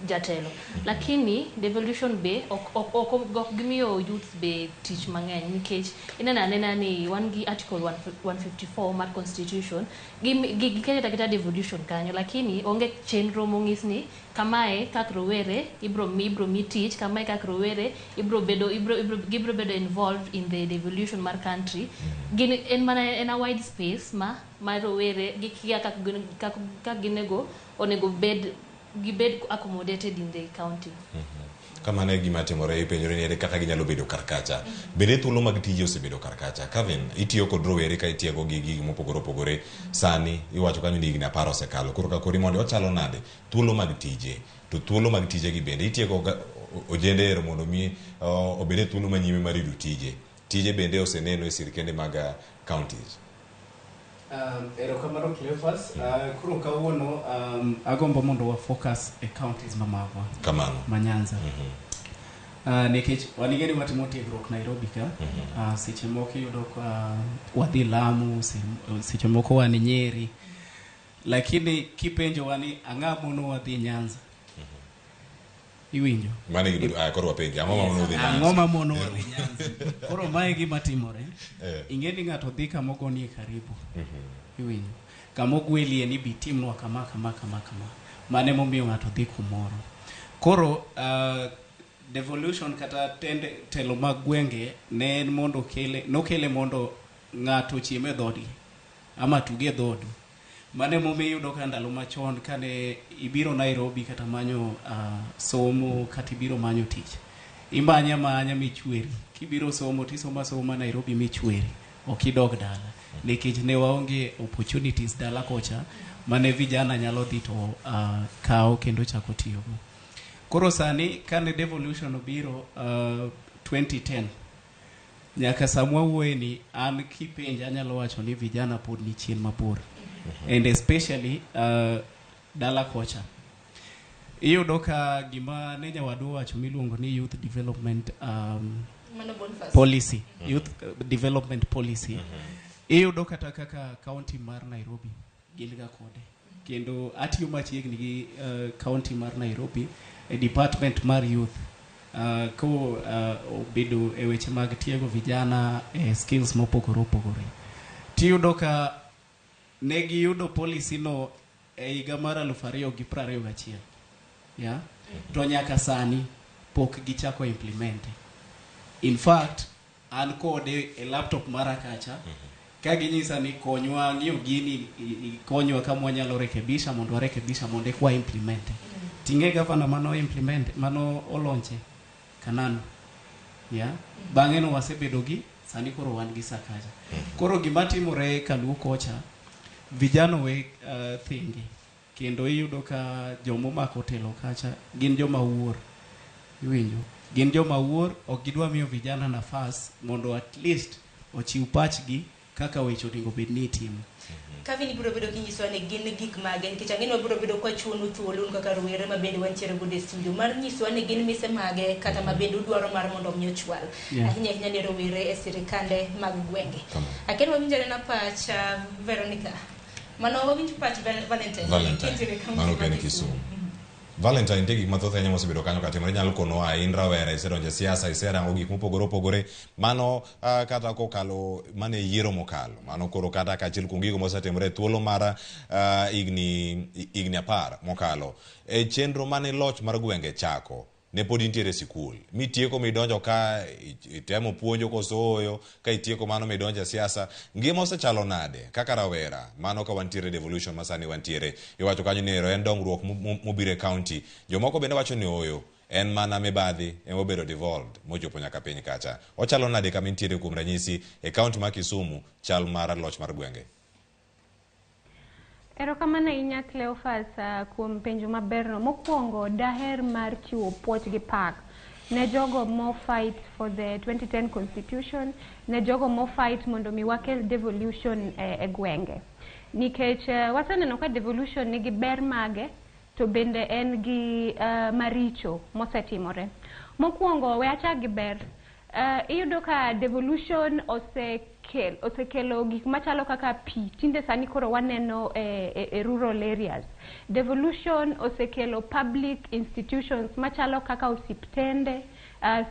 jatelo. Lakini devolution be ok gimiyo youth be tich mang'eny nikech ineno anena ni wan gi article 154 mar constitution giketo aketa devolution kanyo, lakini onge chenro mong'is ni kamae kak rowere ibro mi tich, kamae kak rowere ibro bedo involved in the devolution mar country. Gin en mana en a wide space ma rowere gikia kak ginego onego bed gibed accommodated in the county. Kamano e gima timore, ipenjore ni ere kaka ginyalo bedo kar kacha. Bende thuolo mag tije osebedo kar kacha. Kevin, itiyo kod rowere ka itiego gi gik mopogore opogore. Sani iwacho kanyo ni higni 10 osekalo. Koro ka kori mondo ochalo nade thuolo mag tije. To thuolo mag tije gi bende itiego ojende ero mondo mi obed e thuolo manyime mar yudo tije. Tije bende oseneno e sirkende mag counties. Erokamano Cleophas. Koro kawuono agombo mondo wa focus e counties mamagwa. Kamano. Ma Nyanza. Nikech wanigeni watimo tiegruok Nairobi ka. Seche moko iyudo ka wadhi Lamu, seche moko wan Nyeri. Lakini kipenjo wani ang'a mono wadhi Nyanza. Iwinjo? Mano e gima koro wapenji. Ang'o ma mono dhi Nyanza? Ang'o ma mono dhi Nyanza? Koro mae gima timore. Eh. Ing'e ni ng'ato dhi kama ogonie karibu. Iwinjo? Kama ogwelie ni bi timnwa kama kama kama kama. Mano emomiyo ng'ato dhi kumoro. Koro devolution kata tende, telo mag gwenge ne en mondo kele, nokele mondo ng'ato ochiem e dhoodgi ama tuge e dhoodu. Mano emomiyo iyudo ka ndalo machon kane ibiro Nairobi kata manyo somo kata ibiro manyo tich, imanya amanya michweri. Kibiro somo tisomo asoma Nairobi michweri, ok idog dala. Nikech ne waonge opportunities dala kocha mane vijana nyalo dhi to kawo kendo chako tiyogo. Koro sani kane devolution obiro 2010 nyaka sama wawuoye ni an kipenja anyalo wacho ni vijana pod ni chien mabor. And especially dala kocha. Iyudo ka gima ne nyawadu owacho miluongo ni youth development Mano Boniface. policy, youth development policy. Iyudo kata kaka county mar Nairobi gin ga kode. Kendo atiyo machiegni gi county mar Nairobi e department mar youth. Ko obedo e weche mag tiego vijana e skills mopogore opogore. Tiyudo ka ne giyudo policy no e higa mar 2021. Yeah? To nyaka sani pok gichako implement. In fact, an kode e laptop mara kacha ka ginyisa ni konywa ng'iyo gini konywa kama wanyalo rekebisha mondo warekebisha mondo eka wa implement. Ting'e gavana mano implement mano olonche Kananu. Yeah? Bang'e no wasebedo gi sani koro wan gi Sakaja. Koro gima timore kaluo kocha vijana we thingi kendo iyudo ka jomomako telo kacha gin joma wuor. Iwinjo? Gin joma wuor ok gidwa miyo vijana nafas mondo at least ochiw pachgi kaka weche onego bed ni itimo. Kevin ibiro bedo kinyisowa ni gin gik mage nikech ang'e ni wabiro bedo kwachuonu thuolo un kaka rowere ma bende wantiere godo e studio mar nyisowa ni gin mise mage kata ma bende udwaro mar mondo mi ochwal ahinya ahinya ne rowere e sirikande mag gwenge. Aken wawinj anena pach Veronica. Mano wawinj pach Valentine. Valentine. Kintiere e kaunti Mano mar ken Kisumu. Kisumu. Valentine nitie gik mathoth ahinya mosebedo kanyo katimore. Inyalo konowa in rawera isedonjo e siasa, iserango gik mopogore opogore. Mano kata kokalo mane yiero mokalo. Mano koro kata kaachiel kuom gigo mosetimore e thuolo mar higni 10 mokalo. E chenro mane loch mar gwenge chako, ne pod intiere e sikul. Mitieko midonjo ka itemo puonjo koso ooyo, ka itieko mano midonjo e siasa. Ngima osechalo nade kaka rawera? Mano ka wantiere devolution ma sani wantiere. Iwacho kanyo ni ero en dongruok mobiro e county. Jomoko bende wacho ni ooyo, en mana mibadhi ema obedo devolved mochopo nyaka piny kacha. Ochalo nade kama intiere kuom ranyisi e county ma Kisumu chal mar loch mar gwenge? Erokamano ahinya Cleophas kuom penjo maberno. Mokwongo daher mar chiwo puoch gi pak ne jogo mo fight for the 2010 constitution, ne jogo mo fight mondo mi wakel devolution e gwenge. Nikech waseneno ka devolution nigi ber mage to bende en gi maricho mosetimore. Mokwongo we achak gi ber. Iyudo ka devolution osekelo gik machalo kaka pi. Tinde sani koro waneno e rural areas. Devolution osekelo public institutions machalo kaka osiptende,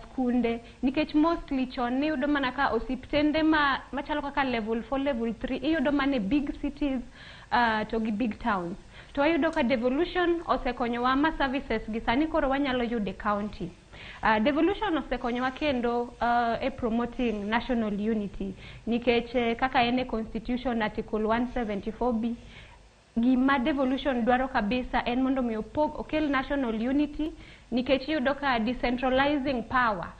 skunde, nikech mostly chon niyudo mana ka osiptende machalo kaka level 4, level 3 iyudo mana e big cities to gi big towns. To wayudo ka devolution osekonyowa ma services gi sani koro wanyalo yudo e county. Devolution osekonyowa kendo e promoting national unity nikech kaka en e constitution article 174B gima devolution dwaro kabisa en mondo mi okel national unity nikech iyudo ka decentralizing power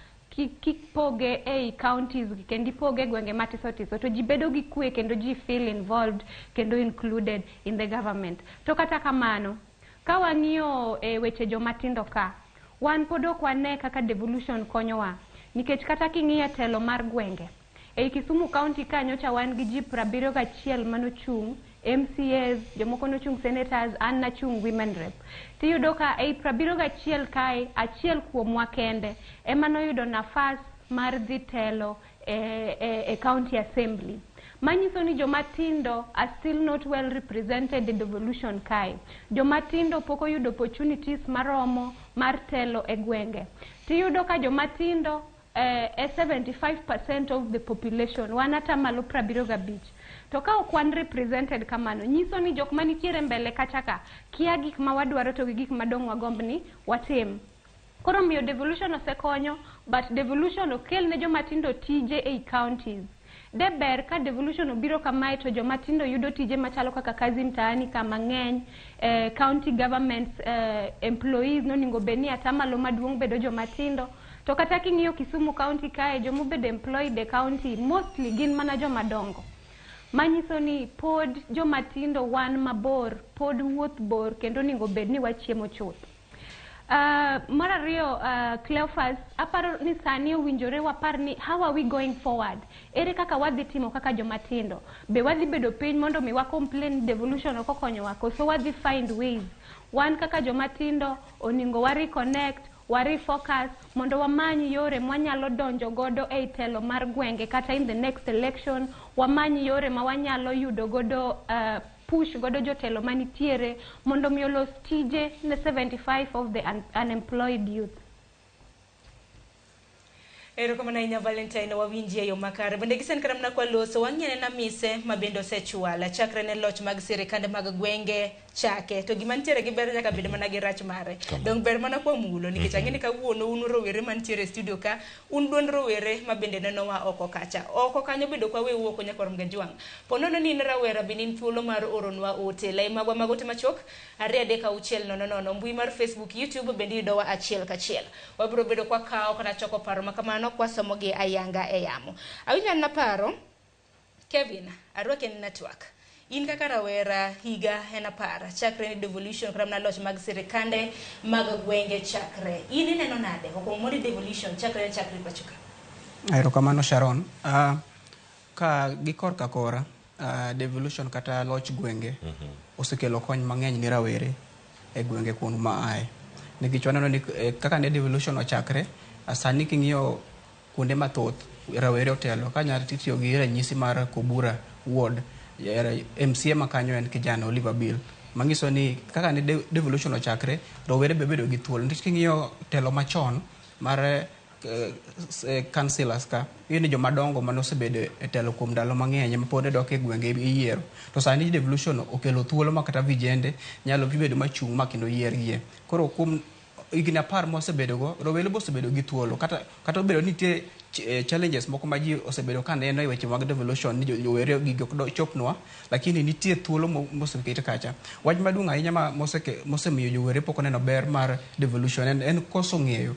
kipoge ei counties gi kendo ipoge e gwenge matiso tiso to ji bedo gi kwe kendo ji feel involved kendo included in the government. To kata kamano ka wang'iyo e weche jomatindo ka wan pod ok wane kaka devolution konyowa nikech kata king'iyo telo mar gwenge ei Kisumu County ka nyocha wan gi ji 71 manochung' MCAs, jomoko nochung' senators, an nachung' women rep. Tiyudo ka ei 71 kae, achiel kuomwa kende ema noyudo nafas mar dhi telo e county assembly. Manyiso ni joma tindo are still not well represented e devolution kae. Joma tindo pok oyudo opportunities maromo mar telo e gwenge. Tiyudo ka joma tindo e 75% of the population, wan atamalo 75. To ka ok wan represented kamano, nyiso ni jok manitiere mbele kacha ka kia gik ma wadwaro to gi gik madong' wagomb ni watim. Koro miyo devolution osekonyo, but devolution okel ne joma tindo tije ei counties. De ber ka devolution obiro kamae to joma tindo yudo tije machalo kaka kazi mtaani kama ng'eny, county governments employees noningo bed ni atamalo maduong' bedo joma tindo. To kata king'iyo Kisumu County kae, jomobedo employed e county mostly gin mana joma dongo. Manyiso ni pod joma tindo wan mabor, pod wuoth bor kendo onego bed ni wachiemo chuth. Mar ariyo, Cleophas, aparo ni sani owinjore wapar ni how are we going forward? Ere kaka wadhi timo kaka joma tindo? Be wadhi bedo piny mondo mi wa complain devolution ok okonyowa koso wadhi find ways? Wan kaka joma tindo oningo wa reconnect, wa refocus mondo wamany yore mwanyalo donjo godo ei telo mar gwenge kata in the next election, wamany yore ma wanyalo yudo godo push godo jotelo manitiere mondo mi olos tije ne 75 of the unemployed youth. Erokamano ahinya Valentine, wawinji e yo makare. Bende gisen kata mana kwaloso, wang'i anena mise ma bende osechwal chakre ne loch mag sirikande mag gwenge chake. To gima nitiere gi ber nyaka bed mana gi rach mare. Dong ber mana kwa mulo nikech ang'e ni kawuono un rowere mantiere e studio ka, un duond rowere ma bende nenowa oko kacha. Oko kanyo bende ok waweu oko nyakwar Mgajwang'. Po nono ni in rawera bende in thuolo mar oronwa ote. Lai magwa mag ote machuok 2 3 6 0 0. Mbui mar Facebook, YouTube bende yudowa achiel kachiel. Wabiro bedo kwa kawo kata choko paro ma kamano kwasomogi ayanga e yamo. Awinjo an naparo, Kevin, arwaki e network. In kaka rawera higa en 10 chakre ni devolution kata mana loch mag sirikande mag gwenge chakre. In ineno nade? Okuongo mondi devolution chakre ne chakre pacho ka. Erokamano Sharon. Ka gi korka kora, devolution kata loch gwenge osekelo kony mang'eny ne rawere e gwenge kuond ma ae. Nikech waneno ni kaka ne devolution ochakre, sani king'iyo kuonde mathoth rawere otelo. Ka nyalo tiyo gi ranyisi mar Kobura Ward, MCA ma kanyo en kijana Oliver Bill. Manyiso ni kaka ne devolution ochakre, rowere be bedo gi thuolo. Nikech king'iyo telo machon mar councillors ka, iyudo ni joma dongo mane osebedo e telo kuom ndalo mang'eny ema pod dok e gwenge iyiero. To sani devolution okelo thuolo ma kata vijende nyalo bedo machung' ma kendo yiergie. Koro kuom higni 10 mosebedogo, rowere be osebedo gi thuolo. Kata obedo ni nitie challenges moko ma ji osebedo ka neno e weche mag devolution ni rowere gigi ok chopnwa, lakini nitie thuolo moseket kacha. Wach maduong' ahinya ma mosemiyo jowere pok oneno ber mar devolution en koso ng'eyo.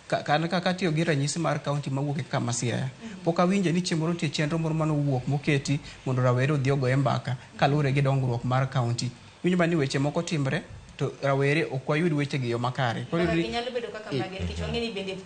Kaka tiyo gi ranyisi mar county mawuok e kama Siaya. Pok awinjo ni chieng' moro nitie chenro moro manowuok moketi mondo rawere odhi ogoye mbaka kaluwore gi dongruok mar county. Iwinjo mana ni weche moko timre to rawere ok wayud weche gi yo makare. Koro Kaka ginyalo bedo kaka mage, nikech wang'e ni bende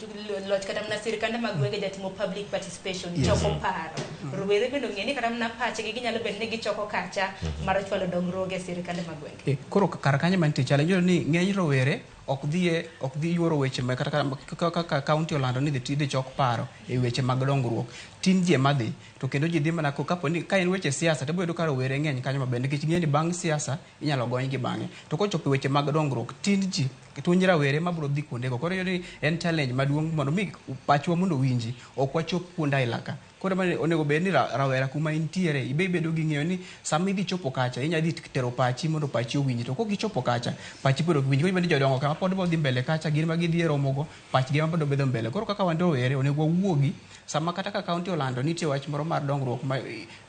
loch kata mana sirikande mag gwenge jatimo public participation, choko paro. Rowere bende ong'e ni kata mana pachgi ginyalo bedo ni gichoko kacha mar chwalo dongruoge e sirikande mag gwenge. Koro kar kanyo mantie challenge iyudo ni ng'eny rowere ok dhi yuoro weche ma kata kaka county olando ni dhi chok paro e weche mag dongruok. Tin ji ema dhi to kendo ji dhi mana kapo ni ka en weche siasa to ibiro yudo ka rowere ng'eny kanyo maber nikech ing'e ni bang' siasa inyalo gonygi bang'e. To kochopo e weche mag dongruok tin ji tuny rawere mabiro dhi kuondego. Koro iyudo ni en challenge maduong' mondo mi pachwa mondo owinji ok wachop kuonde aila ka. Koro onego bed ni rawera kuma intiere ibe ibedo gi ng'eyo ni sama idhi chopo kacha inya dhi tero pachi mondo pachi owinji. To kok ichopo kacha pachi pod ok winji. Koro ni jodongo kama pod dhi mbele kacha gin ma gidhi e romogo pachgi ema pod bedo mbele. Koro kaka wan rowere onego wawuogi sama kata ka county olando nitie wach moro mar dongruok ma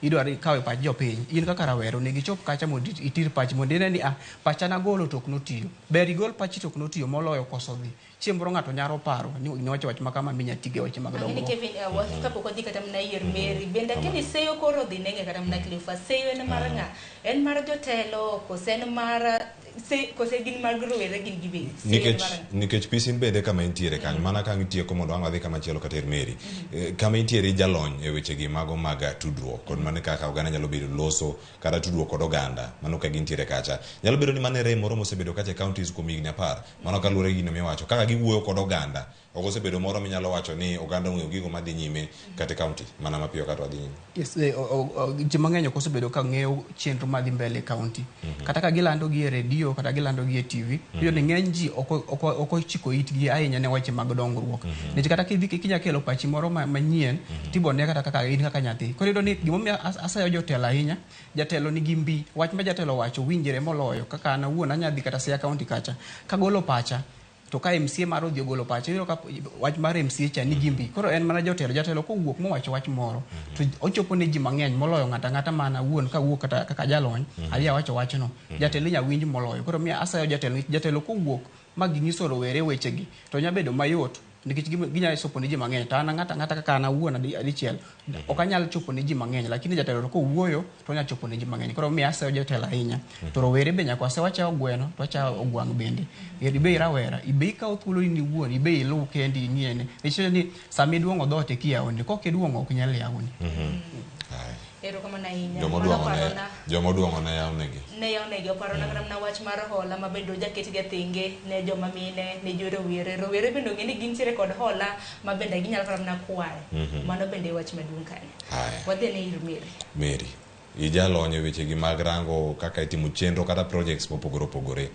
idwaro ikawo e pach jopiny. In kaka rawera onego ichop kacha mondo itir pachi mondo ine ni pacha nagolo to ok notiyo. Ber igol pachi to ok notiyo moloyo koso dhi. Chieng' moro ng'ato nyalo paro ni niwacho wach ma kama minya tigo e weche mag dongruok. Kevin, kapok wadhi kata mana ir Mary, bende akia ni seyo koro dhi neng'e kata mana Cleophas. Seyo en mar ng'a? En mar jotelo koso en mar Se kose gin mag rowere gin giwegi. Se Nikech mar ang'o? nikech pisin bende kama intiere kanyo mana ka itieko mondo ang' wadhi kama chielo kata ir Mary. Kama intiere jalony e wechegi mago mag tudruok kod mano kaka oganda nyalo bedo loso kata tudruok kod oganda mano ka gintiere kacha. Nyalo bedo ni mano e rem moro mosebedo kacha e counties kuom higni 10 mano kaluwore gi gino miwacho kaka giwuoyo kod oganda ok osebedo moro minyalo wacho ni oganda ong'eyo gigo madhi nyime kata e county mana mapiyo kata wadhi nyime. Yes, ji mang'eny ok osebedo ka ng'eyo chenro madhi mbele e county. Kata ka gilando gi e redio kata gilando gi e TV, iyudo ni ng'eny ji ok ochiko itgi ahinya ne weche mag dongruok. Nikech kata kidhi kinya kelo pachi moro manyien, tibone kata kaka in kaka nyathi. Koro iyudo ni gimomiyo asayo jotelo ahinya, jatelo nigi mbi, wach ma jatelo owacho winjre moloyo kaka an awuon anya dhi kata Siaya County kacha, kagolo pacha, to ka MCA mar odhi ogolo pache, iyudo ka wach mar MCA cha nigi mbi. Koro en mana jotelo, jatelo kowuok mowacho wach moro, to ochopo ne ji mang'eny moloyo ng'ato ang'ata man awuon kawuok kata kaka jalony, adhi awacho wachno. Jatelo inya winj moloyo. Koro miyo asayo jatelo, nikech jatelo kowuok ma ginyiso rowere wechegi, to nya bedo mayot nikech ginyalo chopo ne ji mang'eny. To an ng'ato ang'ata kaka an awuon adichiel, ok anyal chopo ne ji mang'eny, lakini jatelo to kowuoyo to onya chopo ne ji mang'eny. Koro miyo asayo jotelo ahinya. To rowere be nyaka wase wachayo gweno, to wachayo ogwang' bende. Ibe irawera, ibe ikaw thuolo ni iwuon, ibe iluw kendi ing'iyene. Nikech ni sama iduong'o dhoot ekiyawoni, kok iduong'o ok nyal yawoni. Erokamano ahinya. Joma Mano oduong'o ne parona joma oduong'o ne yawnegi. ne yawnegi oparona kata mana wach mar hola ma bende ojaket ga thenge ne joma mine ne jo rowere. Rowere bende ong'e ni gintiere kod hola ma bende ginyalo kata mana kwayo. Mano bende e wach maduong' kanyo. Haya. Wadhi ne ir Mary. Mary, ijalony e wechegi mag rango kaka itimo chenro kata projects mopogore opogore.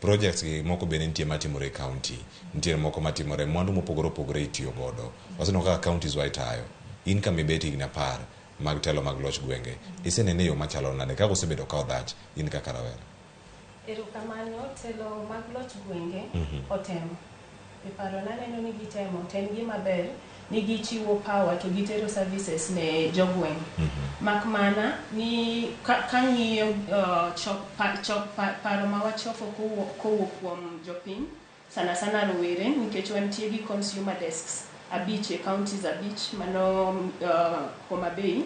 Projects gi moko bende nitie matimore e county, nitie moko matimore mwandu mopogore opogore itiyo godo. Waseneno kaka counties wa itayo. In kama ibet higni 10 mag telo mag loch gwenge, isenene e yo machalo nade kaka osebedo ka odhach in kaka rawera? Erokamano, telo mag loch gwenge otemo. E parona aneno ni gitemo, to en gima ber ni gichiwo power to gitero services ne jogweng'. Mak mana ni kang'iyo paro ma wachoko kowuok kuom jopiny, sana sana rowere, nikech wantie gi consumer desks 5 e counties 5, mano Homa Bay,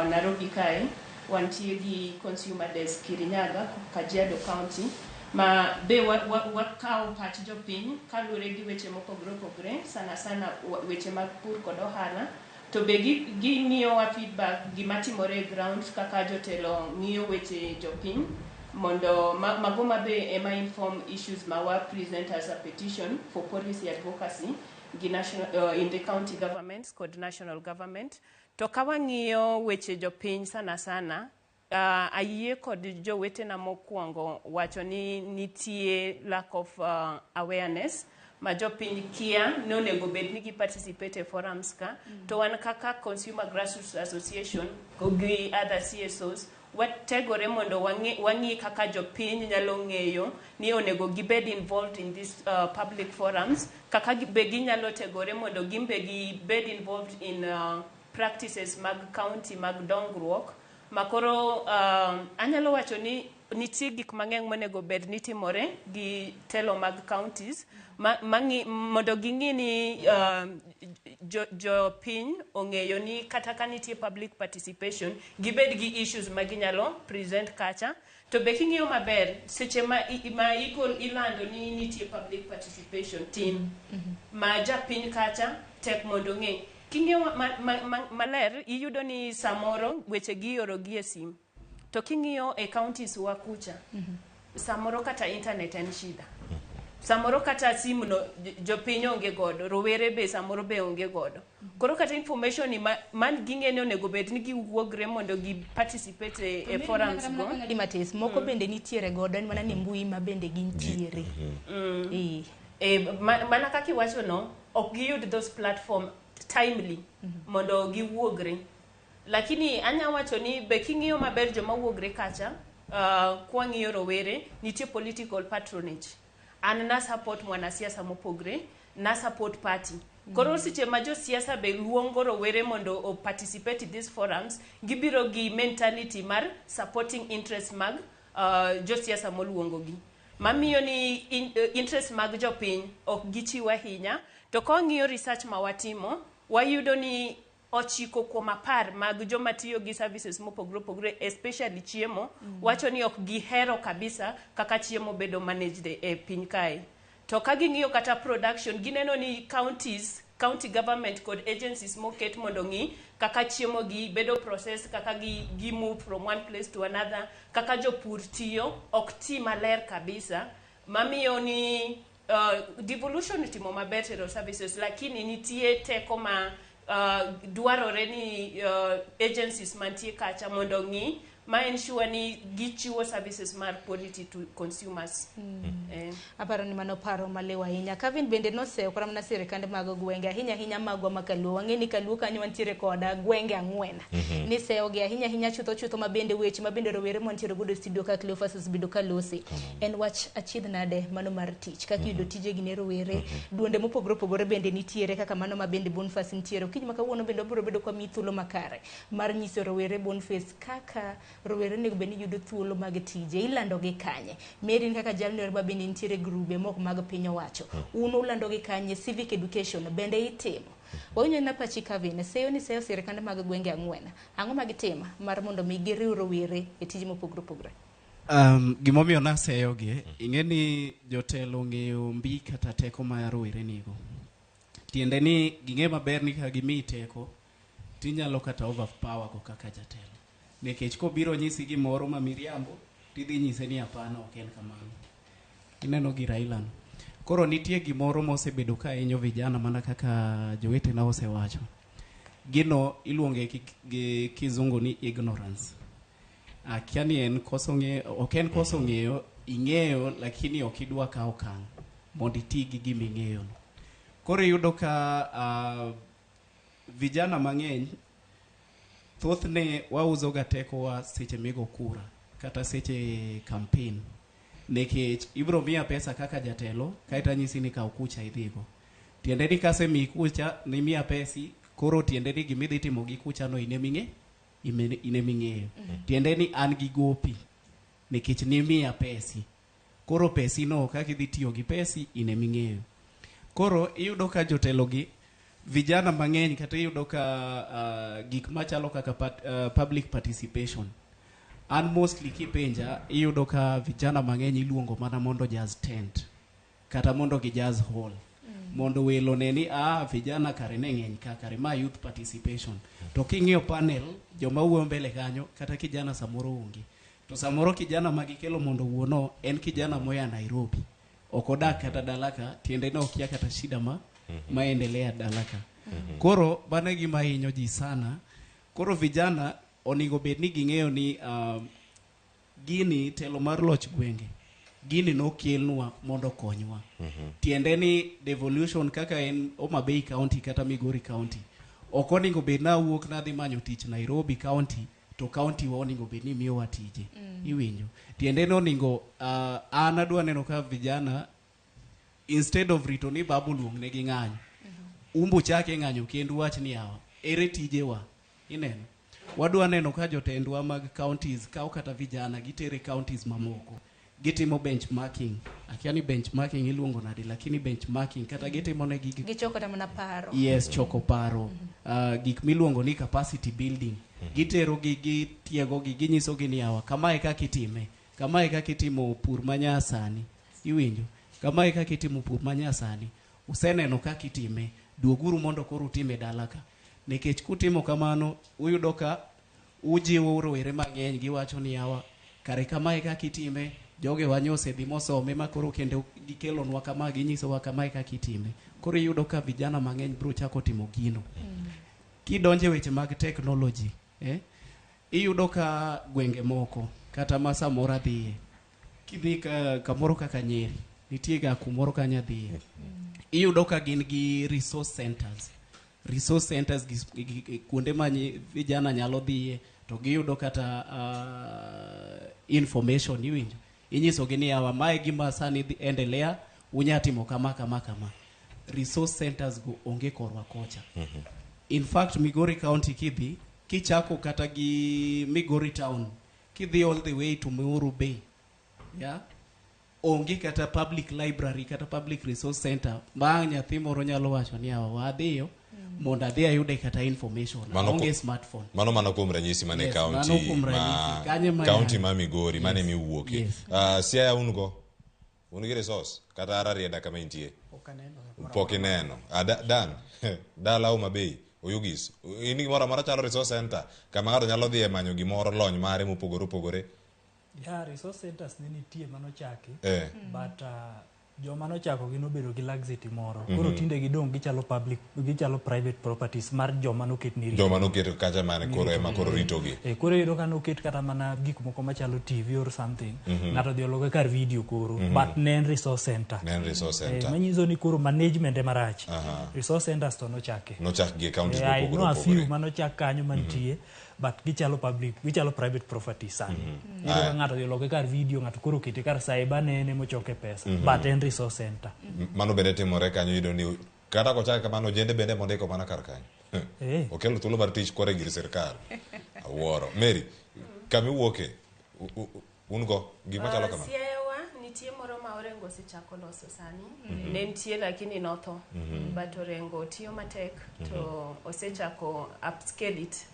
Nairobi kae, wantie gi consumer desk Kirinyaga, Kajiado County, ma be wakawo pach jopiny kaluwore gi weche mopogore opogore, sana sana weche mag pur kod ohala, to be gimiyowa feedback gima timore e ground kaka jotelo ng'iyo weche jopiny, mondo mago ma be ema inform issues ma wa present as a petition for policy advocacy gi national, in the county governments kod national government. To ka wang'iyo weche jopiny sana sana, ayie kod jowetena mokwongo wacho ni nitie lack of awareness ma jopiny kia ni onego bed ni gi participate e forums ka. To wan kaka Consumer Grassroots Association gi other CSOs wategore mondo wang'i kaka jopiny nyalo ng'eyo ni onego gibed involved in these public forums, kaka be ginyalo tegore mondo gin be gibed involved in practices mag county mag dongruok. Makoro anyalo wacho ni nitie gik mang'eny monego bed ni timore gi telo mag counties mondo ging'i ni jopiny ong'eyo ni kata ka nitie public participation, gibed gi issues ma ginyalo present kacha. To be king'iyo maber, seche ma ilando ni nitie public participation tin ma japiny kacha tek mondo ng'e. King'iyo maler, iyudo ni samoro weche gioro gi e sim. To king'iyo e counties wa kucha, samoro kata internet en shida. Samoro kata simu no jopiny onge godo, rowere be samoro be onge godo. Koro kata information ni man ging'e ni onego bed ni giwuogre mondo gi participate e forums go. Di matis, moko bende nitiere godo, en mana ni mbui ma bende gintiere. Mana kaka iwacho no, ok giyud those platform timely mondo giwuogre. Lakini anya wacho ni be king'iyo maber joma wuogre kacha, kwang'iyo rowere, nitie political patronage. An na support mwanasiasa mopogre, na support party. Koro seche ma josiasa be luongo rowere mondo o participate in these forums, gibiro gi mentality mar supporting interest mag josiasa moluongogi. Mamiyo ni interest mag jopiny ok gichiw ahinya. To ka wang'iyo research ma watimo, wayudo ni 9 kuom 10 mag joma tiyo gi services mopogore opogore, especially chiemo, wacho ni ok gihero kabisa kaka chiemo bedo managed e piny kae. To ka ging'iyo kata production, gineno ni counties, county government kod agencies moket mondo ng'i kaka chiemo gi bedo process, kaka gi move from one place to another, kaka jopur tiyo, ok ti maler kabisa, mamiyo ni devolution timo maber tero services, lakini nitie teko ma dwarore ni agencies mantie kacha mondo ng'i ma ensure ni gichiwo services mar quality to consumers. Aparo ni mano paro maliw ahinya. Kevin bende noseyo kata mana sirikande mag gwenge, ahinya ahinya magwa ma Kaluo. Wang'e ni Kaluo kanyo wantiere koda gwenge 4. Ni seyogi ahinya ahinya chutho chutho ma bende weche ma bende rowere mantiere godo e studio ka Cleophas osebedo ka lose. En wach achiedh nade mano mar tich. Kaka iyudo tije gi ne rowere, duonde mopogore opogore bende nitiere kaka mano ma bende Boniface nitiere. Okinyi ma kawuono bende wabiro bedo kwa miyi thuolo makare mar nyiso rowere Boniface kaka rowere onego bed ni yudo thuolo mag tije, ilando gi kanye? Mary kaka jalno ma bende nitiere grube moko mag piny owacho, un ulando gi kanye? Civic education bende itimo? Wawinjo na pachi Kevin, seyo ni seyo sirikande mag gwenge 4, ang'o ma gitimo mar mondo mi giriw rowere e tije mopogore opogore? Gimomiyo naseyogi, ing'e ni jotelo ong'eyo mbi kata teko ma rowere nigo. Tiende ni ging'e maber ni ka gimiyi teko, tinyalo kata overpower go kaka jatelo. Nikech kobiro nyisi gimoro ma miriambo, tidhi nyise ni hapana, ok en kamano. Ineno gi Raila no. Koro nitie gimoro mosebedo ka hinyo vijana mana kaka jowetena osewacho. Gino iluonge gi kizungu ni ignorance. Akia ni en koso ng'eyo, ok en koso ng'eyo, ing'eyo lakini ok idwa kawo okang' mondo iti gi gima ing'eyo no. Koro iyudo ka vijana mang'eny thothne wauso ga tekowa seche migo kura kata seche campaign, nikech ibro miya pesa kaka jatelo kaeto anyisi ni kaw kucha idhigo. Tiende ni kasemiyi kucha nimiya pesi, koro tiende ni gimidhi timo gi kucha no in eming'eyo. Tiende ni an gi gopi nikech nimiya pesi, koro pesi no kaka idhi tiyo gi pesi in eming'eyo. Koro iyudo ka jotelo gi vijana mang'eny kata iyudo ka gik machalo kaka public participation. An mostly kipenja iyudo ka vijana mang'eny iluongo mana mondo jazz tent kata mondo gi jazz hall. Mondo welo ne ni vijana kare ne ng'eny ka, kare ma youth participation. To king'iyo panel joma wuoyo mbele kanyo kata kijana samoro onge. To samoro kijana ma gikelo mondo wuono en kijana moya Nairobi. Ok odak kata dalaka, tiende ne okia kata shida ma maendelea dalaka. Koro mano e gima hinyo ji sana. Koro vijana onego bed ni ging'eyo ni gini telo mar loch gwenge, gini nokelnwa mondo okonywa. Tiende ni devolution kaka en Homa Bay County kata Migori County, ok onego bed na awuok nadhi manyo tich Nairobi County, to county wa onego bed ni miyowa tije. Iwinjo? Tiende ni onego an adwa neno ka vijana instead of rito ni babu luong negi ng'anyo, umbu chake ng'anyo kendo wach ni yawa, ere tijewa? Ineno? Wadwa neno ka jotendwa mag counties kawo kata vijana gitere counties mamoko. Gitimo benchmarking. Akia ni benchmarking iluongo nade, lakini benchmarking kata gitimo ne gigi. Gichoko kata mana paro. Yes, choko paro. Gik miluongo ni capacity building. Gitero gi, gitiego gi, ginyiso gi ni yawa, kamae kaka itime. Kamae kaka itimo pur manyasani. Iwinjo? Kamae kaka itimo pur manyasani. Useneno kaka itime. Duoguru mondo koro utime dala ka. Nikech kutimo kamano, uyudo ka ujiwo rowere mang'eny, giwacho ni yawa, kare kamae kaka itime, joge wanyo osedhi mosome ma koro kendo gikelonwa kama, ginyisowa kamae kaka itime. Koro iyudo ka vijana mang'eny biro chako timo gino. Kidonje weche mag technology, iyudo ka gwenge moko kata ma samoro adhiye, kidhi kamoro kaka Nyeri, nitie ga kumoro kanyo adhiye, iyudo ka gin gi resource centers. Resource centers gi kuonde ma vijana nyalo dhiye to giyudo kata information, iwinjo? Inyisogi ni yawa, mae gima sani dhi endelea, unya timo kama kama kama. Resource centers go onge korwa kocha. In fact, Migori County kidhi, kichako kata gi Migori town, kidhi all the way to Muhuru Bay, yeah? Onge kata public library kata public resource center ma nyathi moro nyalo wacho ni yawa, wadhiyo Mondo adhi ayude kata information. Mano Aonge smartphone. Mano kuom ranyisi mane Yes, kaunti mano kuom ranyisi. Kanyo ma kaunti yande. ma Migori mane miwuoke. Yes. Siaya un go? Un gi resource kata Rarieda kama intie? Pok ineno. Dan, dala Homa Bay, Oyugis. In gi gimoro amora chalo resource center kama ng'ato nyalo dhi e manyo gimoro lony mare mopogore opogore. Yeah, resource centers ne nitie manochaki. But joma nochako gi nobedo gi laxity moro. Koro tinde gidong' gichalo public, gichalo private properties mar joma noket ni rito. Joma noket kacha mane koro ema koro ritogi. Koro iyudo ka noket kata mana gik moko machalo TV or something. Ng'ato odhi oloke kar video koro. But ne en resource center. Ne en resource center. Manyiso ni koro management ema rach. Resource centers to nochaki. Nochak gi e counties I mopogore know a few opogore. manochak kanyo mantie. But gichalo public, gichalo private property sani. Iyudo ka ng'ato odhi oloke kar video, ng'ato koro okete kar cyber nene mochoke pesa. But en resource center. Mano bende timore kanyo iyudo ni kata kochak kamano ojende bende mondiko mana kar kanyo. Okelo thuolo mar tich kore gir sirkal. Awuoro. Mary, kama iwuoke, un go gima chalo kama? Siayawa nitie moro ma Orengo osechako loso sani. Ne nitie lakini notho. But Orengo tiyo matek to osechako upscale it.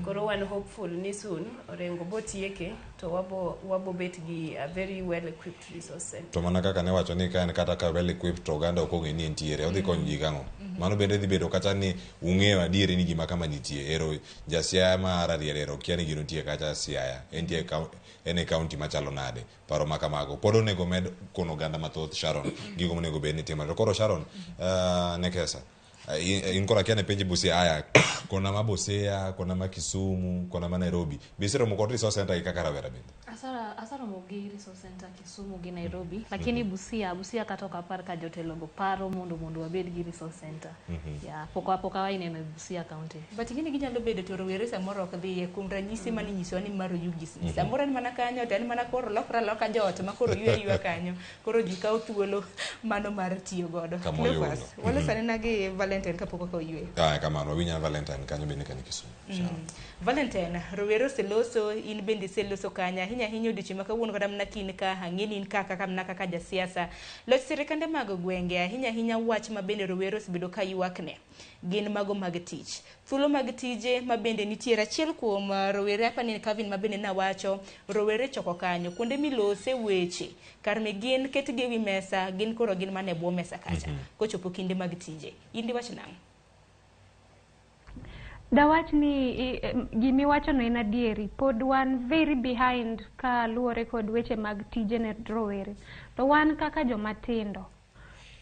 Koro wan hopeful ni soon Orengo botieke to wabo bet gi a very well equipped resource center. To mana kaka ne wacho ni ka en kata ka well equipped to oganda ok ong'e ni entiere, odhi konyo ji gang'o? Mano bende dhi bedo kata ni ung'eyo adieri ni gima kama nitie. Ero ja Siaya ma Rarieda ero kia ni gino nitie kacha Siaya. Entie en e county machalo nade. Paro ma kamago. Pod onego med kono oganda mathoth Sharon. Gigo monego bed ni timore. To koro Sharon, Nekesa, in koro akia ne penji Busia aya kona ma Busia, kona ma Kisumu, kona ma Nairobi. Be iseromo kod resource center gi kaka rawera bende? Asaromo gi resource center Kisumu gi Nairobi, lakini Busia kata ok apar ka jotelo go paro mondo wabed gi resource center. Yeah, pok awaineno e Busia County. But ing'eni ginyalo bedo to rowere samoro ok dhiye kuom ranyisi mane inyisowa ni mar Oyugis. Samoro en mana kanyo to en mana koro lokre aloka joot ma koro ywe aywa kanyo. Koro ji kawo thuolo mano mar tiyo godo. Kama oyudo. Cleophas, waloso anena gi Valentine kapok okawo yweyo. Aya kamano, wawinj Valentine kanyo bende kanyo Kisumu. Valentine, rowere oseloso, in bende iseloso kanyo, ahinya ahinya odiochieng' ma kawuono kata mana kin ka, ang'e ni in ka kaka mana kaka jasiasa. Loch sirikande mag gwenge, ahinya ahinya wach ma bende rowere osebedo ka ywakne gin mago mag tich. Thuolo mag tije ma bende nitiere achiel kuom rowere apa ni Kevin ma bende nawacho, rowere choko kanyo, kuonde milose weche, kar mi gin ketgi ewi mesa, gin koro gin mana e bwo mesa kacha, kochopo kinde mag tije. In diwach nang'o? Dawach ni gimiwachono en adieri, pod wan very behind ka luwore kod weche mag tije ne rowere. To wan kaka joma tindo,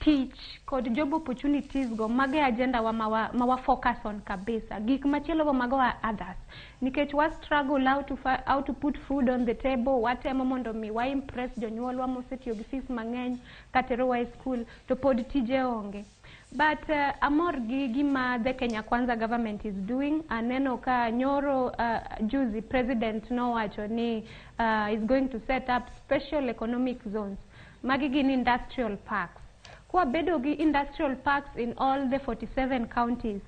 tich kod job opportunities go mago e agenda wa ma wa focus on kabisa. Gik machielo go mago are others. Nikech wa struggle how to put food on the table, watemo mondo mi wa impress jonyuolwa mosetiyo gi fees mang'eny katerowa e school, to pod tije onge. But amor gi gima the Kenya Kwanza government is doing. Aneno ka nyoro juzi president nowacho ni is going to set up special economic zones. Magi gin industrial parks. Kwabedo gi industrial parks in all the 47 counties,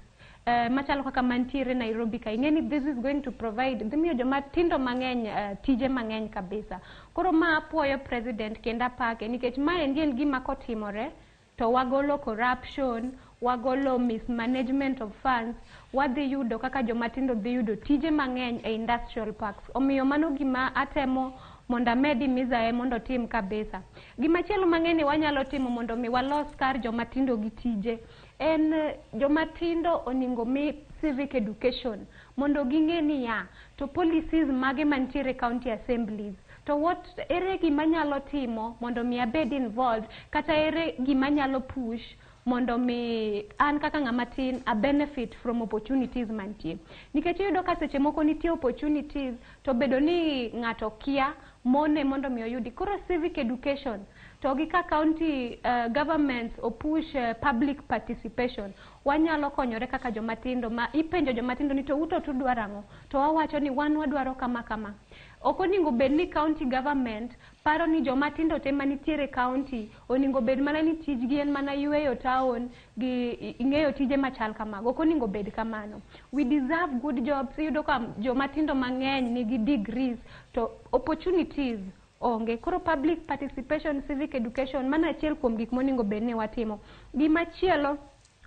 machalo kaka mantiere Nairobi ka, ing'e ni this is going to provide dhi miyo joma tindo mang'eny tije mang'eny kabisa. Koro ma apuoyo president kendo apake nikech maendi en gima kotimore to wagolo corruption, wagolo mismanagement of funds, wadhi yudo kaka joma tindo dhi yudo tije mang'eny e industrial parks. Omiyo mano gima atemo mondo amed mizae mondo otim kabisa. Gimachielo mang'e ni wanyalo timo mondo mi walos kar joma tindo gi tije en joma tindo onego mi civic education mondo ging'e niya to policies mage mantiere county assemblies to what ere gima nyalo timo mondo mi abed involved kata ere gima nyalo push mondo mi an kaka ng'ama tin a benefit from opportunities mantie nikech iyudo ka seche moko nitie opportunities to bedo ni ng'ato kia mone mondo mi oyudi. Koro civic education to gi ka county governments opush public participation, wanyalo konyore kaka joma tindo ma ipenjo joma tindo ni to uto tudwaro ang'o, to wawacho ni wan wadwaro kama kama. Ok onego bed ni county government paro ni joma tindo te manitiere county onego bed mana ni tijgi en mana yweyo town gi ng'eyo tije machal kamago. Ok onego bed kamano. We deserve good jobs. Iyudo ka joma tindo mang'eny nigi degrees to opportunities onge. Koro public participation, civic education, mano achiel kuom gik monego bed ni watimo. Gimachielo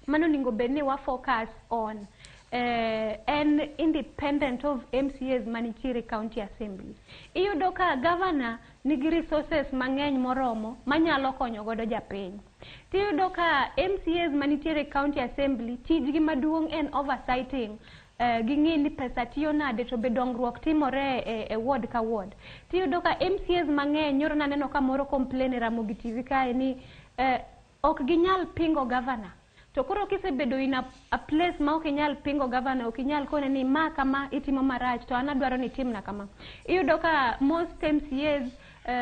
mano onego bed ni wa focus on en independent of MCAs manitiere county assembly. Iyudo ka governor nigi resources mang'eny moromo manyalo konyo godo japiny. Tiyudo ka MCAs manitiere county assembly tijgi maduong' en oversighting ging'i ni pesa tiyo nade to be dongruok timore e ward ka ward. Tiyudo ka MCAs mang'eny nyoro naneno ka moro complain e Ramogi TV kae ni ok ginyal pingo governor. To koro kisebedo in a place ma ok inyal pingo governor, ok inyal kone ni ma kama itimo marach to an adwaro ni itimna kama. Iyudo ka most MCAs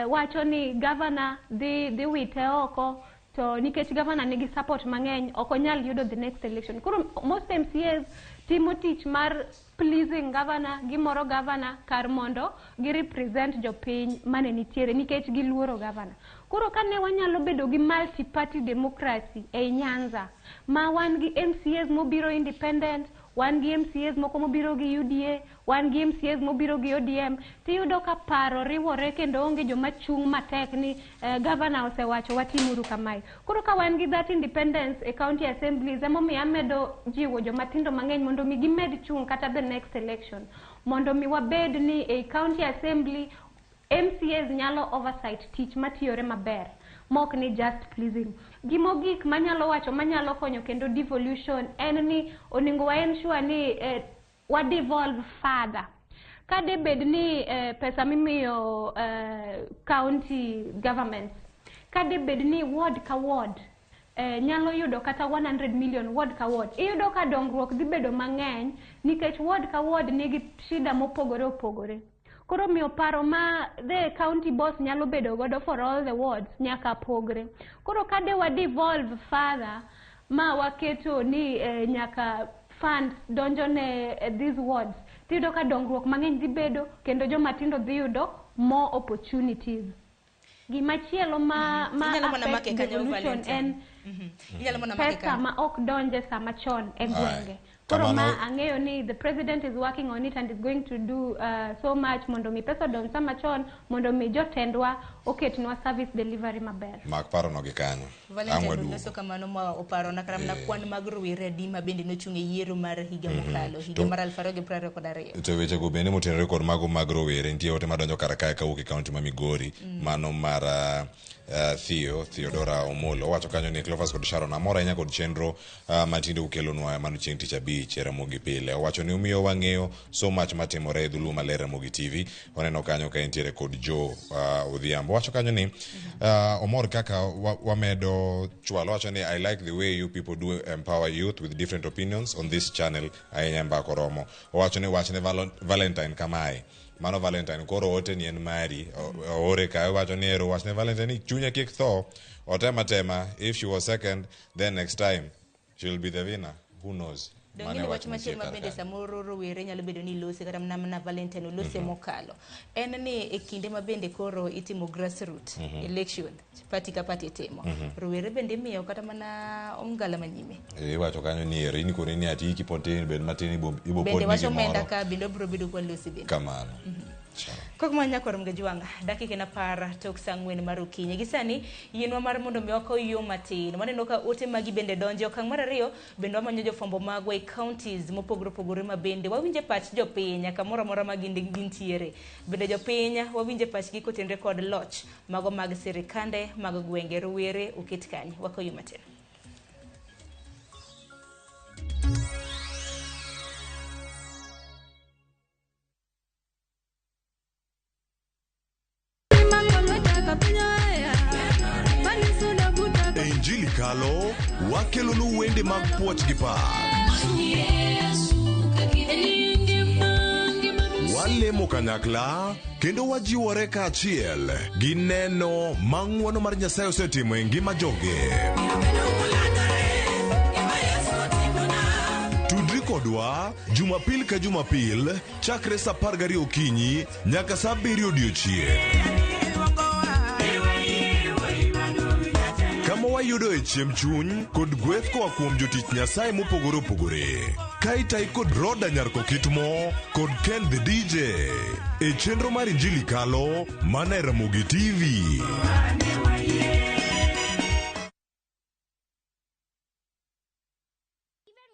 wacho ni governor dhi wite oko to nikech governor nigi support mang'eny ok onyal yudo the next election. Koro most MCAs timo tich mar pleasing governor, gimoro governor kar mondo gi represent jopiny mane nitiere nikech giluoro governor. Koro kane wanyalo bedo gi multi-party democracy ei Nyanza, ma wan gi MCAs mobiro independent, wan gi MCAs moko mobiro gi UDA, wan gi MCAs mobiro gi ODM, tiyudo ka paro riwore kendo onge joma chung' matek ni governor osewacho watimuru kamae. Koro ka wan gi that independence e county assemblies, emomiyo amedo jiwo joma tindo mang'eny mondo mi gimed chung' kata the next election, mondo mi wabed ni e county assembly MCAs nyalo oversight tich matiyore maber, mok ni just pleasing. Gimogik manyalo wacho manyalo konyo kendo devolution en ni onego wa ensure ni wa devolve further. Ka de bed ni pesa mimiyo county governments, ka de bed ni ward ka ward nyalo yudo kata 100 million ward ka ward, iyudo ka dongruok dhi bedo mang'eny nikech ward ka ward nigi shida mopogore opogore. Koro miyo paro ma the county boss nyalo bedo godo for all the wards nyaka pogre. Koro ka de wa devolve further ma waketo ni nyaka funds donjo ne these wards, tiyudo ka dongruok mang'eny dhi bedo kendo joma tindo dhi yudo more opportunities. Gimachielo ma affect devolution en pesa ma ok donje sama chon e gwenge. Koro ma ang'eyo ni the president is working on it and is going to do so much mondo mi pesa odonj sama chon mondo mi jotendwa oketnwa service delivery maber. Mak paro no gi kanyo. Valentine loso kamano ma oparo na kata mana kwan mag rowere adi ma bende nochung' e yiero mar higa mokalo, higa mar 2022. To weche go bende motenore kod mago mag rowere nitie ote madonjo kar kae kawuok e kaunti ma Migori, mano mar Theodora Omolo owacho kanyo ni Cleophas kod Sharon amor ahinya kod chenro matinde ukelonwa mano chieng' tich abich e Ramogi pile. Owacho ni umiyo wang'eyo so much matimore e dholuo maler Ramogi TV. Waneno kanyo ka entiere kod Joe Odhiambo. Owacho kanyo ni omor kaka wamedo chwalo. Owacho ni I like the way you people do empower youth with different opinions on this channel ahinya mbako romo. Owacho ni wachne Valentine kamae. Mano Valentine koro ote ni en mari oore kae wacho ni ero wachne Valentine ni chunye kik tho otema tema if she was second then next time she'll be the winner, who knows. Donge ni wach machielo ma bende samoro rowere nyalo bedo ni lose kata mana Valentine olose mokalo en ni e kinde ma bende koro itimo grassroots election party ka party timo rowere bende imiyo kata mana ongala manyime. Iwacho kanyo ni ero in kore ni ati kipotin bed matin ibo pod bende wacho omenda ka bende obiro bedo kwa lose bende kamano. Kok manya koro mgejuanga dakika na para tok saa 4 mar okinyi. Gi sani yienwa mar mondo mi wakaw yo matin. Waneno ka ote magi bende donjo okang' mar ariyo bende wamanyo jofwambo magwa e counties mopogore opogore ma bende wawinje pach jopiny kamoro amora ma gintiere. Bende jopiny wawinje pachgi kotenre kod loch mago mag sirikande mag gwenge rowere oket kanye. Wakaw yo matin. Injili Kalo wakelonu wende mag puoch gi pak. Walemo kanyakla kendo wajiwore kaachiel gi neno ma ng'wono mar Nyasaye osetimo e ngima joge. Tudri kodwa Jumapil ka Jumapil chakre saa 12 okinyi nyaka saa 7 odiochieng'. Kama wayudo e chiemb chuny kod gweth koa kuom jotich Nyasaye mopogore opogore. Kaitai kod Roda Nyarko Kitmo kod Ken the DJ e chenro mar Injili Kalo mana e Ramogi TV.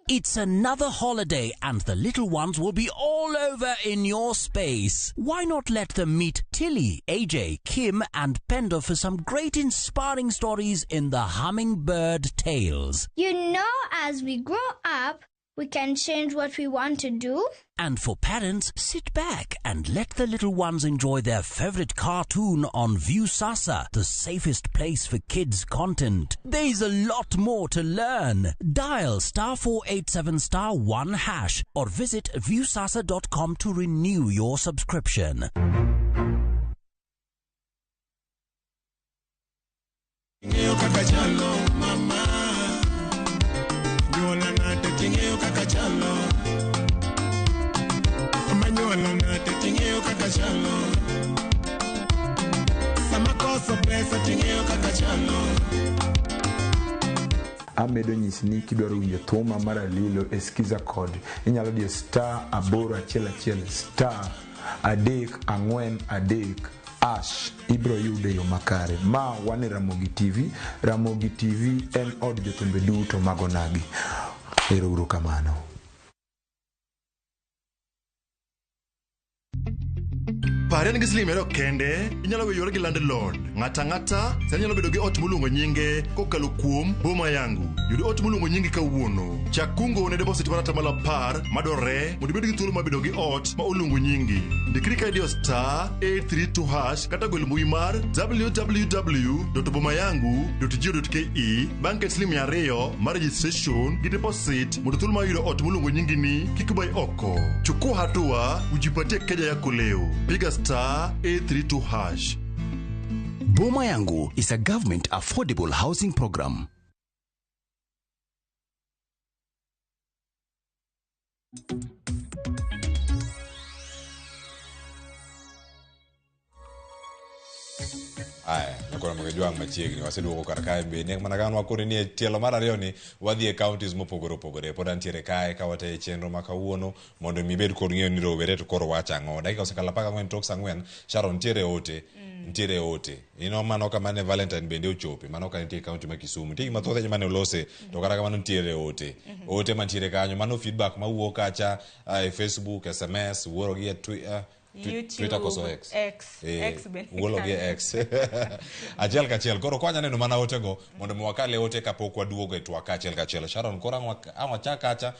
It's another holiday and the little ones will be all over in your space. Why not let them meet Tilly, AJ, Kim and Pendo for some great inspiring stories in the Hummingbird Tales? You know, as we grow up, we can change what we want to do. And for parents, sit back and let the little ones enjoy their favorite cartoon on Viusasa, the safest place for kids' content. There's a lot more to learn. Dial star 487 star 1 hash or visit viusasa.com to renew your subscription. Ing'eyo kaka chalo mama Nyuola nade ting'eyo kaka chalo Mama nyuola nade ting'eyo kaka chalo Sama koso pesa ting'eyo kaka chalo Amedo nyisi ni kidwaro winjo thuma mar Alilo e Skiza Code, inyalo diyo star 811 star 343 hash, ibiro yude e yo makare. Ma wan e Ramogi TV. Ramogi TV en od jothumbe duto mag onagi. Ero uru kamano. Pare ni gi siling 200 kende, inyalo weyo gi landlord. Ng'ato ang'ata sani nyalo bedo gi ot moluongo nyinge kokalo kuom Boma Yangu. Yud ot moluongo nyingi kawuono. Chak kungo ne deposit mar 10% madwarore mondo ibed gi thuolo mar bedo gi ot ma oluongo nyingi. Ndikri ka idiyo star 832 hash kata gwel mbui mar www.bomayangu.go.ke bang' ket siling 200 mar registration gi deposit mondo thuolo mar yudo ot moluongo nyingi ni kik bai oko. Chukua hatua ujipatie keja yako leo. Piga star 832 hash. Boma Yangu is a government affordable housing program. Aya, nyakoro Ramogi machiegni waseduogo kar kae bende mana kaka nwakoni ni e tielo mar ariyo ni wadhi e counties mopogore opogore pod antiere kae ka watayo chenro ma kawuono mondo mi ibed kod ng'eyo ni rowere to koro wacho ang'o dakika osekalo 14 tok saa 4 Sharon nitiere ote nitiere ote ino mano kama ne Valentine bende ochope mano ka nitie e county ma Kisumu nitie gik mathoth ahinya mane olose to kata kamano nitiere ote ote mantiere kanyo mano feedback mawuok kacha e Facebook SMS wuoro gi e Twitter YouTube, Twitter koso X? X. X bende wuolo gi kanyo. X. Achiel kachiel. Koro kwanya neno mana otego mondo mi wakal e ote kapok waduogo e twak achiel kachiel. Sharon, koro ang' wachak kacha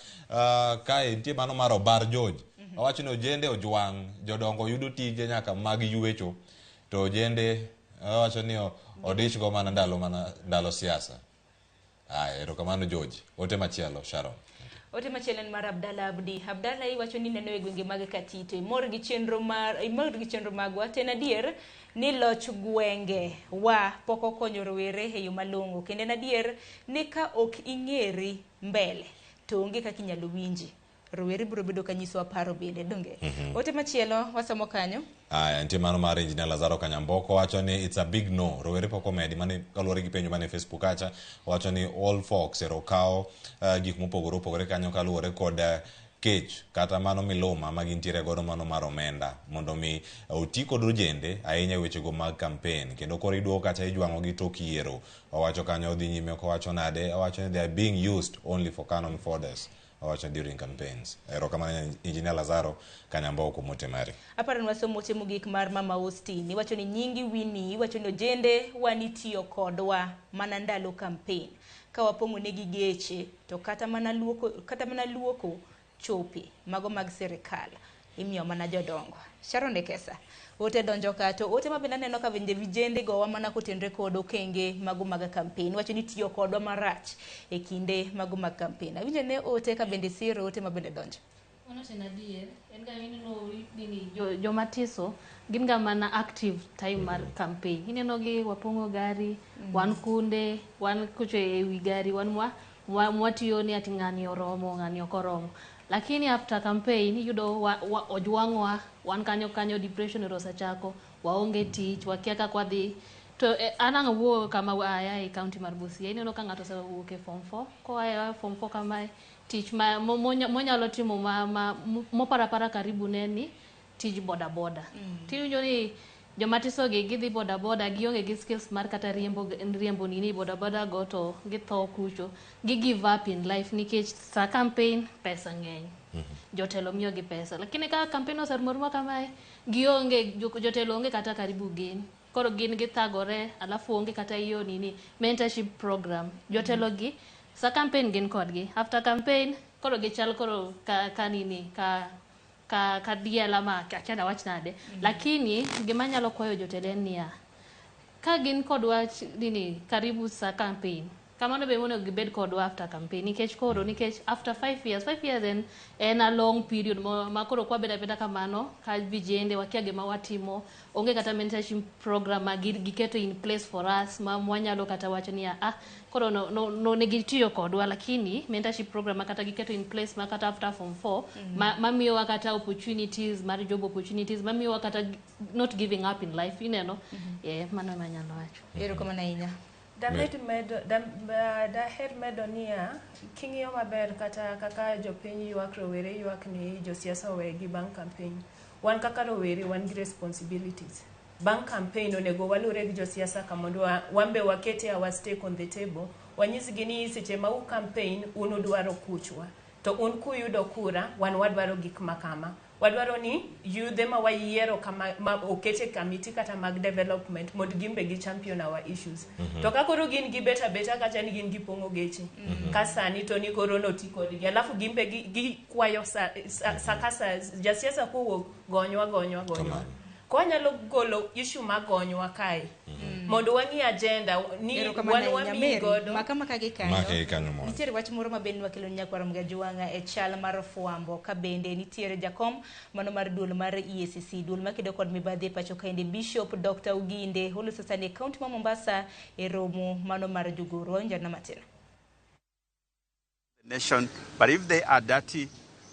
kae nitie mano mar Obar George. Owacho ni ojende ojwang', jodongo yudo tije nyaka mag ywecho to ojende owacho ni odich go mana ndalo siasa. Aya, erokamano George. Ote machielo Sharon. Ote machielo en mar Abdalla Abdi. Abdalla iwacho ni neno e gwenge mag Katito. Imor gi chenro mar imor gi chenro magwa. To en adier ni loch gwenge wa pok okonyo rowere e yo malong'o. Kendo en adier ni ka ok ing'eri mbele to onge kaka inyalo winji. Rowere biro bedo ka nyisowa paro bende donge. Ote machielo wasomo kanyo. Aya, nitie mano mar Engineer Lazaro Kanyamboko wacho ni it's a big no. Rowere pok omedi mane kaluwore gi penjo mane Facebook kacha wacho ni all folks ero kawo gik mopogore opogore kanyo kaluwore kod kech kata mano miluma ma gintiere godo mano mar omenda mondo mi oti kod ojende ahinya e wechego mag campaign kendo koro iduogo kacha ijwang'o gi tok yiero. Owacho kanyo odhi nyime kowacho nade owacho ni they are being used only for cannon fodders. Owacho during campaigns. Erokamano Engineer Lazaro Kanyamboko kuom ote mari. Aparo ni wasomo ote mogik mar Mama Austin. Iwacho ni nyingi Winnie, iwacho ni ojende wanitiyo kodwa mana ndalo campaign. Ka wapong'o negi geche to kata mana luoko chope mago mag sirikal imiyo mana jodongo. Sharon Ekesa. Ote donjo ka to ote mabende aneno ka bende vijende gowa mana kotenre kod okenge mago mag campaign. Wacho ni tiyo kodwa marach e kinde mago mag campaign. Awinjo ne ote ka bende siro ote mabende donjo. Mano to en adier, en ga ineno nini joma tiso gin ga mana active time mar campaign. Ineno gi wapong'o gari, wan kunde, wan kucho e wi gari, wan mwatiyo ni ati ng'ani oromo, ng'ani ok oromo. Lakini after campaign iyudo ojwang'wa, wan kanyo kanyo depression ero osechako, waonge tich, wakia kaka wadhi. To an ang' awuo kama aya e county mar Busia, ineno ka ng'ato osewuok e form 4, koa e form 4 kamae, tich ma monyalo timo moparo apara karibu ne ni tij boda boda. Tiwinjo ni Joma tiso gi gidhi boda boda gionge gi skills mar kata riembo nini boda boda go to githo kucho. Gi give up in life nikech sa campaign pesa ng'eny. Jotelo miyo gi pesa. Lakini ka campaign oserumo kamae, gionge jotelo onge kata karibu gin. Koro gin githagore, alafu onge kata iyo nini mentorship program. Jotelo gi sa campaign gin kodgi. After campaign koro gichal koro ka nini ka diel ama akia dawach nade. Lakini gima anyalo kwayo jotelo en niya, ka gin kodwa nini karibu sa campaign, kamano be monego gibed kodwa after campaign nikech koro nikech after 5 years 5 years en a long period ma koro kwabeda abeda kamano ka vijende wakia gima watimo, onge kata mentorship program ma giketo in place for us ma mwanyalo kata wacho niya koro no ne gitiyo kodwa, lakini mentorship program ma kata giketo in place ma kata after form 4 mamiyowa kata opportunities mar job opportunities mamiyowa kata not giving up in life ineno. Yeah, mano ema anyalo wacho. Erokamano ahinya. Daher medo niya, king'iyo maber kata kaka jopiny ywak, rowere ywak ni josiasa owegi bang' campaign. Wan kaka rowere wan gi responsibilities. Bang' campaign onego walure gi josiasa ka mondo wan be wakete our stake on the table. Wanyisgi ni seche ma u campaign un udwaro kuchwa. To un kuyudo kura, wan wadwaro gik makama. Wadwaro ni yudhe ma wayiero kama ma okete committee kata mag development mondo gin be gi champion our issues. To ka koro gin gibet abeta kacha ni gin gipong'o geche. Ka sani to ni koro noti kodgi. Alafu gin be gikwayo sa ka sa jasiasa kowuok gonywa gonywa gonywa. Ko wanyalo golo issue mag gonywa kae. Mondo wang'i agenda ni wan wamiyi godo. Maka gi kanyo. Maka gi kanyo mondo. Nitiere wach moro ma bende wakelo ne nyakwar Mgajuwang'a e chal mar fwambo ka bende nitiere jakom mano mar duol mar EACC, duol makedo kod mibadhi e pacho kaendi, Bishop Dr. Oginde oloso sani e kaunti ma Mombasa e romo mano mar jogoro. Wawinjo matin. Nation, but if they are dirty,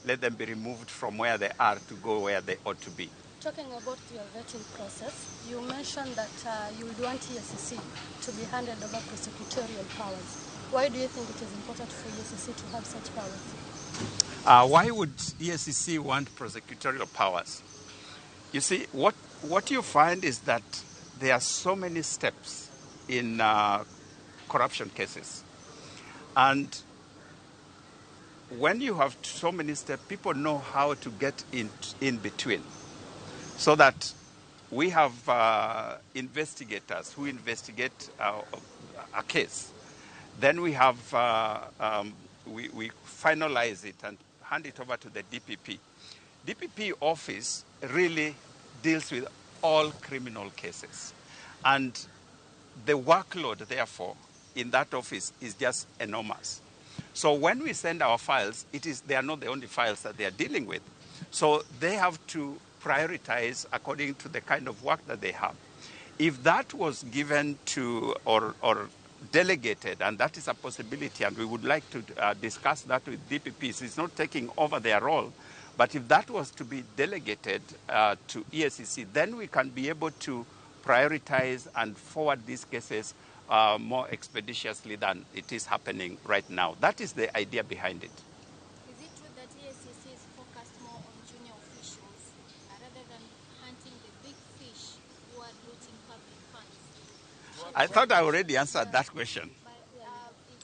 let them be removed from where they are to go where they ought to be. Talking about your vetting process, you mentioned that you would want EACC to be handed over prosecutorial powers. Why do you think it is important for EACC to have such powers? Why would EACC want prosecutorial powers? You see, what you find is that there are so many steps in corruption cases. And when you have so many steps, people know how to get in between. So that we have investigators who investigate a case. Then we have we finalize it and hand it over to the DPP. DPP office really deals with all criminal cases. And the workload, therefore, in that office is just enormous. So when we send our files, they are not the only files that they are dealing with. So they have to prioritize according to the kind of work that they have. If that was given to or delegated, and that is a possibility, and we would like to discuss that with DPPs, it's not taking over their role, but if that was to be delegated to EACC, then we can be able to prioritize and forward these cases more expeditiously than it is happening right now. That is the idea behind it. Is it true that EACC is focused more on junior officials rather than hunting the big fish who are looting public funds? I thought I already answered that question. But,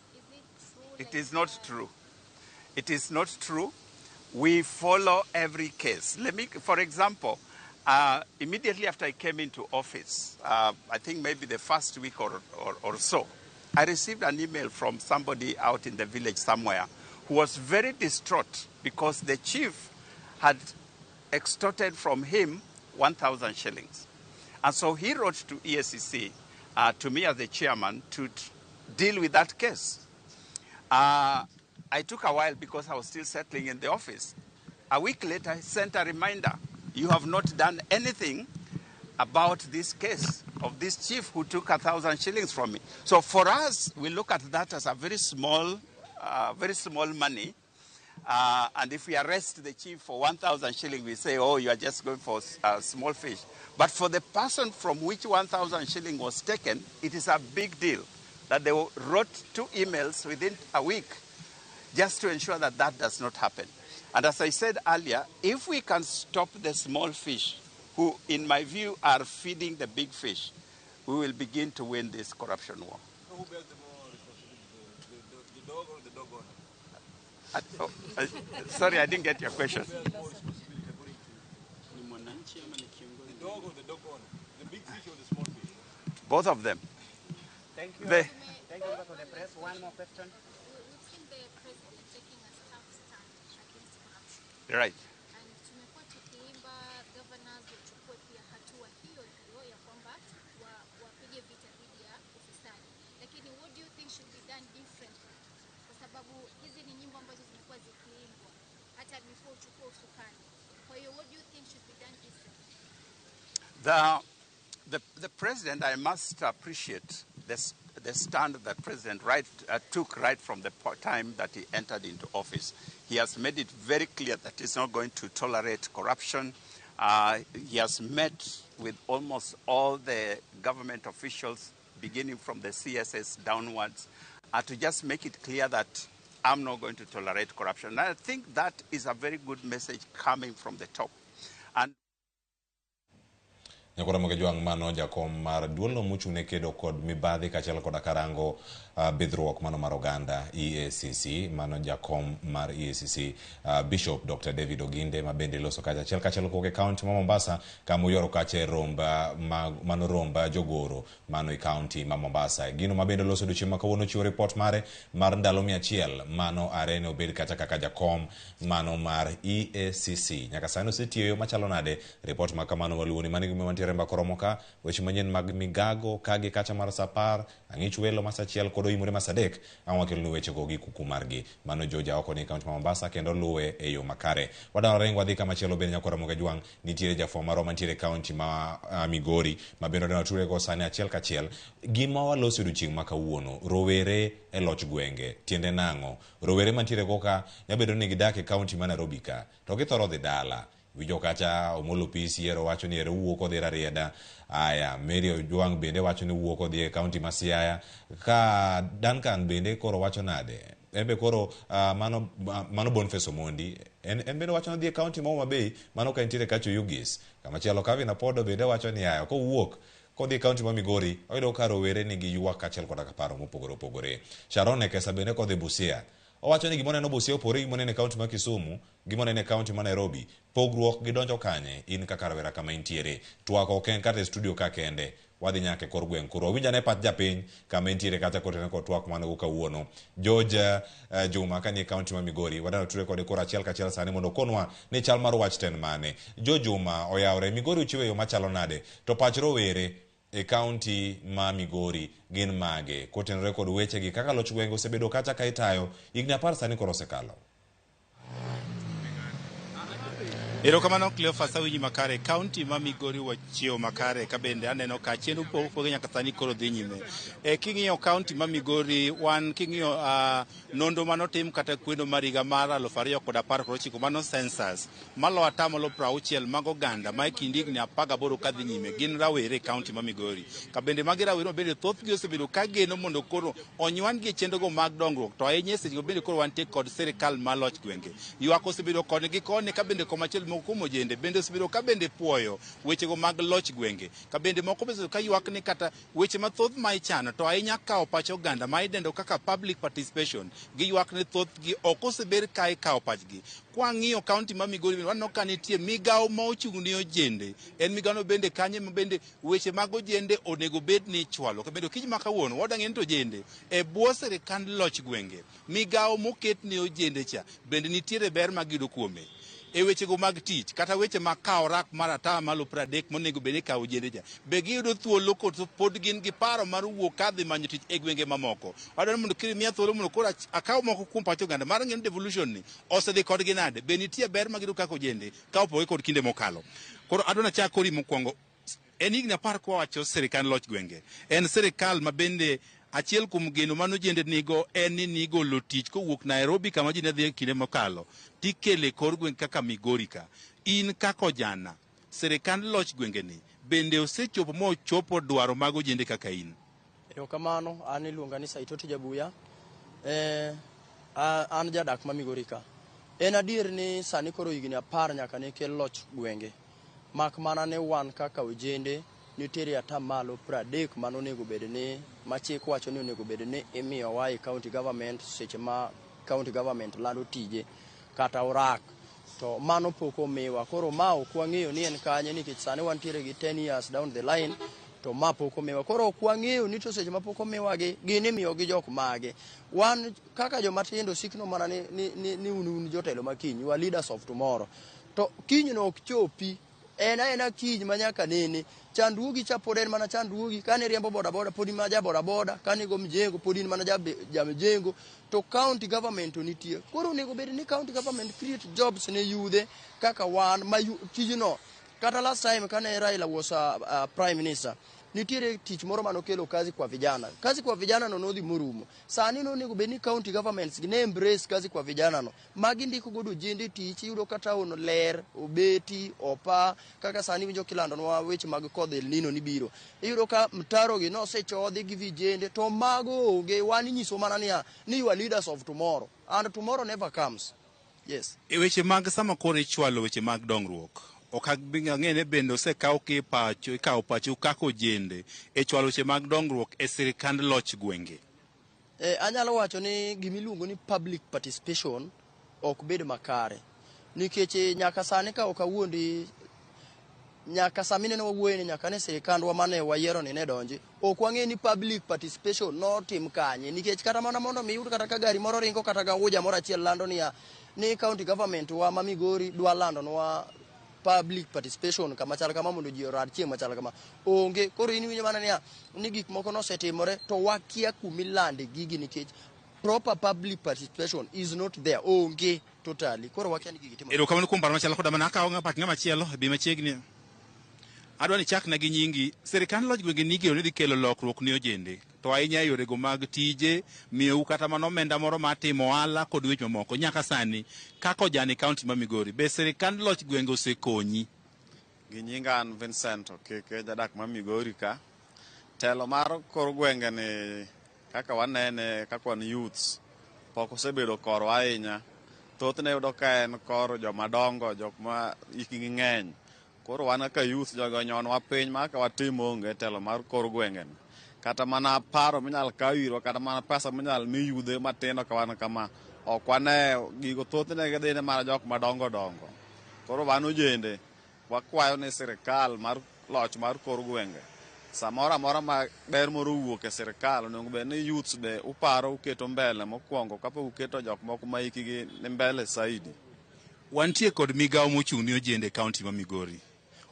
is it true? It is not true. It is not true. We follow every case. Let me, for example, immediately after I came into office, I think maybe the first week or so, I received an email from somebody out in the village somewhere who was very distraught because the chief had extorted from him 1,000 shillings. And so he wrote to EACC, to me as the chairman, to deal with that case. I took a while because I was still settling in the office. A week later, I sent a reminder. You have not done anything about this case of this chief who took 1,000 shillings from me. So for us, we look at that as a very small money. And if we arrest the chief for 1,000 shillings, we say, oh, you are just going for small fish. But for the person from which 1,000 shilling was taken, it is a big deal that they wrote 2 emails within a week just to ensure that that does not happen. And as I said earlier, if we can stop the small fish who, in my view, are feeding the big fish, we will begin to win this corruption war. Who bears the more responsibility, the dog or the dog owner? Sorry, I didn't get your question. Who bears more responsibility according to you? The dog or the dog owner? The big fish or the small fish? Both of them. Thank you. Thank you for the press. One more question. We've seen the president taking a tough stand against corruption. Right. And tumekuwa tukiimba governors wachukue pia hatua hiyo hiyo ya kwamba wapige vita dhidi ya ufisadi. Lakini what do you think should be done differently? Kwa sababu hizi ni nyimbo ambazo zimekuwa zikiimbwa hata before uchukue usukani. Kwa hiyo what do you think should be done differently? The president, I must appreciate the stand that President took right from the time that he entered into office. He has made it very clear that he's not going to tolerate corruption. He has met with almost all the government officials, beginning from the CSS downwards, to just make it clear that I'm not going to tolerate corruption. And I think that is a very good message coming from the top. And Nyakora Mogejwang' mano jakom mar duolno mochung' ne kedo kod mibadhi kaachiel koda karango bidhruok mano mar oganda EACC, mano jakom mar EACC Bishop Dr. David Oginde ma bende loso kacha achiel kachiel kowuok e kaunti ma Mombasa kama oyuoro kacha e romb mano romb jogoro mano e kaunti ma Mombasa. Gino ma bende loso odiochieng' ma kawuono chiwo ripot mare mar ndalo 100 mano are ne obed kacha kaka jakom mano mar EACC. Nyaka sani osetiyo yo machalo nade ripot ma kamano waluwoni mano gima wantiere mbaka romo ka weche manyien mag migago kagi kacha mar sa 10 ang'ich welo ma sa 1 kod oimore ma sa 3 ang' wakelonu wechego gi kuku margi. Mano Joja oko ni kaunti ma Mombasa kendo luwe e yo makare. Wadwa ringo wadhi kama chielo bende Nyakwar Ramogi Ajwang' nitiere jafwambo marwa mantiere e kaunti ma Migori ma bende wadwa ture go sani achiel kachiel. Gima waloso odiochieng' ma kawuono, rowere e loch gwenge tiende nang'o? Rowere mantiere go ka nyabedo ni gidak e kaunti ma Nairobi ka to githoro dhi dala. Winjo kacha Omolo Pisi ero wacho ni ero wuok odhi Rarieda. Aya, Mary Ojwang' bende wacho ni wuok odhi e kaunti ma Siaya. Ka Duncan bende koro wacho nade? En be koro mano Boniface Omondi. En bende wacho ni odhi e kaunti ma Homa Bay, mano ka entiere kacha Oyugis. Kamachielo Kevin Apodo bende wacho ni aya, kowuok kodhi e kaunti ma Migori, oyudo ka rowere nigi ywak kaachiel koda paro mopogore opogore. Sharon Ekesa bende kodhi Busia. Owacho ni gimoneno Busia opogore gi gimoneno e kaunti ma Kisumu, gimoneno e kaunti ma Nairobi. Pogruok gidonjo kanye in kaka rawera kama intiere. Twak ok en kata e studio ka kende, wadhi nyaka e kor gweng' koro. Wawinj ane pach japiny kama intiere kata kotenore kod twak mane go kawuono. George Juma kanie kaunti ma Migori, wadwa ture kode koro achiel kachiel sani mondo okonwa ni chal mar wach to en mane. George Juma oyawre, Migori ochiwo yo machalo nade? To pach rowere e kaunti ma Migori gin mage? Kotenore kod wechegi kaka loch gwenge osebedo kacha ka itayo higni 10 sani koro osekalo. Erokamano Cleophas, awinji makare. Kaunti ma Migori wachiewo makare ka bende aneno ka chenro mopogore nyaka sani koro dhi nyime. King'iyo kaunti ma Migori, wan king'iyo nonro manotim kata kweno mar higa mar 2019 mano census malo atamalo 60 mag oganda ma e kind higni 18 kadhi nyime gin rawere e kaunti ma Migori. Ka bende magi rawere ma bende thothgi osebedo ka geno mondo koro onywan-gi e chenrogo mag dongruok, to ahinya e sechego bende koro wantie kod sirikal mar loch gwenge. Ywak osebedo koni gi koni ka bende komachielo moko kuom ojende bende osebedo ka bende puoyo wechego mag loch gwenge. Ka bende moko osebedo ka ywak ni kata weche mathoth ma ichano to ahinya kawo pach oganda ma idendo kaka public participation, giywak ni thothgi ok oseber ka ikawo pachgi. Kwang'iyo kaunti ma Migori waneno ka nitie migawo ma ochung' ne ojende. En migawono bende kanye ma bende weche mag ojende onego bed ni ichwalo. Ka bende okinyi ma kawuono wadwa ng'eyo ni to ojende e bwo sirikand loch gwenge, migawo moket ne ojende cha bende nitiere ber ma giyudo kuome. E wechego mag tich kata weche mag kawo rak mar atamalo 30 monego bed ni ikawo ojende cha, be giyudo thuolo koso pod gin gi paro mar wuok kadhi manyo tich e gwenge mamoko. Adwaro mondo kiri miya thuolo mondo koro akaw moko kuom pach oganda mar ng'eyo ni devolution ni osedhi kodgi nade, be nitie ber ma giyudo kaka ojende ka opogore kod kinde mokalo. Koro adwaro nachak kori mokwongo. En higni 10 kwawacho sirikand loch gwenge. En sirikal ma bende achiel kuom geno mano ojende nigo en ni nigolo tich kowuok Nairobi kama ji ne dhi e kinde mokalo tikele kor gweng' kaka Migori ka. In kaka ojana, sirikand loch gwenge ni bende osechopo mochopo dwaro mag ojende kaka in? Erokamano, an iluonga ni Saitoti Jabuya. An jadak ma Migori ka. En adier ni sani koro higni 10 nyaka ne kel loch gwenge. Mak mana ni wan kaka ojende nitiere atamalo 30 mano onego bed ni ma chik wacho ni onego bed ni imiyowa e county government seche ma county government lando tije kata orak to mano pok omiwa. Koro ma ok wang'eyo ni en kanye nikech sani wantiere gi 10 years down the line to ma pok omiwa. Koro ok wang'eyo ni to seche ma pok omiwagi gin imiyogi jok mage. Wan kaka joma tindo sikno mana ni un jotelo ma kiny, you are leaders of tomorrow. To kiny no ok chopi. En aena kiny ma nyaka nene. Chandruogi cha pod en mana chandruogi. Kane riembo boda boda pod in mana ja boda boda, kane go mjengo pod in mana ja mjengo. To county government to nitie. Koro onego bed ni county government create jobs ne yudhe kaka wan ma tijno. Kata last time kane Raila was a prime minister, nitiere tich moro manokelo kazi kwa vijana. Kazi kwa vijana no nodhi morumo. Sani nonego bed ni county governments gi ne embrace kazi kwa vijana no. Magi ndiko godo ojende tich, iyudo ka town ler, obeti, opa, kaka sani winjo kilandonwa weche mag kodh El Nino ni biro. Iyudo ka mtaro gi nosechodhi gi vijende, to mago onge, wan inyiso mana niya, ni you are leaders of tomorrow, and tomorrow never comes. Yes. E weche mag sama koro ichwalo weche mag dongruok, ok ang'e ni bende osekaw ki pacho, ikawo pachu kaka ojende e chwalo weche mag dongruok e sirikand loch gwenge. Anyalo wacho ni gimiluongo ni public participation ok bed makare. Nikech nyaka sani ka ok awuondi, nyaka sama ineno wawuoye ni nyaka ne sirikandwa mane wayiero ni ne donji, ok wang'e ni public participation notim kanye. Nikech kata mana mondo mi iyud kata ka gari moro ringo kata gauja moro achiel lando niya, ni county government wa ma Migori dwa landonwa public participation kama chal kama mondo ji orad chieng' machal kama. Onge. Koro in iwinjo mana niya, ni gik moko nosetimore to wakia kumilande gigi nikech proper public participation is not there. Onge totally. Koro wakia ni gigi timore. Erokamano kuom paro machalo koda mano. Akawo pach ng'ama chielo, bi machiegni. Adwa ni chakna gi nyingi. Sirikand loch gwenge nigeno ni dhi kelo lokruok ne ojende, to ahinya e yorego mag tije, miyou kata mana omenda moro mar timo ohala kod weche mamoko. Nyaka sani, kaka ojani kaunti ma Migori, be sirikand loch gwenge osekonyi? Gi nyinga an Vincent Okeke, jadak ma Migori ka. Telo mar kor gwenge ni kaka wanene, kaka wan youths, pok osebedo korwa ahinya. Thothne yudo ka en kor joma dongo, jok ma hikgi ng'eny. Koro wan kaka youth jogo onyonwa piny ma kaka watim onge telo mar kor gwenge ni. Kata mana paro minyal kaw irwa, kata mana pesa minyal mi yudhe matindo ka wan kama. Ok wane gigo thothne gidhi ne mana jok madongo dongo. Koro wan ojende, wakwayo ni sirikal mar loch mar kor gwenge, samoro amora ma ber moro owuok e sirikal, onego bed ni youths be uparo uketo mbele mokwongo kapok uketo jok moko ma hikgi ni mbele saidi. Wantie kod migawo mochung' ne ojende e kaunti ma Migori.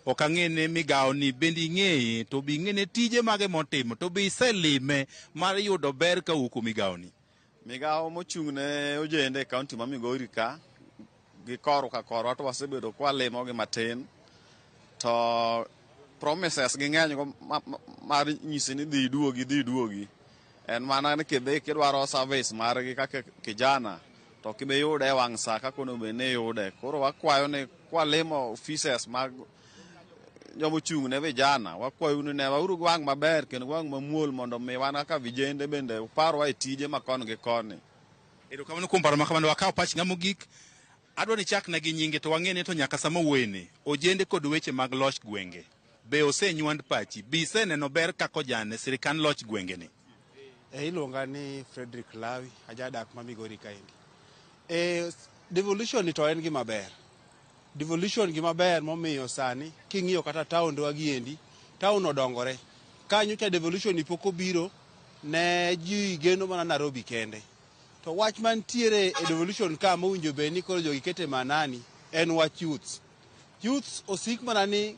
Ok ang'e ni migawo ni bende ing'eye, to be ing'e ne tije mage motimo, to be iselime mar yudo ber kawuok kuom migawo ni. Migawo mochung' ne ojende e kaunti ma Migori ka, gi korwa ka korwa to wasebedo kwalimo gi matin, to promises gi ng'eny go mar nyisi ni dhi iduogi, dhi iduogi. En mana ni kidhi kidwaro service margi kaka kijana, to ok ibi yude e wang' sa kaka onego bed ni iyude. Koro wakwayo ni kwalimo offices mag joma ochung' ne vijana, wakwayo ni newauru gi wang' maber kendo gi wang' mamuol mondo mi wan kaka vijende bende uparwa e tije ma koni gi koni. Erokamano kuom paro ma kamano. Wakaw pach ng'ama mogik. Adwa ni chakna gi nyinge to wang'e ni to nyaka sama wuoyeni, ojende kod weche mag loch gwenge be osenywand pachi, be iseneno ber kaka ojane sirikand loch gwenge ni? Iluonga ni Frederick Lawi, ajadak ma Migori kaendi. Devolution ni to en gima ber. Devolution gima ber momiyo sani king'iyo kata taondwa giendi, town odongore. Kanyo cha devolution ni pok obiro, ne ji geno mana Nairobi kende. To wach mantiere e devolution ka mowinjo bed ni koro jogi kete manani en wach youths. Youths osik mana ni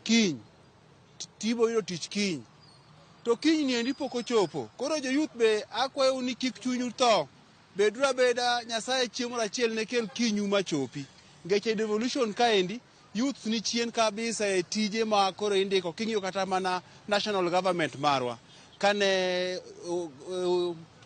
kiny, tibo yudo tich kiny. To kiny ni endi pok ochopo. Koro jo youth be akwayou ni kik chunyu tho. Beduru abeda Nyasaye chieng' moro achiel ne kel kinyu machopi. Nikech e devolution kaendi, youths ni chien kabisa e tije ma koro indiko. King'iyo kata mana national government marwa. Kane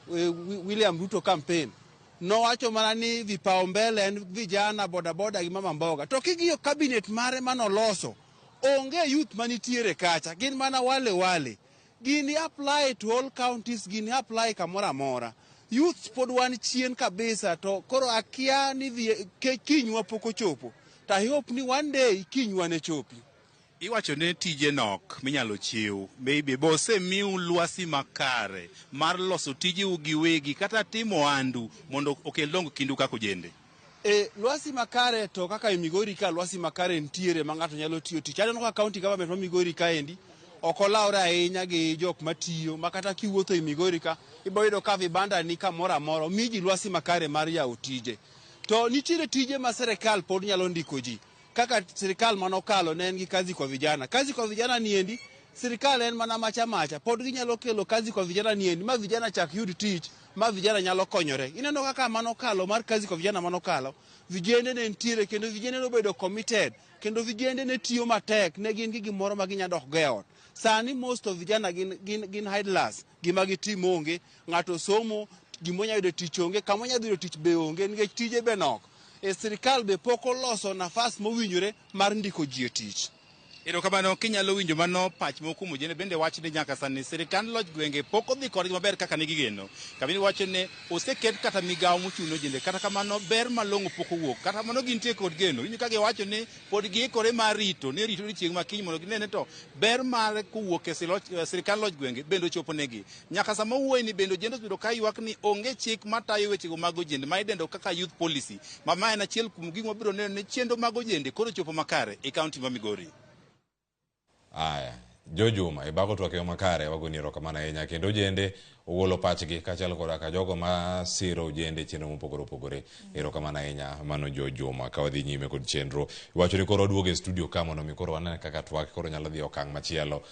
William Ruto campaign, nowacho mana ni vipaumbele en vijana, bodaboda gi mama mboga. To king'iyo cabinet mare manoloso, onge youth manitiere kacha, gin mana wale wale. Gini apply to all counties, gini apply kamoro amora. Youths pod wan chien kabisa, to koro akia ni kinywa pok ochopo. To I hope ni one day kinywa ne chopi. Iwacho ni tije nok minyalo chiw. Maybe bo osemiu lwasi makare mar loso tijeu giwegi kata timo ohandu mondo okel dongruok kindu kaka ojende. E, lwasi makare to kaka e Migori ka lwasi makare nitiere ma ng'ato nyalo tiyo tich. Aneno ka county government ma Migori kaendi ok olawre ahinya gi jok matiyo ma kata kiwuotho e Migori ka ibo yudo ka vibanda ni kamoro amora omi ji lwasi makare mar yawo tije. To nitiere tije ma sirikal pod nyalo ndiko ji. Kaka sirikal manokalo ne en gi kazi kwa vijana. Kazi kwa vijana niendi sirikal en mana macha macha pod ginyalo kelo kazi kwa vijana niendi ma vijana chak yud tich ma vijana nyalo konyore. Ineno kaka manokalo mar kazi kwa vijana manokalo vijende ne nitiere kendo vijende nobedo committed kendo vijende ne tiyo matek ne gin gi gimoro ma ginya dok go e ot. Sani most of vijana gin idlers, gima gitimo onge, ng'ato somo gima onya yudo tich onge, kama onya dhi yudo tich be onge nikech tije be nok. E sirikal be pok oloso nafas mowinjore mar ndiko ji e tich. Erokamano kinyalo winjo mano pach moko kuom ojende bende wach ni nyaka sani sirikand loch gwenge pok odhi kodgi maber kaka ne gigeno. Kabini wacho ni oseket kata migawo mochung' ne ojende kata kamano ber malong'o pok owuok. Kata kamano gintie kod geno. Winjo ka giwacho ni pod giikore mar rito ni rito odiochieng' ma kiny mondo ginene to ber mar kowuok e sirikand loch gwenge bende ochopo negi. Nyaka sama wuoye ni bende ojende osebedo ka ywak ni onge chik matayo wechego mag ojende ma idendo kaka youth policy ma ma en achiel kuom gik mabiro neno ni chenro mag ojende koro chopo makare e kaunti ma Migori. Aya, Jojuma, ibago twak e yo makare, wagoni erokamano ahinya. Kendo ojende ogolo pachgi kaachiel koda ka jogo ma siro ojende e chenro mopogore opogore. Erokamano ahinya, mano Jojuma. Ka wadhi nyime kod chenro, iwacho ni koro waduogo e studio ka mondo mi koro wane kaka twak koro nyalo dhi e okang' machielo.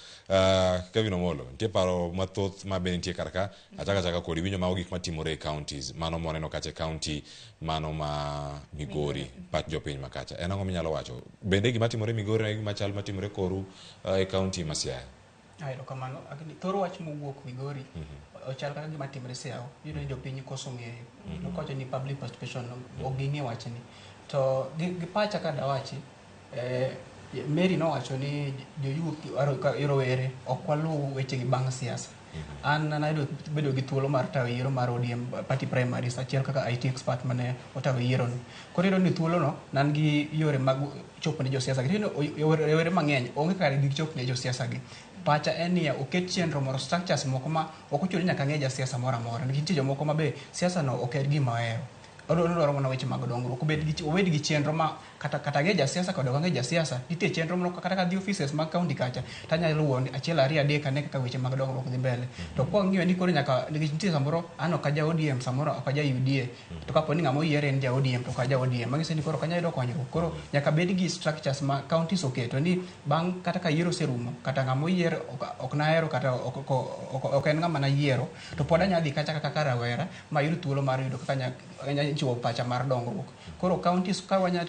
Kevin Omolo, nitie paro mathoth ma be nitie kar ka, achaka achaka kodi winjo mago gik matimore e counties, mano mwaneno kacha e county mano ma Migori, pach jopiny ma kacha. En ang'o minyalo wacho? Bende gima timore Migori en gima chal matimore koru e county ma Siaya? Erokamano. Thor wach mowuok Migori ochal kaka gima timore Siaya. Iyudo ni jopiny koso ng'eyo. Nokawacho ni public participation ok ging'e wachni. To gi pacha ka dawachi, Mary nowacho ni jo youth rowere ok waluw wechegi bang' siasa. An nayudo bedo gi thuolo mar tayo yiero mar ODM party primaries achiel kaka IT expert mane otayo yiero no. Koro iyudo ni thuolo no nan gi yore mag chopo ne josiasa gi. Rowere mang'eny onge kaka gichop ne josiasa gi. Pacha en niya oket chenro moro structures moko ma ok ochuno ni nyaka ng'e jasiasa moro amora. Nikech nitie jomoko ma be siasa no ok en gima ohero. Odwaro mana weche mag dongruok. Obed gi chenro ma kata ang'e jasiasa kod ok ang'e jasiasa, nitie chenro moro kata kadhi offices mag county kacha to anyalo luwo achiel ariyo adek ane kaka weche mag dongruok dhi mbele. To kwang'iyo ni koro nyaka nikech nitie samoro an ok aja ODM samoro ok aja UDA to kapo ni ng'ama oyier en ja ODM to ok aja ODM manyiso ni koro ok anyal yudo konyruok. Koro nyaka bed gi structures ma counties oketo ni bang' kata ka yiero oserumo kata ng'ama oyier ok nahero kata ok en ng'ama nayiero to pod anya dhi kacha kaka rawera mayud thuolo mar yudo kaka anya chiwo pacha mar dongruok. Koro counties ka wanya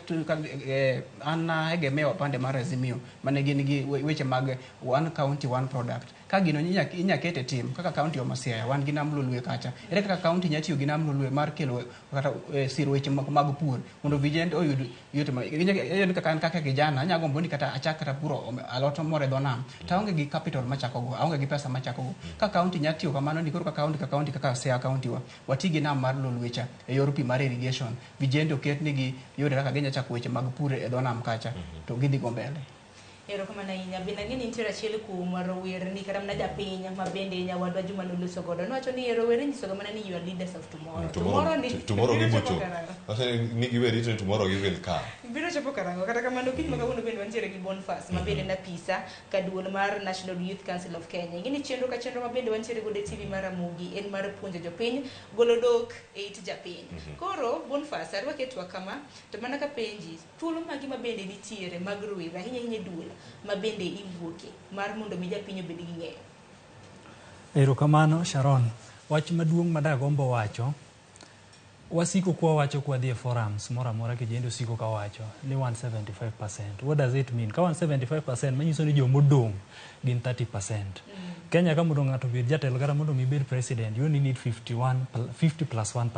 an naegemea pande mar Azimio mane gin gi weche mag one county one product. Ka gino inya kete tim kaka county wa ma Siaya wan gi Nam Lolwe kacha. Ere kaka county nya tiyo gi Nam Lolwe mar kelo kata siro weche mag pur mondo vijende oyud yot ma iyudo kaka an kaka kijana anya gombo ni kata achak kata puro alot moro e dho nam to aonge gi capital machako go, aonge gi pesa machako go. Ka county nya tiyo kamano ni koro ka county ka county kaka Siaya county wa wati gi nam mar Lolwe cha e yor pi mar irrigation, vijende oket nigi yore kaka ginya chako weche mag pur e dho nam kacha to gidhi go mbele. Erokamano ahinya. Bende ang'e ni nitiere achiel kuom rowerni kata mana japiny ma bende nyawadwa Juma noloso godo. Nowacho ni rowere nyisoga mana ni you are leaders of tomorrow. Tomorrow ni tomorrow biro gibo chopo chopo. karang'o? Ase ni giwe rito ni tomorrow gi will come. Biro chopo karang'o? Kata kamano kiny ma kawuono bende wantiere gi Boniface ma bende en apisa ka duol mar National Youth Council of Kenya. Ing'e ni chenro ka chenro ma bende wantiere godo e TV mar Ramogi en mar puonjo jopiny golo dhok e it japiny. Koro Boniface arwaki e twak kama to mana kapenji thuolo magi ma bende nitiere mag rowere ahinya ahinya e duol ma bende iwuoke mar mondo mi japiny obed gi ng'eyo. Erokamano Sharon. Wach maduong' madagombo wacho, wasiko kwa wacho kwa dhi e forums moro amora kijende osiko ka wacho ni 175%. What does it mean? Ka 175% manyiso ni jomodong' gin 30%. Kenya ka mondo ng'ato obed jatelo kata mondo mi ibed president, you only need 50 plus 1%.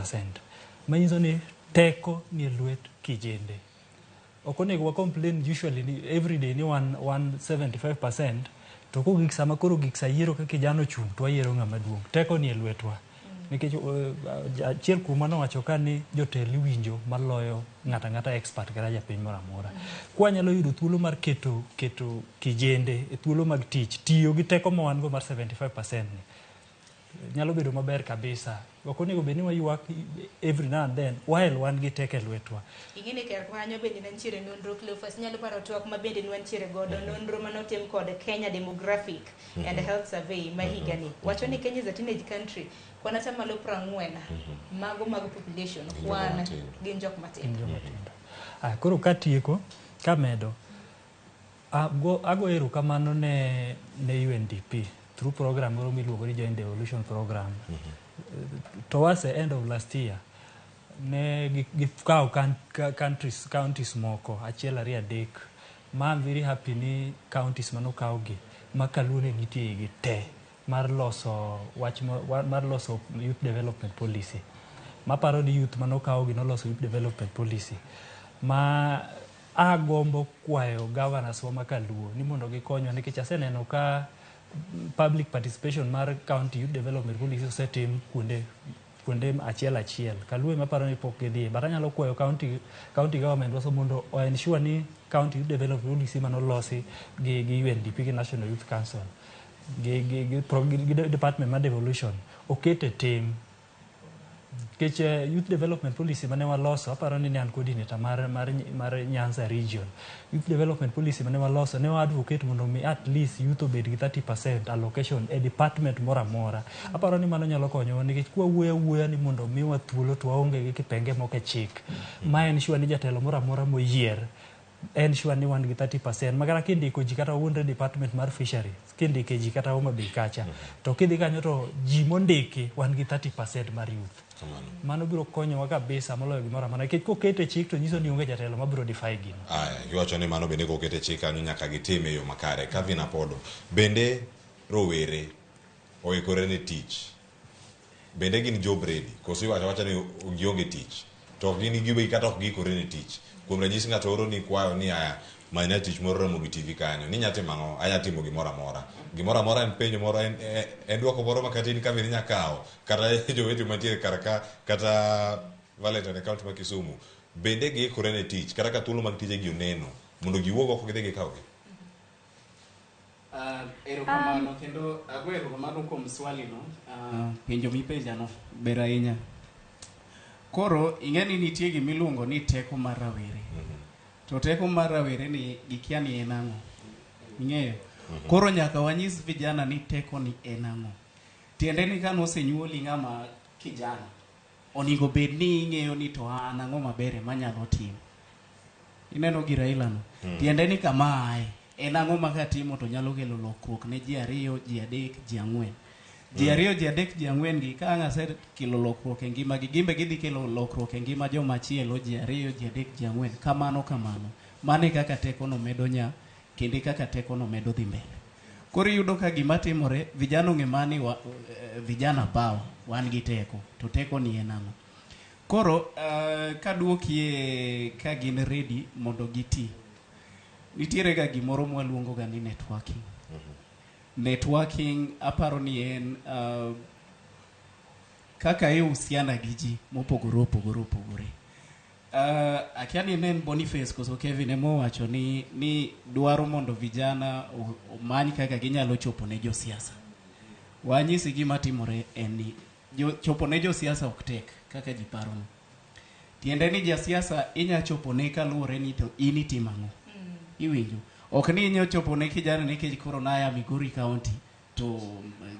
Manyiso ni teko ni e lwet kijende. Ok onego wa complain usually ni every day ni 175% to kogik sama koro gik sa yiero ka kijana ochung' to wayiero ng'ama duong'. Teko ni e lwetwa. Nikech achiel kuom nowacho ka ni jotelo iwinjo maloyo ng'ato ang'ata expert kata japiny moro amora. Kwanyalo yudo thuolo mar keto keto kijende e thuolo mag tich, tiyo gi teko ma wan go mar 75% ni, nyalo bedo maber kabisa. Ok onego bed ni waywak every now and then while wan gi teko e lwetwa. Ing'e ni kar kanyo bende ne nitiere nonro Cleophas nyalo paro twak ma bende ne wantiere godo nonro manotim kod Kenya Demographic and Health Survey ma higani wacho ni Kenya is a teenage country kwan atamalo 40 mago mag population Gin jok kwan matindo. gin jok matindo. Gin joma tindo. Ah, koro katieko kamedo ago erokamano ne UNDP through program moro miluongo ni Joint Devolution Program. Towards the end of last year ne gikawo countries, counties moko achiel ariyo adek ma I'm very happy ni counties manokaw gi ma Kaluo ne nitie igi te mar loso wach mar loso youth development policy maparo ni youth manokaw gi noloso youth development policy ma agombo kwayo governors wa ma Kaluo ni mondo gikonywa nikech aseneno ka public participation mar county youth development policy osetim kuonde kuonde achiel achiel Kaluo ema aparo ni pok gidhiye but anyalo kwayo county government waso mondo o ensure ni county youth development policy manolosi gi UNDP gi National Youth Council gi department mar devolution oket e tim nikech youth development policy mane waloso aparo ni ne an coordinator mar Nyanza region youth development policy mane waloso ne wa advocate mondo mi at least youth obed gi 30% allocation e department moro amora aparo ni mano nyalo konyowa nikech kwa wuoyo awuoya ni mondo miwa thuolo to waonge gi kipenge moko e chik ma en sure ni jatelo moro amora moyier en sure ni wan gi 30% makata kindiko ji kata wuondre department mar fishery kindike ji kata Homa Bay kacha to kidhi kanyo to ji mondiki wan gi 30% mar youth mano biro konyowa kabisa moloyo gimoro amora nikech kokete chik to nyiso ni onge jatelo mabiro defy gino. Aya, iwacho ni mano bende kokete chik kanyo nyaka gitime e yo makare. Kevin Apodo, bende rowere oikore ne tich? Bende gin job ready? Koso iwacho awacha ni gionge tich? To ok gin giwegi kata ok giikore ne tich. Kuom ranyisi ng'ato oro ni kwayo ni aya manyna tich moro Ramogi TV kanyo. Ni inya timo ang'o? Anya timo gimoro amora. Gimoro amora en penjo moro en duoko moro ma kata in Kevin inya kawo. Kata jowete mantiere kar ka kata Valentine e county ma Kisumu. Bende giikore ne tich kata ka thuolo mag tije gi oneno mondo giwuog oko gidhi gikawgi. Erokamano kendo ago erokamano kuom swali no. Penjo mipenjano ber ahinya. Koro ing'e ni nitie gimiluongo ni teko mar rawere. To teko mar rawere ni gikia ni en ang'o. Ing'eyo? Koro nyaka wanyis vijana ni teko ni en ang'o. Tiende ni kane osenyuoli ng'ama kijana, onego bed ni ing'eyo ni to an ang'o maber manyalo timo. Ineno gi Raila no. Tiende ni kama ae, en ang'o ma katimo to nyalo kelo lokruok ne ji ariyo, ji adek, ji ang'wen. Ji ariyo, ji adek, ji ang'wen gi ka ang' asekelo lokruok e ngimagi, gin be gidhi kelo lokruok e ngima joma chielo, ji ariyo, ji adek, ji ang'wen. Kamano kamano. Mano e kaka teko no medo nya, kendo e kaka teko no medo dhi mbele. Koro iyudo ka gima timore, vijana ong'e mani vijana power, wan gi teko, to teko ni en ang'o? Koro kaduokie ka gin ready mondo giti, nitiere ga gimoro mwaluongo ga ni networking. Networking aparo ni en kaka ihusiana gi ji mopogore opogore opogore. Akia ni ne en Boniface koso Kevin ema owacho ni dwaro mondo vijana omany kaka ginyalo chopo ne josiasa. Wanyisi gima timore en ni chopo ne josiasa ok tek kaka ji paro no. Tiende ni jasiasa inya chopo ne kaluwore ni to in itimo ang'o. Iwinjo? Ok ni inya chopo ne kijana nikech koro naya Migori County to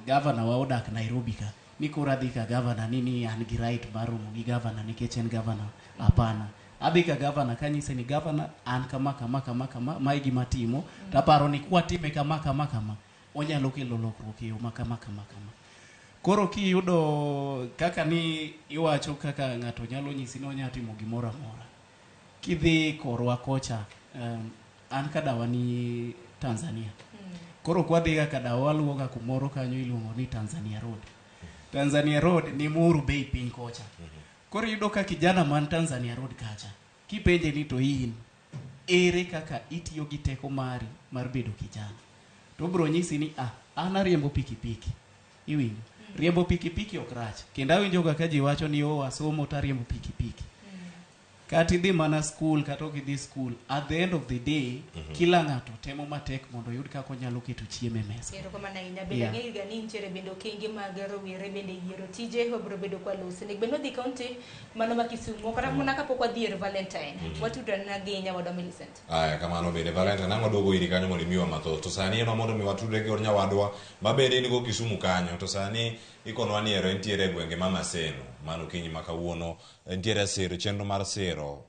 governor wa odak Nairobi ka. Ni koro adhi ka governor ni an gi right mar romo gi governor nikech en governor. Hapana. Adhi ka governor kanyise ni governor an kama kama kama kama mae gima atimo to aparo ni kwatime kama kama kama onyalo kelo lokruok e yo ma kama kama kama. Koro kiyudo kaka ni iwacho kaka ng'ato nyalo nyisi ni onya timo gimoro amora. Kidhi korwa kocha, an kadawa ni Tanzania. Koro kwadhi ga kadawa waluwo ga kumoro kanyo iluongo ni Tanzania Road. Tanzania Road ni Muru Bay piny kocha. Koro iyudo ka kijana man Tanzania Road kacha, kipenje ni to in, ere kaka itiyo gi teko mari mar bedo kijana? To obiro nyisi ni an ariembo pikipiki. Iwinjo? Riembo pikipiki ok rach. Kendo awinjoga ka ji wacho ni oh asomo to ariembo pikipiki. Kata idhi mana skul kata ok idhi skul, at the end of the day, kila ng'ato temo matek mondo oyud kaka onyalo keto chiemo e mesa. Erokamano ahinya. Bende ang'eyo ga ni nitiere bende okenge mag rowere bende yiero tije wabiro bedo kwa loso. Onego bed ni wadhi kaunti mano ma Kisumu kata mana kapok wadhi ir Valentine. Watudre gi nyawadwa Millicent. Aya, kamano bende Valentine ang' waduogo iri kanyo mondo imiwa mathoth. To sani en mondo mi watudre gi nyawadwa ma bende in go Kisumu kanyo. To sani ikonwa ni ero entiere e gwenge ma Maseno. Mano okinyi ma kawuono entiere siro chenro mar siro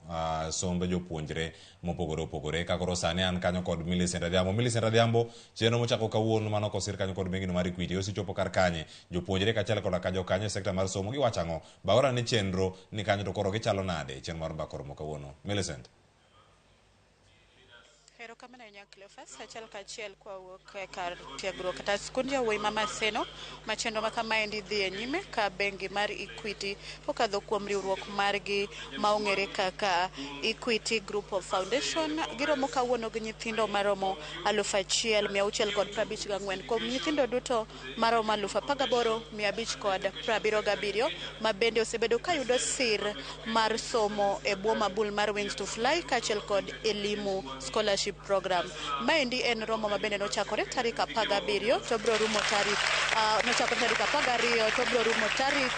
sombe jopuonjre mopogore opogore. Ka koro sani an kanyo kod Millicent Adhiambo. Millicent Adhiambo, chenro mochako kawuono mano kosir kanyo kod bengino mar Equity. Osechopo kar kanye? Jopuonjre kaachiel koda ka jokanyo e sekta mar somo giwacho ang'o? Baora ni chenro ni kanyo to koro gichalo nade? Chenro mar mbaka oromo kawuono. Millicent. Erokamano ahinya Cleophas, achiel kachiel kwawuok e kar tiegruok kata skund yawuoyi ma Maseno ma chenro ma kamaendi dhi e nyime ka bengi mar Equity kokadho kuom riwruok margi ma ong'ere kaka Equity Group of Foundation giromo kawuono gi nyithindo maromo 1654 kuom nyithindo duto maromo 18577 ma bende osebedo kayudo sir mar somo e bwo mabul mar Wings to Fly kaachiel kod Elimu Scholarship Program. Maendi en romo ma bende nochakore tarik 17 to biro rumo tarik nochakore tarik 12 to biro rumo tarik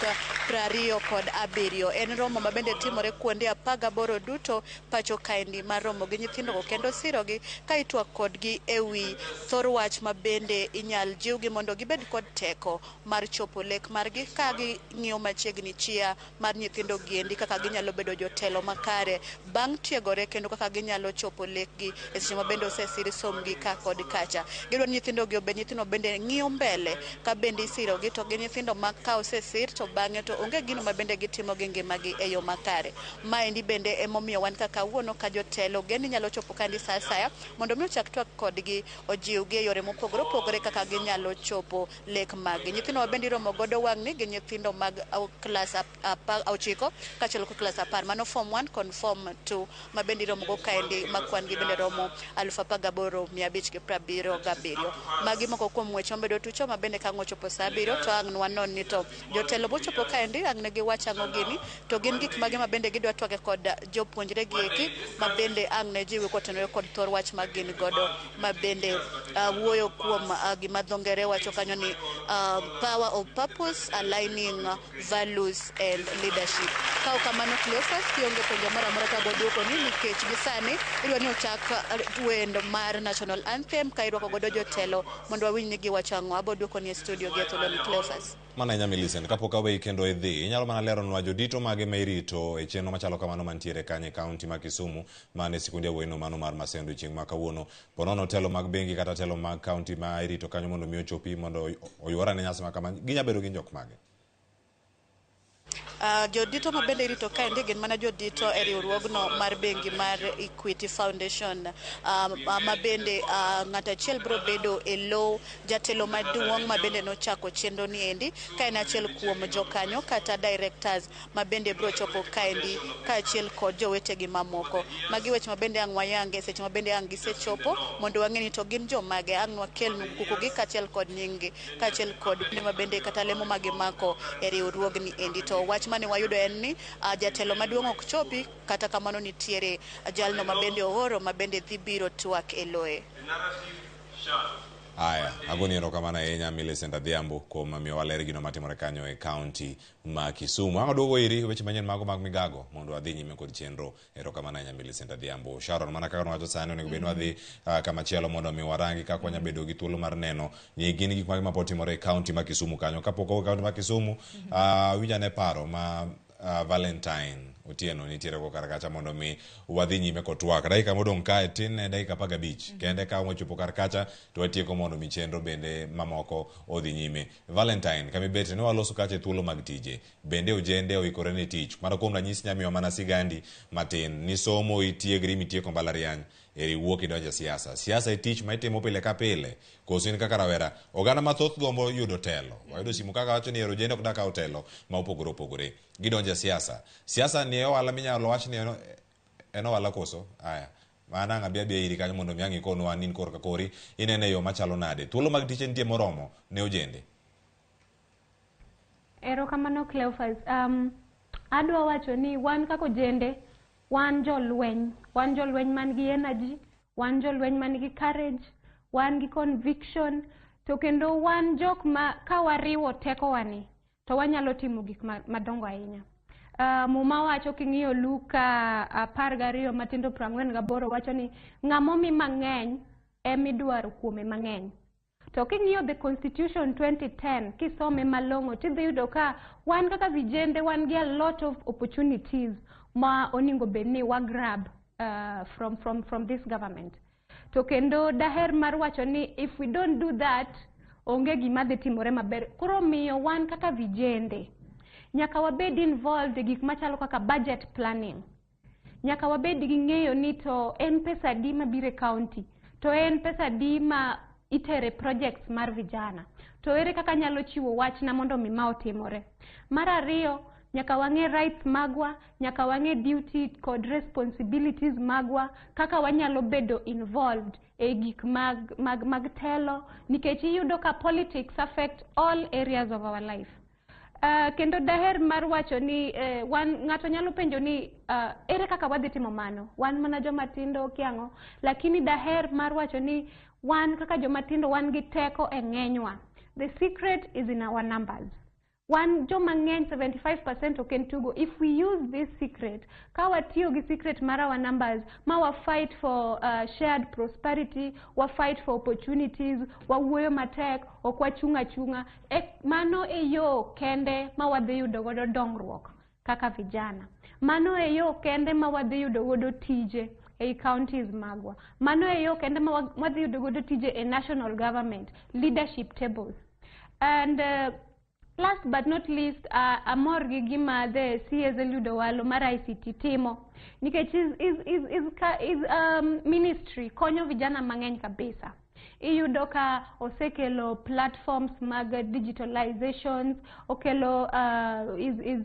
27. En romo ma bende timore kuonde 18 duto pacho kaendi mar romo gi nyithindogo kendo sirogi ka itwak kodgi ewi thor wach ma bende inyal jiwgi mondo gibed kod teko mar chopo lek margi ka ging'iyo machiegni chia mar nyithindo giendi kaka ginyalo bedo jotelo makare bang' tiegore kendo kaka ginyalo chopo lekgi e seche ma bende osesir somgi ka kod kacha. Gidwaro ni nyithindogi obed nyithindo bende ng'iyo mbele ka bende isirogi to gin nyithindo ma ka osesir to bang'e to onge gino ma bende gitimo gi ngimagi e yo makare. Maendi bende emomiyo wan kaka kawuono ka jotelo gen ni nyalo chopo kandi sa asaya mondo mi ochak twak kodgi ojiwgi e yore mopogore opogore kaka ginyalo chopo lek maggi. Nyithindo ma bende iromo godo wang'ni gin nyithindo mag klas 9 kaachiel kod klas 10 mano form 1 kod form 2 ma bende iromo go kaendi ma kwan gi bende romo 18577. Magi moko kuom weche mabedo tucho ma bende ka ang' ochopo sa 7 to ang' wanon ni to jotelo mochopo kaendi ang' ne giwach ang'o gini to gin gik mage ma bende gidwa twake kod jopuonjre gi eki ma bende ang' ne jiwi kotenore kod thor wach ma gin godo ma bende wuoyo kuom gima dho ngere wacho kanyo ni power of purpose, aligning values and leadership. Ka ok kamano Cleophas, kionge penjo moro amora to abo duoko ni nikech gi sani idwa ni ochak wend mar national anthem ka irwako godo jotelo mondo wawinj ni giwacho ang'o. Abo duoko ni e studio gi e thuoloni Cleophas. Mano ahinya Millicent, kapok aweyi kendo idhi, inyalo mana leronwa jodito mage ma irito e chenro machalo kamano mantiere kanyo e kaunti ma Kisumu mane sikund yawuoyino mano mar Maseno chieng' ma kawuono. Ponono telo mag bengi kata telo mag kaunti ma irito kanyo mondo mi ochopi mondo oyuorane nyasi ma kama, ginya bedo gin jok mage? Jodito ma bende irito kaendi gin mana jodito e riwruogno mar bengi mar Equity Foundation ma bende ng'ato achiel biro bedo e lo jatelo maduong' ma bende nochako chenro ni endi ka en achiel kuom jokanyo kata directors ma bende biro chopo kaendi kaachiel kod jowetegi mamoko. Magi weche ma bende ang' wayange seche ma bende ang' gisechopo mondo wang'e ni to gin jomage ang' wakelnu kukugi kaachiel kod nying-gi kaachiel kod ma bende kata lemo ma gimako e riwruogni endi. To wach mane wayudo en ni jatelo maduong' ok chopi, kata kamano nitiere jalno ma bende ooro ma bende dhi biro twak e loye. Aya, agoni erokamano ahinya Millicent Adhiambo kuom miyowa ler gino matimore kanyo e kaunti ma Kisumu. Ang' aduogo iri weche manyien mago mag migago mondo adhi nyime kod chenro. Erokamano ahinya Millicent Adhiambo. Sharon, mana kaka nwawacho sani onego bed ni wadhi kamachielo mondo mi warangi kaka wanya bedo gi thuolo mar neno ni gin gik mage mapod timore e kaunti ma Kisumu kanyo. Kapok wawuok e kaunti ma Kisumu, winj ane paro ma Valentine Otieno nitiere go kar kacha mondo mi wadhi nyime kod twak. Dakika modong' kae tin ne dakika 15 kende ka wachopo kar kacha to watieko mondo mi chenro bende mamoko odhi nyime. Valentine, kama ibete ne waloso kacha e thuolo mag tije. Bende ojende oikore ne tich. Mana kuom ranyisi nyamiyo mana sigandi matin. Ni somo itiegri mitieko mbalariany, eri iwuok idonjo e siasa. Siasa e tich ma itimo pile ka pile. Koso in kaka rawera, oganda mathoth gombo yudo telo. Wayudo simu kaka wacho ni ero ojende ok dak kawo telo ma opogore opogore. Gidonjo e siasa. Siasa ni e ohala minyalo wach ni en ohala koso? Aya. Mano ang' abi abiya iri kanyo mondo mi ang' ikonwa ni in korka kori inene e yo machalo nade. Thuolo mag tich nitie moromo ne ojende? Erokamano Cleophas. Adwa wacho ni wan kaka ojende, wan jolweny. Wan jolweny man gi energy, wan jolweny man gi courage, wan gi conviction, to kendo wan jok ma ka wariwo tekowa ni, to wanyalo timo gik madongo ahinya. Muma wacho king'iyo Luka 12 matindo 48 wacho ni ng'amomi mang'eny emidwaro kuome mang'eny. To king'iyo the constitution 2010 kisome malong'o tidhi yudo ka wan kaka vijende wan gi a lot of opportunities ma onego bed ni wa grab from this government. To kendo daher mar wacho ni if we don't do that, onge gima dhi timore maber. Koro miyo wan kaka vijende nyaka wabed involved e gik machalo kaka budget planning. Nyaka wabed gi ng'eyo ni to en pesa adi mabiro e county, to en pesa adi ma itere projects mar vijana. To ere kaka anyalo chiwo wachna mondo mi ma otimore. Mar ariyo, nyaka wang'e rights magwa, nyaka wang'e duty kod responsibilities magwa, kaka wanyalo bedo involved e gik mag telo, nikech iyudo ka politics affect all areas of our life. Kendo daher mar wacho ni wan ng'ato nyalo penjo ni ere kaka wadhi timo mano, wan mana joma tindo kiang'o, lakini daher mar wacho ni wan kaka joma tindo wan gi teko e ng'enywa. The secret is in our numbers. Wan joma ng'eny 75% ok en tugo. If we use this secret, ka watiyo gi secret mar our numbers, ma wa fight for shared prosperity, wa fight for opportunities, wawuoyo matek, ok wachung' achung'a, mano e yo kende ma wadhi yudo godo dongruok kaka vijana. Mano e yo kende ma wadhi yudo godo tije ei counties magwa. Mano e yo kende ma wadhi yudo godo tije e national government, leadership tables. And last but not least, amor gi gima the CS Eliud Owalo mar ICT timo. Nikech his ministry konyo vijana mang'eny kabisa. Iyudo ka osekelo platforms mag digitalizations, okelo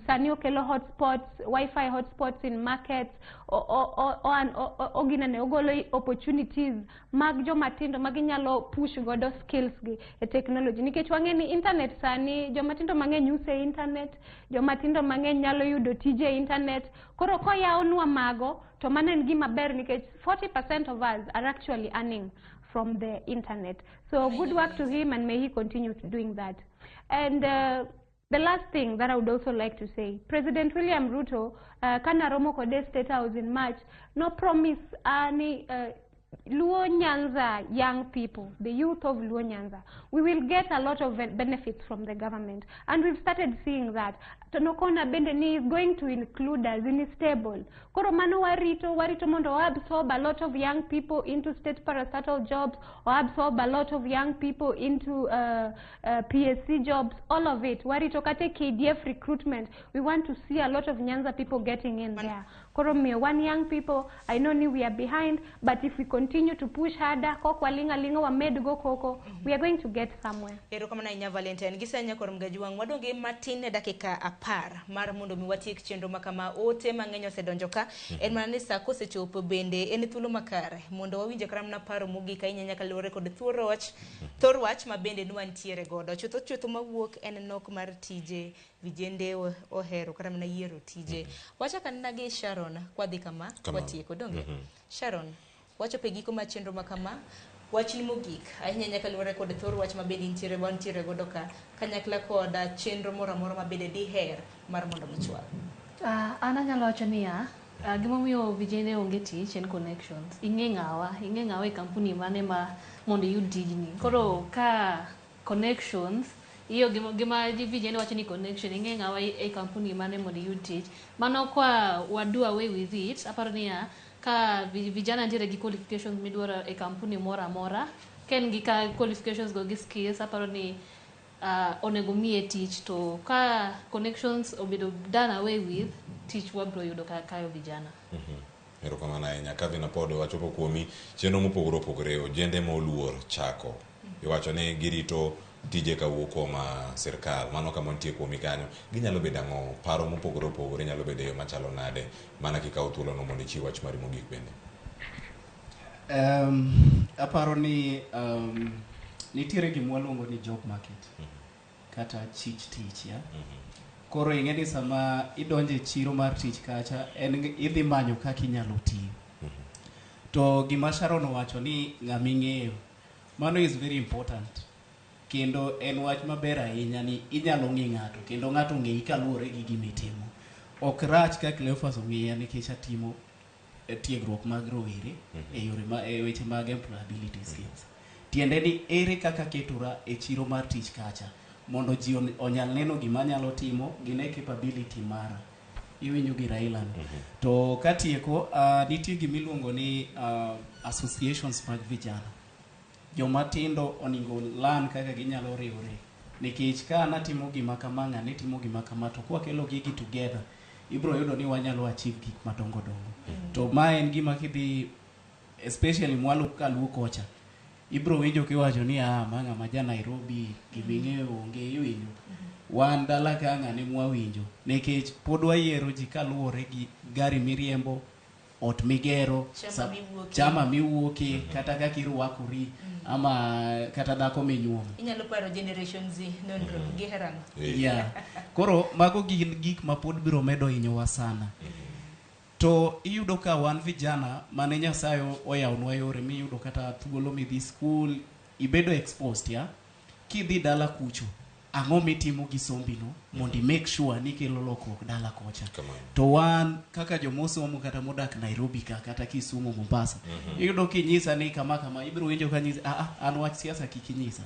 sani okelo hotspots, wifi hotspots in markets, oginene ogolo opportunities mag joma tindo ma ginyalo push godo skills gi e technology. Nikech wang'e ni internet sani joma tindo mang'eny use internet, joma tindo mang'eny nyalo yudo tije e internet. Koro koyawnwa mago, to mano en gima ber nikech 40% of us are actually earning from the internet. So good work to him, and may he continue doing that. And the last thing that I would also like to say, President William Ruto, kana romo kode State House in March, no promise ani Luo Nyanza young people, the youth of Luo Nyanza, we will get a lot of benefits from the government. And we've started seeing that. To nokona bende ni is going to include us in his table. Koro mano warito, warito mondo absorb a lot of young people into state parastatal jobs, or absorb a lot of young people into PSC jobs, all of it. Warito kate KDF recruitment. We want to see a lot of Nyanza people getting in there. Koro miyo one young people, I know ni we are behind, but if we continue to push harder, kok walinga linga wamed go koko, we are going to get somewhere. Erokamano ahinya Valentine. Gisenya kor Mgajuang, wadong' gi matin ne dakika 10 mar mondo mi watiek chenro ma kama. Ote mang'eny osedonjo ka. En mana ni sa kosechopo bende en thuolo makare mondo wawinje kata mana paro mogik ahinya nyaka luwore kod thor wach ma bende nwantiere godo. Chutho chutho mawuok en nok mar tije, vijende ohero kata mana yiero tije. Wachak anena gi Sharon kwadhi kama, watieko donge? Sharon, wachopo e giko mar chenro ma kama. Wachni mogik ahinya nyaka luwore kod thor wach ma bende intiere wantiere godo ka kanyakla kod chenro moro amora ma bende diher mar mondo michwal. An anyalo wacho niya, gimomiyo vijende onge tich en connections. Ing'e ng'awa e kampuni mane ma mondo iyud tijni. Koro ka connections, iyo gima vijende wacho ni connection, ing'e ng'awa e kampuni mane mondo iyud tich. Mano kwa wadu away with it, aparo niya, ka vijana nitiere gi qualifications midwaro e kampuni moro amora, ka en gi ka qualifications go gi skills, aparo ni onego miye tich. To ka connections obedo done away with, tich wabro yudo kayo vijana. Erokamano ahinya. Kevin Apodo, wachopo kuomi chenro mopogore opogore, ojende ma oluor chako. Iwacho ni girito tije kawuok kuom sirkal, mano kama nitie kuomi kanyo. Ginyalo bedo ang'o? Paro mopogore opogore nyalo bedo e yo machalo nade? Mana kikawo thuolono mondo ichiw wach mari mogik bende. Aparo ni nitiere gima waluongo ni job market. kata chich tich ya. Koro ing'e ni sama idonjo e chiro mar tich kacha en idhi manyo kaka inyalo tiyo. To gima Sharon owacho ni ng'ama ing'eyo, mano is very important. Kendo en wach maber ahinya ni inyalo ng'i ng'ato kendo ng'ato ng'eyi kaluwore gi gima itimo. Ok rach ka Cleophas ong'iya nikech atimo tiegruok mag rowere e yore ma e weche mag employability skills. Tiende ni ere kaka ketora e chiro mar tich kacha mondo ji onyal neno gima anyalo timo, gine capability mara. Iwinjo gi Raila no. To katieko, nitie gima iluongo ni associations mag vijana. Joma tindo onego learn kaka ginyalo riwre. Nikech ka an atimo gima kama, ng'ane timo gima kama, to kwakelo gigi together, ibro yudo ni wanyalo achieve gik madongo dongo. To ma en gima kidhi especially mwalo kaluo kocha, ibro winjo kiwacho ni ah, ma ng'ama ja Nairobi, giming'eyo onge, iwinjo. Wan dala ka ng'ane mwawinjo, nikech pod wayiero ji kaluwore gi gari miriembo, ot migero, Chama miwuokie. chama miwuokie, kata kaka irwakori, ama kata dhako minyuomo. Inyalo paro Generation Z nonro gihero ang'o? Yeah. Koro mago gin gik ma pod biro medo hinyowa sana. To iyudo ka wan vijana mane Nyasaye oyawnwa yore miyudo kata thuolo midhi skul, ibedo exposed ya. Kidhi dala kucho, ang'o mitimo gi sombino mondo i make sure ni kelo lokruok dala kocha. To wan kaka jomosomo kata modak Nairobi ka kata Kisumu, Mombasa, iyudo kinyisa ni kama kama, ibiro winjo ka nyisi, ah, ah, an wach siasa kik inyisa.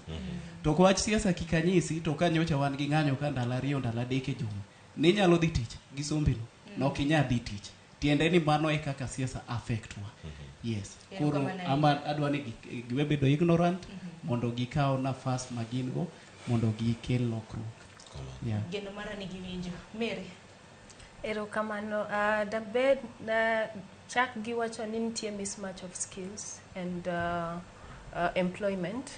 To ka wach siasa kik anyisi, to ka nyocha wan gi ng'anyo ka ndalo 2 ndalo 3 e juma, ninyalo dhi tich gi sombino, nok inyal dhi tich. Tiende ni mano e kaka siasa affect wa. Yes. Koro Erokamano ama adwa ni giwe bedo ignorant mondo gikaw nafas ma gin go mondo gikel lokruok. Yeah. Geno mara ni giwinjo. Mary. Erokamano. Dabed na chak gi wacho ni nitie mismatch of skills and employment.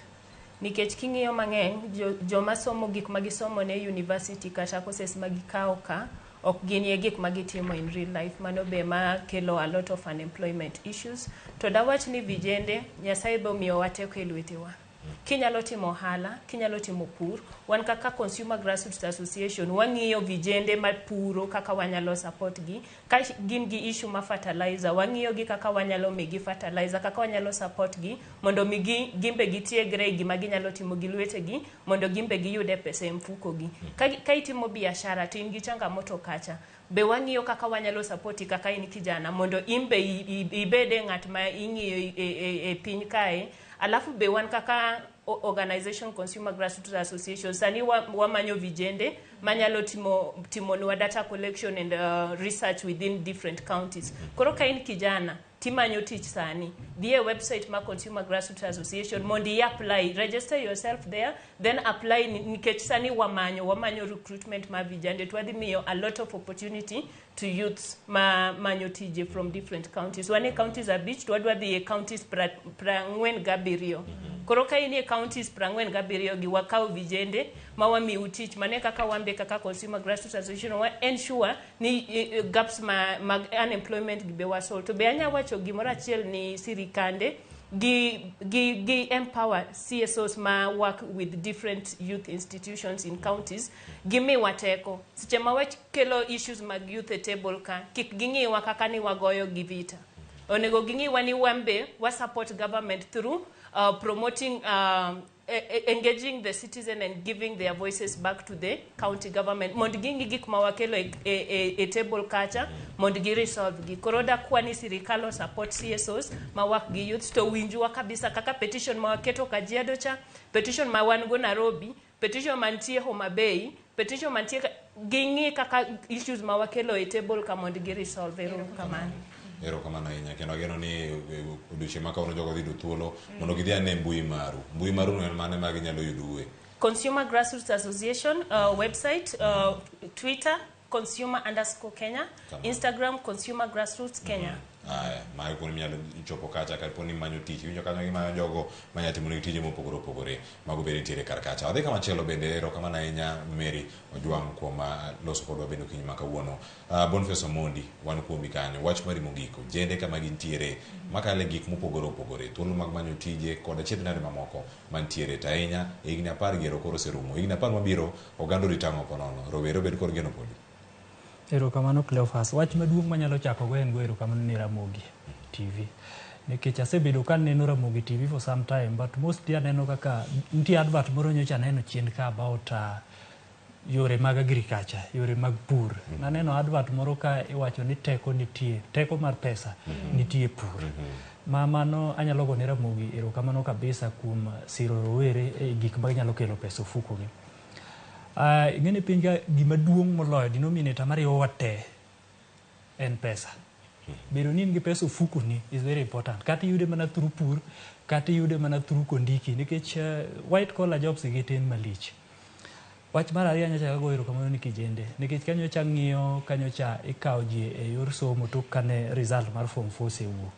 Nikech king'iyo mang'eny, joma somo gik ma gisomo ne university kata courses ma gikawo ka, ok gin e gik ma gitimo in real life. Mano be ma kelo a lot of unemployment issues. To dawach ni vijende, Nyasaye be omiyowa teko e lwetewa. Kinyalo timo ohala, kinyalo timo pur, wan kaka Consumer Grassroots Association, wang'iyo vijende mapuro kaka wanyalo support gi. Ka gin gi issue ma fertilizer, wang'iyo gi kaka wanyalo migi fertilizer, kaka wanyalo support gi, mondo mi gimbe gitiegre e gima ginyalo timo gi lwetegi, mondo gimbe giyude pesa e mfuko gi. Ka itimo biashara to in gi changamoto kacha, be wang'iyo kaka wanyalo support kaka in kijana, mondo in be ibede ng'at ma ing'iyo e piny kae. Alafu be wan kaka organization Consumer Grassroots Association, sani wamanyo vijende manyalo timonwa data collection and research within different counties. Koro ka in kijana timanyo tich sani, dhi e website mar Consumer Grassroots Association mondo i-apply, register yourself there, then apply, nikech sani wamanyo recruitment mar vijande to wadhi miyo a lot of opportunity to youths ma manyo tije from different counties. Wan e counties 5 to wadwa dhi e counties 47. Koro ka in e counties 47 gi wakaw vijende ma wamiu tich, mane kaka wan be kaka Consumer Grassroots Association wa ensure ni gaps mag unemployment gi be wasolve. To be anya wacho gimoro achiel ni sirikande gi empower CSOs ma work with different youth institutions in counties, gimiwa teko seche ma wakelo issues mag youth e table ka, kik ging'iwa kaka ni wagoyo gi vita. Onego ging'iwa ni wan be wa support government through promoting engaging the citizen and giving their voices back to the county government mondo ging'i gik ma wakelo e table kacha mondo gi resolve gi. Koro dakwa ni sirikal o support CSOs ma work gi youth to winjwa kabisa, kaka petition ma waketo Kajiado cha, petition ma wan go Nairobi, petition mantie Homa Bay, petition mantie ging'i kaka issues ma wakelo e table ka mondo gi resolve. Erokamano. Erokamano ahinya, kendo ageno ni odiochieng' ma kawuono jogo dhi yudo thuolo mondo gidhi ane mbui maru. Mbui maru no en mane ma ginyalo yudoue? Consumer Grassroots Association website, Twitter consumer_Kenya, Kamano. Instagram consumer grassroots Kenya. Aya, mago kuonde minyalo chopo kacha kapo ni imanyo tich. Iwinjo kanyo gimanyo jogo manyalo timo negi tije mopogore opogore. Mago bende nitiere kar kacha. Wadhi kamachielo bende erokamano ahinya Mary Ojwang' kuom loso kodwa bende okinyi ma kawuono. Boniface Omondi, wan kuomi kanyo. Wach mari mogik, ojende kama gintiere makale gik mopogore opogore, thuolo mag manyo tije kod achiedh nade mamoko mantiere. To ahinya higni 10 gi ero koro oserumo. Higni 10 mabiro oganda orit ang'o ponono? Rowere obed kod geno podi? Erokamano Cleophas. Wach maduong' manyalo chako go en go erokamano ne Ramogi TV. Nikech asebedo ka aneno Ramogi TV for some time, but mostly aneno kaka nitie advert moro nyocha aneno chien ka about yore mag agriculture, yore mag pur. Naneno advert moro ka iwacho ni teko nitie, teko mar pesa nitie e pur. Ma mano anyalo gone Ramogi erokamano kabisa kuom siro rowere e gik manyalo kelo pesa ofuko gi. Ing'e ni piny ka gima duong' moloyo denominator mariwowa te en pesa. Bedo ni in gi pesa ofukoni is very important. Kata iyude mana through pur, kata iyude mana through kondiki nikech white collar jobs gi tin malich. Wach mar ariyo anyalo chako ago erokamano ni kijende nikech kanyocha ang'iyo kanyocha ikawo ji e yor somo tok kane result mar form 4 osewuok.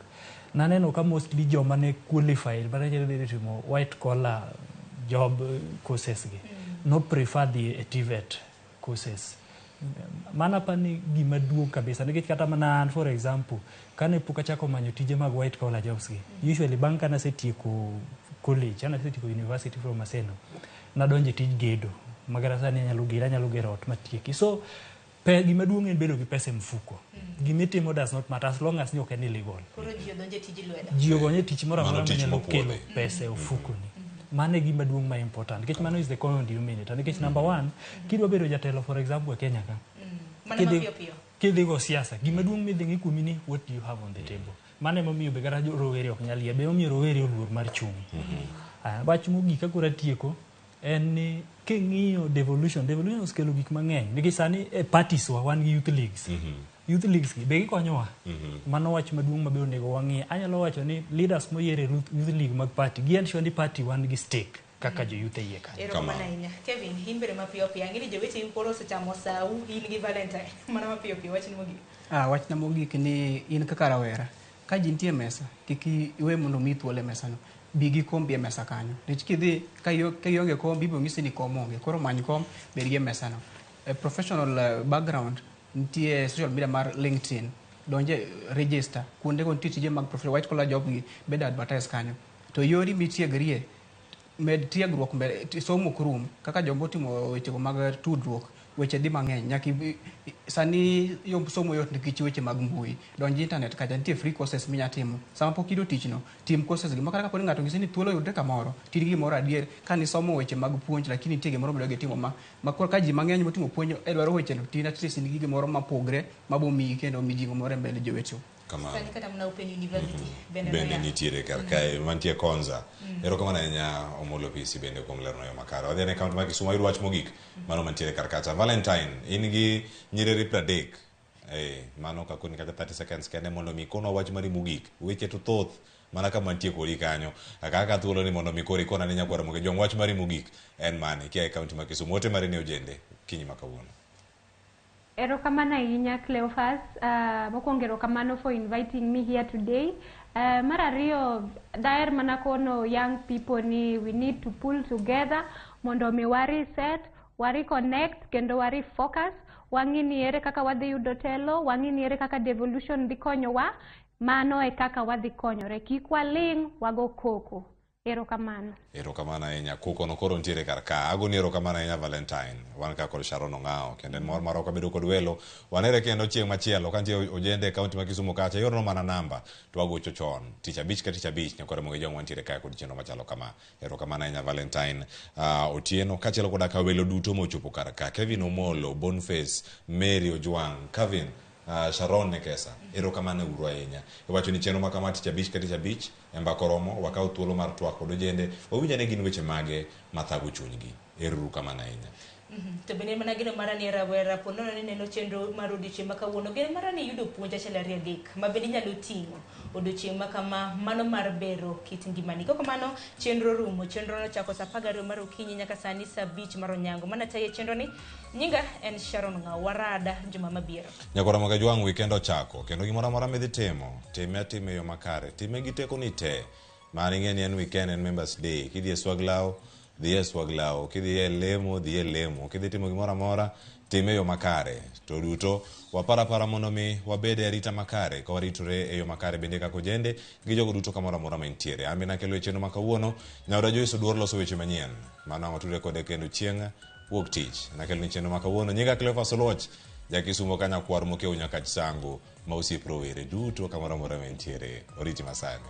Naneno ka mostly joma ne qualified mane nyalo dhi timo white collar job courses gi no prefer dhi e TVET courses. Mano apani gima duong' kabisa nikech kata mana an for example kane pok achako manyo tije mag white collar jobs gi usually bang' kane asetieko college kane asetieko university from Maseno nadonjo e tij gedo ma kata sani anyalo gedo anyalo gero ot matieki. So gima duong' en bedo gi pesa e mfuko. Gima itimo does not matter as long as ni ok en illegal. Koro ji odonjo e tij lwedo. Ji ogonye tich moro amora Mano tich manyalo mopuodhi. kelo pesa e ofukoni. Mano e gima duong' ma important nikech mano is the common denominator. Nikech number one, kidwa bedo jatelo for example e Kenya ka, Mana mapiyo piyo. kidhi go siasa, gima duong' midhi ng'i kuomi ni what do you have on the table. Mano emomiyo be kata rowere ok nyal yie, be emomiyo rowere oluor mar chung'. Wach mogik ka koro atieko en ni king'iyo devolution, devolution osekelo gik mang'eny nikech sani e parties wa wan gi youth leagues. Youth leagues gi be gikonyowa. Mano wach maduong' ma be onego wang'i. Anyalo wacho ni leaders moyier e youth league mag party, gi ensure ni party wan gi stake kaka jo youth e iye kanyo. Erokamano ahinya. Kevin, in bende mapiyo piyo. Ang'e ni joweteni koro osechamo sau, in gi Valentine. Mana mapiyo piyo, wachni mogik. Wachna mogik ni in kaka rawera, ka ji nitie e mesa, kik iwe mondo omiyi thuolo e mesa no. Bi gi kombi e mesa kanyo. Nikech kidhi, ka ionge kombi, ibiro nyisi ni kom onge. Koro many kom, bed gi e mesa no. E professional background, nitie social media mar LinkedIn. Donje register. Kuondego nitie tije mag professional white collar job gi bed advertise kanyo. To yori mitiegrie, med tiegruok mbele, somo ok rum. Kaka joma otimo wechego mag tudruok, weche dhi mang'eny. Nyaka sani yo somo yot nikech weche mag mbui. Donj internet kacha, nitie free courses minya timo. Sama pok iyudo tich no, tim courses gi. Ma kata kapo ni ng'ato onyisi ni thuolo oyudre kamoro, to in gi gimoro adier. Ka nisomo weche mag puonj, lakini nitie gimoro midwa timo ma koro ka ji mang'eny motimo puonj e dwaro weche no, to in at least in gi gimoro mapogre, mabo miyi kendo mijing'o moro e mbele joweteu. Kamano. Sani kata mana Open University bende Bende noyaw. nitiere kar kae mantie Konza. Erokamano ahinya Omolo PC bende kuom lerno yo makare. Wadhi ane kaunti mar Kisumu wayud wach mogik mano mantiere kar kacha. Valentine, in gi nyiriri 30. Mano kakoni kata 30 seconds kende mondo mi ikonwa wach mari mogik. Weche to thoth mana kama nitie kodi kanyo. Kaka thuolo ni mondo mi koro ikona ne nyakwar Ramogi Ojwang' wach mari mogik en mane kia e kaunti ma Kisumu. Ote mari ne ojende kinyi ma kawuono. Erokamano ahinya Cleophas. Mokwongo erokamano for inviting me here today. Mar ariyo, daher mana kono young people ni we need to pull together mondo mi wa reset, wa reconnect kendo wa refocus. Wang'i ni ere kaka wadhi yudo telo, wang'i ni ere kaka devolution dhi konyowa, mano e kaka wadhi konyore. Kik waling', wago koko. Erokamano. Erokamano ahinya. Koko no koro nitiere kar ka. Agoni erokamano ahinya Valentine. Wan ka kod Sharon Ong'ao. Kendo en mor marwa kabedo kod welo. Wanere kendo chieng' machielo ka nitie ojende e kaunti ma Kisumu kacha. Iorno mana namba to wagocho chon. Tich abich ka tich abich nyakore Ramogi Ojwang' wantiere kae kod chenro machalo kama. Erokamano ahinya Valentine Otieno kaachiel koda ka welo duto mochopo kar ka. Kevin Omolo, Boniface, Mary Ojwang', Kevin, Sharon Nekesa. Erokamano uru ahinya. Iwacho ni chenro ma kama tich abich ka tich abich e mbaka oromo, wakaw thuolo mar twak kod ojende, wawinj ane gin weche mage mathago chunygi. Ero uru kamano ahinya. To bende mana geno mara ni rawera po nono ni neno chenro mar odiochieng' ma kawuono, geno mara ni iyudo puonj achiel ariyo adek ma bende inyalo ting'o odiochieng' ma kama, mano mar bero kit ngimani. Kok kamano chenro rumo. Chenro nochako saa 12 mar okinyi nyaka sani saa 5 mar onyango. Mana taye chenro ni, nyinga en Sharon Ng'au. Warada juma mabiro. Nyakwara Magajwang' weekend ochako kendo gimoro amora midhi timo, time atima e yo makare, time gi tekoni te. Mar ing'e ni en weekend, en members day. Kidhi e swag law, dhi e swag law. Kidhi e lemo, dhi e lemo. Kidhi timo gimoro amora, time e yo makare. To duto wapar apara mondo mi wabed e arita makare, ka waritore e yo makare bende kaka ojende gi jogo duto kamoro amora ma intiere. An bende nakelo e chenro ma kawuono, Nyaoda Joyce Oduor loso weche manyien. Mano ang' watudre kode kendo chieng' wuok tich. Nakelo ni chenro ma kawuono. Nyinga Cleophas Oluoch, Jakisumo ka nyakwar mokew nyakach sangu ma osiep rowere duto kamoro amora ma intiere. Oriti masani.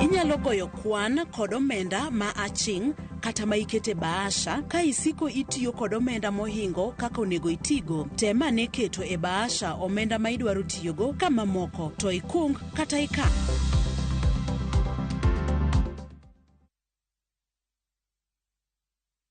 Inyalo goyo kwan kod omenda ma aching' kata ma ikete bahasha ka isiko itiyo kod omenda mohingo kaka onego itigo. Tem ane keto e bahasha omenda ma idwaro tiyogo ka mamoko to ikung kata ikan.